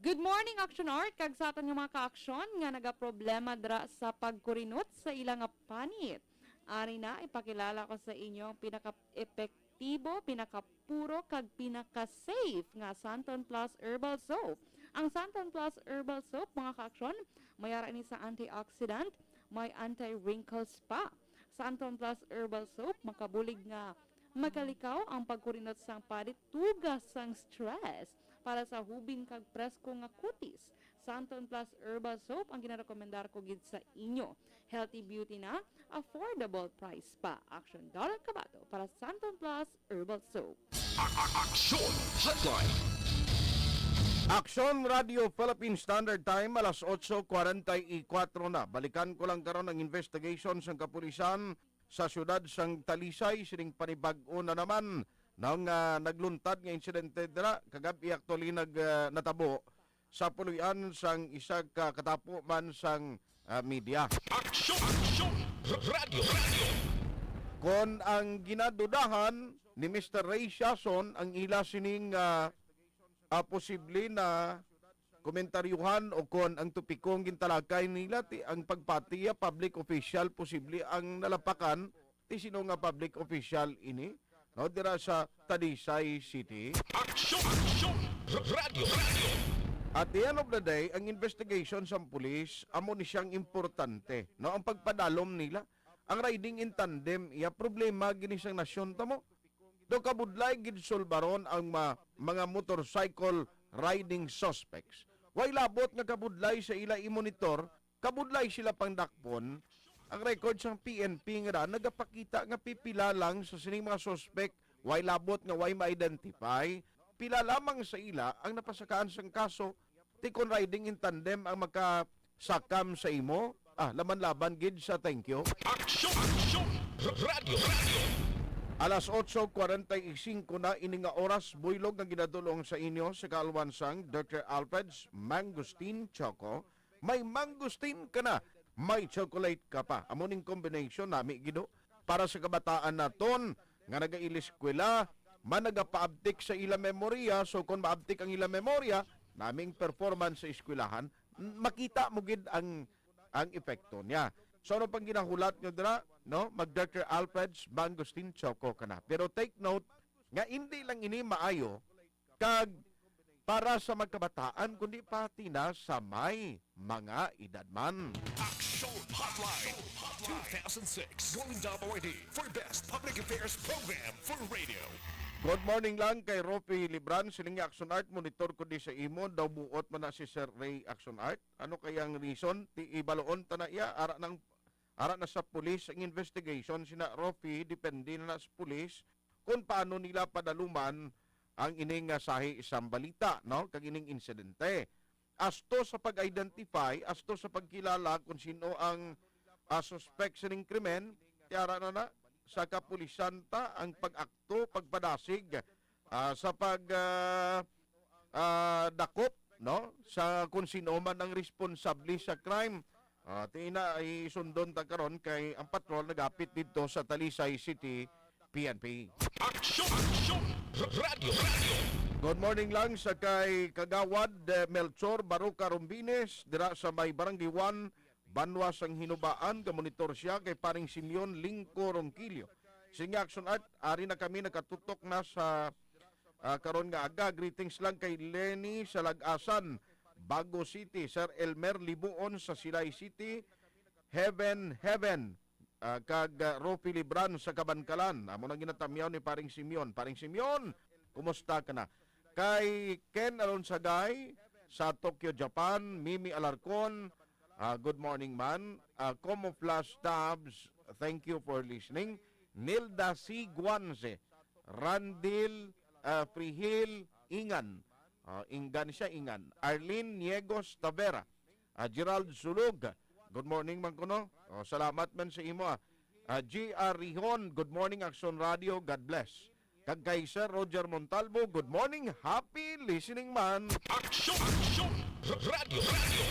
Good morning, Action Art, kag sa aton nga mga ka-aksyon nga nagaproblema dira sa pagkurinot sa ila nga panit. Ari na, ipakilala ko sa inyo ang pinaka-epektibo, pinakapuro, kag pinaka-safe nga Santon Plus Herbal Soap. Ang Santon Plus Herbal Soap, mga ka-aksyon, may ara ini sa antioxidant, may anti-wrinkles pa. Santon Plus Herbal Soap, makabulig nga makalikaw ang pagkurinot sang panit, tuga sang stress para sa hubin kag presko nga kutis. Santon Plus Herbal Soap ang ginarekomendar ko gid sa inyo. Healthy beauty na, affordable price pa. Action Donald Cabato para sa Santon Plus Herbal Soap. A-, a-, Action Headline. Action Radio Philippine Standard Time, alas otso kwarenta y kuwatro na. Balikan ko lang karon ang investigation sang kapulisan sa siyudad sang Talisay sining panibag-o na naman nga nagluntad nga insidente dira kagab-i, actually, nag, ah, natabo sa puloy-an sang isa ka katapo man sang, ah, media. Action! Action! Radio! Radio! Kon ang ginadudahan ni Mister Ray Siason ang ila sining, ah, ah, posible na komentaryuhan o kon ang topiko ang gintalakay nila, ti ang pagpati ya public official posible ang nalapakan, ti sino nga public official ini, no, dira sa Talisay City? Action! Action! Radio! Radio! At the end of the day, ang investigation sang pulis, amo ni siyang importante, no, ang pagpadalom nila. Ang riding in tandem, iya problema gini sang nasyon ta mo. Daw kabudlay gid sulbaron ang ma-, mga motorcycle riding suspects. Way labot nga kabudlay sa ila i-monitor, kabudlay sila pangdakpon. Ang record sang P N P nga daan nagapakita nga pipila lang sa sining mga suspect, way labot nga way ma-identify. Pila lamang sa ila ang napasakaan sang kaso, ti kon riding in tandem ang makasakam sa imo, ah, laban-laban gid sa thank you. Aksyon! Aksyon! Radyo! Radyo! Alas otso kwarenta y singko na ini nga oras, buylog nga ginadulong sa inyo sa kaalwan sang Doktor Alfred's Mangosteen Choco. May mangosteen ka na, may chocolate ka pa. Amo ning combination nami, gido. Para sa kabataan naton nga nagailiskwela, man nagapaabtik sa ila memorya. So, kung maabtik ang ila memorya, naming performance sa eskwelahan, n-, makita mo gid ang, ang epekto niya. So, ano pang ginahulat nyo dira? No? Mag Doktor Alfred's Mangosteen Choco ka na. Pero take note nga hindi lang ini maayo kag para sa magkabataan, kundi pati na sa may mga edad man. Action Hotline two thousand six, Golden Dome Awardee for Best Public Affairs Program for Radio. Good morning lang kay Ropi Libran, siling nga Action Art, monitor ko di sa imo, daw buot man na si Sir Ray Action Art. Ano kaya ang reason? Ti ibaloon ta na iya, ara nang, ara na sa pulis ang investigation, sina Ropi, depende na, na sa pulis kung paano nila padaluman ang ining, ah, sahi sang balita, no? Kag ining insidente. Asto sa pag-identify, asto sa pagkilala kung sino ang, ah, suspek sining krimen, ti ara na na sa kapulisan ta ang pag-akto, pagpadasig, ah, sa pag, ah, ah, dakop, no, sa kung sino man ang responsable sa crime. Ah, ti ina, isundon ta karon kay ang patrol nagapit didto sa Talisay City P N P. Aksyon! Aksyon! Radyo! Radyo! Good morning lang sa kay Kagawad, eh, Melchor Baroca Rombines, dira sa may Barangay one, Banwa sang Hinubaan. Gamonitor siya kay Paring Simeon Lingco Ronquillo. Sige, Action Art, ari na kami, nakatutok na sa, ah, karon nga aga. Greetings lang kay Lenny sa Lagasan, Bago City, Sir Elmer Libuon sa Silay City, Heaven, Heaven, ah, kag, ah, Rofi Libran sa Kabankalan. Amo nang ginatamyaw ni Paring Simeon. Paring Simeon, kumusta ka na? Kay Ken Alonsagay sa Tokyo, Japan, Mimi Alarcon, ah, good morning man. Ah, Como Flash Tabs, thank you for listening. Nilda C. Guanze, Randil, ah, Frihil Ingan, ah, Ingan siya, Ingan. Arlene Niegos Tavera, ah, Gerald Sulog, good morning man kuno. Oh, salamat man sa imo, ah. Ah, G R Rihon, good morning, Action Radio, God bless. Kag kay Sir Roger Montalvo, good morning, happy listening man. Aksyon! Aksyon! Radyo! Radyo!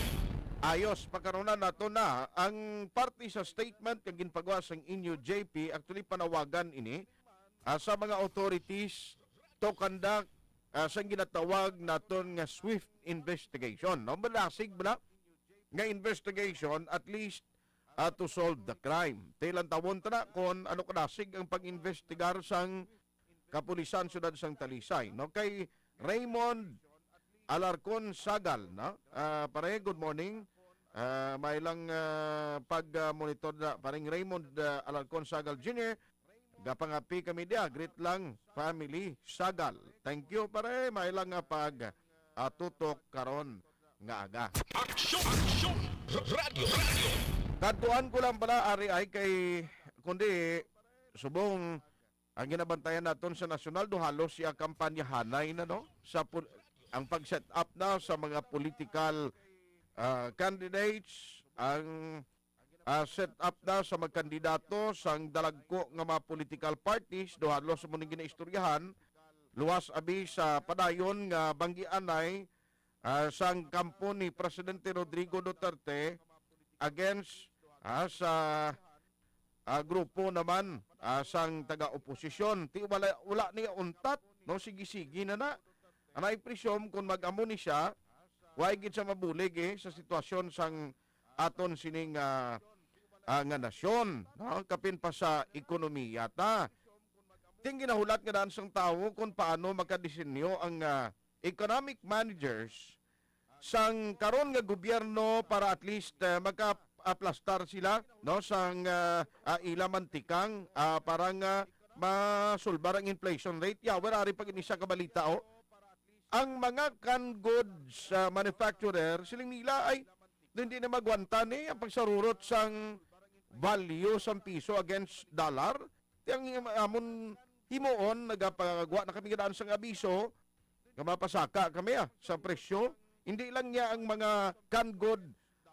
Ayos, pagkaronan nato na ang parte sa statement nga ginpagawa sang inyo, J P. Actually, panawagan ini, ah, sa mga authorities to conduct, ah, sang ginatawag naton nga swift investigation, no? Madasig bala nga investigation, at least, ah, to solve the crime. Tilantawon ta na kon ano kadasig ang pag-investigar sang kapulisan siyudad sang Talisay, no? Kay Raymond Alarcon Sagal, no? Ah, pare, good morning. Ah, may lang, ah, pag, ah, monitor na, pareng Raymond, ah, Alarcon Sagal Junior. Gapangapi kami dia, greet lang, family Sagal. Thank you, pare. May lang nga pag, ah, tutok karon nga aga. Aksyon! Aksyon! Radyo! Radyo! Kadtuan ko lang pala, ari ay kay, kundi subong ang ginabantayan naton sa nasyonal, do halos siya kampanyahanay na, no? Sa pol-, ang pag-set up na sa mga political, ah, candidates, ang, ah, set up na sa magkandidato sang dalagko nga mga political parties, do halos mo ning ginaistoryahan, luwas abi sa padayon nga banggianay, ah, sang kampo ni Presidente Rodrigo Duterte against, ah, sa, ah, grupo naman, ah, sang taga-oposisyon. Ti wala, wala niya untat, no? Sige-sige na na. Anay presume kung mag-amo ni siya, way gid siya mabulig, eh, sa sitwasyon sang aton sining, ah, ah, nga nasyon, no? Kapin pa sa ekonomiya ta. Ting ginahulat nga daan sang tawo kung paano makadesenyo ang, ah, economic managers sang karon nga gobyerno para at least, ah, maka-aplastar sila, no, sang, ah, ah, ila man tikang, ah, para nga masulbar ang inflation rate. Ya, wala rin pag inisa ka balita, oh. Ang mga canned goods, ah, manufacturer, siling nila ay hindi na magwanta ni ang pagsarurot sang value sang piso against dollar. Ti ang im-, amon himuon, nagapagwa na kami nga daan sang abiso nga mapasaka kami, ah, sa presyo. Hindi lang niya ang mga canned good,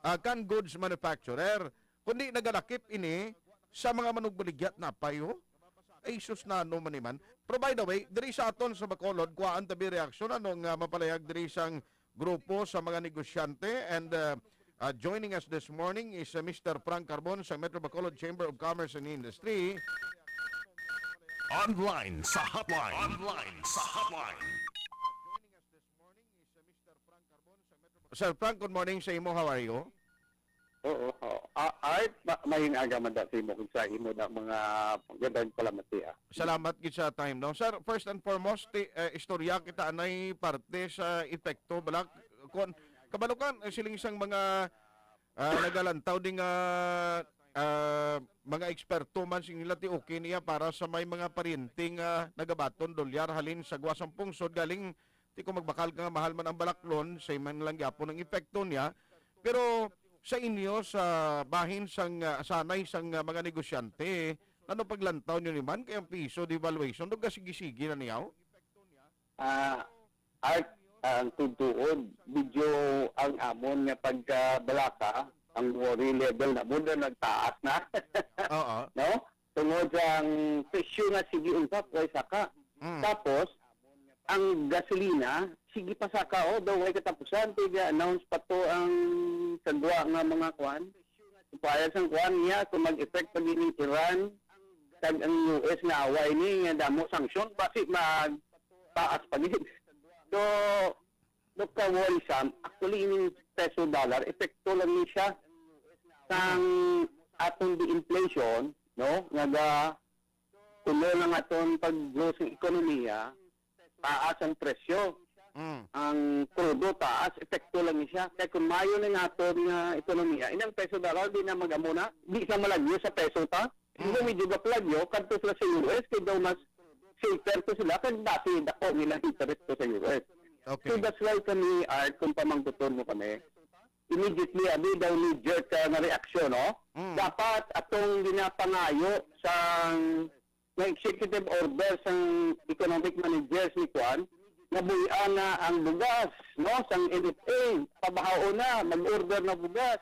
ah, canned goods manufacturer, kundi nagalakip ini sa mga manugbaligya, napay, oh. Ay, sus, nano man ni man. Pero by the way, diri sa aton sa Bacolod, kuhaan tabi reaksyon, ano nga mapalayag diri sang grupo sa mga negosyante. And, uh, uh, joining us this morning is, uh, Mister Frank Carbon sa Metro Bacolod Chamber of Commerce and Industry. Online sa hotline. Online sa hotline. Sir Frank, good morning sa imo. How are you? Oo, oo. Ah, Art, ma-, may aga man da sa imo kung sa imo na mga gandang palamati, ah. Salamat gid sa time, no? Sir, first and foremost, ti-, eh, istorya kita anay parte sa epekto, bala, kon, kabalo ka, eh, siling sang mga, ah, nagalantaw ding, ah, ah, mga eksperto man sing nila ti okay niya para sa may mga paryente nga nagabaton dolyar halin sa guwa sang pungsod galing ti kung magbakal ka nga mahal man ang balaklon, same man lang gyapon ang epekto niya. Pero sa inyo, sa bahin sang, ah, sanay sang, ah, mga negosyante, ano paglantaw niyo ni man kay ang piso devaluation do gasigi-sigi na niyaw? Ah, Art, ang tutuod, medyo ang amon nga pagkabalaka, ang worry level na mo na nagtaas na. Oo. No? Tungod sa ang presyo nga sige untat, way saka. Mm. Tapos, ang gasolina, sige pa saka, oh, daw way katapusan. Kay ga-announce pa to ang sagwa nga mga kwan. Suppliers ang kwan niya, kung mag-effect pa gini Iran, kag ang U S nga away ni, nga damo sanction, basi mag taas pa gid. So, look ka worrisome. Actually, ining peso dollar, epekto lang ni siya sang aton di-inflation, no? Nga ga kuno lang aton pag-grow sa ekonomiya, taas ang presyo. Mm. Ang krudo taas, epekto lang ni siya. Kay kung mayo na nga aton nga ekonomiya, inang peso dollar di na mag-amo na, di sa malagyo sa peso ta. Hindi Mm. medyo gaplagyo, kadto sila sa U S, kay daw mas safer to sila, kag dati dako nila interest to sa U S. Okay. So that's why kami, Art, kung pamangkuton mo kami, immediately, abi daw knee-jerk ka nga reaksyon, no? Mm. Dapat atong ginapangayo sang nga executive order sang economic managers ni Kwan, nabuy-an na ang bugas, no, sang N F A, pabahaon na, mag-order na bugas,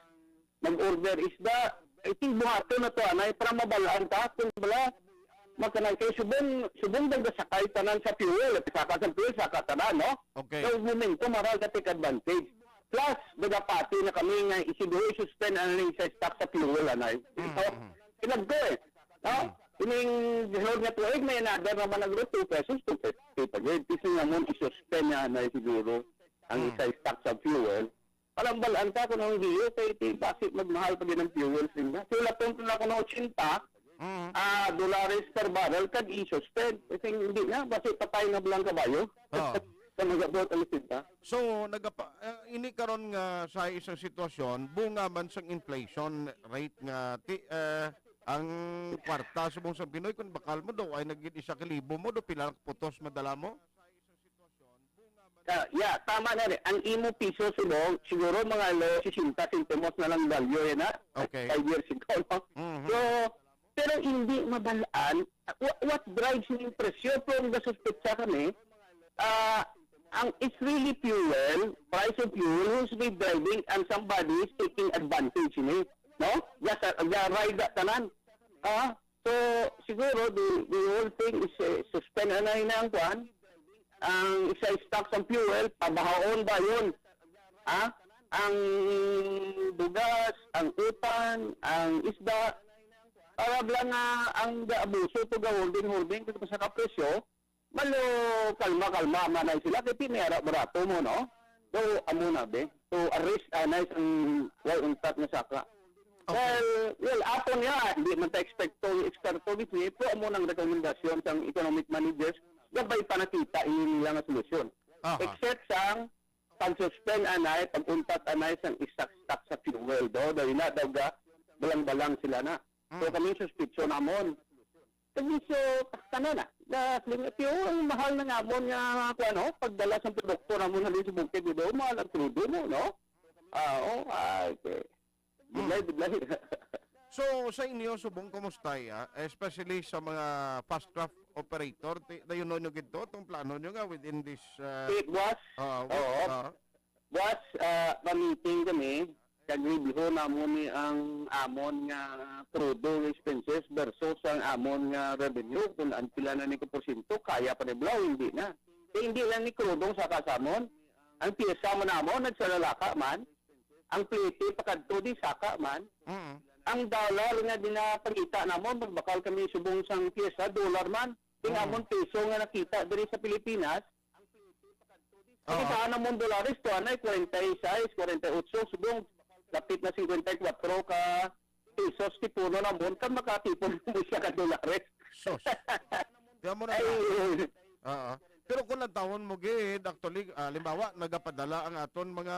mag-order isda. I think buhaton na to, anay, para mabalaan ta kung bala makanay kay subong, subong daw gasakay tanan sa fuel, saka sa fuel, saka tanan, no? Okay. So, momento, maral ka take advantage. Plus, nagapati na kami nga isiguro i-suspend ang excise tax sa fuel, anay. Mm, So, mm. Pinag ko eh. No? Mm. Ining sunod nga tuig, may another naman nag two pesos, two fifty pa gid. Kasi nga mo, i-suspend na, na siguro ang Mm. excise tax sa fuel. Para mabalaan ta kung ang giyo, kay ti basi magmahal pa gid ang fuel sa inyo. So, lapon ko na kuno ochenta, Mm. ah, dolares per barrel, kag i-suspend. Kasi hindi na, basi patay na lang kabayo. Oo. Sa nagabot ang sinta. So, nagapa-, eh, ini karon nga sa isang sitwasyon, bunga man sang inflation rate nga ti-, eh, ang kwarta subong sa Pinoy, kung bakal mo daw ay nagid isa ka libo mo, do pila ka putos madala mo? Ah, yeah, tama na rin. Ang imo piso subong, siguro mga lo, sixty sentimos na lang value yan, ha? Okay. Five years ago, no? Mhm. So, pero hindi mabalaan. What, what drives yung presyo? Pero ang nasuspetsa kami, ah, ang, it's really fuel, price of fuel, who's be driving and somebody is taking advantage, you know? No? Gasa-, ga-ride tanan. Ah, so, siguro, the, the whole thing is, eh, suspend na na ang kwan. Ang excise tax, ang fuel, pabahaon ba yun? Ha? Ang bugas, ang utan, ang isda, para lang nga ang gaabuso to, ga-holding-holding, to sa kapresyo, malo, kalma-kalma, manay sila, kay pinera barato mo, no? So, amo na, be. So, arrest, ah, nice ang way untat nga saka. Okay. Well, well, ato niya, hindi man ta eksperto, eksperto, pero amo nang rekomendasyon sang economic managers, gabay pa nakita, ini nila nga solusyon. Aha. Except sang pag-suspend anay, pag-untat anay sang isa stock sa fuel, do, dahil na daw ga, balang-balang sila na. So, Mm. kami suspitso namon. Kag so, taktanan na. Na, ling-, pero ang mahal na nga amon nga, kuwan, no? Pagdala sa produkto namon halin sa bukid, di ba? Mahal ang krudo mo, no? Ah, oo, ah, okay. Budlay, Hmm. budlay. So, sa inyo, subong, kumusta ya? Especially sa mga fast craft operator, ti-, dayon nyo gid to, itong plano nyo nga within this, uh, It was, ah, week, oo. ah. Buwas, ah, ma-meeting kami, kag review namon ni ang amon nga krudo expenses versus ang amon nga revenue, kung ang pila na ni ka porsyento, kaya pa ni Blau, hindi na. Kay hindi lang ni krudong saka sa amon. Ang pyesa mo namon, nagsalalaka man. Ang plete pakadto di saka man. Mm. Ang dollar nga ginapangita namon, magbakal kami subong sang pyesa, dollar man. King Mm. amon peso nga nakita diri sa Pilipinas, Oo. Ang isa namon dolares, kuha na, kwarenta y seis, kwarenta y ocho, subong, lapit na singkwenta y kwatro ka pesos, tipuno namon, kan makatipon mo siya ka dolares. Sus. Di mo na Ay, na. Oo. Pero kung lantawon mo gid, actually, ah, limbawa, nagapadala ang aton mga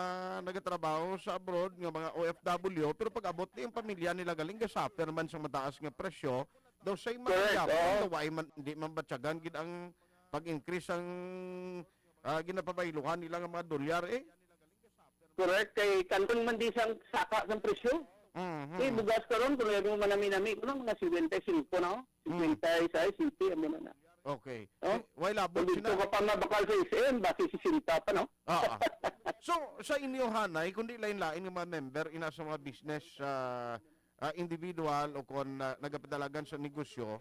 nagatrabaho sa abroad nga mga O F W, pero pag abot ni ang pamilya nila galing, gasuffer man sa mataas nga presyo, daw say Correct, mga Japan, oo. daw ay man, di man batyagan gid ang pag-increase ang, ah, ginapabayluhan nila nga mga dolyar, eh. Correct. Kay kantong man di sang saka sang presyo. Mhm. Kay bugas karon, kung lagi mo manami-nami, kuno mga singkwenta y singko na, oh. Mm. Singkwenta y sais, siyete, amo na na. Okay. Oh? Eh, wala, Kung but dito sina- ka pa mabakal sa S M, basi sesenta pa, no? Ah, ah. So, sa inyo, hanay, kundi lain-lain nga mga member, ina sa mga business, ah, ah, individual o kon, ah, nagapadalagan sa negosyo,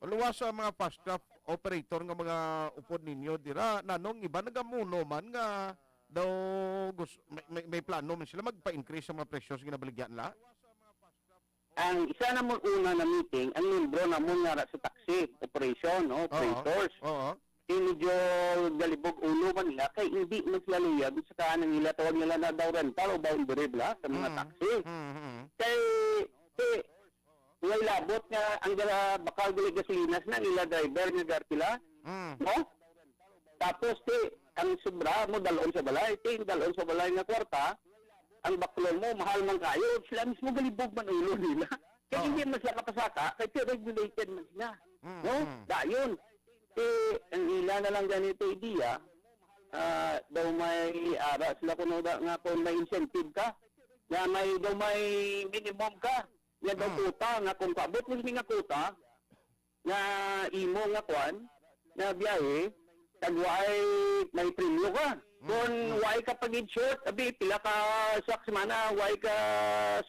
luwas sa mga fast craft operator nga mga upod ninyo dira, nanong iba nagamuno man nga daw gus-, may, may, may plano man sila magpa-increase sa mga presyo sa ginabaligya nila? Ang isa namon una na meeting, ang membro namon nga ra sa taxi operation, no, Oo. operators. Oo. Kay medyo galibog ulo man nila, kay hindi man sila luyag sa kanang nila, tawag nila na daw rental o boundary bla sa mga Mm. taxi. Mm, mm. Kay, kay, may labot nga ang gala-, bakal gali gasolinas na nila driver nga gartila, Mm. no? Tapos, ti, ang sobra mo dalon sa balay, ti, dalon sa balay nga kwarta, ang baklon mo, mahal man kayo, sila mismo galibog man ulo nila. Kaya Oo. hindi man sila kapasaka, kaya regulated man sila. Mm, No? mm. Dayon. Ti, ang ila na lang ganito idea, ah, daw may ara sila kuno da, nga kung may incentive ka, nga may, daw may minimum ka, nga daw Mm. kuta, nga kung paabot mo sini nga kuta, nga imo nga kwan, nga biyahe, kag waay may premyo ka. Kung Mm, mm. waay ka pagid short, abi, pila ka sa semana, waay ka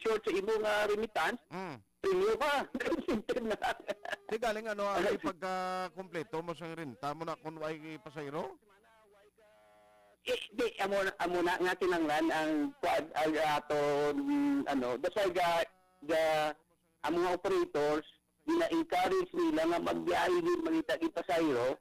short sa imo nga remittance, Mm. premyo ka. Incentive na. Di galing ano, ang ipagkakompleto mo sang renta mo na kung waay pasahero? Eh, di, amo, amo na nga kinanglan ang kwan, ang aton, ano, that's why ga, ga, ang mga operators, gina-encourage nila nga magbiyahe din mangita gid pasahero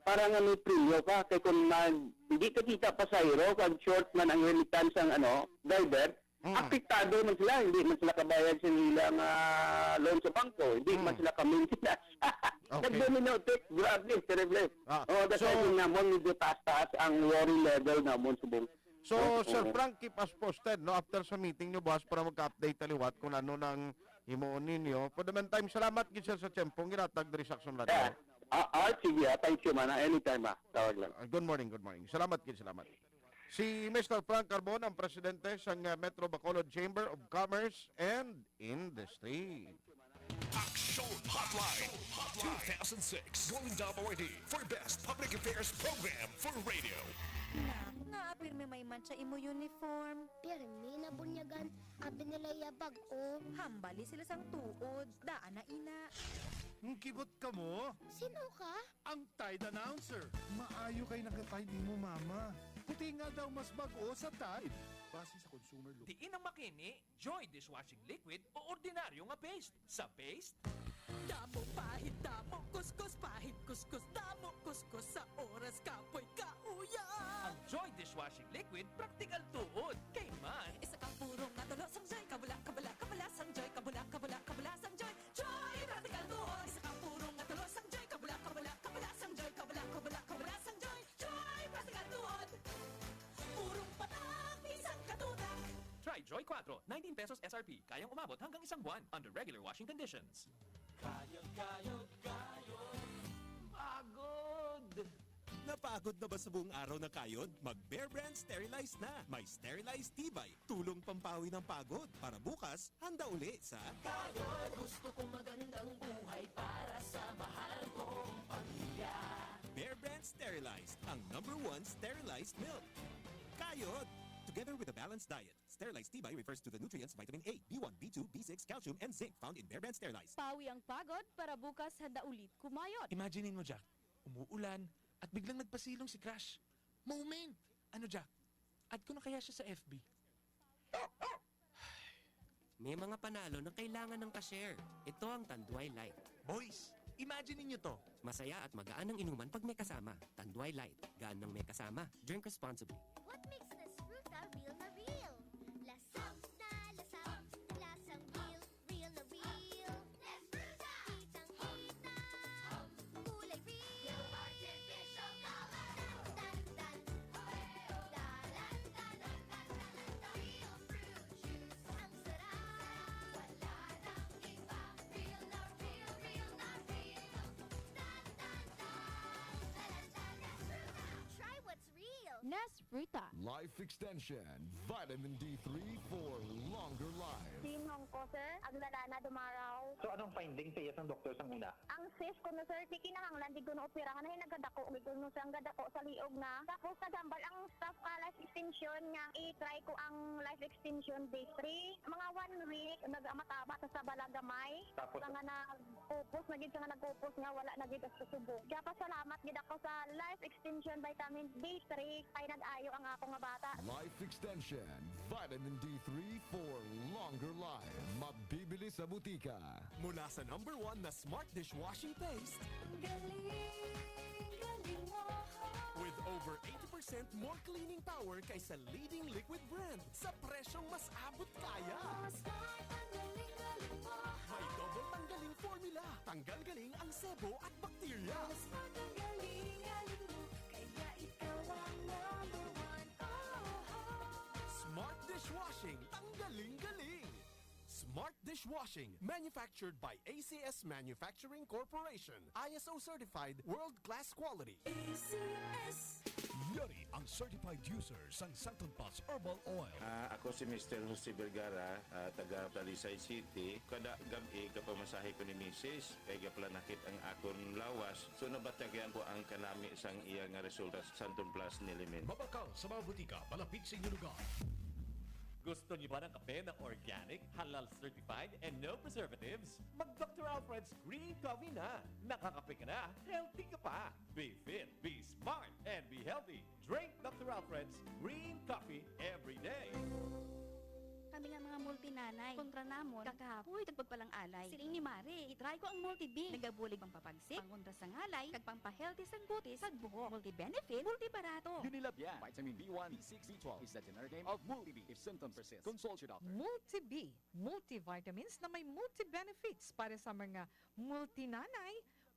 para nga may premyo ka. Kay kung mag, hindi ka kita pasahero, kag short man ang remittance ang, ano, driver, Mm. apektado man sila, hindi man sila kabayad sa ilang, ah, loan sa bangko, hindi man Mm. sila ka-maintenance. Okay. Nag-domino effect, grabe, terrible. Ah, Oh, that's so why din namon medyo taas-taas ang worry level namon subong. So, Oo, Sir oo. Frank, keep us posted, no, after sa meeting nyo, boss, para magka-update ta liwat kung ano nang himuon ninyo. For the meantime, salamat gid, sir, sa tiyempong ginatag diri sa Aksyon Radio. Yeah. Ah, ah, sige, ah, thank you, man. Ah, anytime, ah. Tawag lang. Ah, good morning, good morning. Salamat gid, salamat. Si Mister Frank Carbon, ang presidente sang, ah, Metro Bacolod Chamber of Commerce and Industry. Aksyon Hotline, Hotline two thousand six, Golden Dove Awardee for Best Public Affairs Program for Radio. Na, nga pirmi may mancha imo uniform. Pirmi nabunyagan, abi nila iya bag-o. Hambali sila sang tuod, daan na ina. Ang kibot ka mo? Sino ka? Ang Tide Announcer. Maayo kay naka-Tide imo mama. Puti nga daw mas bag-o sa Tide. Base sa consumer look. Diin ang makini, Joy dishwashing liquid o ordinaryo nga paste? Sa paste? Damo pahid, damo kuskus, pahid kuskus, damo kuskus sa oras kapoy kauya. Ang Joy dishwashing liquid, praktikal tuod. Kay man, isa ka purong nga tulo, sang Joy, kabula, kabula, kabula, sang Joy, kabula, kabula, kabula, sang Joy. Joy, praktikal tuod. Isa ka purong nga tulo, sang Joy, kabula, kabula, kabula, sang Joy, kabula, kabula, kabula, sang Joy. Joy, praktikal tuod. Purong patak, isang katutak. Try Joy Quattro, nineteen pesos S R P. Kayang umabot hanggang isang buwan under regular washing conditions. Kayod, kayod, kayod. Pagod! Napagod na ba sa buong araw na kayod? Mag Bear Brand Sterilize na! May Sterilized Tibay, tulong pampawi ng pagod. Para bukas, handa uli sa Kayod, gusto ko magandang buhay para sa mahal kong pamilya. Bear Brand Sterilized, ang number one sterilized milk. Kayod! Together with a balanced diet, sterilized Tibay refers to the nutrients vitamin A, B one, B two, B six, calcium, and zinc found in Bear Brand Sterilized. Pawi ang pagod para bukas handa ulit kumayod. Imagine mo, Jack. Umuulan at biglang nagpasilong si Crush. Moment! Ano, Jack? Add ko na kaya siya sa F B? May mga panalo na kailangan ng ka-share. Ito ang Tanduay Light. Boys, imagine ninyo to. Masaya at magaan ang inuman pag may kasama. Tanduay Light. Gaan ng may kasama. Drink responsibly. What makes Nesfruta real na real? Lasang na lasang, lasang real, real na real. Nesfruta! Kitang kita, kulay real. Artificial color. Tan, tan, tan. Dalan, dalan, dalan, dalan, dalan. Real fruit juice. Ang sarap. Wala nang iba. Real na real, real na real. Tan, tan, tan. Dalan, dalan, Nesfruta. Try what's real. Nesfruta. Life Extension, Vitamin D three for longer life. Sinong ko, sir? Aglalana Dumaraw. So anong finding sa iyas ng doktor sang una? Ang cyst ko no, sir, di kinahanglan, di ko na operahan. Ay, nagadako, di ko no, sir, ang gadako sa liog na. Tapos naghambal ang staff ka life extension nga i-try ko ang life extension day three. Mga one week, nagamataba sa sabala gamay. Tapos? Sa nga nagkupos, na gid sa nga nagkupos nga wala na gid sa subo. Kaya pasalamat gid ako sa life extension vitamin D three kay nag-ayo ang ako nga bata. Life Extension, Vitamin D three for longer life. Mabibili sa butika. Mula sa number one na Smart Dishwashing Paste, Galing, galing mo. with over eighty percent more cleaning power kaysa leading liquid brand sa presyong mas abot kaya. Smart, ang galing, galing mo. May double tanggaling formula. Tanggal galing ang sebo at bakterya. Smart, ang galing, galing mo. Kaya ikaw ang number one. Oh, oh. Smart Dishwashing, tanggaling galing. Smart Dishwashing, manufactured by A C S Manufacturing Corporation, I S O certified, world-class quality. A C S. Yari ang certified user sang Santon Plus Herbal Oil. Ah, ako si Mister Jose Vergara, ah, taga Talisay City. Kada gab-i gapamasahe ko ni Misis kay gaplanakit ang akon lawas. So nabatyagan ko ang kanami sang iya nga resulta sa Santon Plus Nilimin. Mabakal sa mga butika malapit sa inyong lugar. Gusto niyo ba ng kape na organic, halal certified, and no preservatives? Mag Doctor Alfred's Green Coffee na! Nakakape ka na, healthy ka pa! Be fit, be smart, and be healthy! Drink Doctor Alfred's Green Coffee every day! Kami nga mga multinanay, kontra namon, kakahapoy kag pagpalang-alay. Siling ni Mare, i-try ko ang Multi-B. Nagabulig pampapagsik, pangontra sa ngalay, kag pampahealthy sang kutis kag buhok. Multi-benefit, multi-barato. Unilab yan. Vitamin B one, B six, B twelve is the generic name of Multi-B. If symptoms persist, consult your doctor. Multi-B, multivitamins na may multi-benefits para sa mga multinanay,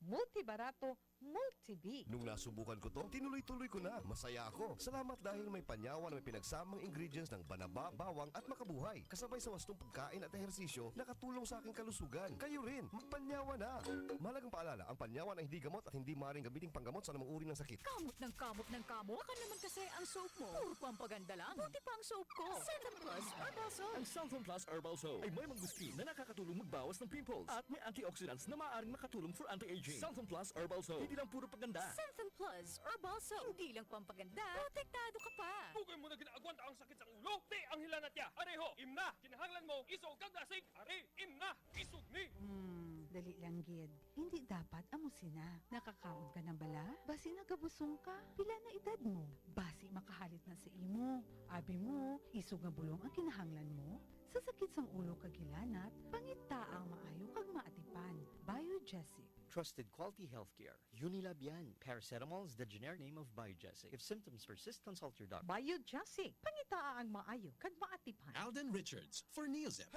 multibarato, multi-B. Nung nasubukan ko to, tinuloy-tuloy ko na. Masaya ako. Salamat dahil may panyawan na may pinagsamang ingredients ng banaba, bawang at makabuhay. Kasabay sa wastong pagkain at ehersisyo, nakatulong sa aking kalusugan. Kayo rin, magpanyawan na! Mahalagang paalala, ang panyawan ay hindi gamot at hindi maaaring gamiting panggamot sa anumang uri ng sakit. Kamot ng kamot ng kamot. Baka naman kasi ang soap mo, puro pampaganda lang. Buti pa ang soap ko. Santon Plus Herbal Soap. Ang Santon Plus Herbal Soap ay may mangosteen na nakakatulong magbawas ng pimples at may antioxidants na maaaring makatulong for anti-aging. Santon Plus Herbal Soap. Hindi lang puro paganda. Santon Plus Herbal Soap. Hindi lang pampaganda, protektado ka pa. Dugay mo na ginaagwanta ang sakit sang ulo? Di ang hilanat ya. Areho, imna, kinahanglan mo, isog kag dasig. Ari, imna, isog ni. Hmm, dali lang gid. Hindi dapat amo sina. Nakakaon ka na bala? Basi nagabusong ka? Pila na edad mo? Basi makahalit na sa imo. Abi mo, isog nga bulong ang kinahanglan mo? Sa sakit sang ulo kag hilanat, pangita ang maayo kag maatipan. Biogesic. Trusted quality healthcare. Unilab yan. Paracetamol is the generic name of Biogesic. If symptoms persist, consult your doctor. Biogesic. Pangitaa ang maayo kag maatipan. Alden Richards for Neozep.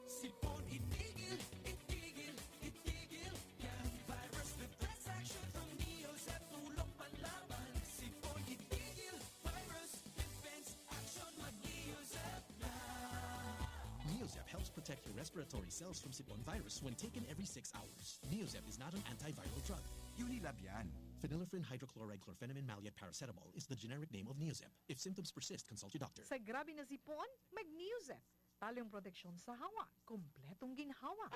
Sipon itigil, itigil, itigil. Yan virus with fast action from Neozep. Tulong panlaban. Sipon itigil, virus defense action. Mag Neozep na. Neozep helps protect Protect your respiratory cells from sipon virus when taken every six hours. Neozep is not an antiviral drug. Unilab yan. Phenylephrine hydrochloride chlorphenamine maleate paracetamol is the generic name of Neozep. If symptoms persist, consult your doctor. Sa grabe na sipon, mag-Neozep. Talong proteksyon sa hawa, kompletong ginhawa.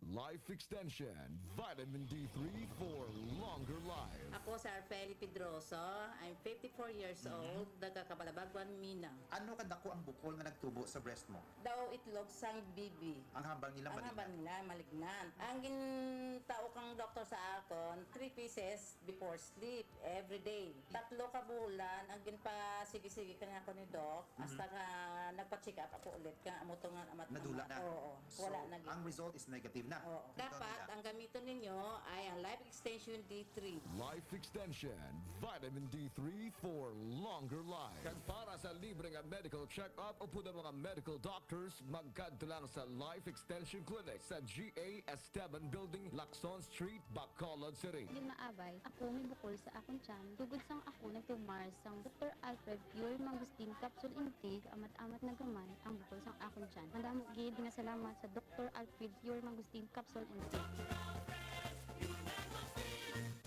Life Extension, Vitamin D three for longer life. Ako si Arfeli Pedroso. I'm fifty-four years old, taga Cabalabagwan, Mina. Ano kadako ang bukol nga nagtubo sa breast mo? Daw itlog sang bibi. Ang hambal nila Ang hambal malignant. Nila, malignant. Ang gintao kang doktor sa akon, three pieces before sleep, every day. Tatlo ka bulan, ang ginpasigi-sigi kanya ko ni Doc, hasta nga nagpa-check up ako ulit, nga amo to nga amat Nadula na. Oo, So, wala na gid. Ang result is negative na. Oo. Ikaw Dapat, na. Ang gamiton ninyo ay ang Life Extension D three. Life Extension, Vitamin D three for longer life. Kag para sa libre nga medical check-up o pud ang mga medical doctors, magkadto lang sa Life Extension Clinic sa G A Esteban Building, Lacson Street, Bacolod City. Ginaabay ako may bukol sa akon tiyan tugod sang ako nagtumar sang Doktor Alfred Pure Mangustin Capsule Intake, amat-amat na gamay ang bukol sang akon tiyan. Madamo gid nga salamat sa Doktor Alfred Pure Mangustin Capsule Intake.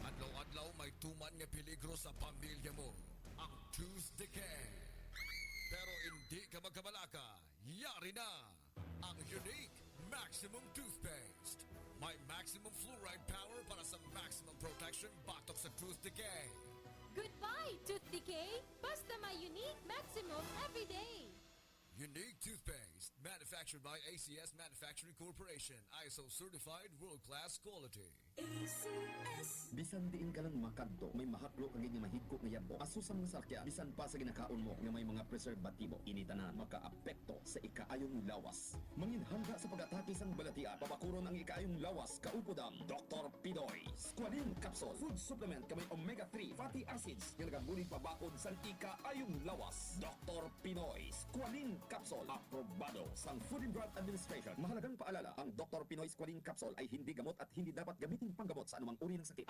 Adlaw-adlaw may tuman nga peligro sa pamilya mo, ang tooth decay. Pero hindi ka magkabalaka, yari na ang Unique Maximum Toothpaste. May maximum fluoride power para sa maximum protection batok sa tooth decay. Goodbye, tooth decay! Basta may Unique Maximum everyday! Unique Toothpaste, manufactured by A C S Manufacturing Corporation, I S O certified world-class quality. A C S. Bisan diin ka lang makadto, may mahaklo ka gid nga mahigko nga yabo. Aso sa mga salakyan, bisan pa sa ginakaon mo nga may mga preserbatibo, ini tanan makaapekto sa ikaayong lawas. Manginhanda sa pag-atake sang balatian, pabakuron ang ikaayong lawas, kaupod ang Doktor Pidoy Squalene Capsule Food Supplement nga may omega three fatty acids nga nagabulig pabakod sang ikaayong lawas. Doktor Pinoy Squalene Capsule, aprobado sang Food and Drug Administration. Mahalagang paalala, ang Doktor Pinoy Squalene Capsule ay hindi gamot at hindi dapat gamitin panggamot sa anumang uri ng sakit.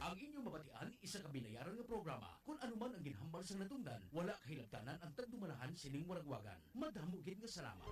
Ang inyong mabatian, isa ka binayaran nga programa. Kon ano man ang ginhambal sang natungdan, wala kahilabtanan ang tagdumalahan sining waragwagan. Madamo gid nga salamat.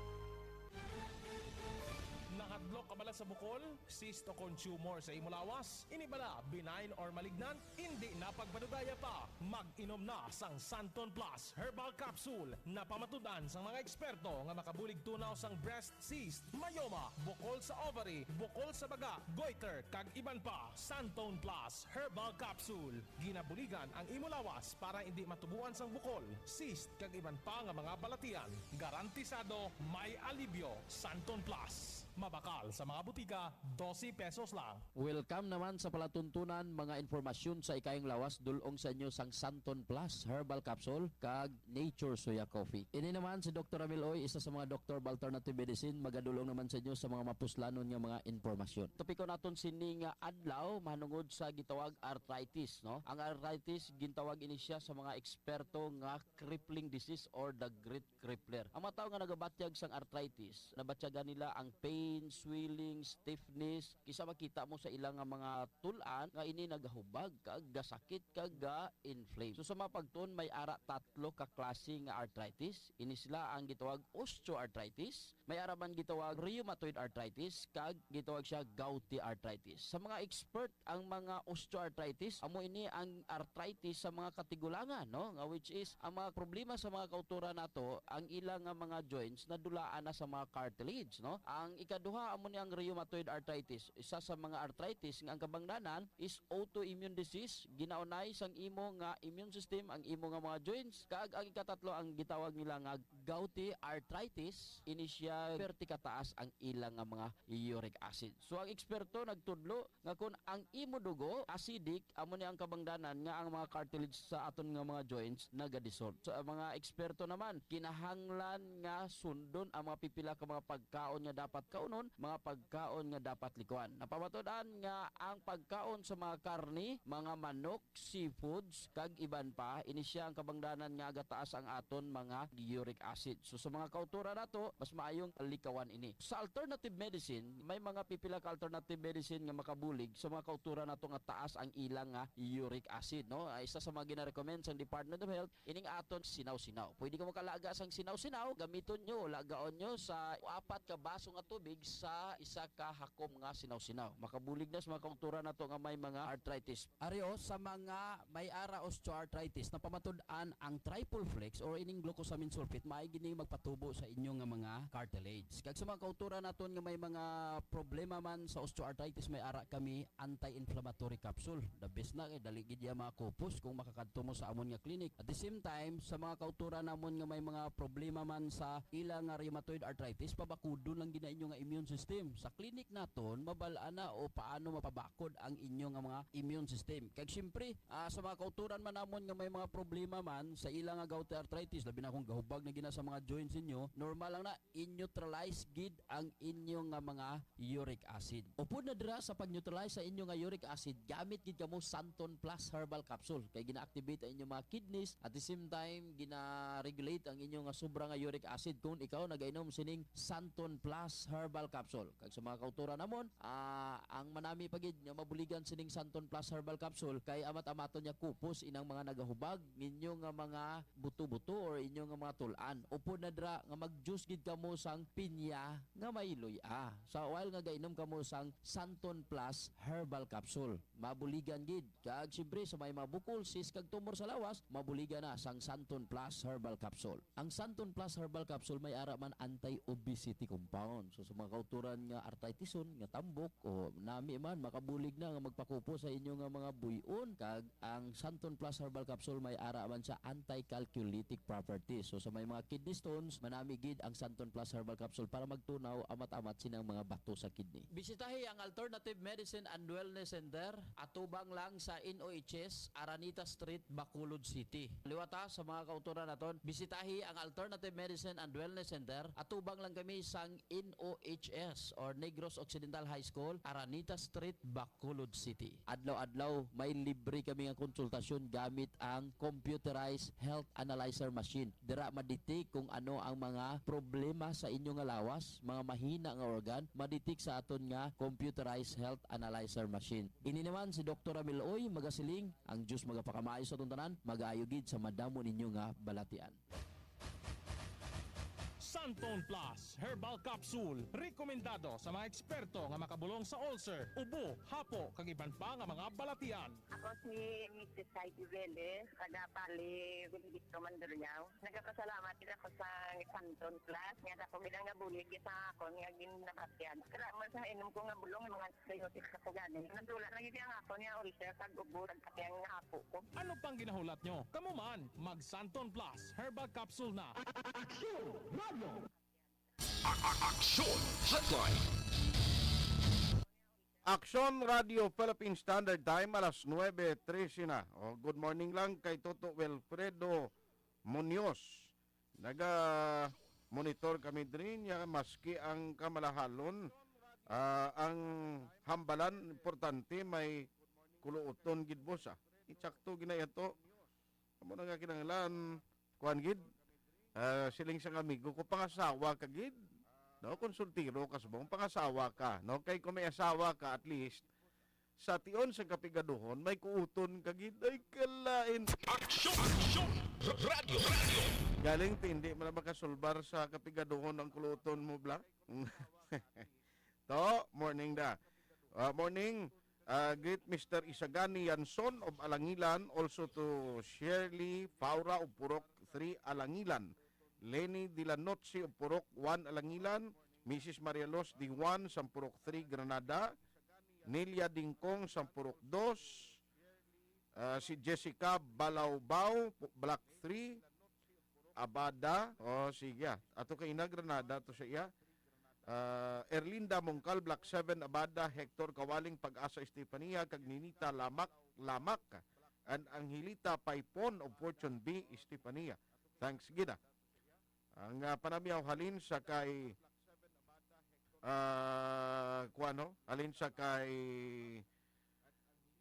Nahadlok ka bala sa bukol, cyst o kon tumor sa imo lawas? Ini bala benign or malignant? Indi na pagpadugaya pa. Mag-inom na sang Santon Plus Herbal Capsule. Napamatud-an sang mga eksperto nga makabulig tunaw sang breast cyst, myoma, bukol sa ovary, bukol sa baga, goiter, kag iban pa. Santon Plus Herbal Capsule. Ginabuligan ang imo lawas para indi matuboan sang bukol, cyst, kag iban pa nga mga balatian. Garantisado may alibyo. Santon Plus. Mabakal sa mga butika, dose pesos lang. Welcome naman sa palatuntunan, mga impormasyon sa ikayong lawas, dul-ong sa inyo sang Santon Plus Herbal Capsule kag Nature Soya Coffee. Ini naman si Doktor Ramil Oy, isa sa mga doktor of alternative medicine, magadul-ong naman sa inyo sa mga mapuslanon nga mga impormasyon. Topiko naton sini nga adlaw mahanungod sa gitawag arthritis, no? Ang arthritis, gintawag ini siya sa mga eksperto nga crippling disease or the great crippler. Ang mga tawo nga nagabatyag sang arthritis, nabatyagan nila ang pain, swelling, stiffness, kisa makita mo sa ila nga mga tul-an nga ini nagahubag kag gasakit kag ga-inflame. So sa mga pagtuon, may ara tatlo ka klase nga arthritis. Ini sila ang gitawag osteoarthritis, may ara man gitawag rheumatoid arthritis, kag gitawag siya gouty arthritis. Sa mga expert, ang mga osteoarthritis, amo ini ang arthritis sa mga katigulangan, no? Nga which is ang mga problema sa mga kauturan nato, ang ila nga mga joints nadulaan na sa mga cartilage, no? Ang ikaduha amo ni ang rheumatoid arthritis, isa sa mga arthritis nga ang kabangdanan is autoimmune disease, ginaunay sang imo nga immune system ang imo nga mga joints, kag ang ikatatlo ang gitawag nila nga gouty arthritis, ini siya perti kataas ang ila nga mga uric acid. So ang eksperto nagtudlo nga kon ang imo dugo acidic, amo ni ang kabangdanan nga ang mga cartilage sa aton nga mga joints nagadissolve. Sa mga eksperto naman, kinahanglan nga sundon ang mga pipila ka mga pagkaon nga dapat kaunon, mga pagkaon nga dapat likuan. Napamatud-an nga ang pagkaon sa mga karne, mga manok, seafoods, kag iban pa, ini siya ang kabangdanan nga gataas ang aton mga uric acid. acid. So, sa mga kautoran nato, mas maayong likawan ini. Sa alternative medicine, may mga pipila ka alternative medicine nga makabulig sa mga kautoran nato nga taas ang ilang nga uric acid, no? Ah, isa sa mga gina-recommend sang Department of Health, ining aton sinaw-sinaw. Pwede ka makalaga sang sinaw-sinaw, gamiton nyo, lagaon nyo sa apat ka baso nga tubig sa isa ka hakom nga sinaw-sinaw. Makabulig na sa mga kautoran nato nga may mga arthritis. Ari, o, sa mga may ara osteoarthritis, napamatud-an ang triple flex or ining glucosamine sulfate, maay gini magpatubo sa inyo nga mga cartilage. Kag sa mga kautoran naton nga may mga problema man sa osteoarthritis, may ara kami anti-inflammatory capsule. The best na kay dali gid iya makupos kung makakadto mo sa amon nga clinic. At the same time, sa mga kautoran namon nga may mga problema man sa ila nga rheumatoid arthritis, pabakudon lang gid na inyo nga immune system. Sa clinic naton, mabal-an na o paano mapabakod ang inyo nga mga immune system. Kag siyempre, ah, sa mga kautoran man namon nga may mga problema man sa ila nga gouty arthritis, labi na kung gahubag na gina sa mga joints ninyo, normal lang na, i-neutralize gid ang inyo nga mga uric acid. Upod na dira sa pag-neutralize sa inyo nga uric acid, gamit gid kamo Santon Plus Herbal Capsule, kay gina-activate ang inyong mga kidneys, at the same time gina-regulate ang inyo nga sobra nga uric acid kung ikaw nagainom sining Santon Plus Herbal Capsule. Kag sa mga kautoran namon, ah, ang manami pa gid nga mabuligan sining Santon Plus Herbal Capsule kay amat-amaton niya kupos inang mga nagahubag ninyo nga mga buto-buto or inyo nga mga tul-an. Upod na dira nga mag-juice gid kamo sang pinya nga may luy-a. Sa while nga gainom kamo sang Santon Plus Herbal Capsule, mabuligan gid. Kag siyempre sa may mga bukol, cyst kag tumor sa lawas, mabuligan na sang Santon Plus Herbal Capsule. Ang Santon Plus Herbal Capsule may ara man anti-obesity compound. So sa mga kautoran nga arthritison, nga tambok, o nami man, makabulig na nga magpakupo sa inyo nga mga buy-on. Kag ang Santon Plus Herbal Capsule may ara man siya anti-calculitic properties. So sa may mga kidney stones, manami gid ang Santon Plus Herbal Capsule para magtunaw amat-amat sinang mga bato sa kidney. Bisitahi ang Alternative Medicine and Wellness Center, atubang lang sa N O H S, Araneta Street, Bacolod City. Liwata sa mga kautoran naton, bisitahi ang Alternative Medicine and Wellness Center, atubang lang kami sang N O H S or Negros Occidental High School, Araneta Street, Bacolod City. Adlaw-adlaw may libre kami nga konsultasyon gamit ang computerized health analyzer machine. Dira ma-detect kung ano ang mga problema sa inyo nga lawas, mga mahina nga organ, ma-detect sa aton nga computerized health analyzer machine. Ini naman si Doktor Amil Uy magasiling, ang Diyos magapakamaayo sa aton tanan, magaayo gid sa madamo ninyo nga balatian. Santon Plus Herbal Capsule, rekomendado sa mga eksperto nga makabulong sa ulcer, ubo, hapo, kag iban pa nga mga balatian. Ako si Missus Heidi Velez, taga Pali, Benedicto, Mandurriao. Nagapasalamat gid ako sa Santon Plus nga dako gid ang nabulig sa akon nga ginabatian. Salamat sa inom ko nga bulong, mga antibiotics ako gani. Nadula na gid ang akon nga ulcer kag ubo, nagkatiang nga apo ko. Ano pang ginahulat nyo? Kamo man, mag Santon Plus Herbal Capsule na. Aksyon Radio! Aksyon Hotline. Aksyon Radio Philippine Standard Time, alas nuebe trese na. O, good morning lang kay Toto Wilfredo Munoz. Naga-monitor kami diri niya maski ang kamalahalon, ah, ang hambalan importante may kuluoton gid, boss, ah. Insakto gid na ito. Amo na nga kinahanglan, kuan gid, ah, siling sang amigo ko, pangasawa ka gid. No, konsultiro ka subong, pangasawa ka. No, kay kung may asawa ka, at least, sa tion sa kapigaduhon, may kuuton ka gid. Ay, kalain. Aksyon! Aksyon! Radyo! Radyo! Galing ti, hindi man na makasulbar sa kapigaduhon ang kuuton mo, bla? To, morning da. Ah, morning, ah, greet Mister Isagani Yanson of Alangilan, also to Shirley Faura of Purok three Alangilan, Lenny Dilanoche of Purok one Alangilan, Missus Maria Los Diwan sang Purok three Granada, Nelia Dingkong sang Purok dos, ah, si Jessica Balaubao, Pu-, Block three, Abada. O, sige, ah. Ato kay ina Granada to sa iya. Ah, Erlinda Mongkal, Block seven, Abada, Hector Kawaling, Pag-asa, Estefania, kag Ninita Lamak, Lamak, and Angelita Paipon of Fortune B, Estefania. Thanks gid, ah. Ang, ah, panamyaw halin sa kay, ah, kuwan, no? Halin sa kay,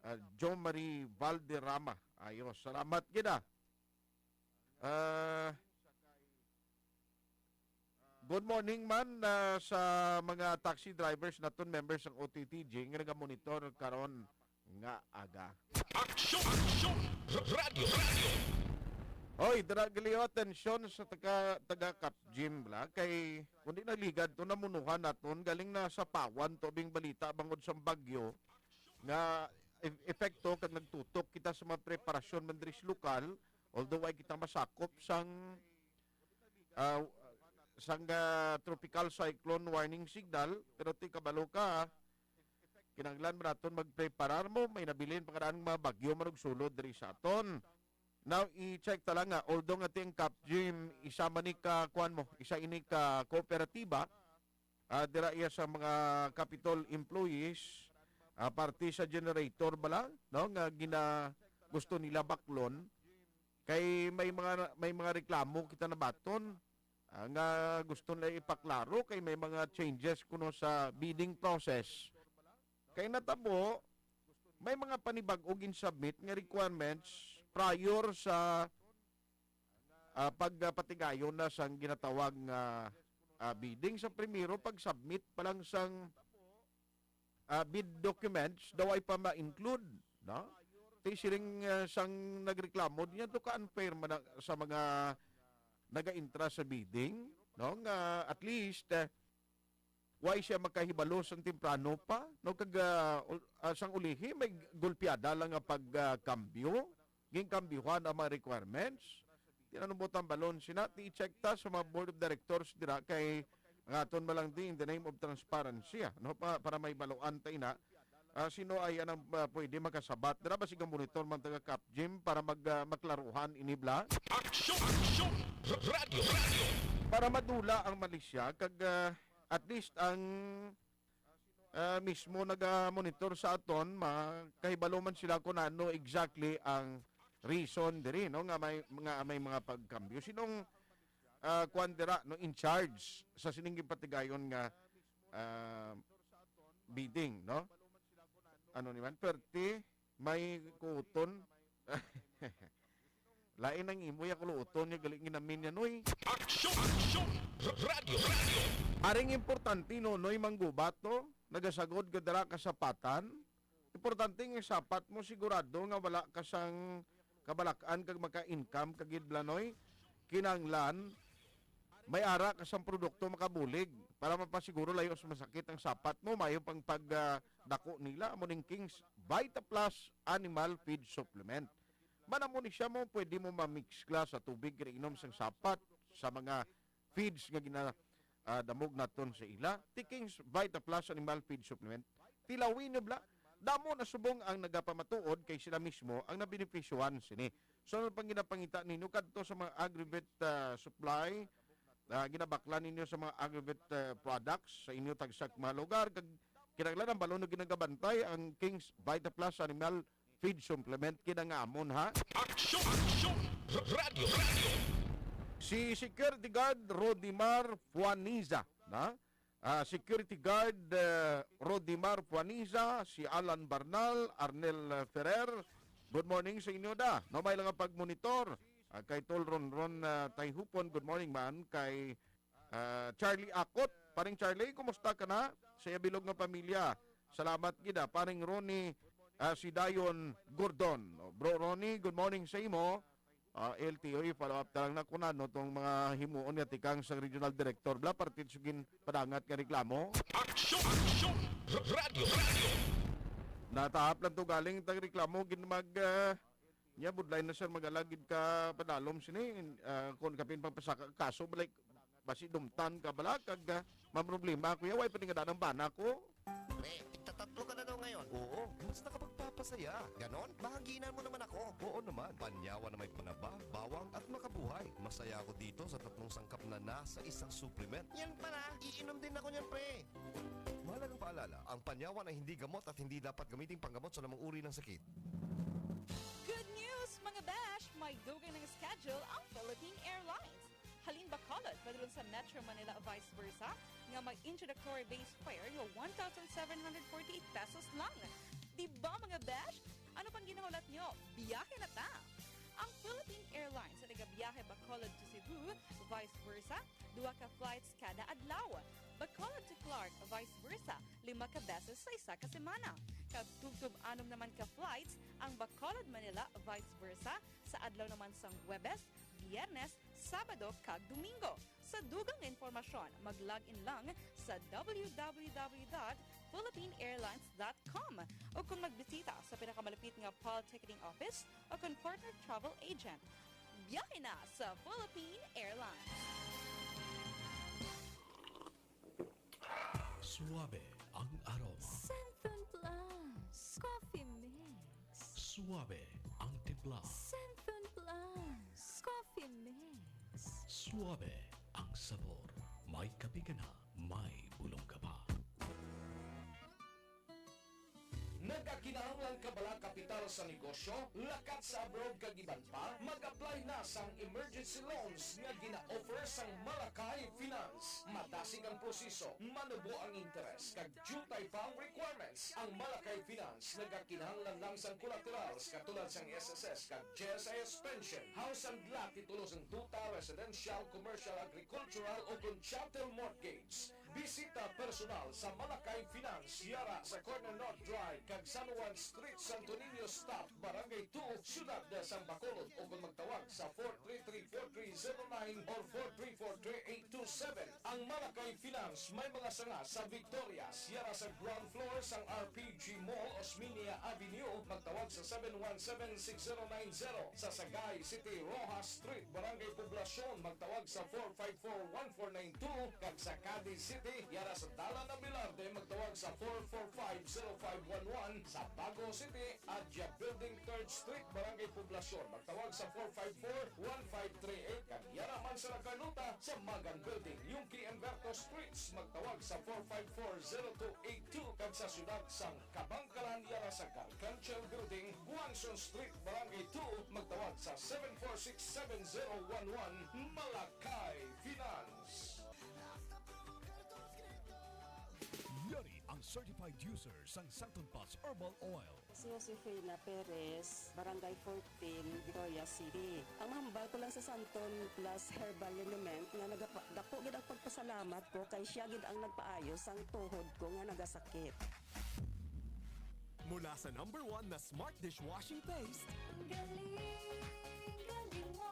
ah, Jo Marie Valderrama. Ayos. Salamat gid, ah. Ah, Good morning man, ah, sa mga taxi drivers naton, members sang O T T G nga nagamonitor karon nga aga. Aksyon! Aksyon! Radyo! Radyo! Hoy, dira gali, oh, atensyon sa taga, taga Cap Gym, bala, kay kundi naligad to, namunuhan naton, galing na sa Pawan to bing balita bangod sang bagyo nga e-, epekto kag nagtutok kita sa mga preparasyon man diri sa lokal, although ay kita masakop sang, ah, sang, ah, tropical cyclone warning signal, pero ti kabalo ka, kinahanglan man naton magpreparar mo, may nabilin pa kadaan mga bagyo man og sulod diri sa aton. Now, i-check ta lang nga, although nga ti ang Cap Gym, isa man ni ka, kuwan mo, isa ini ka kooperatiba, ah, dira iya sa mga Capitol employees, ah, parte sa generator bala, no, nga gina-, gusto nila baklon. Kay may mga, may mga reklamo kita nabaton, ah, nga gusto nila ipaklaro kay may mga changes kuno sa bidding process. Kay natabo, may mga panibag-o gin-submit nga requirements prior sa, ah, pagpatigayon na sang ginatawag nga, ah, bidding. Sa primero, pag-submit pa lang sang, ah, bid documents, daw ay pa ma-include, no? Ti siling, ah, sang nagreklamo, di niya to ka-unfair man ang, sa mga naga-intra sa bidding, no? Nga at least, ah, why siya makahibalo sang temprano pa, no? Kag, ah, ul-, ah, sang ulihi, may gulpiada lang nga pag, ah, kambyo. Ginkambyohan ang mga requirements. Tinanong mo tambalon sina, ti i-check ta sa mga board of directors dira kay ang aton malang di in the name of transparency, ah, no? Pa, para may baluan ta ina. Ah, sino ay anang, ah, pwede makasabat dira? Basig ang monitor man taga Cap Gym para mag, ah, maklaruhan ini bala. Aksyon! Aksyon! Radyo! Radyo! Para madula ang malisya kag, ah, at least ang, ah, mismo naga-monitor sa aton, makahibalo man sila kung ano exactly ang reason diri, no, nga may, nga may mga pagkambyo. Sinong, ah, kuwan dira, no, in charge sa sining gipatigayon nga, ah, bidding, no? Ano ni man? Perti, may kuton. Lain ang imo ya kuluton niya, galing ginamin niya, noy. Aksyon! Aksyon! Radyo! Radyo! Aring importante, no, noy, manggubat to, nagasagod ka dira kasapatan. Importante nga sapat mo, sigurado nga wala ka sang kabalak-an kag maka-income ka gid, bala, noy. Kinahanglan may ara ka sang produkto makabulig para mapasiguro layo sa masakit ang sapat mo, mayo pang pag, ah, dako nila, amo ning King's Vita Plus Animal Feed Supplement. Manamo ni siya mo, pwede mo ma-mix glass sa tubig, inom sang sapat sa mga feeds nga gina, ah, damog naton sa ila. Ti King's Vita Plus Animal Feed Supplement. Tilawi niyo bala. Damo na subong ang nagapamatuod kay sila mismo ang nabenepisyohan sini. So, ano pang ginapangita ninyo kadto sa mga Agrivet, ah, supply, ah, ginabaklan ninyo sa mga Agrivet, ah, products sa inyo tagsa ka mga lugar, kag kinahanglan ang balon nga ginagabantay ang King's Vita Plus Animal Feed Supplement, kinangamon, ha? Aksyon! Aksyon! Radyo! Radyo! Si Security Guard Rodimar Fuaniza, na? Ah, Security Guard, eh, Rodimar Fuaniza, si Alan Barnal, Arnel, eh, Ferrer. Good morning sa inyo da. No, may lang ang pagmonitor. Ah, kay Tol Ronron, ah, Tayhupon, good morning man. Kay, ah, Charlie Akot. Paring Charlie, kumusta ka na? Sa iya bilog nga pamilya. Salamat gid, ah. Paring Ronnie, ah, si Dayon Gordon. Oh, Bro Ronnie, good morning sa imo. Ah, L T O, i-follow up ta lang na kung ano tong mga himuon nga tikang sa regional director, bala, parte sa ginpadangat nga reklamo. Aksyon! Aksyon! Radyo! Radyo! Natahap lang to galing tang reklamo, gin mag, ah, niya, budlay na, sir, magalagid ka padalom sini, ah, kung kapin pagpasaka kaso, balik, basi dumtan ka bala, kag, ah, mamroblema ako, ya, way pa nga danang bana ko. Pre, tigtatatlo ka na daw ngayon. Oo, mas nakapagpapasaya. Ganon? Mahaginan mo naman ako. Oo naman. Panyawan na may panaba, bawang, at makabuhay. Masaya ako dito sa tatlong sangkap na nasa isang supplement. Yan pala, iinom din ako niyan, pre. Mahalagang paalala, ang panyawan ay hindi gamot at hindi dapat gamiting panggamot sa anumang uri ng sakit. Good news, mga besh! May dugay ng schedule ang Philippine Airlines. Halin Bacolod, padulong sa Metro Manila, vice versa, nga may introductory base fare nga one thousand seven hundred forty-eight pesos lang. Di ba, mga besh? Ano pang ginahulat nyo? Biyahe na ta! Ang Philippine Airlines sa nagabiyahe Bacolod to Cebu, vice versa, duha ka flights kada adlaw. Bacolod to Clark, vice versa, lima ka beses sa isa ka semana. Kag tubtob anom naman ka flights ang Bacolod-Manila, vice versa, sa adlaw naman sang Huwebes, Biyernes, Sabado, kag Domingo. Sa dugang nga impormasyon, mag-log in lang sa w w w dot philippine airlines dot com o kung magbisita sa pinakamalapit nga pal ticketing office o kung partner travel agent. Biyahe na sa Philippine Airlines! Suabe ang aroma. Santhon Plus Coffee Mix. Suabe ang timpla. Santhon Plus Coffee Mix. Suabe ang sabor. May kape ka na, may bulong ka pa. Nagakinahanglan ka bala kapital sa negosyo, lakat sa abroad kag iban pa? Mag-apply na sang emergency loans nga gina-offer sang Malakay Finance. Madasig ang proseso, manubo ang interes, kag diutay pa ang requirements. Ang Malakay Finance nagakinahanglan lang sang collaterals katulad sang S S S kag G S I S pension, house and lot, titulo sang tuta, residential, commercial, agricultural, o kon chattel mortgage. Bisita personal sa Malakay Finance, yara sa corner North Drive kag San Juan Street, Santo Niño Stop, Barangay two, Siyudad sang Bacolod, o kon magtawag sa four three three four three zero nine or four three four three eight two seven. Ang Malakay Finance may mga sanga sa Victorias, yara sa ground floor sang R P G Mall, Osmeña Avenue, magtawag sa seven one seven six zero nine zero. Sa Sagay City, Roxas Street, Barangay Poblacion, magtawag sa four five four one four nine two, kag sa Cadiz City, yara sa Dalan Abelarde, magtawag sa four four five zero five one one. Sa Bago City, Adya Building, Third Street, Barangay Poblacion, magtawag sa four five four one five three eight, kag yara man sa La Carlota, sa Magan Building, Yungque and Berto Streets, magtawag sa four five four zero two eight two, kag sa siyudad sang Kabangkalan, yara sa Garganchel Building, Guangson Street, Barangay two, magtawag sa seven four six seven zero one one. Malakay Finance. Yari ang certified user sang Santon Plus Herbal Oil. Si Josefina Perez, Barangay fourteen, Victoria City. Ang mahambal ko lang sa Santon Plus Herbal Liniment nga nagapa- dako gid ang pagpasalamat ko kay siya gid ang nagpaayo sang tuhod ko nga nagasakit. Mula sa number one na Smart Dishwashing Paste Ang galing, galing mo.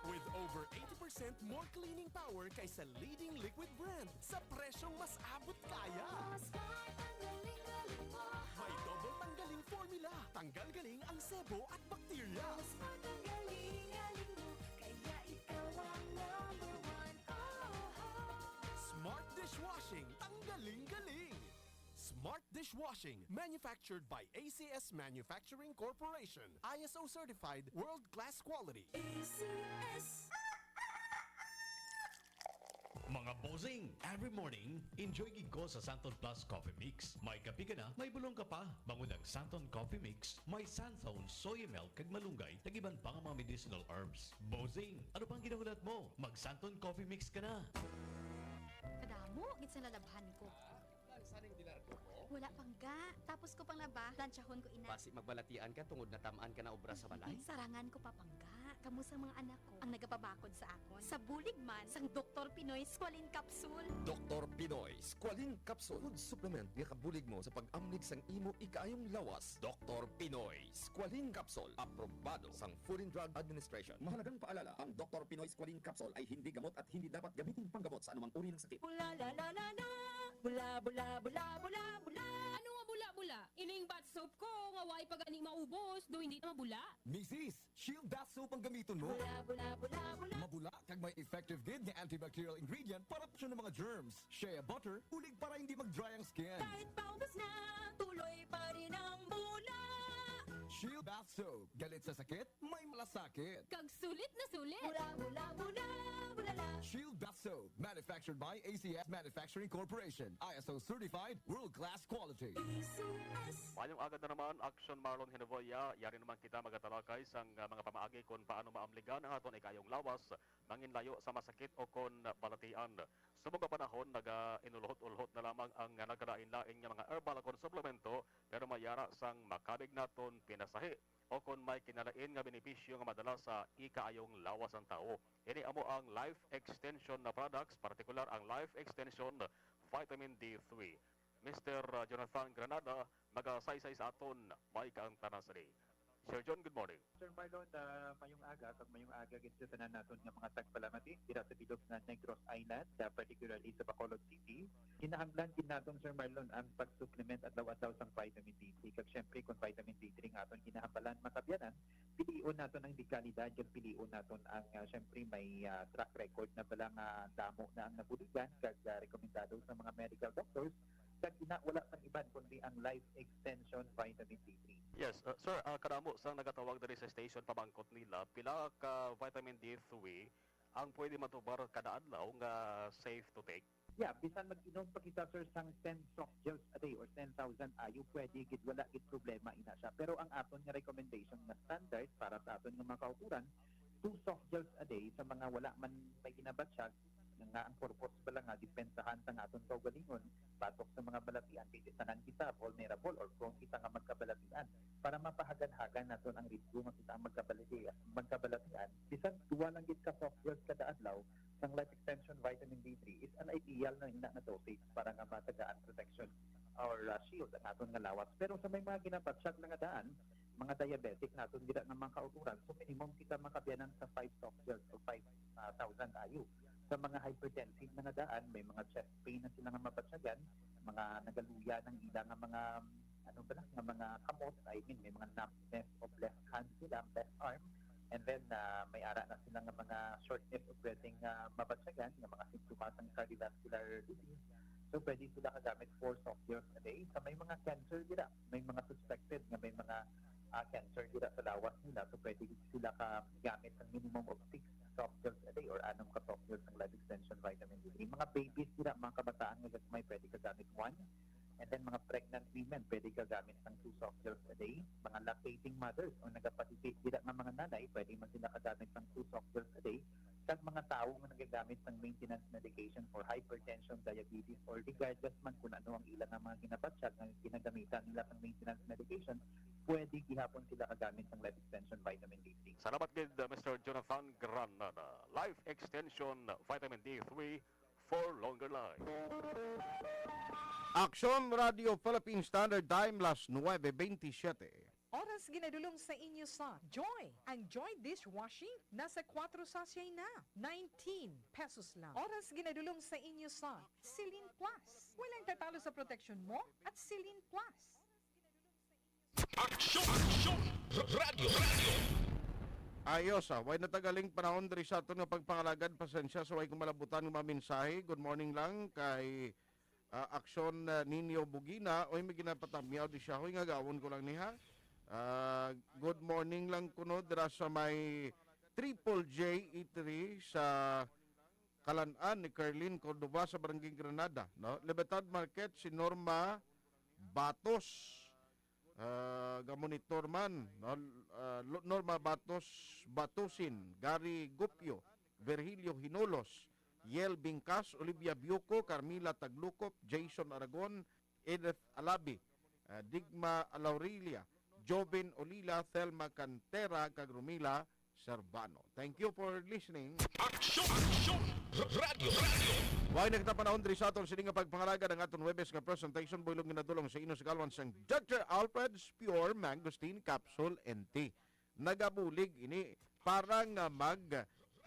with over eighty percent more cleaning power kaysa leading liquid brand sa presyong mas abot kaya. Oh, Smart, ang galing, galing mo. May double tanggaling formula. Tanggal galing ang sebo at bakterya. Oh, Smart, ang galing, galing mo. Kaya ikaw ang number one. Oh, oh. Smart Dishwashing, tanggaling galing. Smart Dishwashing, manufactured by A C S Manufacturing Corporation. I S O certified, world-class quality. A C S. Mga bossing, every morning, enjoy gid ko sa Santon Plus Coffee Mix. May kape ka na, may bulong ka pa. Bangod ang Santon Coffee Mix, may Santon, soy milk, kag malunggay, kag iban pa nga mga medicinal herbs. Bossing, ano pang ginahulat mo? Mag Santon Coffee Mix ka na. Kadamo gid sa nalabhan ko. Wala pangga. Tapos ko pang laba, planchahon ko ina. Basi magbalatian ka tungod natam-an ka na obra sa balay? Sarangan ko pa pangga. Kamo sa mga anak ko ang nagapabakod sa akon. Sa bulig man sang Doktor Pinoy Squalene Capsule. Doktor Pinoy Squalene Capsule, food supplement nga kabulig mo sa pag-amlig sang imo ikaayong lawas. Doktor Pinoy Squalene Capsule, aprobado sang Food and Drug Administration. Mahalagang paalala, ang Doktor Pinoy Squalene Capsule ay hindi gamot at hindi dapat gamitin panggamot sa anumang uri ng sakit. Bula la la la la. Bula bula bula bula bula. Ano nga bula-bula? Ining bath soap ko nga way pa gani maubos, do hindi na mabula? Misis, Shield Bath Soap ang gamiton mo. Bula bula bula bula. Mabula kag may effective gid nga antibacterial ingredient para proteksyon ng mga germs. Shea butter, ulig para hindi mag-dry ang skin. Kahit paubos na, tuloy pa rin ang bula. Shield Bath Soap. Galit sa sakit, may malasakit. Kag sulit na sulit! Bula bula bula bula la. Shield Bath Soap, manufactured by A C S Manufacturing Corporation. I S O certified, world-class quality. A C S. Mayong aga na naman, Action Marlon Hinovoya. Yari naman kita magatalakay sang, ah, mga pamaagi kon paano maamligan ang aton ikayong lawas, manginlayo sa masakit o kon balatian. Subong nga panahon, naga-inulhot-ulhot na lamang ang nagkalain-lain nga mga herbal kon suplemento, pero may yara sang makabig naton nasahi o kon may kinalain nga benepisyo nga madala sa ikaayong lawas sang tawo. Ini amo ang Life Extension na products, partikular ang Life Extension Vitamin D three. Mister Jonathan Granada, magasaysay sa aton, may kaangtanan sini. Sir John, good morning. Sir Marlon, ah, mayong aga, kag mayong aga gid sa tanan naton nga mga tagpalamati dira sa bilog nga Negros Island, ah, particularly sa Bacolod City. Kinahanglan gid naton, Sir Marlon, ang pag-supplement adlaw-adlaw sang vitamin D three. Kag syempre, kung vitamin D three nga aton ginahambalan, makabyanan, pilion naton ang dekalidad, kag pilion naton ang, ah, syempre, may, ah, track record na bala nga damo na ang nabuligan, kag, ah, rekomendado sa mga medical doctors, kag ina, wala sang iban kundi ang Life Extension Vitamin D three. Yes, uh, sir, uh, kadamo sang nagatawag diri sa station, pamangkot nila, pila ka vitamin D three ang pwede matubar kada adlaw nga safe to take? Yeah, bisan mag-inom pa kita, sir, sang ten soft gels a day or ten thousand I U, pwede gid, wala gid problema ina siya. Pero ang aton nga recommendation nga standard para sa aton nga mga kauturan, two soft gels a day sa mga wala man may ginabatsyag, nga ang purpose bala nga depensahan sang aton kaugalingon batok sa mga balatian, kay tanan kita vulnerable or prone kita nga magkabalatian. Para mapahagan-hagan naton ang risgo nga kita ang magkabalati-, magkabalatian, bisan duwa lang gid ka soft gels kada adlaw sang Life Extension Vitamin D three is an ideal na ina nga dosage para nga matagaan protection or, uh, shield ang aton nga lawas. Pero sa may mga ginabatsyag na nga daan, mga diabetic naton dira nga mga kauturan, so minimum kita makabyanan sa five soft gels o five, ah, thousand I U. Sa mga hypertensive na nga daan, may mga chest pain na sila nga mabatyagan, mga nagaluya ng ila nga mga, ano ba na, nga mga kamot, I mean, may mga numbness of left hand sila, left arm, and then, ah, may ara na sila nga mga shortness of breathing nga mabatyagan, nga mga simptomas ng cardiovascular disease. So, pwede sila kagamit four soft gels a day. Sa may mga cancer dira, may mga suspected nga may mga, ah, cancer dira sa lawas nila, so pwede sila ka gamit ng minimum of six soft gels a day or anom ka soft gels ng Life Extension Vitamin D three. Mga babies dira, mga kabataan nga gagmay, pwede ka gamit one. And then mga pregnant women, pwede ka gamit ng two soft gels a day. Mga lactating mothers o nagapatiti dira nga mga nanay, pwede man sila kagamit ng two soft gels a day. Kag mga tawo nga nagagamit sang maintenance medication for hypertension, diabetes, or regardless man kung ano ang ila nga mga ginabatsyag nga ginagamitan nila sang maintenance medication, pwede gihapon sila kagamit sang Life Extension Vitamin D three. Salamat gid, uh, Mister Jonathan Granada. Life Extension Vitamin D three for longer life. Aksyon Radio Philippine Standard Time, las nuebe bentisiete. Oras ginadulong sa inyo sa Joy. Ang Joy dishwashing nasa kwatro sachet na, nineteen pesos lang. Oras ginadulong sa inyo sa Celine Plus. Walang tatalo sa proteksyon mo at Celine Plus. Aksyon! Aksyon! Radyo! Radyo! Ayos, ah. Way natagaling panahon diri sa aton nga pagpangalagad. Pasensya sa way kong malabutan nga mga mensahe. Good morning lang kay ah, Aksyon, ah, Nino Bugina. Oy, may ginapatamyaw di siya. Hoy, ngagawon ko lang ni, ha. Ah, good morning lang kuno dira sa may Triple J Eatery sa Kalan-an ni Carlin Cordova sa Barangay Granada, no? Libertad Market, si Norma Batos. Ah, gamonitor man, no? Ah, Lo-, Norma Batos, Batusin, Gary Gupio, Virgilio Hinolos, Yel Bingkas, Olivia Biuco, Carmila Taglukop, Jason Aragon, Edith Alabi, ah, Digma Laurilla, Joven Olila, Thelma Cantera, kag Romila Servano. Thank you for listening. Aksyon! Aksyon! Radyo! Radyo! Way na kita panahon diri sa aton sini nga pagpangalagad ang aton Huwebes nga presentation, buylog nga nadulong sa inyo sa kalwan sang Doctor Alfred's Pure Mangosteen Capsule and Tea. Nagabulig ini para nga mag,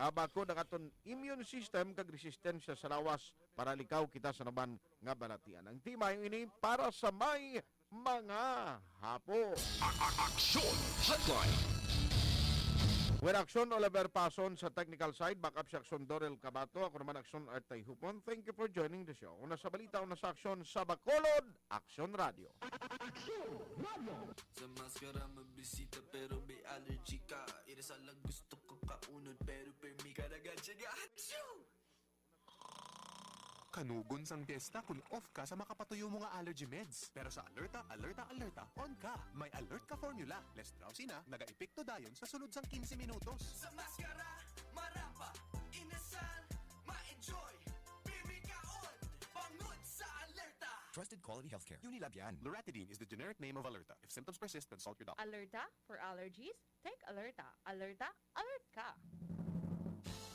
ah, bakod ang aton immune system kag resistensya sa lawas para likaw kita sa naman nga balatian. Ang tea mayo ini para sa may mga hapo. A-, a-, Aksyon Hotline. With Aksyon Oliver Pason sa technical side, backup si Aksyon Dorel Cabato, ako naman Aksyon Artay Hupon. Thank you for joining the show. Una sa balita, una sa aksyon sa Bacolod, Aksyon Radio. Aksyon Radio. Sa maskara mabisita pero may allergy ka. Ira sa lang gusto ko kaunod pero permi ka nagatsiga. Achoo! Kanugon sang piyesta kon off ka sa makapatuyo mo nga allergy meds. Pero sa Alerta, Alerta, Alerta, on ka. May Alert ka formula. Less drowsy na, nagaepekto dayon sa sulod sang quince minutos. Sa maskara, marapa, inasal, ma-enjoy, pirmi ka on, bangod sa Alerta. Trusted quality healthcare. Unilabian. Loratadine is the generic name of Allerta. If symptoms persist, consult your doctor. Alerta for allergies? Take Alerta. Alerta, alert ka!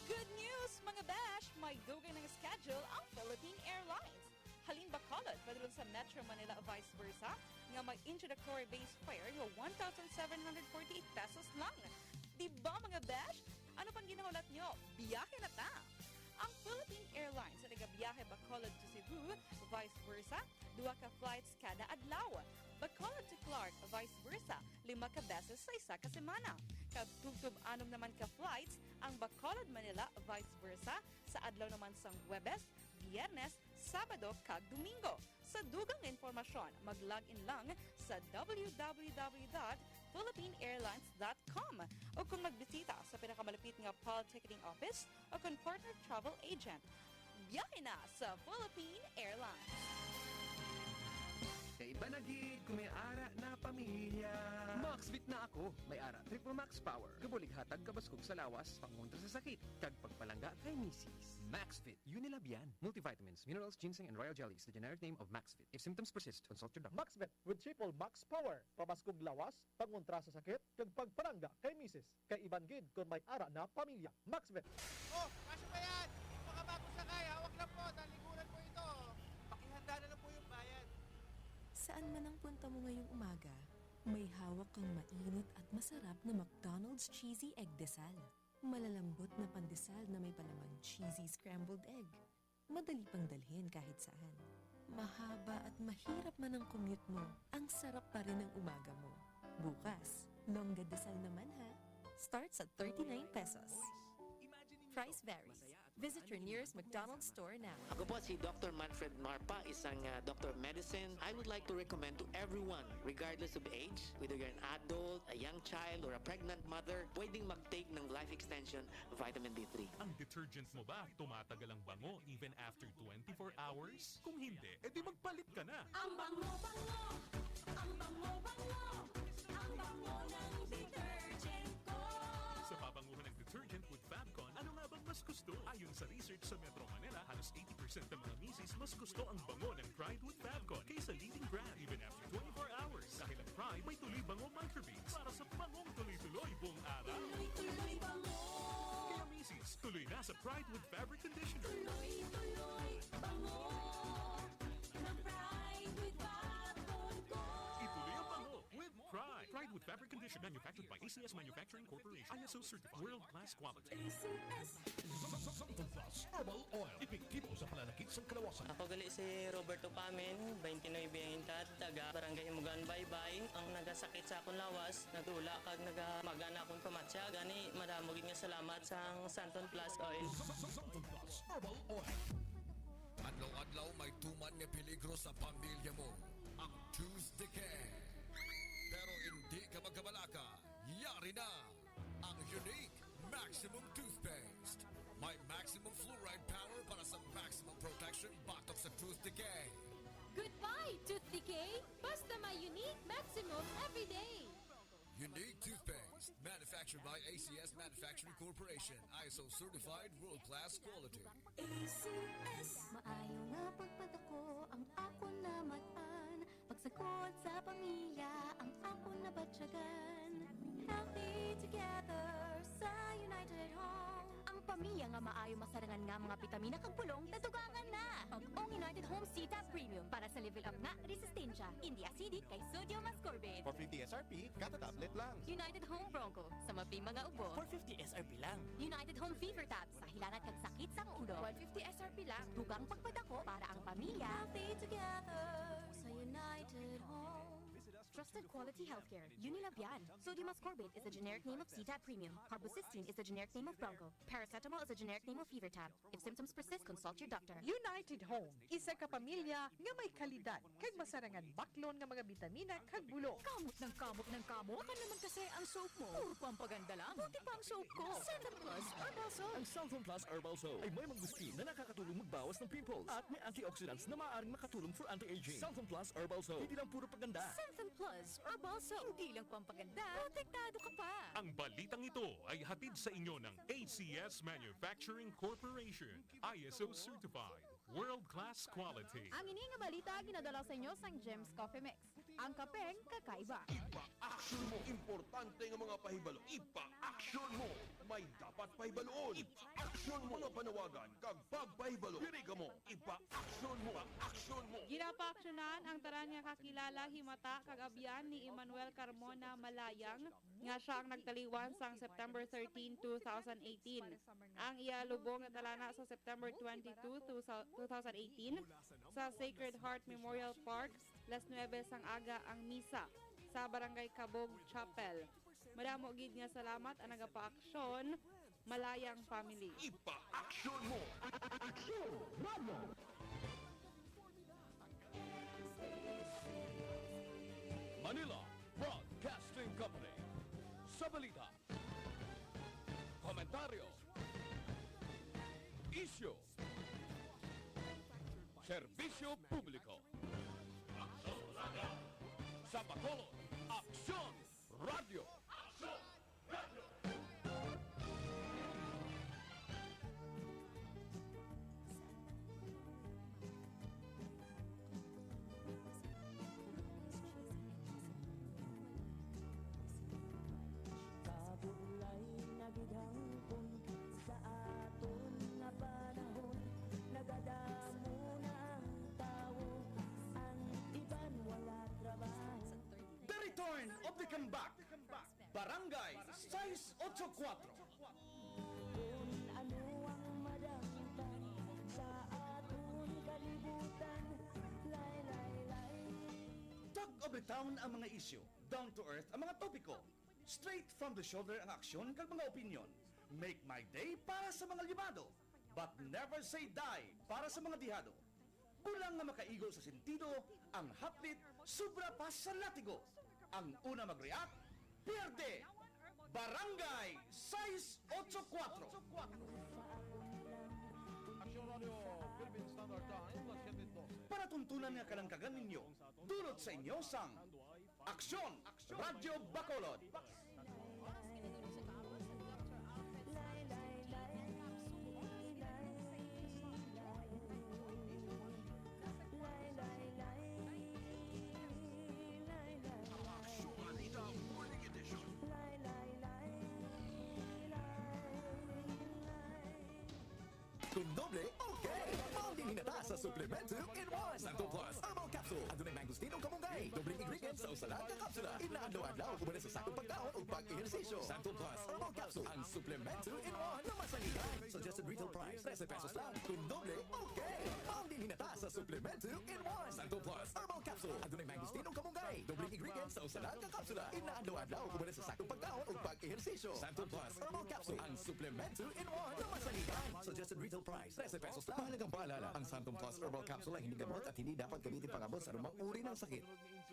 Good news, mga besh! May dugay nga schedule ang Philippine Airlines. Halin Bacolod, padulong sa Metro Manila, vice versa, nga may introductory base fare nga one thousand seven hundred forty-eight pesos lang. Di ba, mga besh? Ano pang ginahulat nyo? Biyahe na ta! Ang Philippine Airlines sa nagabiyahe Bacolod to Cebu, vice versa, duha ka flights kada adlaw. Bacolod to Clark, vice versa, lima ka beses sa isa ka semana. Kag tubtob anom naman ka flights ang Bacolod-Manila, vice versa, sa adlaw naman sang Huwebes, Biyernes, Sabado, kag Domingo. Sa dugang nga impormasyon, mag-log in lang sa w w w dot philippine airlines dot com o kung magbisita sa pinakamalapit nga pal ticketing office o kon partner travel agent. Biyahe na sa Philippine Airlines! Kaiba na gid kung may ara na pamilya. Maxvit na ako. May ara Triple Max Power. Kabulig hatag kabaskog sa lawas, pangontra sa sakit, kag pagpalangga kay misis. Maxvit, Unilabian. Multivitamins, minerals, ginseng, and royal jelly is the generic name of Maxvit. If symptoms persist, consult your doctor. Maxvit with Triple Max Power. Pabaskog lawas, pangontra sa sakit, kag pagpalangga kay misis. Kaiban gid kon may ara na pamilya. Maxvit. Oh, kasya pa yan! Yung mga bagong sakay, hawak lang po, talikuran po ito. Pakihanda na lang po yung bayad. Saan man ang punta mo ngayong umaga, may hawak kang mainit at masarap na McDonald's Cheesy Egg Desal. Malalambot na pandesal na may palamang cheesy scrambled egg. Madali pang dalhin kahit saan. Mahaba at mahirap man ang commute mo, ang sarap pa rin ng umaga mo. Bukas, longga desal naman ha. Starts at thirty-nine pesos. Price varies. Visit your nearest McDonald's store now. Ako po si Doctor Manfred Marpa, isang ah, doctor of medicine. I would like to recommend to everyone, regardless of age, whether you're an adult, a young child, or a pregnant mother, pwedeng mag-take ng Life Extension Vitamin D three. Ang detergent mo ba tumatagal ang bango even after twenty-four hours? Kung hindi, edi magpalit ka na! Ang bango-bango! Ang bango-bango! Ang bango ng detergent ko! Sa pabanguhan ng detergent with Fabcon, ano nga bang mas gusto? Ayon sa research sa Metro Manila, halos eighty percent ng mga misis mas gusto ang bango ng Pride with Fabcon kaysa leading brand even after twenty-four hours. Dahil ang Pride may tuloy bango microbeads para sa bangong tuloy-tuloy buong araw. Tuloy-tuloy bango! Kaya misis, tuloy na sa Pride with Fabric Conditioner. Tuloy-tuloy bango! Ng Pride with Fabcon ko! Ituloy ang bango with Pride. Pride with Fabric Conditioner, manufactured by A C S Manufacturing Corporation. I S O certified. World class quality. A C S. Xanthone Plus Herbal Oil. Epektibo sa pananakit sang kalawasan. Ako gali si Roberto Pamin, twenty-nine ang edad, taga Barangay Himugan, Baybay. Ang nagasakit sa akon lawas, nagdula kag nagamaga na akon pamatya. Gani, madamo gid nga salamat sang Xanthone Plus Oil. Xanthone Plus Herbal Oil. Adlaw-adlaw may tuman nga peligro sa pamilya mo, ang tooth decay. Pero hindi ka magkabalaka, yari na ang Unique Maximum Toothpaste. May maximum fluoride power para sa maximum protection batok sa tooth decay. Goodbye, tooth decay! Basta may Unique Maximum everyday! Unique Toothpaste, manufactured by A C S Manufacturing Corporation, I S O certified, world-class quality. A C S. Maayo nga pagpadako ang akon namatan. Pagsagod sa pamilya ang akon nabatyagan. Healthy together sa United Home. Ang pamilya nga maayo masarangan nga mga bitamina kag bulong nadugangan na. Bag-ong United Home C-Tab Premium para sa level up nga resistensya. Indi acidic kay sodium ascorbate. Four fifty S R P, kada tablet lang. United Home Bronco sa maping mga ubo. Four fifty S R P lang. United Home Fever Tab sa hilanat kag sakit sang ulo. One fifty S R P lang. Dugang pagpadako para ang pamilya. Healthy together sa United Home. Trusted quality healthcare. Unilabian. Sodium ascorbate is the generic name of C-Tab Premium. Carbocysteine is the generic name of Bronco. Paracetamol is the generic name of Fever Tab. If symptoms persist, consult your doctor. United Home, isa ka pamilya nga may kalidad kag masarangan baklon nga mga bitamina kag bulong. Kamot ng kamot ng kamot. Baka naman kasi ang soap mo puro pampaganda lang. Buti pa ang soap ko. Xanthone Plus Herbal Soap. Ang Xanthone Plus Herbal Soap ay may mangosteen na nakakatulong magbawas ng pimples at may antioxidants na maaaring makatulong for anti-aging. Xanthone Plus Herbal Soap, hindi lang puro paganda. Xanthone Plus Herbal Soap. Hindi lang pampaganda, protektado ka pa. Ang balitang ito ay hatid sa inyo ng A C S Manufacturing Corporation, I S O certified. World-class quality. Ang ini nga balita ginadala sa inyo sang Jim's Coffee Mix. Ang kapeng kakaiba. Ipa-action mo. Importante nga mga pahibalo. Ipa-action mo. May dapat pahibaluon. Ipa-action mo. Mga panawagan kag pagpahibalo. Diri kamo. Ipa-action mo. Ipa-action mo. Ginapaaksyonan ang tanan nga kakilala, himata, kag abyan ni Emmanuel Carmona Malayang, nga sia ang nagtaliwan sang September thirteen, two thousand eighteen. Ang iya lubong natalana sa September twenty-two, two thousand eighteen, sa Sacred Heart Memorial Park, las nuebe sang aga ang misa sa Barangay Cabog Chapel. Madamo gid nga salamat ang nagapaaksyon, Malayang family. Ipa-action mo! Action! Radyo! Manila Broadcasting Company. Sa balita, komentaryo, isyu, serbisyo publiko. Sa Bacolod, Aksyon Radyo. Kabulay na gid hangpon sa aton nga panahon, nagadamo na ang tawo, ang iban wala trabaho. The return of the comeback. Barangay sais otso kuwatro. Kung ano ang madangtan sa aton kalibutan, lay, lay, lay. Talk of the town ang mga isyu, down to earth ang mga topiko, straight from the shoulder ang aksyon kag mga opinyon. Make my day para sa mga limado, but never say die para sa mga dihado. Kulang nga makaigo sa sentido ang haplit, sobra pa sa latigo. Ang una mag-react, pierde. Barangay sais otso kuwatro. Aksyon Radyo, Philippine Standard Time, las siyete doce. Palatuntunan nga kalangkagan ninyo, dulot sa inyo sang Aksyon! Radyo Bacolod! Aksyon Balita Morning Edition. Kung doble, okay! Maong dinhi na ta sa Suplemento in one. Santon Plus Herbal Capsule. Adunay mangosteen o kamunggay. Dobleng ingredients sa usa lang ka kapsula. Inaadlaw-adlaw, uban sa sakong pagkaon ug pag-ehersisyo. Santon Plus Herbal Capsule, ang suplemento in one na masaligan. Suggested retail price, trese pesos lang. Kung doble, okay! Maong dinhi na ta sa Suplemento in one. Santon Plus Herbal Capsule. Adunay mangosteen o kamunggay. Dobleng ingredients sa usa lang ka kapsula. Inaadlaw-adlaw, uban sa sakong pagkaon ug pag-ehersisyo. Santon Plus Herbal Capsule, ang suplemento in one na masaligan. Suggested retail price, trese pesos lang. Mahalagang paalala, ang Santon Plus Herbal Capsule ay hindi gamot at hindi dapat gamitin pang-abot sa anumang uri ng sakit.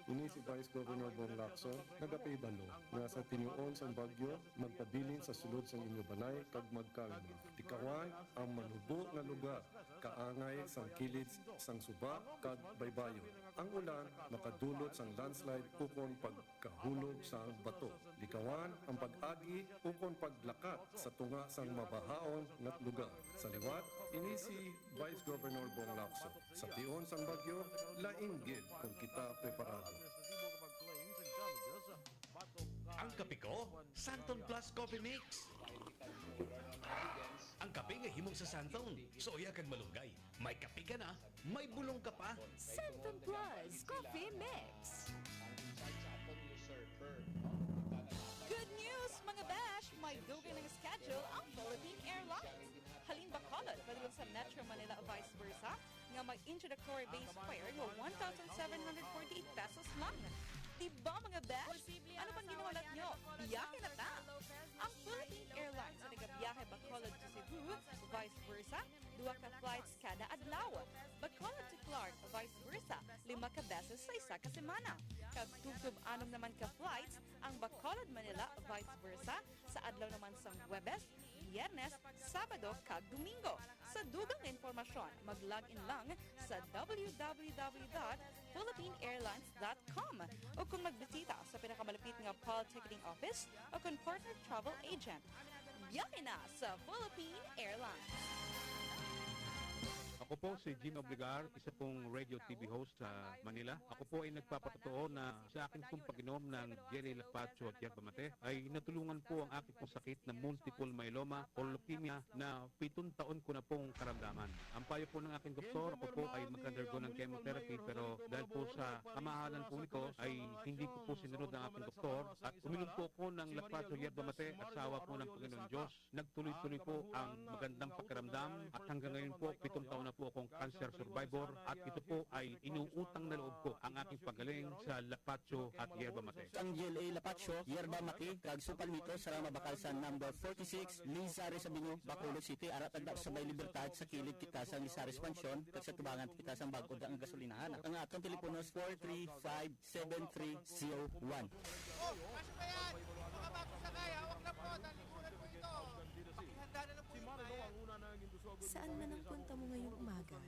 Ini si Vice Governor Bong Lacson, nagapahibalo nga sa tinuon sang bagyo, magpabilin sa sulod sang inyo balay kag magkalma. Likawan ang manubo nga lugar, kaangay sang kilid sang suba kag baybayon. Ang ulan makadulot sang landslide ukon pag kahulog sang bato. Likawan ang pag-agi ukon paglakat sa tunga sang mabahaon nga lugar. Sa liwat, ini si Vice Governor Bong Lacson. Sa tion sang bagyo, lain gid kon kita preparado. Ang kape ko, Santon Plus Coffee Mix. Ang kape nga himo sa Santon, suya kag malunggay. May kape ka na, may bulong ka pa. Santon Plus Coffee Mix. Good news, mga besh! May dugay na nga schedule ang Philippine Airlines. Halin Bacolod padulong sa Metro Manila, vice versa, nga may introductory base fare nga one thousand seven hundred forty-eight pesos lang. Di ba, mga besh? Ano pang ginahulat nyo? Biyahe na ta! Ang Philippine Airlines ang nagabiyahe Bacolod to Cebu, vice versa, duha ka flights kada adlaw. Bacolod to Clark, vice versa, lima ka beses sa isa ka semana. Kag tubtob anom naman ka flights ang Bacolod, Manila, vice versa, sa adlaw naman sang Huwebes, Biyernes, Sabado, kag Domingo. Sa dugang nga impormasyon, mag-log in lang sa w w w dot philippine airlines dot com. O kung magbisita sa pinakamalapit nga Pal Ticketing Office o kung partner travel agent, biyahe na sa Philippine Airlines. Ako po si Jim Obligar, isa pong radio T V host sa Manila. Ako po ay nagpapatotoo na sa akin pong pag-inom ng Jelly Lapacho at Yerba Mate ay natulungan po ang aking pong sakit na multiple myeloma o leukemia na pitong taon ko na pong karamdaman. Ang payo po ng aking doktor, ako po ay mag-undergo ng chemotherapy, pero dahil po sa kamahalan po nito ay hindi ko po sinunod ang aking doktor at uminom po ako ng Lapacho Yerba Mate at sa awa po ng Panginoon Diyos. Nagtuloy-tuloy po ang magandang pakiramdam at hanggang ngayon po, pitong taon na po akong cancer survivor at ito po ay inuutang na loob ko ang aking pagaling sa Lapacho at Yerba Mate. Ang G L A Lapacho, Yerba Mate, kag Supalmito sa Rama Bakalsan number forty-six, Lizares Avenue, Bacolod City. Ara tagda sa may Libertad sa kilid kita sang Lizares Mansion, kag sa tubangan kita sang bag-o nga gasolinahan. Ang atong telepono is four three five seven three zero one. Oh, kasya ba yan? Mga bago sakay, hawak lang po, talikuran po ito. Pakihanda na lang po yung bayad. Saan man ang punta mo ngayong umaga,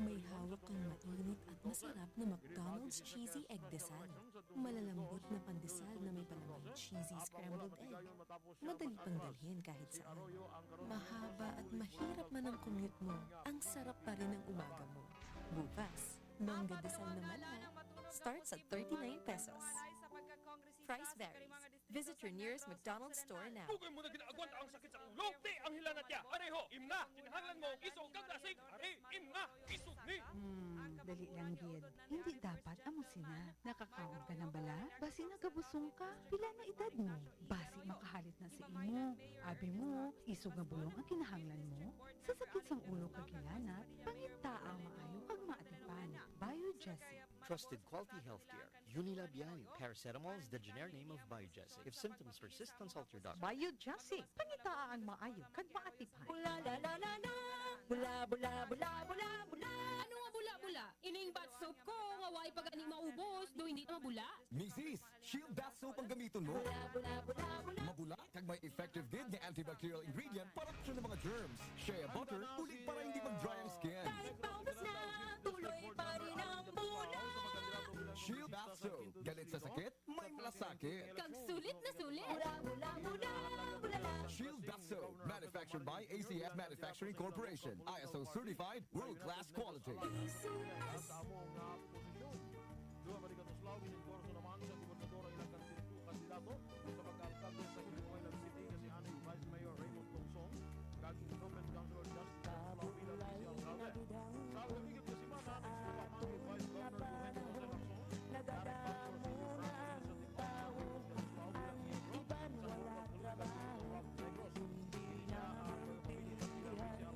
may hawak kang mainit at masarap na McDonald's Cheesy Egg Desal. Malalambot na pandesal na may palamay cheesy scrambled egg. Madali pang dalhin kahit saan. Mahaba at mahirap man ang commute mo, ang sarap pa rin ng umaga mo. Bukas, Mangga Desal naman na. Starts at thirty-nine pesos. Price varies. Visit your nearest McDonald's store now. Dugay mo na ginaagwanta ang sakit sa ulo. Di ang hilanat niya. Pareho. Imna, kinahanglan mo, iso kag dasig. Ari, Imna, isog ni. Hmm, dali lang gid. Hindi dapat amo sina. Nakakaon ka na bala? Basi nagabusong ka? Pila na edad mo? Basi makahalit na sa imo. Abi mo, isog nga bulong ang kinahanglan mo? Sa sakit sang ulo kag hilanat, pangitaa ang maayo kag maatipan. Biogesic. Trusted quality healthcare. Unilab Yayo. Paracetamol is the generic name of Biogesic. If symptoms persist, consult your doctor. Biogesic. Pangitaa ang maayo kag maatipan. Bula, la, la, la, la. Bula, bula, bula, bula, bula. Ano nga bula-bula? Ining bath soap ko nga way pa gani maubos, do hindi na mabula? Misis, Shield Bath Soap ang gamiton mo. Bula, bula, bula, bula. Mabula kag may effective gid nga antibacterial ingredient para sa mga germs. Shea butter, ulit para hindi mag-dry ang skin. Kahit paubos na, tuloy pa rin ang bula. Shield Bath Soap. Galit sa sakit, may malasakit. Kag sulit na sulit. Bula, bula, bula, bula, bula. Shield Bath Soap, manufactured by A C S Manufacturing Corporation. I S O certified, world-class quality. Sa amo nga posisyon, duha ka dikatuslaw, gin-endorso naman sa gobernador ang ilang kandidato, kandidato sa pagka-alkalde sa Iloilo City, nga si anay Vice Mayor Raymond Longson, kag incumbent Councilor Justin Stanislao bilang vice alkalde. Sa ugaligyot nga semana, nagsulbong ang Vice Governor Eugenio Jose Lacson, direct transfer si Francis Stanislao bilang Mayor, sa Bohol, nagsulbong ang Negros. Hindi na maintindihan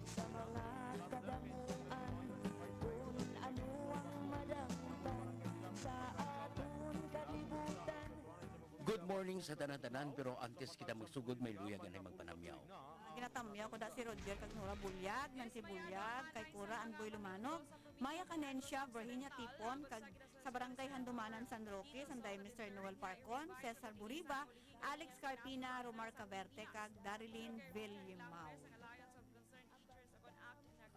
sa mga kadamuan kung ano ang madangtan sa aton kalibutan. Good morning sa tanan-tanan, pero antes kita magsugod, may luyag anay magpanamyaw. Ginatamyaw ko da si Roger kag Nora Bulyag, Nancy Bulyag, kay Cora Ann Boy Lumanog, Maya Canencia, Virginia Tipon, kag sa Barangay Handumanan, San Roque, sanday Mister Noel Parcon, Cesar Buriba, Alex Carpina, Romar Caverte, kag Darilyn Villamao.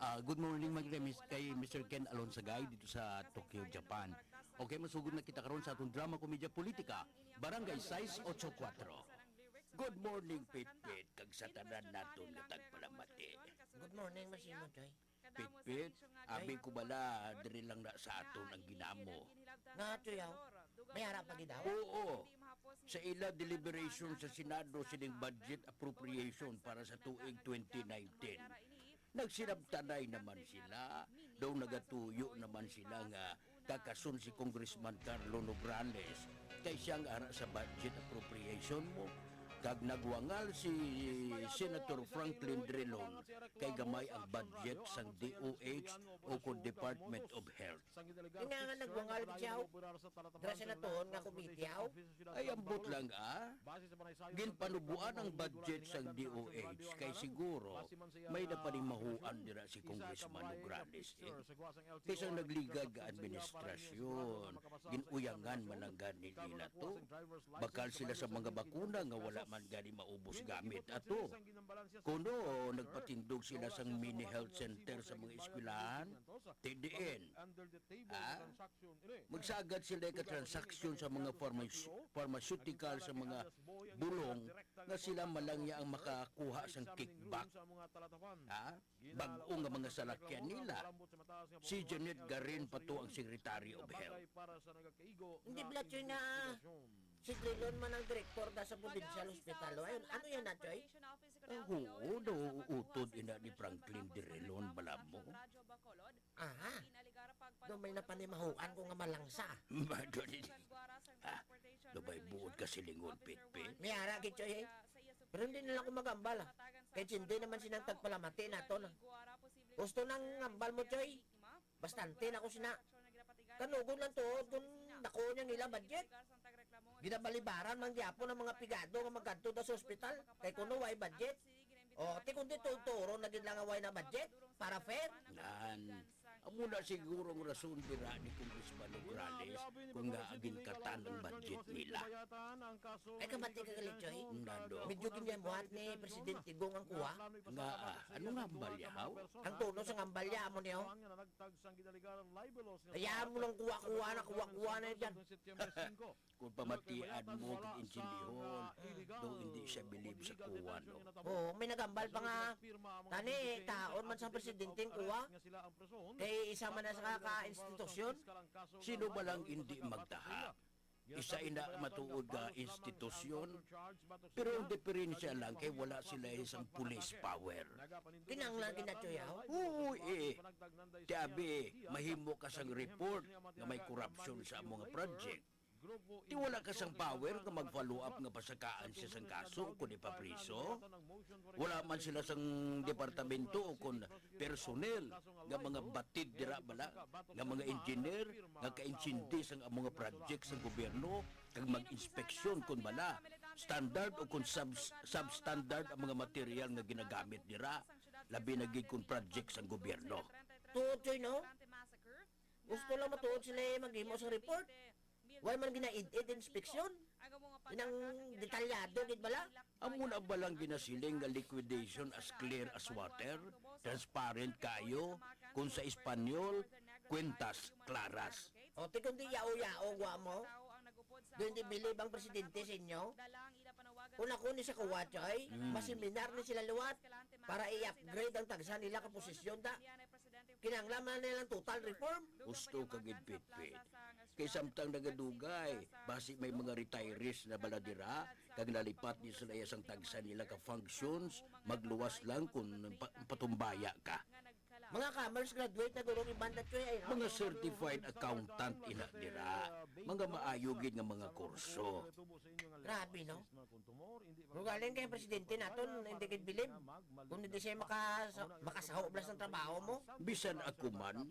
Ah, good morning, Ma'am Remis, kay Mister Ken Alonsagay dito sa Tokyo, Japan. Okay, masugod na kita karon sa atong drama komedya politika, Barangay sais ocho kuwatro. Good morning, Pitpit, kag sa tanan naton nga tagpalamati. Good morning, Masimo Choy. Pitpit, abi ko bala, diri lang na sa aton ang ginamo. Nga, Choy, aw? May ara pa gid, aw? Oo. Sa ila deliberation sa Senado sining budget appropriation para sa tuig twenty nineteen, nagsinabtanay naman sila, daw nagatuyo naman sila nga kakason si Congressman Carlo Nograles kay siya ang ara sa budget appropriation mo, kag nagwangal si Senator Franklin Drilon kay gamay ang budget sang D O H o kon Department of Health. Ina nga nagwangal gid siya, oh. Dira sa natuon nga komite, oh. Ay, ambot lang, ah. Ginpanuboan ang budget sang D O H kay siguro may napanimahuan dira si Congressman Nograles, eh. Kay sa nagligad nga administrasyon, gin-uyangan man lang gani nila to. Bakal sila sa mga bakuna nga wala man gani maubos gamit ato. Kuno, nagpatindog sila sang mini health center sa mga eskwelahan, T D N. Ha? Magsagad sila ka transaksyon sa mga pharmace-, pharmaceutical, sa mga bulong, nga sila man lang niya ang makakuha sang kickback. Ha? Bag-o nga mga salakyan nila. Si Janet Garin pa to ang Secretary of Health. Hindi bala, Choy, nga si Drilon man ang direktor da sa Provincial Hospital, o? Ayun, ano yan na, Choy? Ah, oo, nauutod ina ni Franklin Drilon, bala mo. Aha. Do may napanimahuan ko nga malangsa. Madali. Ah, do may buot ka silingon, Pitpit? May ara gid, Choy, eh. Pero hindi na lang ko magambal, ah. Kay hindi naman sinang tagpalamati nato na. Gusto nang ngambal mo, Choy? Bastante na ko sina. Kanugon lang tuod kung dako niya nila budget. Ginabalibaran man gyapon ang mga pigado nga magkadto daw sa ospital kay kuno way budget. O, ti kundi tuod-turon na gid lang nga way na budget para fair. Nan, amo na siguro ang rason dira ni Congressman Nograles kung nga aginkatan ang budget nila. Ay, kamati ka gali, Choy. Nando. Medyo ginyamuhat ni Presidente Gong ang kuha. Nga, ah, ano nga ang balyahaw? Ang tono sa ngambalya, amo niyo. Kaya mo lang kuha-kuha na, kuha-kuha na dyan. Kung pamatian mo, kag intindihon, daw hindi siya bilib sa kuha, no? Oo, may nagambal pa nga, tani, taon man sa presidente ang kuha. Kay isa man na sa ka-institusyon. Sino ba lang hindi magtaha? Isa ina matuod nga institusyon, pero ang diferensya lang kay wala sila isang police power. Kinahanglan ginachoyaw? Oo, eh. Ti abi, mahimo ka sang report nga may korupsyon sa amo nga project. Ti wala ka sang power nga mag-follow up nga pasakaan siya sang kaso o kon ipapriso. Wala man sila sang departamento o kon personnel nga mga batid dira bala nga mga engineer nga kaintindi sang amo nga project sang gobyerno kag mag-inspeksyon kon bala standard o kon sub-, substandard ang mga material nga ginagamit dira, labi na gid kon project sang gobyerno. Tuod, Choy, no? Gusto lang matuod sila maghimo sang report. Wala man ginaid-id inspeksyon. Inang detalyado gid bala. Amo na ba lang ginasiling nga liquidation as clear as water, transparent kayo, kung sa Espanyol, cuentas claras. O, ti kundi yao-yao gwa mo? Do hindi bilib ang presidente sa inyo? Kung ako ni sa kuwa, Choy, Mm. maseminar ni sila liwat para i-upgrade ang tagsa nila ka posisyon, da. Kinahanglan man nilang total reform. Gusto ka gid, Pitpit. Kay samtang nagadugay, basi may mga retirees na bala dira, kag nalipat ni sila sang tagsa nila ka functions, magluwas lang kung pa-, patumbaya ka. Mga commerce graduate na guro ang iban, Choy, ay, ha? Mga certified accountant ina dira. Mga maayo gid nga mga kurso. Grabe, no? Pero galing kay presidente naton, hindi gid bilib. Kung hindi siya makasa-, makasaho bala sang trabaho mo. Bisan ako man,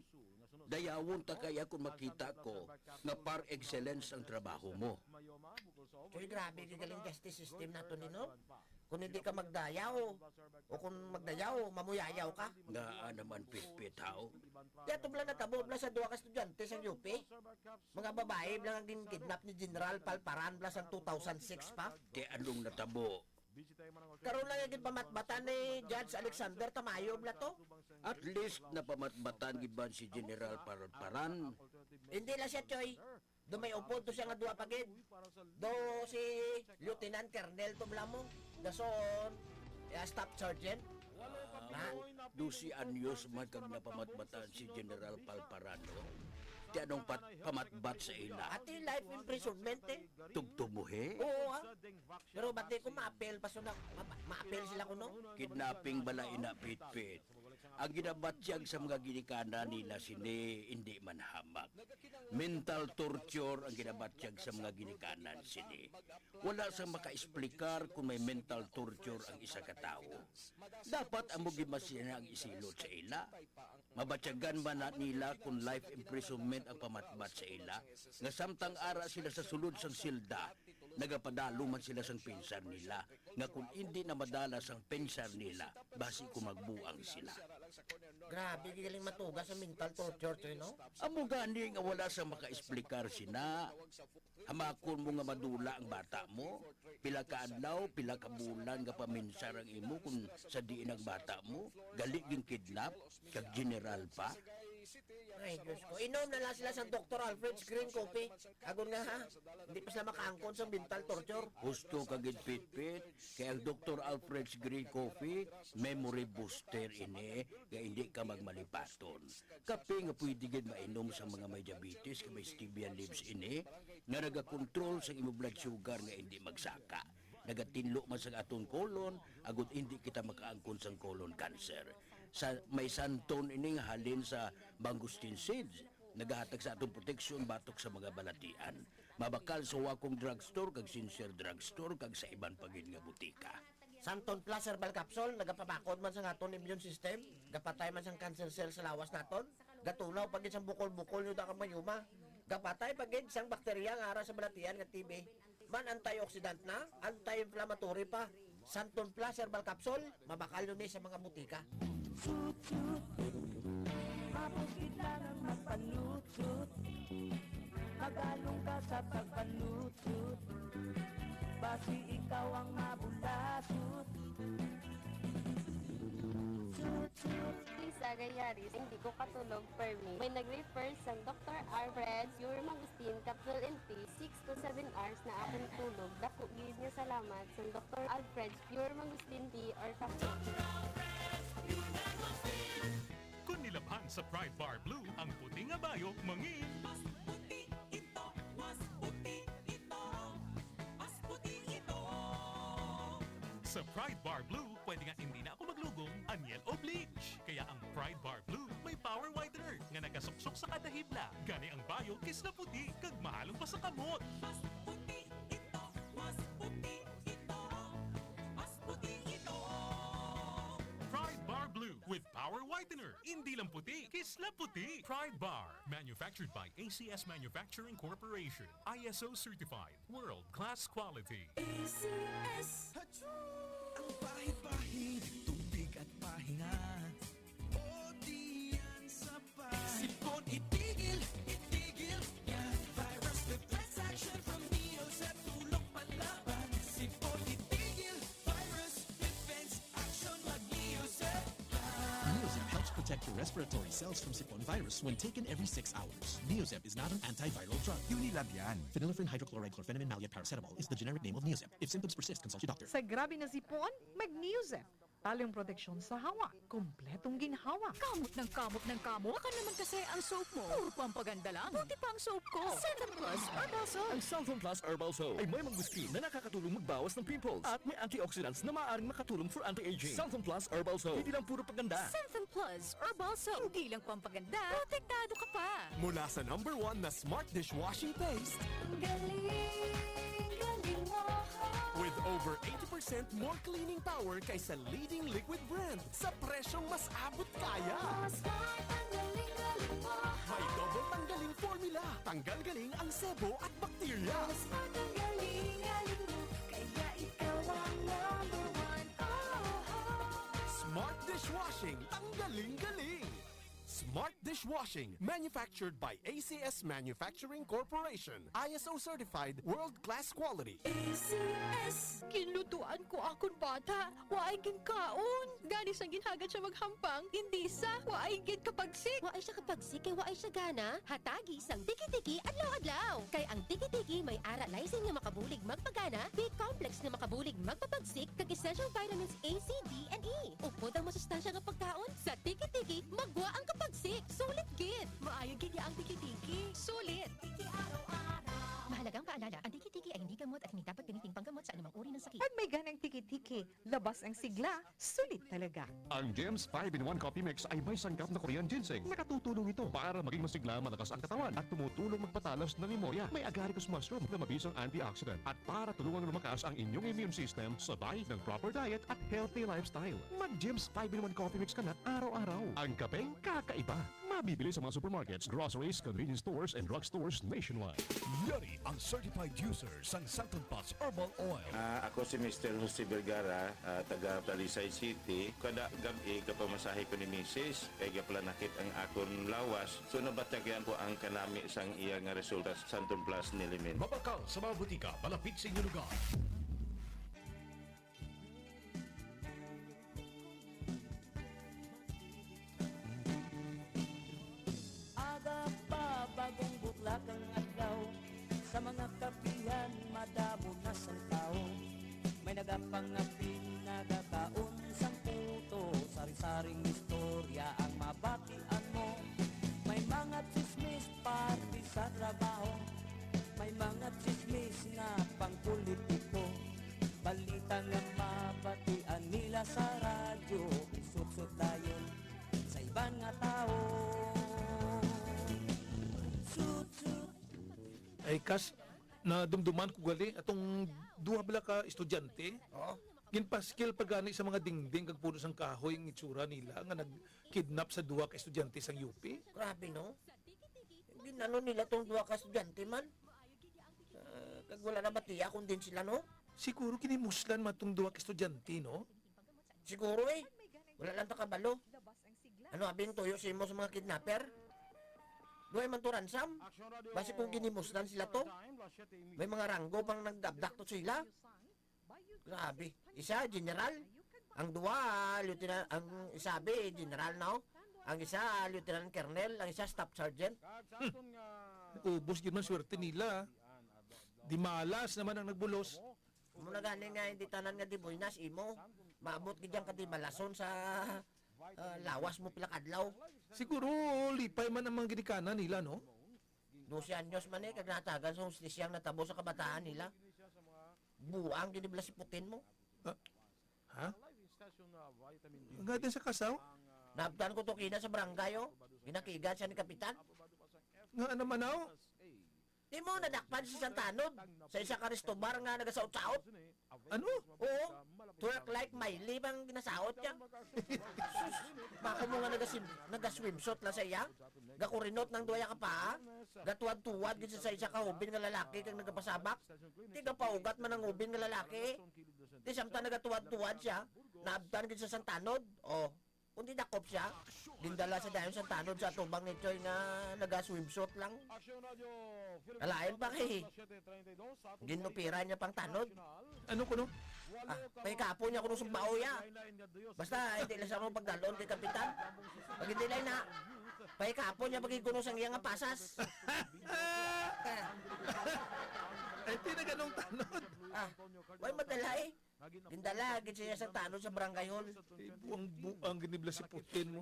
dayawon ta kaya kung makita ko nga par excellence ang trabaho mo. Choy, grabe gid galing justice system naton ni, no? Kung hindi ka magdayaw, o kung magdayaw, mamuyayaw ka. Ngaa naman, Pitpit, haw? Kaya to bala natabo bala sa duha ka estudyante sa U P. Mga babae bala nga gin-kidnap ni General Palparan bala sang two thousand six pa. Kay anong natabo? Karon lang gid pamatbatan ni Judge Alexander Tamayo bala to. At least napamatbatan gid man si General Palparan. Hindi lang siya, Choy. Do may upod to siya nga duha pa gid. Do si Lieutenant Colonel to bala mo. Dason, eh, Staff Sergeant. Ah, dose anyos man kag napamatbatan si General Palparan, no? Ti anong pat-, pamatbat sa ila? Ati life imprisonment, eh. Tubtob mo, he? Oo, ah. Pero bati ko maapil pa sila, ma-, maapil sila kuno. Kidnapping bala ina, Pitpit? Ang ginabatyag sa mga ginikanan nila sini hindi man hamak. Mental torture ang ginabatyag sa mga ginikanan sini. Wala sang makaexplikar kung may mental torture ang isa ka tawo. Dapat amo gid man sina ang isilot sa ila. Mabatyagan man na nila kung life imprisonment ang pamatbat sa ila, nga samtang ara sila sa sulod sang silda, nagapadalo man sila sang pensar nila, nga kung indi na madala sang pensar nila, basi ko magbuang sila. Grabe, galing matugas ang mental torture to, no? Amo gani nga wala sang makaexplikar sina. Hamakon mo nga madula ang bata mo? Pila ka adlaw, pila ka bulan nga paminsar ang imo kung sa diin ang bata mo gali ginkidnap kag general pa? Ay, Diyos ko. Inom na lang sila sa Doktor Alfred's Green Coffee. Agod nga, ha? Hindi pa sila makaangkon sa mental torture. Husto ka gid, Pitpit, kay ang Doktor Alfred's Green Coffee, memory booster ini, nga hindi ka magmalipaton. Kape nga pwede gid mainom sa mga may diabetes, kay may stevia leaves ini, nga nagakontrol sa imo blood sugar nga hindi magsaka. Nagatinlo man sa aton colon, agud hindi kita makaangkon sang colon cancer. Sa may santon ini nga halin sa mangosteen seeds, nagahatag sa aton proteksyon batok sa mga balatian. Mabakal sa Wakong Drugstore kag Sincere Drugstore kag sa iban pa gid nga butika. Santon Plus Herbal Capsule, nagapabakod man sa aton immune system, gapatay man sang cancer cell sa lawas naton, gatulaw pa gid sang bukol-bukol nga da ka mayuma, gapatay pa gid sang bakterya nga ara sa balatian nga T B. Man antioxidant na, anti-inflammatory pa. Santon Plus Herbal Capsule, mabakal ni sa mga butika. Mabukid lang ang magpanutsot. Magalong ka sa pagpanutsot. Basi ikaw ang mabulasot. Lisa Gayaris, hindi ko katulog permi. May nag-refer sang Doktor Alfred Pure Mangosteen Capsule and Tea, six to seven hours na akong tulog. Dako gid nga salamat sang Doktor Alfred Pure Mangosteen Tea or Capsule. Kung nilabhan sa Pride Bar Blue, ang puti nga bayo mangin. Mas puti ito, mas puti ito, mas puti ito. Sa Pride Bar Blue, pwede nga hindi na ako maglugom, anyel o bleach. Kaya ang Pride Bar Blue may power whitener nga nagasuksok sa kada hibla. Gani ang bayo kisla puti kag mahalong pa sa kamot. Mas puti ito, mas puti ito, mas puti ito. Pride Bar Blue with power whitener. Hindi lang puti, kisla puti. Pride Bar, manufactured by A C S Manufacturing Corporation. I S O certified. World class quality. A C S. Ang bahid-bahid, tubig at pahinga. O diyan sa pa. Sipon itigil, itigil niya. Virus defense action from Neozep, tulong panlaban. Sipon itigil, virus defense action, mag Neozep. Neozep helps protect your respiratory cells from sipon virus when taken every six hours. Neozep is not an antiviral drug. Unilab yan. Phenylephrine hydrochloride chlorphenamine maleate paracetamol is the generic name of Neozep. If symptoms persist, consult your doctor. Sa grabe na sipon, mag-Neozep. Talong proteksyon sa hawa, kompletong ginhawa. Kamot ng kamot ng kamot. Baka naman kasi ang soap mo, puro pampaganda lang. Buti pa ang soap ko. Cellphone Plus Herbal Soap. Ang Cellphone Plus Herbal Soap ay may mangosteen na nakakatulong magbawas ng pimples at may antioxidants na maaaring makatulong for anti-aging. Cellphone Plus Herbal Soap. Hindi lang puro paganda. Cellphone Plus Herbal Soap. Hindi lang pampaganda, protektado ka pa. Mula sa number one na smart dishwashing paste. Ang galing, galing mo. With over eighty percent more cleaning power kaysa leading liquid brand sa presyong mas abot kaya. Mas smart ang galing, galing mo. May double tanggaling formula. Tanggal galing ang sebo at bakterya. Mas smart ang galing, galing mo. Kaya ikaw ang number one. Oh, oh, oh. Smart dishwashing, tanggaling galing. Smart dishwashing, manufactured by A C S Manufacturing Corporation. I S O certified, world-class quality. A C S. Ginlutuan ko akon bata. Waay ginkaon. Gani sang ginhagad siya maghampang, hindi sa waay gid kapagsik. Waay siya kapagsik kay waay siya gana. Hatagi sang tiki-tiki adlaw-adlaw. Kay ang tiki-tiki may ara lysine nga makabulig magpagana, B complex nga makabulig magpapagsik, kag essential vitamins A, C, D, and E. Upod ang masustansya nga pagkaon, sa tiki-tiki, magwa ang kapagsik. Sulit gid! Maayo gid ya ang tiki-tiki. Sulit! Tiki araw-araw. Mahalagang paalala, ang tiki-tiki ay hindi gamot at hindi dapat gamiting panggamot sa anumang uri ng sakit. Pag may ganang tiki-tiki, labas ang sigla, sulit talaga. Ang Gems five-in-one Coffee Mix ay may sangkap na Korean ginseng. Nakatutulong ito para maging masigla, malakas ang katawan at tumutulong magpatalas ng memorya. May agaricus mushroom na mabisang antioxidant at para tulungang lumakas ang inyong immune system, sabay ng proper diet at healthy lifestyle. Mag-Gems five-in-one Coffee Mix ka na araw-araw. Ang kapeng kakaiba. Mabibili sa mga supermarkets, groceries, convenience stores, and drugstores nationwide. Yari ang certified user sang Santon Plus Herbal Oil. Ah, ako si Mister Jose Vergara, ah, taga Talisay City. Kada gab-i, gapamasahe ko ni misis, kay gapalanakit ang akon lawas. So, nabatyagan ko ang kanami sang iya nga resulta sa Santon Plus Nilimin. Mabakal sa mga butika malapit sa inyo lugar. Mga pinagataon sang puto, sari-saring istorya ang mabatian mo. May mga tsismis parte sa trabaho, may mga tsismis nga pang-politiko. Balita nga mabatian nila sa radyo, isutsot dayon sa iban nga tawo. Sutsot. Ay, Kas, nadumduman ko gali, atong duha bala ka estudyante, Oo. ginpaskil pa gani sa mga dingding kag puno sang kahoy ang itsura nila nga nag-kidnap sa duha ka estudyante sang U P. Grabe, no? Ginano nila tong duha ka estudyante man. Ah, kag wala na batiya kung din sila, no? Siguro ginimuslan man tong duha ka estudyante, no? Siguro, eh. Wala lang ta kabalo. Ano abi ang tuyo sa imo sa mga kidnapper? Duhay man to ransom. Basi kung ginimuslan sila to, may mga ranggo pang nag-abduct to sila. Grabe. Isa, general. Ang duha, lieutenant, ang isa, abi, general na, oh. Ang isa, lieutenant colonel, ang isa, staff sergeant. Ubos gid man swerte nila. Di malas naman ang nagbulos. Amo na gani nga hindi tanan nga dibuinas imo. Maabot gid ang kadibalason sa, ah, lawas mo pila ka adlaw. Siguro lipay man ang mga ginikanan nila, no? Dose anyos man, eh, kag natagan sa hustisya ang natabo sa kabataan nila. Buang gid bala si Putin mo. Ah, ha? Nga din sa kasaw? Naabtan ko to kina sa barangay, oh. Ginakigan siya ni Kapitan. Nga naman, oh? Di mo nadakpan si Santanod sa isa ka resto bar nga nagasaot-saot? Ano? Oo. Twerk like Miley bang ginasaot niya? Sus, baka mo nga nagasim-, nagaswimsuit lang sa iya? Gakurinot ng duya ka pa, ha? Gatuwad-tuwad gid sa isa ka hubin nga lalaki kag nagapasabak. Di gapaugat man ang hubin nga lalaki. Di samtang nagatuwad-tuwad siya, naabtan gid sa Santanod. Oh. Kundi dakop siya, gindala sa dayon sa tanod sa atubang ni Choy nga naga-swimsuit lang. Kalain pa kay ginupira niya pang tanod. Ano kuno? Ah, pahikapo niya kuno sa baoy, ah. Basta, hindi lang siya mo pagdalon kay Kapitan. Pag hindi lang na, pahikapo niya pag kuno sang iya nga pasas. Ay, di na ganong tanod. Ah, way madala, eh. Gindala gid siya sa tanod sa barangay hall. Ay, buang-buang gid ni Blas si Putin, no?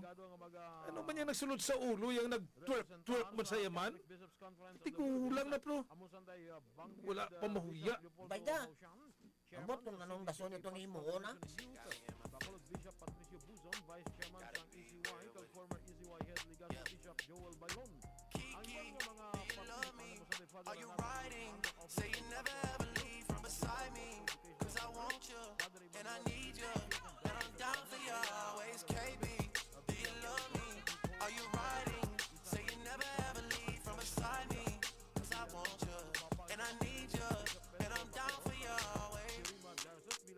Ano man yang nagsulod sa ulo, yang nag-twerk-twerk man sa yaman? Tigulang na, pro. Wala pa mahuya. Bayda. Ambot kung anong rason itong himuon, ha? Bacolod Bishop Patricio Buzon, Vice Chairman sang E C Y, kag former E C Y Head Legazo Bishop Joel Bailon. Ang iban nga mga patron, ano mo sa Father Leonardo Alejandro Alvarez, Say you never ever leave from beside me, 'cause I want you, and I need you, and I'm down for you always, K B. Do you love me? Are you riding? Say you never ever leave from beside me, 'cause I want you, and I need you, and I'm down for you always.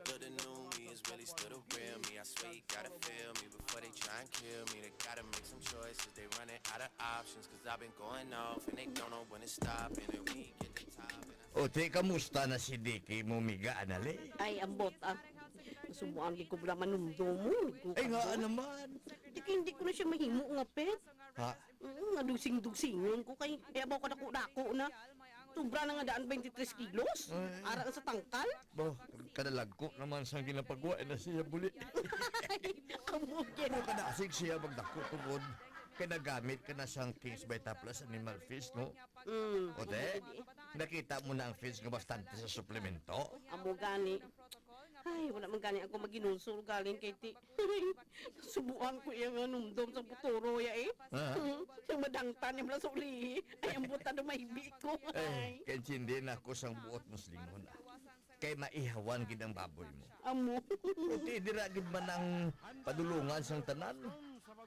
But the new me is really still the real me. I swear you gotta feel me before they try and kill me. They gotta make some choices. They running out of options, 'cause I've been going off and they don't know when to stop. And then we get the top. And I O, te, kamusta na si Dicky mo, miga, anali? Ay, ambot, ah. Nasubuan di ko bala manumdom mo. Ay, nga naman. Di kay hindi ko na siya mahimo nga pet. Ha? Mm, nga dugsing-dugsingon ko kay, eh, abaw ka dako-dako na. Sobra na nga daan twenty-three kilos. Ay. Ara sa tangkal. Bo, kadalagko naman sang ginapagwa na siya buli. Amo gid. Pero kadasig siya magdako tungod kay nagamit ka na sang King's Vita Plus Animal Feeds, no? Mm. O, te, nakita mo na ang feeds nga bastante sa suplemento? Amo gani. Ay, wala man gani ako maginulsol galing kay ti. Subuan ko iya nga numdom sa futuro ya, eh. Ah. Yung madangtan niya mula sa ulihi. Ay, ang buta na mahibi ko. Eh, ay, kay hindi na ako sang buot muslingon, ah. Kay maihawan gid ang baboy mo. Amo. Puti dira gid man ang padulungan sang tanan.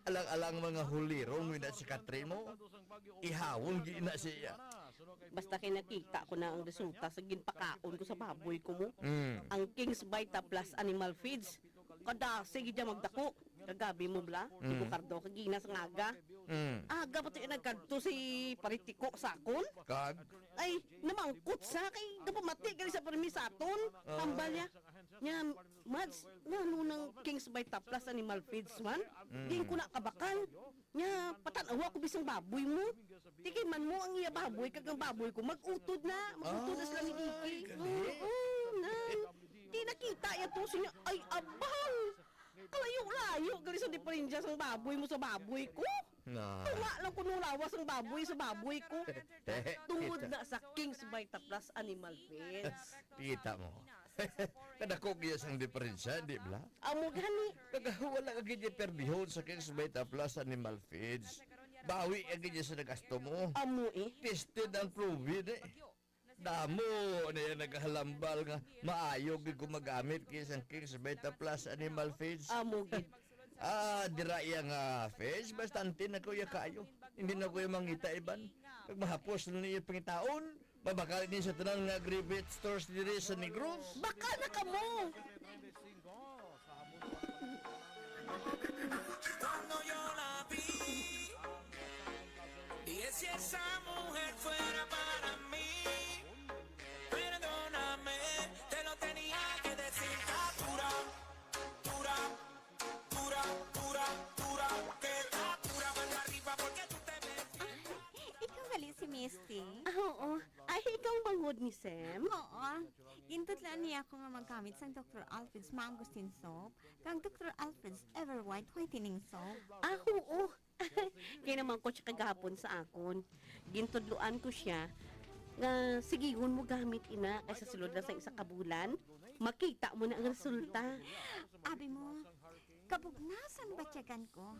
Alang-alang mga hulirong nga na si Katrino. Ihawon gid na siya. Basta kay nakita ko na ang resulta sa ginpakaon ko sa baboy ko mo. Mm. Ang King's Vita Plus Animal Feeds. Kadasi gid siya magdako. Kagabi mo bala, mm, ibukardo ka gina sa ngaga. Mm. Aga pa to yung nagkadto si Paritiko sa akon. Kag? Ay, namangkot sa kay napamati gali sa permi sa aton. Ah. Tambal niya. Nya, Mads, ngano nang King's Vita Plus Animal Feeds man? Mm. Di ko na kabakal. Nya, patan-awa ko bisang baboy mo. Tikay man mo ang iya baboy, kag ang baboy ko, mag-utod na. Mag-utod na sila ni Ay, Diki. Gani. Oo, na. Di Nakita niya to, siya, "Ay, abang! Kalayo-layo gali sa diferensya sang baboy mo sa baboy ko." Na. Tunga lang kuno lawas ang baboy sa baboy ko. Tungod na sa King's Vita Plus Animal Feeds. Kita mo. Kadako gid sang diferensya, di bala? Amo gani. Kag wala ka gid perdihon sa King's Vita Plus Animal Feeds. Bawi ka gid sa nagasto mo. Amo eh. Tested ang proven eh. Damo na yan nagkahalambal nga maayo gid kung magamit kay sang King's Vita Plus Animal Feeds. Amo gid. Ah, dira iya nga feeds, bastante na ko iya kaayo. Hindi na ko iya mangita iban. Kag mahapos na niya pangitaon, mabakal ni sa tanan nga agri-vet stores diri sa Negros. Baka na kamo! Cuando yo la vi, dije, "Si esa mujer fuera para mí, perdóname, te lo tenía que decir, está dura, dura, dura, dura, dura, que está dura, mano arriba porque tú te ves bien." Ikaw gali si Misty? Ah, oo. Ay, ikaw manghod ni Sem? Oo. Gintudloan niya ako nga maggamit sang Doktor Alfred's Mangosteen Soap kag Doktor Alfred's Ever White Whitening Soap. Ah, oo. Kay naman ko siya kagahapon sa akon. Gintudloan ko siya nga sigihon mo gamit ina kay sa sulod lang sa isa ka bulan, makita mo na ang resulta. Abi mo, kabugnasan batyagan ko.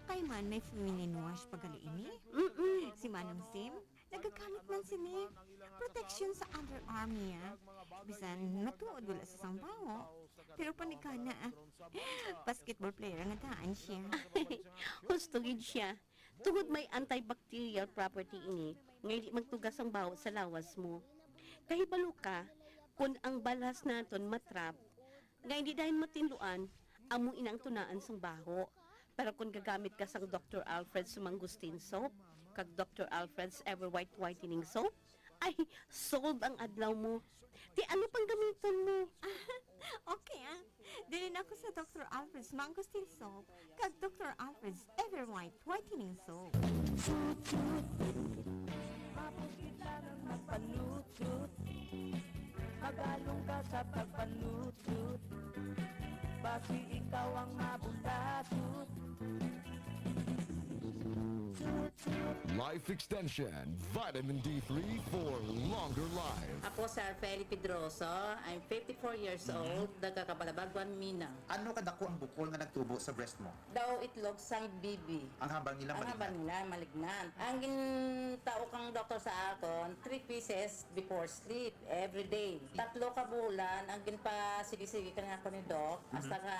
Kay man may feminine wash pa gali ini. Mm-mm. Si Manong Sim, nagagamit man sini. Protection sa underarm niya. Bisan matuod wala sa sang baho. Pero panigkana, ah, basketball player nga daan siya. Husto gid siya. Tungod may antibacterial property ini, nga hindi magtugas ang baho sa lawas mo. Kahibalo ka, kun ang balhas naton matrap, nga hindi dayon matinluan, amo ina ang tunaan sang baho. Pero kung gagamit ka sang Doktor Alfred's Mangosteen Soap, kag Doktor Alfred's Ever White Whitening Soap, ay, solve ang adlaw mo. Ti ano pang gamiton mo? Okay, ah. Dili na ako sa Doktor Alfred's Mangosteen Soap kag Doktor Alfred's Ever White Whitening Soap. Mapuslit lang ang magpanutut. Magalong ka sa pagpanutut. Basi ikaw ang mabulatut. Life Extension, Vitamin D three for longer life. Ako si Arfeli Pedroso. I'm fifty-four years Mhm. old, taga Cabalabagwan, Minang. Ano kadako ang bukol nga nagtubo sa breast mo? Daw itlog sang bibi. Ang haba nila Ang haba malignant. nila, malignant. Ang gintao kang doktor sa akon, three pieces before sleep, every day. Tatlo ka bulan, ang ginpasigi-sigi ka nga ako ni Doc, Mhm. hasta nga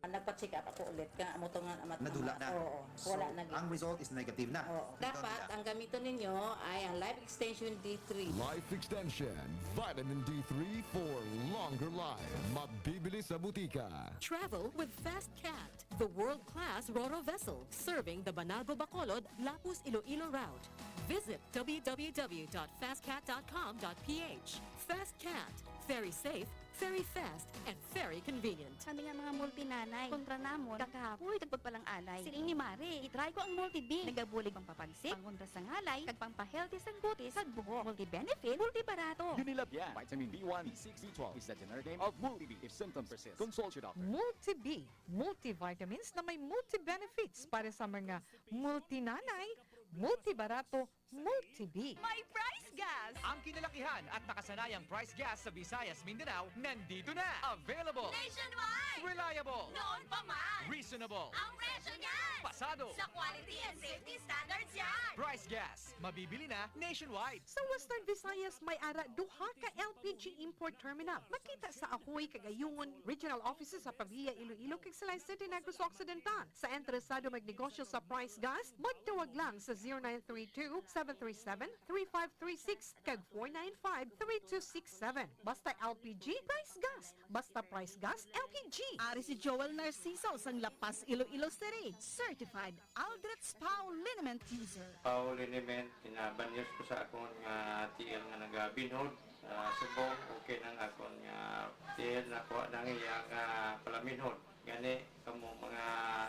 nagpa-check up ako ulit, nga amo to nga amat Nadula na. Oo, So, wala na gid. ang result is negative na. Oo. Ikaw Dapat, nila. ang gamiton ninyo ay ang Life Extension D three. Life Extension, Vitamin D three for longer life. Mabibili sa butika. Travel with Fast Cat, the world-class Roro vessel serving the Banago, Bacolod, Lapuz, Iloilo route. Visit w w w dot fast cat dot com dot p h. Fast Cat, very safe, very fast, and very convenient. Kami nga mga multinanay, kontra namon, kakahapoy kag pagpalang-anay. Siling ni Mare, i-try ko ang Multi-B. Nagabulig pangpapagsik, pangontra sa ngalay, kag pampahealthy sang kutis kag buhok. Multi-benefit, multi-barato. Unilab yan. Vitamin B one, B six, B twelve is the generic name of Multi-B. If symptoms persist, consult your doctor. Multi-B, multivitamins na may multi-benefits para sa mga multinanay, multibarato, Multi-B. May Price Gas! Ang kinalakihan at nakasanayang Price Gas sa Visayas, Mindanao, nandito na! Available! Nationwide! Reliable! Noon pa man! Reasonable! Ang presyo niyan! Pasado! Sa quality and safety standards yan! Price Gas, mabibili na nationwide! Sa Western Visayas, may ara duha ka L P G import terminal. Makita sa Ahoy kag Ayungon, regional offices sa Pavia, Iloilo, kag Salisayan de Negros Occidental. Sa interesado magnegosyo sa Price Gas, magtawag lang sa zero nine three two, seven three seven, three five three six kag four nine five, three two six seven. Basta L P G, Price Gas. Basta Price Gas, L P G. Ari si Joel Narciso sang La Paz, Iloilo City, certified Aldrich Pau liniment user. Pau liniment, ginabanyos ko sa akon nga tiil nga nagabinhod. Ah, subong, okay nang akon nga tiil, nakuha nang iya nga palaminhod. Gani, kamo mga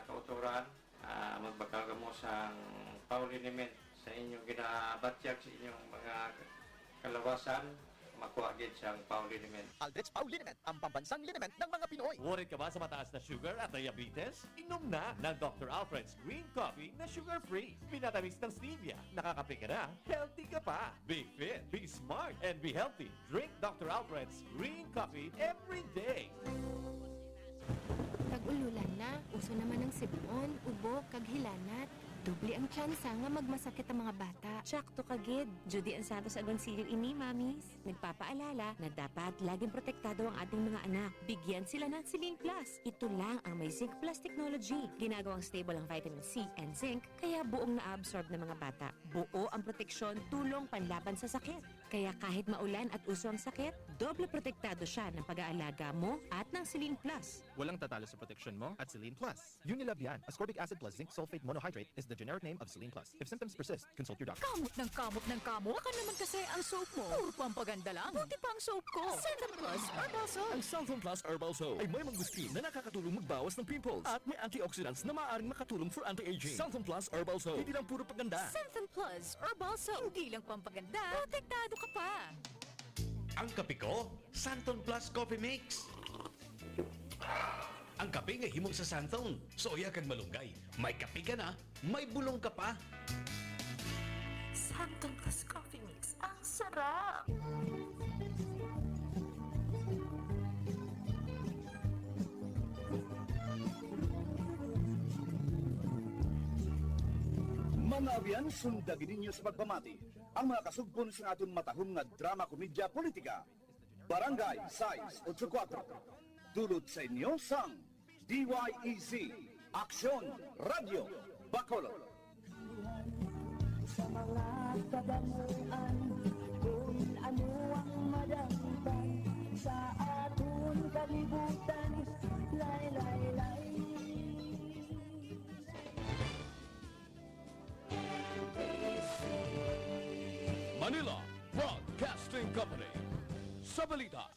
kautoran, ah, magbakal kamo sang Pau liniment sa inyong ginabatyag sa inyong mga kalawasan o Makuha gid siyang pau liniment. Aldrich Pau Liniment, ang pambansang liniment ng mga Pinoy. Worried ka ba sa mataas na sugar at diabetes? Inom na ng Doctor Alfred's Green Coffee na sugar-free. Vinatamix ng stevia. Nakakape ka na, healthy ka pa. Be fit, be smart, and be healthy. Drink Doctor Alfred's Green Coffee every day. Tag-ululan na, uso naman ang sibon, ubo, kag hilanat. Doble ang tsansa nga magmasakit ang mga bata. Tsakto ka gid. Judy Ann Santos Agoncillo ini, Mommies. Nagpapaalala na dapat laging protektado ang ating mga anak. Bigyan sila ng Celine Plus. Ito lang ang may Zinc Plus technology. Ginagawang stable ang vitamin C and zinc, kaya buong naabsorb ng mga bata. Buo ang proteksyon, tulong panlaban sa sakit. Kaya kahit maulan at uso ang sakit, doble protektado siya ng pag-aalaga mo at ng Celine Plus. Walang tatalo sa proteksyon mo at Celine Plus. Unilab yan. Ascorbic acid plus zinc sulfate monohydrate is the generic name of Celine Plus. If symptoms persist, consult your doctor. Kamot ng kamot ng kamot. Baka naman kasi ang soap mo puro pampaganda lang. Buti pa ang soap ko. Santon Plus Herbal Soap. Ang Santon Plus Herbal Soap ay may mangosteen na nakakatulong magbawas ng pimples at may antioxidants na maaaring makatulong for anti-aging. Santon Plus Herbal Soap. Hindi lang puro paganda. Santon Plus Herbal Soap. Hindi lang pampaganda, protektado ka pa. Ang kape ko, Santon Plus Coffee Mix. Ang kape nga himo sa Santon, soya kag malunggay. May kape ka na, may bulong ka pa. Santon Plus Coffee Mix, ang sarap! Mga abyan, sundagi ninyo sa pagpamati ang mga kasugpon sa aton matahom nga drama komedya politika. Barangay sais ocho kuwatro. Dulot sa inyo sang D Y E Z, Aksyon Radyo Bacolod. Sa mga kadamuan, kung ano ang madangtan sa aton kalibutan, lay, lay, lay. Manila Broadcasting Company. Sa balita,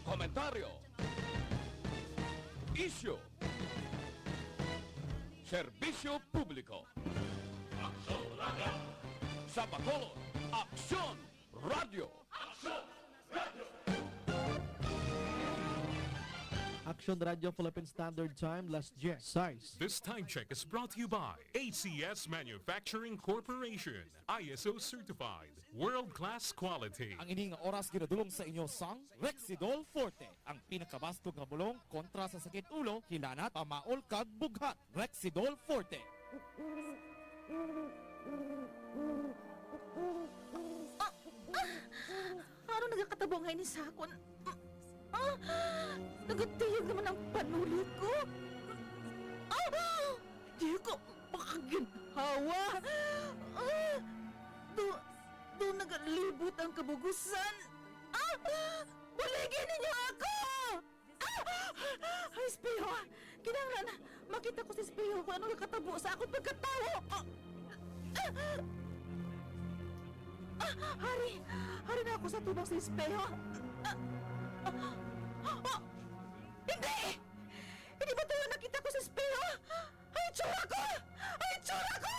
komentaryo, isyu, serbisyo publiko. Aksyon Radyo. Sa Bacolod, Aksyon Radyo. Aksyon Radyo. Aksyon Radyo Philippine Standard Time, las diyes sais. This time check is brought to you by A C S Manufacturing Corporation, I S O certified, world-class quality. Ang ini nga oras ginadulong sa inyo sang Rexidol Forte, ang pinakabastog nga bulong kontra sa sakit ulo, hilanat, pamaol, kag bughat. Rexidol Forte. Ah! Ah! Ano nagakatabo nga ini sa akon? Ah! Nagatiyog naman ang panuli ko. Ah! Di ko makaginhawa. Ah! Do, do nagalibot ang kabugusan. Ah! Buligi ninyo ako! Ah! Ay, espeho! Kinahanglan makita ko sa espeho kung ano nakatabo sa akong pagkatawo! Ah! Ah! Ah! Hari! Hari na ako sa tubang sa espeho! Ah! Ah! Ah! Hindi! Hindi ba tayo nakita ko sa espeho? Ay, itsura ko! Ay, itsura ko!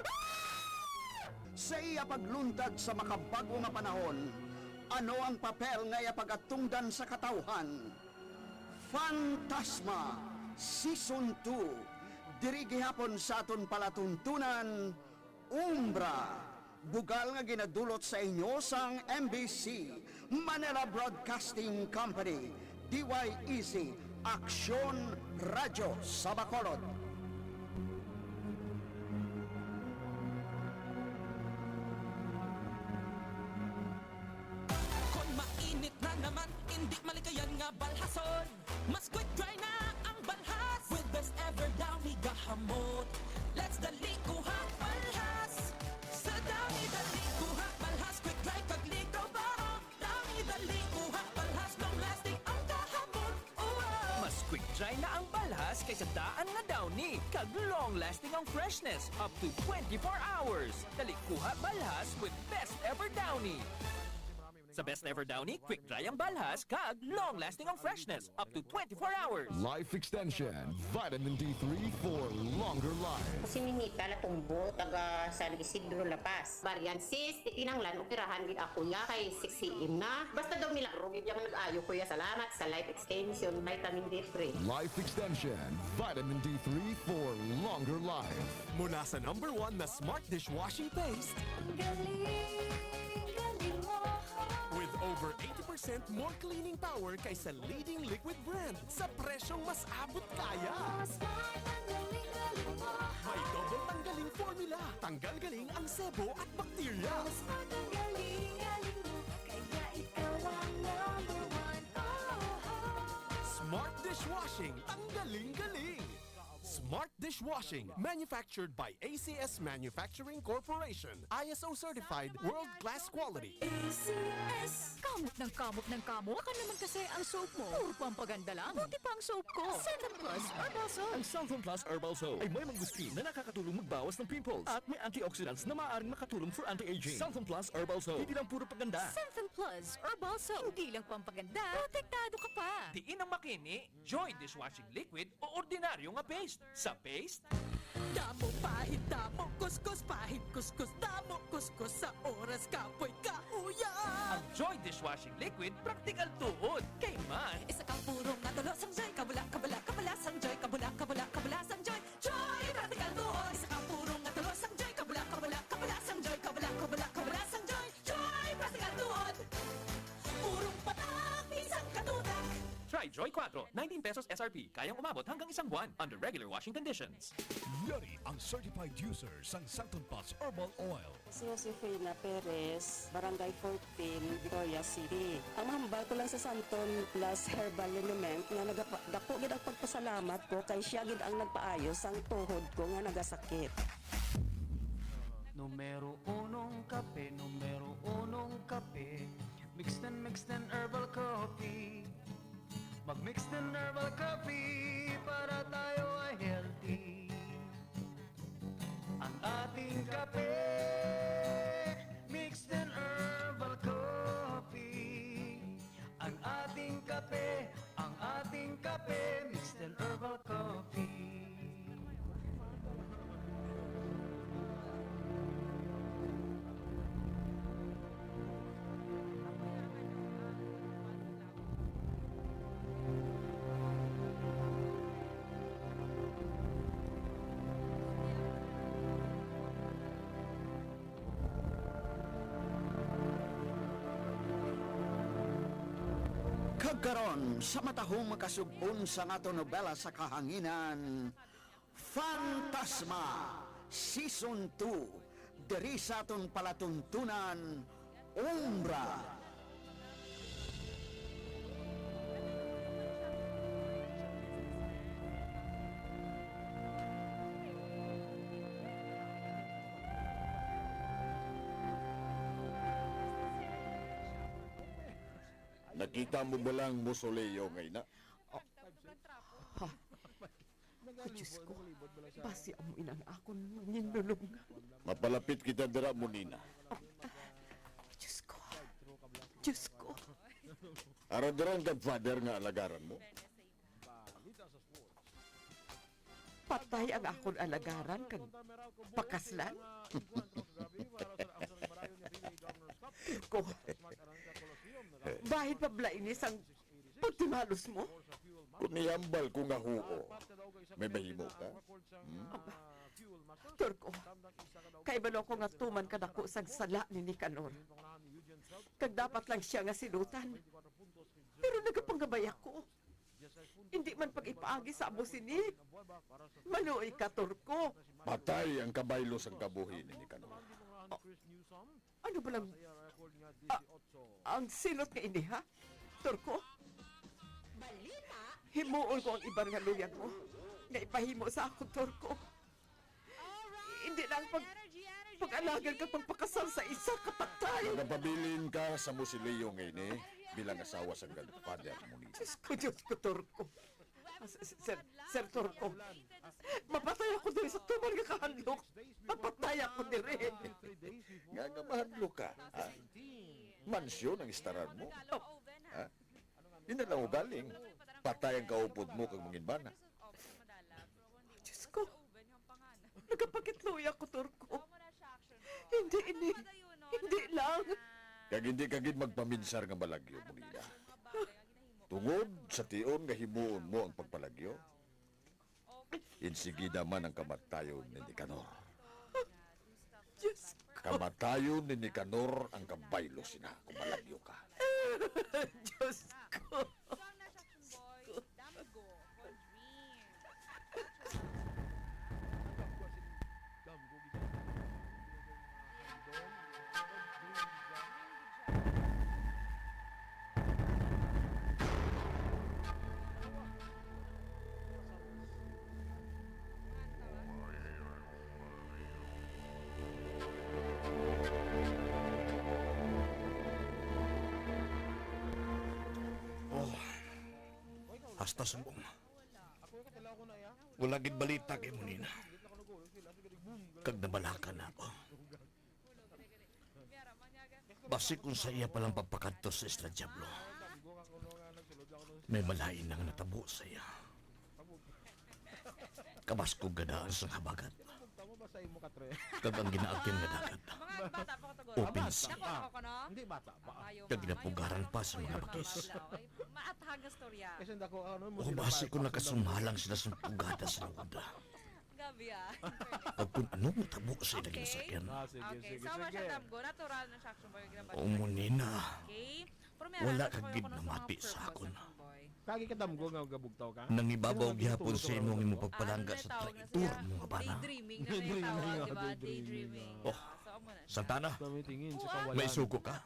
Ah! Sa iya pagluntad sa makabag-o nga panahon, ano ang papel nga iya pag-atungdan sa katawhan? Fantasma, Season two, diri gihapon sa aton palatuntunan, Umbra. Bugal nga ginadulot sa inyo sang M B C, Manila Broadcasting Company, D Y E Z, Aksyon Radyo sa Bacolod. Kon mainit na naman, indi malikayan nga balhason. Mas quick dry na ang balhas with best ever Downy gahamot. Let's dali kuha balhas. Sa Downy, dali kuha balhas, quick dry kag likaw bahom. Downy, dali kuha balhas, long lasting ang kahamot. Wow! Mas quick dry na ang balhas kaysa daan nga Downy, kag long lasting ang freshness, up to twenty-four hours. Dali kuha balhas with best ever Downy. Sa best ever Downy, quick dry ang balhas kag long lasting ang freshness, up to twenty-four hours. Life Extension, Vitamin D three for longer life. Kasi ninita natumbo, taga San Isidro, La Paz. Varian cyst, kinahanglan operahan gid ako ya kay six C M na. Basta daw milagro gid yang nag-ayo ko ya. Salamat sa Life Extension Vitamin D three. Life Extension, Vitamin D three for longer life. Mula sa number one na Smart Dishwashing Paste, ang galing, galing mo. With over eighty percent more cleaning power kaysa leading liquid brand sa presyong mas abot kaya. Smart, ang galing, galing mo. May double tanggaling formula. Tanggal galing ang sebo at bakterya. Smart, ang galing, galing mo. Kaya ikaw ang number one. Oh, oh. Smart dishwashing, tanggaling galing. Smart dishwashing, manufactured by A C S Manufacturing Corporation, I S O certified, world-class quality. A C S. Kamot ng kamot ng kamot. Baka naman kasi ang soap mo, puro pampaganda lang. Buti pa ang soap ko. Cellphone Plus Herbal Soap. Ang Cellphone Plus Herbal Soap ay may mangustin na nakakatulong magbawas ng pimples at may antioxidants na maaaring makatulong for anti-aging. Cellphone Plus Herbal Soap, hindi lang puro paganda. Cellphone Plus Herbal Soap, hindi lang pampaganda, protektado ka pa. Diin ang makini? Joy Dishwashing Liquid o ordinaryo nga paste? Sa paste? Damo pahid, damo kuskus, pahid kuskus, damo kuskus sa oras kapoy kahuyan. Ang Joy Dishwashing Liquid, praktikal tuod. Kay man, isa ka purong nga tulo sang Joy, kabula, kabula, kabula sang Joy, kabula, kabula, kabula sang Joy. Joy, praktikal tuod. Isa ka purong nga tulo sang Joy, kabula, kabula, kabula sang Joy, kabula, kabula, kabula sang Joy. Joy, praktikal tuod. Purong patak, isang katutak. Try Joy Quattro, nineteen pesos S R P. Kayang umabot hanggang isang buwan under regular washing conditions. Yari ang certified user sang Santon Plus Herbal Oil. Si Josefina Perez, Barangay fourteen, Victoria City. Ang mahambal ko lang sa Santon Plus Herbal Liniment nga nagapa-, dako gid ang pagpasalamat ko kay siya gid ang nagpaayo sang tuhod ko nga nagasakit. Numero unong kape, numero unong kape, Mixed and Mixed and Herbal Coffee. Mag Mixed and Herbal Coffee para tayo ay healthy. Ang ating kape, Mixed and Herbal Coffee. Ang ating kape, ang ating kape, Mixed and Herbal Coffee. Kag karon, sa matahom makasug-on sa aton nobela sa kahanginan, Fantasma, Season two, diri sa aton palatuntunan, Umbra. Nakita mo ba lang mausoleo nga ina? Oh. Ha? Oh, Diyos ko. Basi amo ina ang akon manginlulungan. Mapalapit kita dira, Munina. Diyos ko. Diyos ko. Ara dira ang Godfather nga alagaran mo. Patay ang akon alagaran kag pakaslan. Ko. Bahin pa bala ini sang pagtimalos mo? Kung ihambal ko nga huo, may mahimo ka? Hmm? Turko, kay balo ko nga tuman kadako sang sala ni Nicanor. Kag dapat lang siya nga silutan. Pero nagapangabay ako. Hindi man pag-ipaagi sa amo sini. Maluoy ka, Turko. Patay ang kabaylo sang kabuhi ni Nicanor. Ano ba lang, ah, ang silot nga ini, ha? Turko? Balita? Himuon ko ang iban nga luyag mo nga ipahimo sa akon, Turko. Hindi lang pag, pag-alagan ka pagpakasal sa isa ka patay. Nagapabilin ka sa mausoleo nga ini bilang asawa sa Godfather mo ni. Diyos ko, Diyos ko, Turko. Ah, s-, s-, Sir, Sir Turko, mapatay ako diri sa tuman nga kahadlok. Mapatay ako diri. Nga nga mahadlok ka, ha? Mansyon ang istaran mo. Ha? Yun na lang ugaling. Patay ang kaupod mo kag mangin bana. Diyos ko, nagapakitluya ko, Turko. Hindi ini. Hindi lang. Kag hindi ka gid magpaminsar nga malagyo, Molina. Tungod sa tion nga himuon mo ang pagpalagyo, insigida man ang kamatayon ni Nicanor. Diyos ko. Kamatayon ni Nicanor ang kabaylo sina kung malagyo ka. Diyos ko. Oh, hasta subong. Wala gid balita kay Munina. Kag nabalaka na ako. Basi kung sa iya palang pagpakadto sa Isla Diablo, may malain nang natabo sa iya. Kabaskog nga daan sang habagat. Kag ang ginaagyan nga dagat, open sea. Kag ginapugaran pa sa mga bakis. O basi kung nakasumalang sila sa pugada sa lawod. Gabi, ah. Kag kung ano matabo sa ilang ginasakyan. Ah, sige, sige, sige. Natural na siya, action boy. O, Munina. Okay. Wala ka gid namati sa akon. Kagi ka damgo nga gabugtaw ka? Nangibabaw gihapon sa imo nga imo pagpalangga sa traitor mo nga bana. Daydreaming na may tawag, di ba? Daydreaming. Oh, Santana, may sugo ka?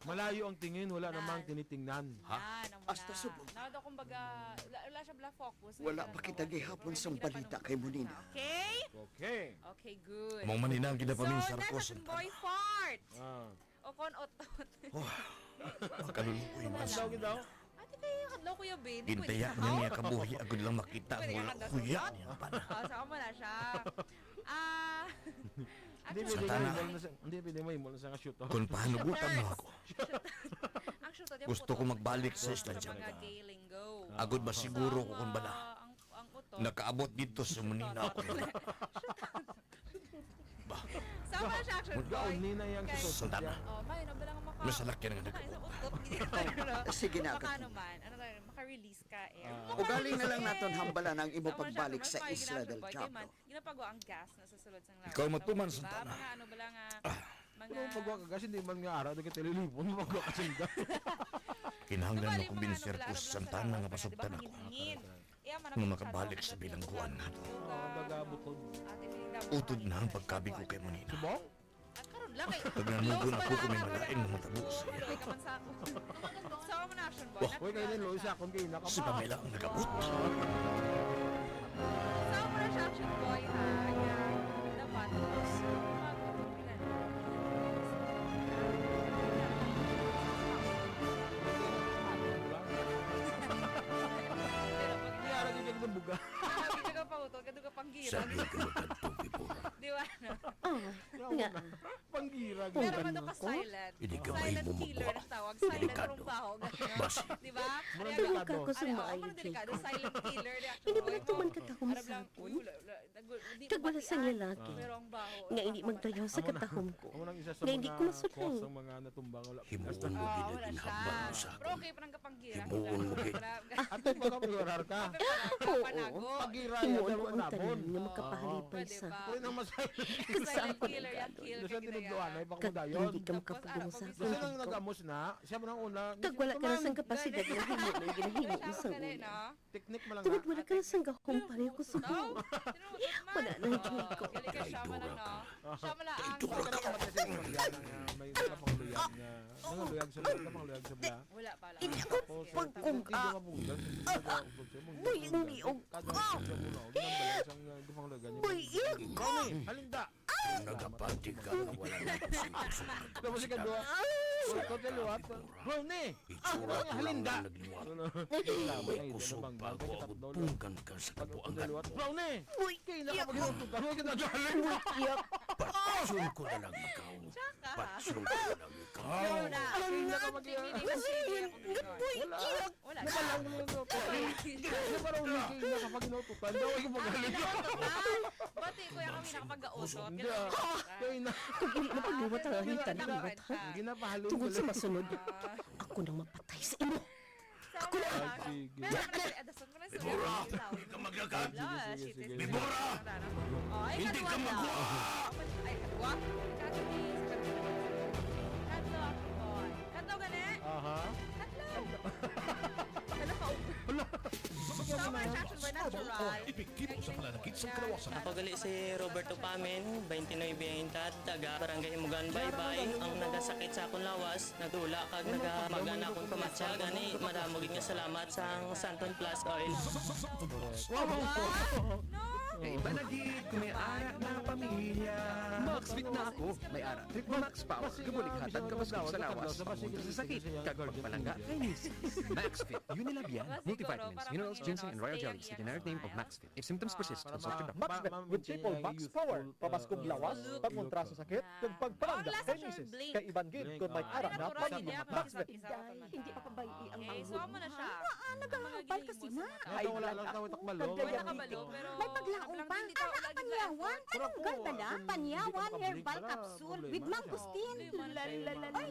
Malayo ang tingin, wala namang tinitingnan. Ha? Hasta subong. Wala, wala siya bala focus. Wala pa kita gihapon sang balita kay Munina. Okay? Okay. Okay, good. Mao man ina ang ginapaminsar ko, Santana. So, next question, boy, fart. Ah. O kon otot. Oh, makaluluoy man sa daw. Ate, kay kadlaw, Kuya Ben. Gintaya niya niya kabuhi, ako lang makita ang wala kuya niya pa na. Ah, sa amo na siya. Ah, hindi pwede Santana. Hindi pwede may mall na sa shoot. Kung pahanugutan mo ako, ang shoot, gusto ko magbalik sa Isla Diablo. Agod ba siguro ko kung bala nakaabot dito sa Munina ako. Ba? Sama siya, action boy. Gaon ni na yang sa social. Santana. Oh, may, no, bilang maka-, masalakyan nga nagkabog. Sige na, maka-, ano man, ano tayo, maka-release ka, eh. Ah. Ugaling na lang naton hambalan ang imo pagbalik sa Isla del Diablo. Ginapagawa ang gas na sa sulod sang lawas. Ikaw matuman, Santana. Mga ano bala nga, mga... Pero pagwa ka gas, hindi man nga ara, nagkatelelipon, pagwa ka sanda. Kinahanglan makumbinser ko si Santana nga pasugtan ako. Nga makabalik sa bilangguan nga to. Utod na ang pagkabig ko kay Munina. Subong? At karon lang kay pag nanugo na ko kung may malain nga matabo sa iya. Uy, kayo din, Lois, akon kayo, nakapag- Si Pamela ang nag-abot. Sa operasyon, boy, ha? Ayan. Dapat, Kaya lagi ka ng buga. Grabe ka, kapautol. Kadto ka pang gira. Sabi ko, magkadto, Debora. Di ba? Ah, nga. Panggira. Pero ano ka, silent? Hindi ka mahimo magkuha. Silent killer ang tawag. Silent rumbaho. Basi. Di ba? Murang delikado. Tulog ka ko sa maayo, Jericho. Silent killer. Hindi ba natuman ka tahom sa akon? Kag wala sang lalaki nga hindi magdayaw sa katahom ko, nga hindi ko masulay. Himuon mo gid ang ginahambal mo sa akon. Himuon mo gid. Ate, baka mag-orar ka. Oo. Himuon ko ang tanan nga makapahalipay sa akon. Kag sa akon ang galo. Kag hindi ka makapagdungo sa akon, Jericho. Kag wala ka na sang kapasidad nga himuon ang ginahimo mo sa una. Teknik man lang. Tungod wala ka na sang gahom pareho ko sa buo. Wala na, Jericho. Traidora ka. Traidora ka. May nakapangluyag nga. Nangaluyag sa bla. Nakapangluyag sa bla. Wala pa lang. Hindi ko pagkung-, ah, ah, buying-biyong ko. Buying ko. Halinda. Nagapati ka nga wala na kusog-kusog. Tapos ikaduha. Ikaw kay liwat. Brownie! Ah, Itsura ko lang halinda! Ang nagliwat. Ano? May kusog pa ako, agud punggan ka sa kabuangan mo. Brownie! Uy, kay nakapaghinutog ka. Uy, ka nagaling mo! Patsun ko na lang ikaw. Tsaka. Patsun ko na lang ikaw. Wala. Wala. Wala. Wala. Wala. Wala. Wala. Wala. Wala. Wala. Wala. Wala. Wala. Wala. Bati, kuya, kami nakapag-gausot. Hindi, ah. Kaya na. Kung imo na pagliwat ang Hindi, aming hindi, taliwat, hindi. Ha? Ginapahalin Tungod ko sa lang. Masunod, Ah. Ako nang mapatay sa imo. Sa Ako na. Ay, sige. Pero naman, adason mo na, Deborah! Hindi ka maglakad! Wala, Sige, sige, shit sige, is sige. Deborah! Oh, ay, Hindi ka kadwa magwa! lang. Ay, kadwa. Kadwa, kadwa. Kadwa, ako, boy. Kadwa, gani? Aha. Kadwa. Ano pa, Hala. Sa Summer mga Fashion Boy Natural. Epektibo sa pananakit sa kalawasan. Ako gali si Roberto Pamin, twenty-nine ang edad, taga Barangay Himugan, Baybay. Ang nagasakit sa akon lawas, nagdula kag nagamagan akon kamatsa, gani madamo gid nga salamat sa Santon Plus Oil. Sa, sa, sa, Santon Plus. Wow! Kay iba na gid kung may ara na pamilya. Max Fit na ako. May ara. Triple Max Power. Gabulig hatag kabaskog sa lawas, pangkontra sa sakit, kag pagpalangga kay misis. Max Fit. Unilabian, multivitamins, minerals, ginseng, and royal jelly sa generic name of Max Fit. If symptoms persist, consult your doctor. Max Fit with triple Max Power. Pabaskog lawas, pangkontra sa sakit, kag pagpalangga kay misis. Kay iban gid kung may ara na pamilya. Max Fit. Day, hindi pa pabayi ang manghod mo, ha? Haa, nagahambal ka sina. High blood ako, kag diabetic. May paglaom pa. Ang panyawan, panunggal bala. Panyawan herbal capsule with mangosteen. Ay,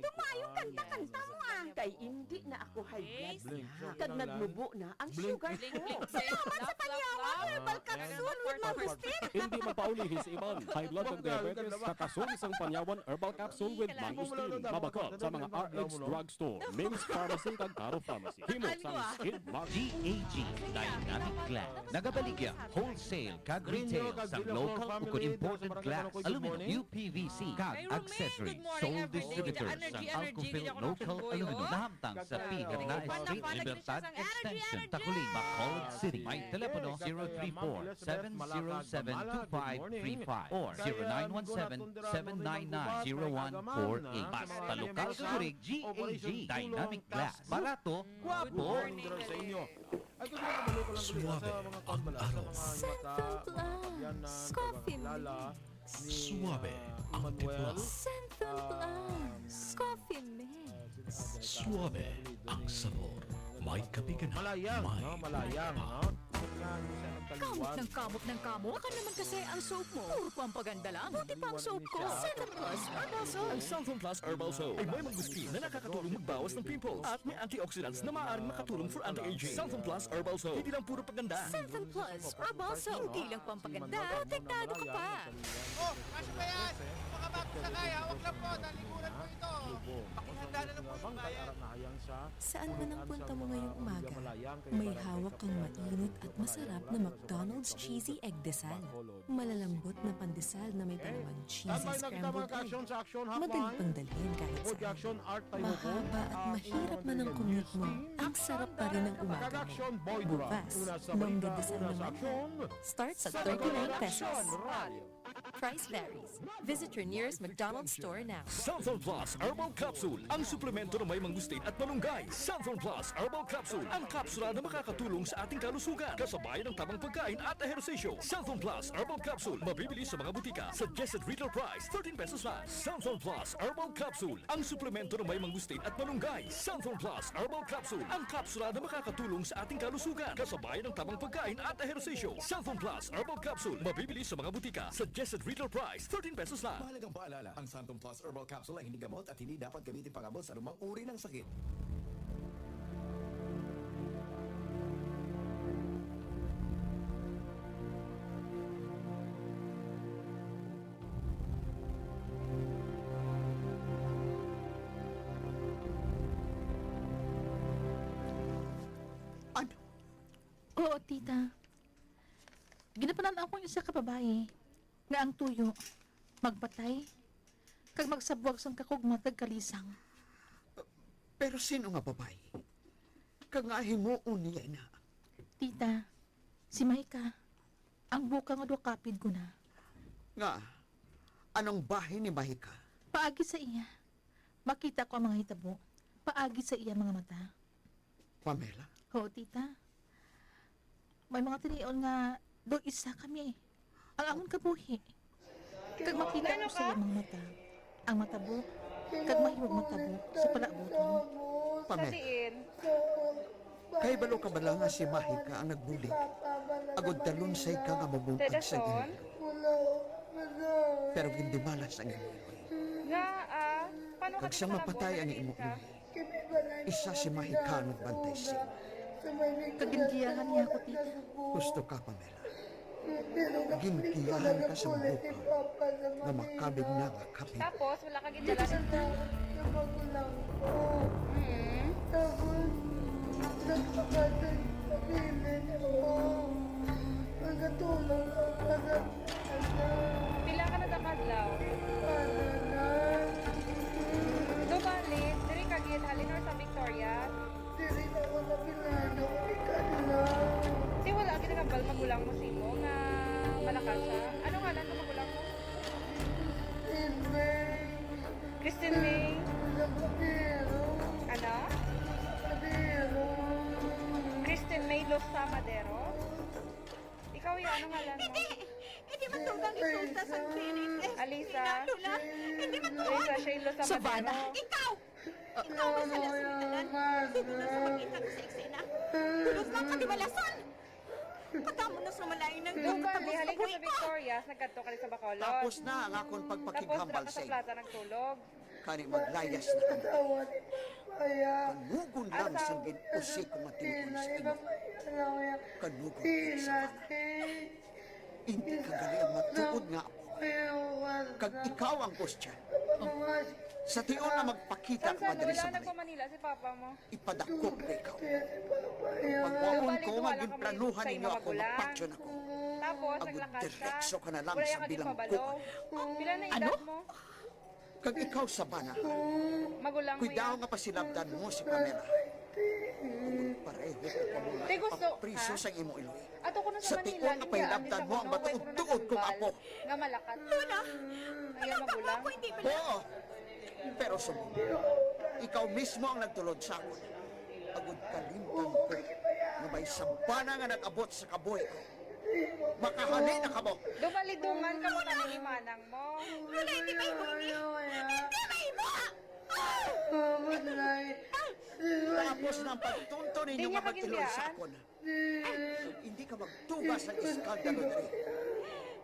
tumayo, kanta-kanta mo, ah. Kay indi na ako high blood na. Kag nagmubo na ang sugar ko. Salamat sa panyawan herbal capsule with mangosteen. Hindi mapaulihi sa iban. High blood kag diabetes, kakasol sang panyawan herbal capsule with mangosteen. Mabakal sa mga R X drugstore, Mims Pharmacy, kag Caro Pharmacy. Himo sang Skid Market. G A G Dynamic Glass. Nagabaligya wholesale kag retail sang local ukon imported glass, aluminum, U P V C, kag accessories. Sole distributor sang Alcofil Local Aluminum. Nahamtang sa P. Hernaez Street, Libertad Extension, Taculing, Bacolod City. May telepono zero three four, seven zero seven, two five three five or zero nine one seven, seven nine nine, zero one four eight. Basta lokal ka kurig, G A G Dynamic Glass. Barato, gwapo. Good morning, Dre, sa inyo. Ay, kung nakabalo ko lang, Suwabe ang aroma. Santon Plus Coffee Mix. Suwabe ang timpla. Santon Plus Coffee Mix. Suwabe ang sabor. May kape ka na. Malayang, no? Malayang, no? Kamot ng kamot ng kamot. Baka naman kasi ang soap mo. Puro pampaganda lang. Buti pa ang soap ko. Santon Plus Herbal Soap. Ang Santon Plus Herbal Soap ay may mangosteen na nakakatulong magbawas ng pimples at may antioxidants na maaaring makatulong for anti-aging. Santon Plus Herbal Soap. Hindi lang puro paganda. Santon Plus Herbal Soap. Hindi lang pampaganda. Protektado ka pa. Oh, kasya ba yan? Makabag sa kaya, hawak lang po. Naliguran po ito. Pakihanda na lang po yung bayad. Saan man ang punta mo ngayong umaga, may hawak kang mainit at masarap na McDonald's Cheesy Egg Desal. Malalambot na pandesal na may palamang cheesy scrambled egg. Madaling pangdalhin kahit saan. Mahaba at mahirap man ang commute mo, ang sarap pa rin ng umaga mo. Bukas, Nongga Desal naman yan. Start sa thirty-nine pesos. Price varies. Visit your nearest McDonald's store now. Santhon Plus Herbal Capsule, ang suplemento na may mangustin at malunggay. Santhon Plus Herbal Capsule, ang kapsula na makakatulong sa ating kalusugan, kasabay ng tamang pagkain at ehersisyo. Santhon Plus Herbal Capsule, mabibili sa mga butika. Suggested retail price, thirteen pesos lang. Santhon Plus Herbal Capsule, ang suplemento na may mangustin at malunggay. Santhon Plus Herbal Capsule, ang kapsula na makakatulong sa ating kalusugan, kasabay ng tamang pagkain at ehersisyo. Santhon Plus Herbal Capsule, mabibili sa mga butika. Suggested retail price, thirteen pesos lang. Mahalagang paalala, ang Santhon Plus Herbal Capsule ay hindi gamot at hindi dapat gamitin pang-abot sa anumang uri ng sakit. Ano? Oo, tita. Ginapanan-aw ko ang isa ka babayi nga ang tuyo magpatay kag magsabwag sang kakugma kag kalisang. Pero sino nga babayi? Kag nga himuon niya ina? Tita, si Maika, ang bukang nga duha kapid ko na. Nga, anong bahin ni Maika? Paagi sa iya, Pakita ko ang mga hitabo paagi sa iya mga mata. Pamela? Ho, tita. May mga tinion nga daw isa kami. Ang amon kabuhi. Kag makita ko sa iya mga mata ang matabo, kag mahimo matabo sa palaabuton. Pamela, sa diin? Kahibalo ka bala nga si Mahika ang nagbulig, agod talunsay ka nga mabuntag sa imo? Pero gindimalas ang imo iloy. Nga, ah, paano ka Kag sa mapatay ang imo iloy, isa si Mahika ang nagbantay sa imo. Kagindiyahan niya ako, tita. Husto ka, Pamela. Gintiyahan ka sa buka nga makabig na nga kapin. Tapos, wala ka gidala. Dito sa taas, sa magulang ko. Mm. Tapos, nagpakatay sa pilit ko. Nagkatulog ako sa anak. Pila ka na ka adlaw? Ano na? Do bali, diri ka gid halin or sa Victorias? Diri na ako napilado, ikaw lang. Di wala ginahambal magulang mo sa imo nga malakat siya? Ano ngalan ng magulang mo? Christine May. Christine May. Sa Padero. Ano? Sa Padero. Christine May Losa Madero? Ikaw, ya, ano ngalan mo? Hindi! Hindi matugang isulta sa Trinity. Alisa? Lola, hindi matugang! Alisa Shane Losa Madero. Sabana, ikaw! Ikaw ang sala sa bitanan. Sugulan sa makita ko sa eksena. Tulog lang ka, di malason! Pagkamo na sa malain ng Duka, di halin ka sa Victorias, nagkadto ka rin sa Bacolod. Tapos na ang akon pagpakighambal sa imo. Tapos na ka sa plaza nagtulog. Kani maglayas na kamo. Kanugon lang sang gin-usik ko nga tinuon sa imo. Kanugon, Sabana. Indi ka gali ang matuod nga apo. Kag ikaw ang question. Sa tion nga magpakita ka pa diri sa balay, nagpa-Manila si papa mo. Ipadakop ko ikaw. Pagwaon ko nga ginplanuhan ninyo ako, magpatyon ako. Tapos, agod diretso ka na lang sa bilangguan. Pila na edad mo? Kag ikaw, Sabana, magulang mo, kuyaw ya, nga pasilabdan mo si Pamela. Kung pareho ko pa mo, papriso sang imo iloy. Ato ko na sa Manila, tion nga pahilabdan mo ang matuod-tuod kong apo. Nga malakat. Lola, ayaw magulang. Ako, hindi pala. Oo. Pero subong, ikaw mismo ang nagtulod sa akon. Agod kalimtan ko nga may Sabana nga nag-abot sa kabuhi ko. Makahali na kamo. Do bali dungan kamo na ni manang mo. Lola, hindi mahimo ini. Hindi mahimo! Tapos na ang pagtunto ninyo nga mag-iloy sa akon. Hindi ka magtuga sa iskandalo diri.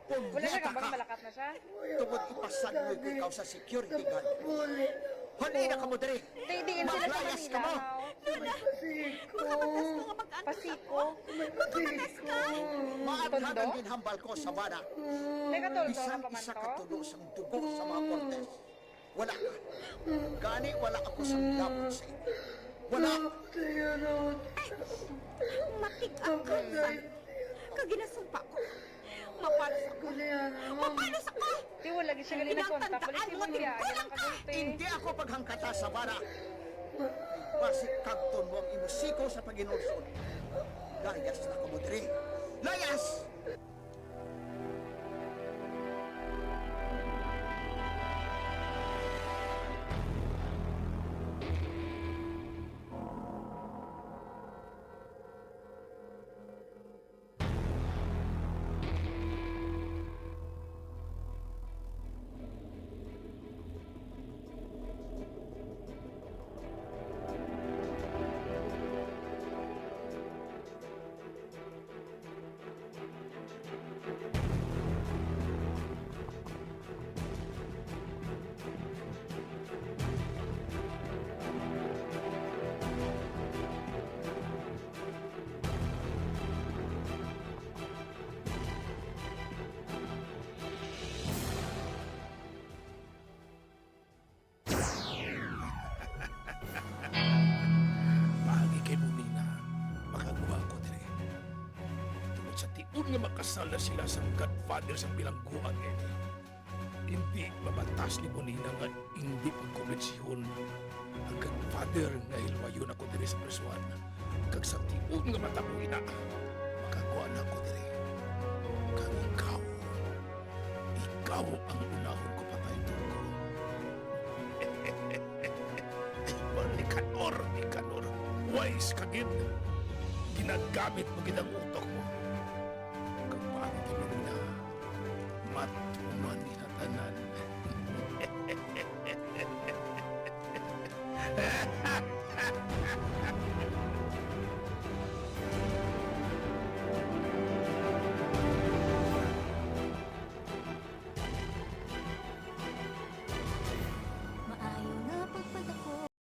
Wala siya. Punyeta ka! Tungod ipasagmoy ko ikaw sa security guard. Hali na kamo diri. Maglayas kamo. Lola, makabatas ka nga mag-antos ako. Makabatas ka. Maathag ang ginhambal ko, Sabana. Bisan isa ka tulo sang dugo sa mga Cortez. Wala ka. Gani wala ako sang labot sa imo. Wala. Ay, matig-a ka, San. Kag ginasumpa ko. Mapalos ako. Mapalos ako. Di, wala gid siya gali nagkontak. Balik si Julia, yan ang kagulpi. Hindi ako paghangkata, Sabana. Basi kagton mo ang imo siko sa paghinulsol. Layas na kamo diri. Layas! Paagi kay Monina, makagwa ko diri. Tungod sa tion nga makasal na sila sang godfather sang bilangguan nga ini, indi mabatas ni Monina nga indi pagkumbensihon ang godfather nga hilwayon ako diri sa prisohan. Kag sa tion nga matabo ina, makagwa na ako diri. Kag ikaw, ikaw ang unahon ko patay, Turko. Wais ka gid. Ginagamit mo gid ang utok mo. Kag paano gid mo na matuman ni tanan.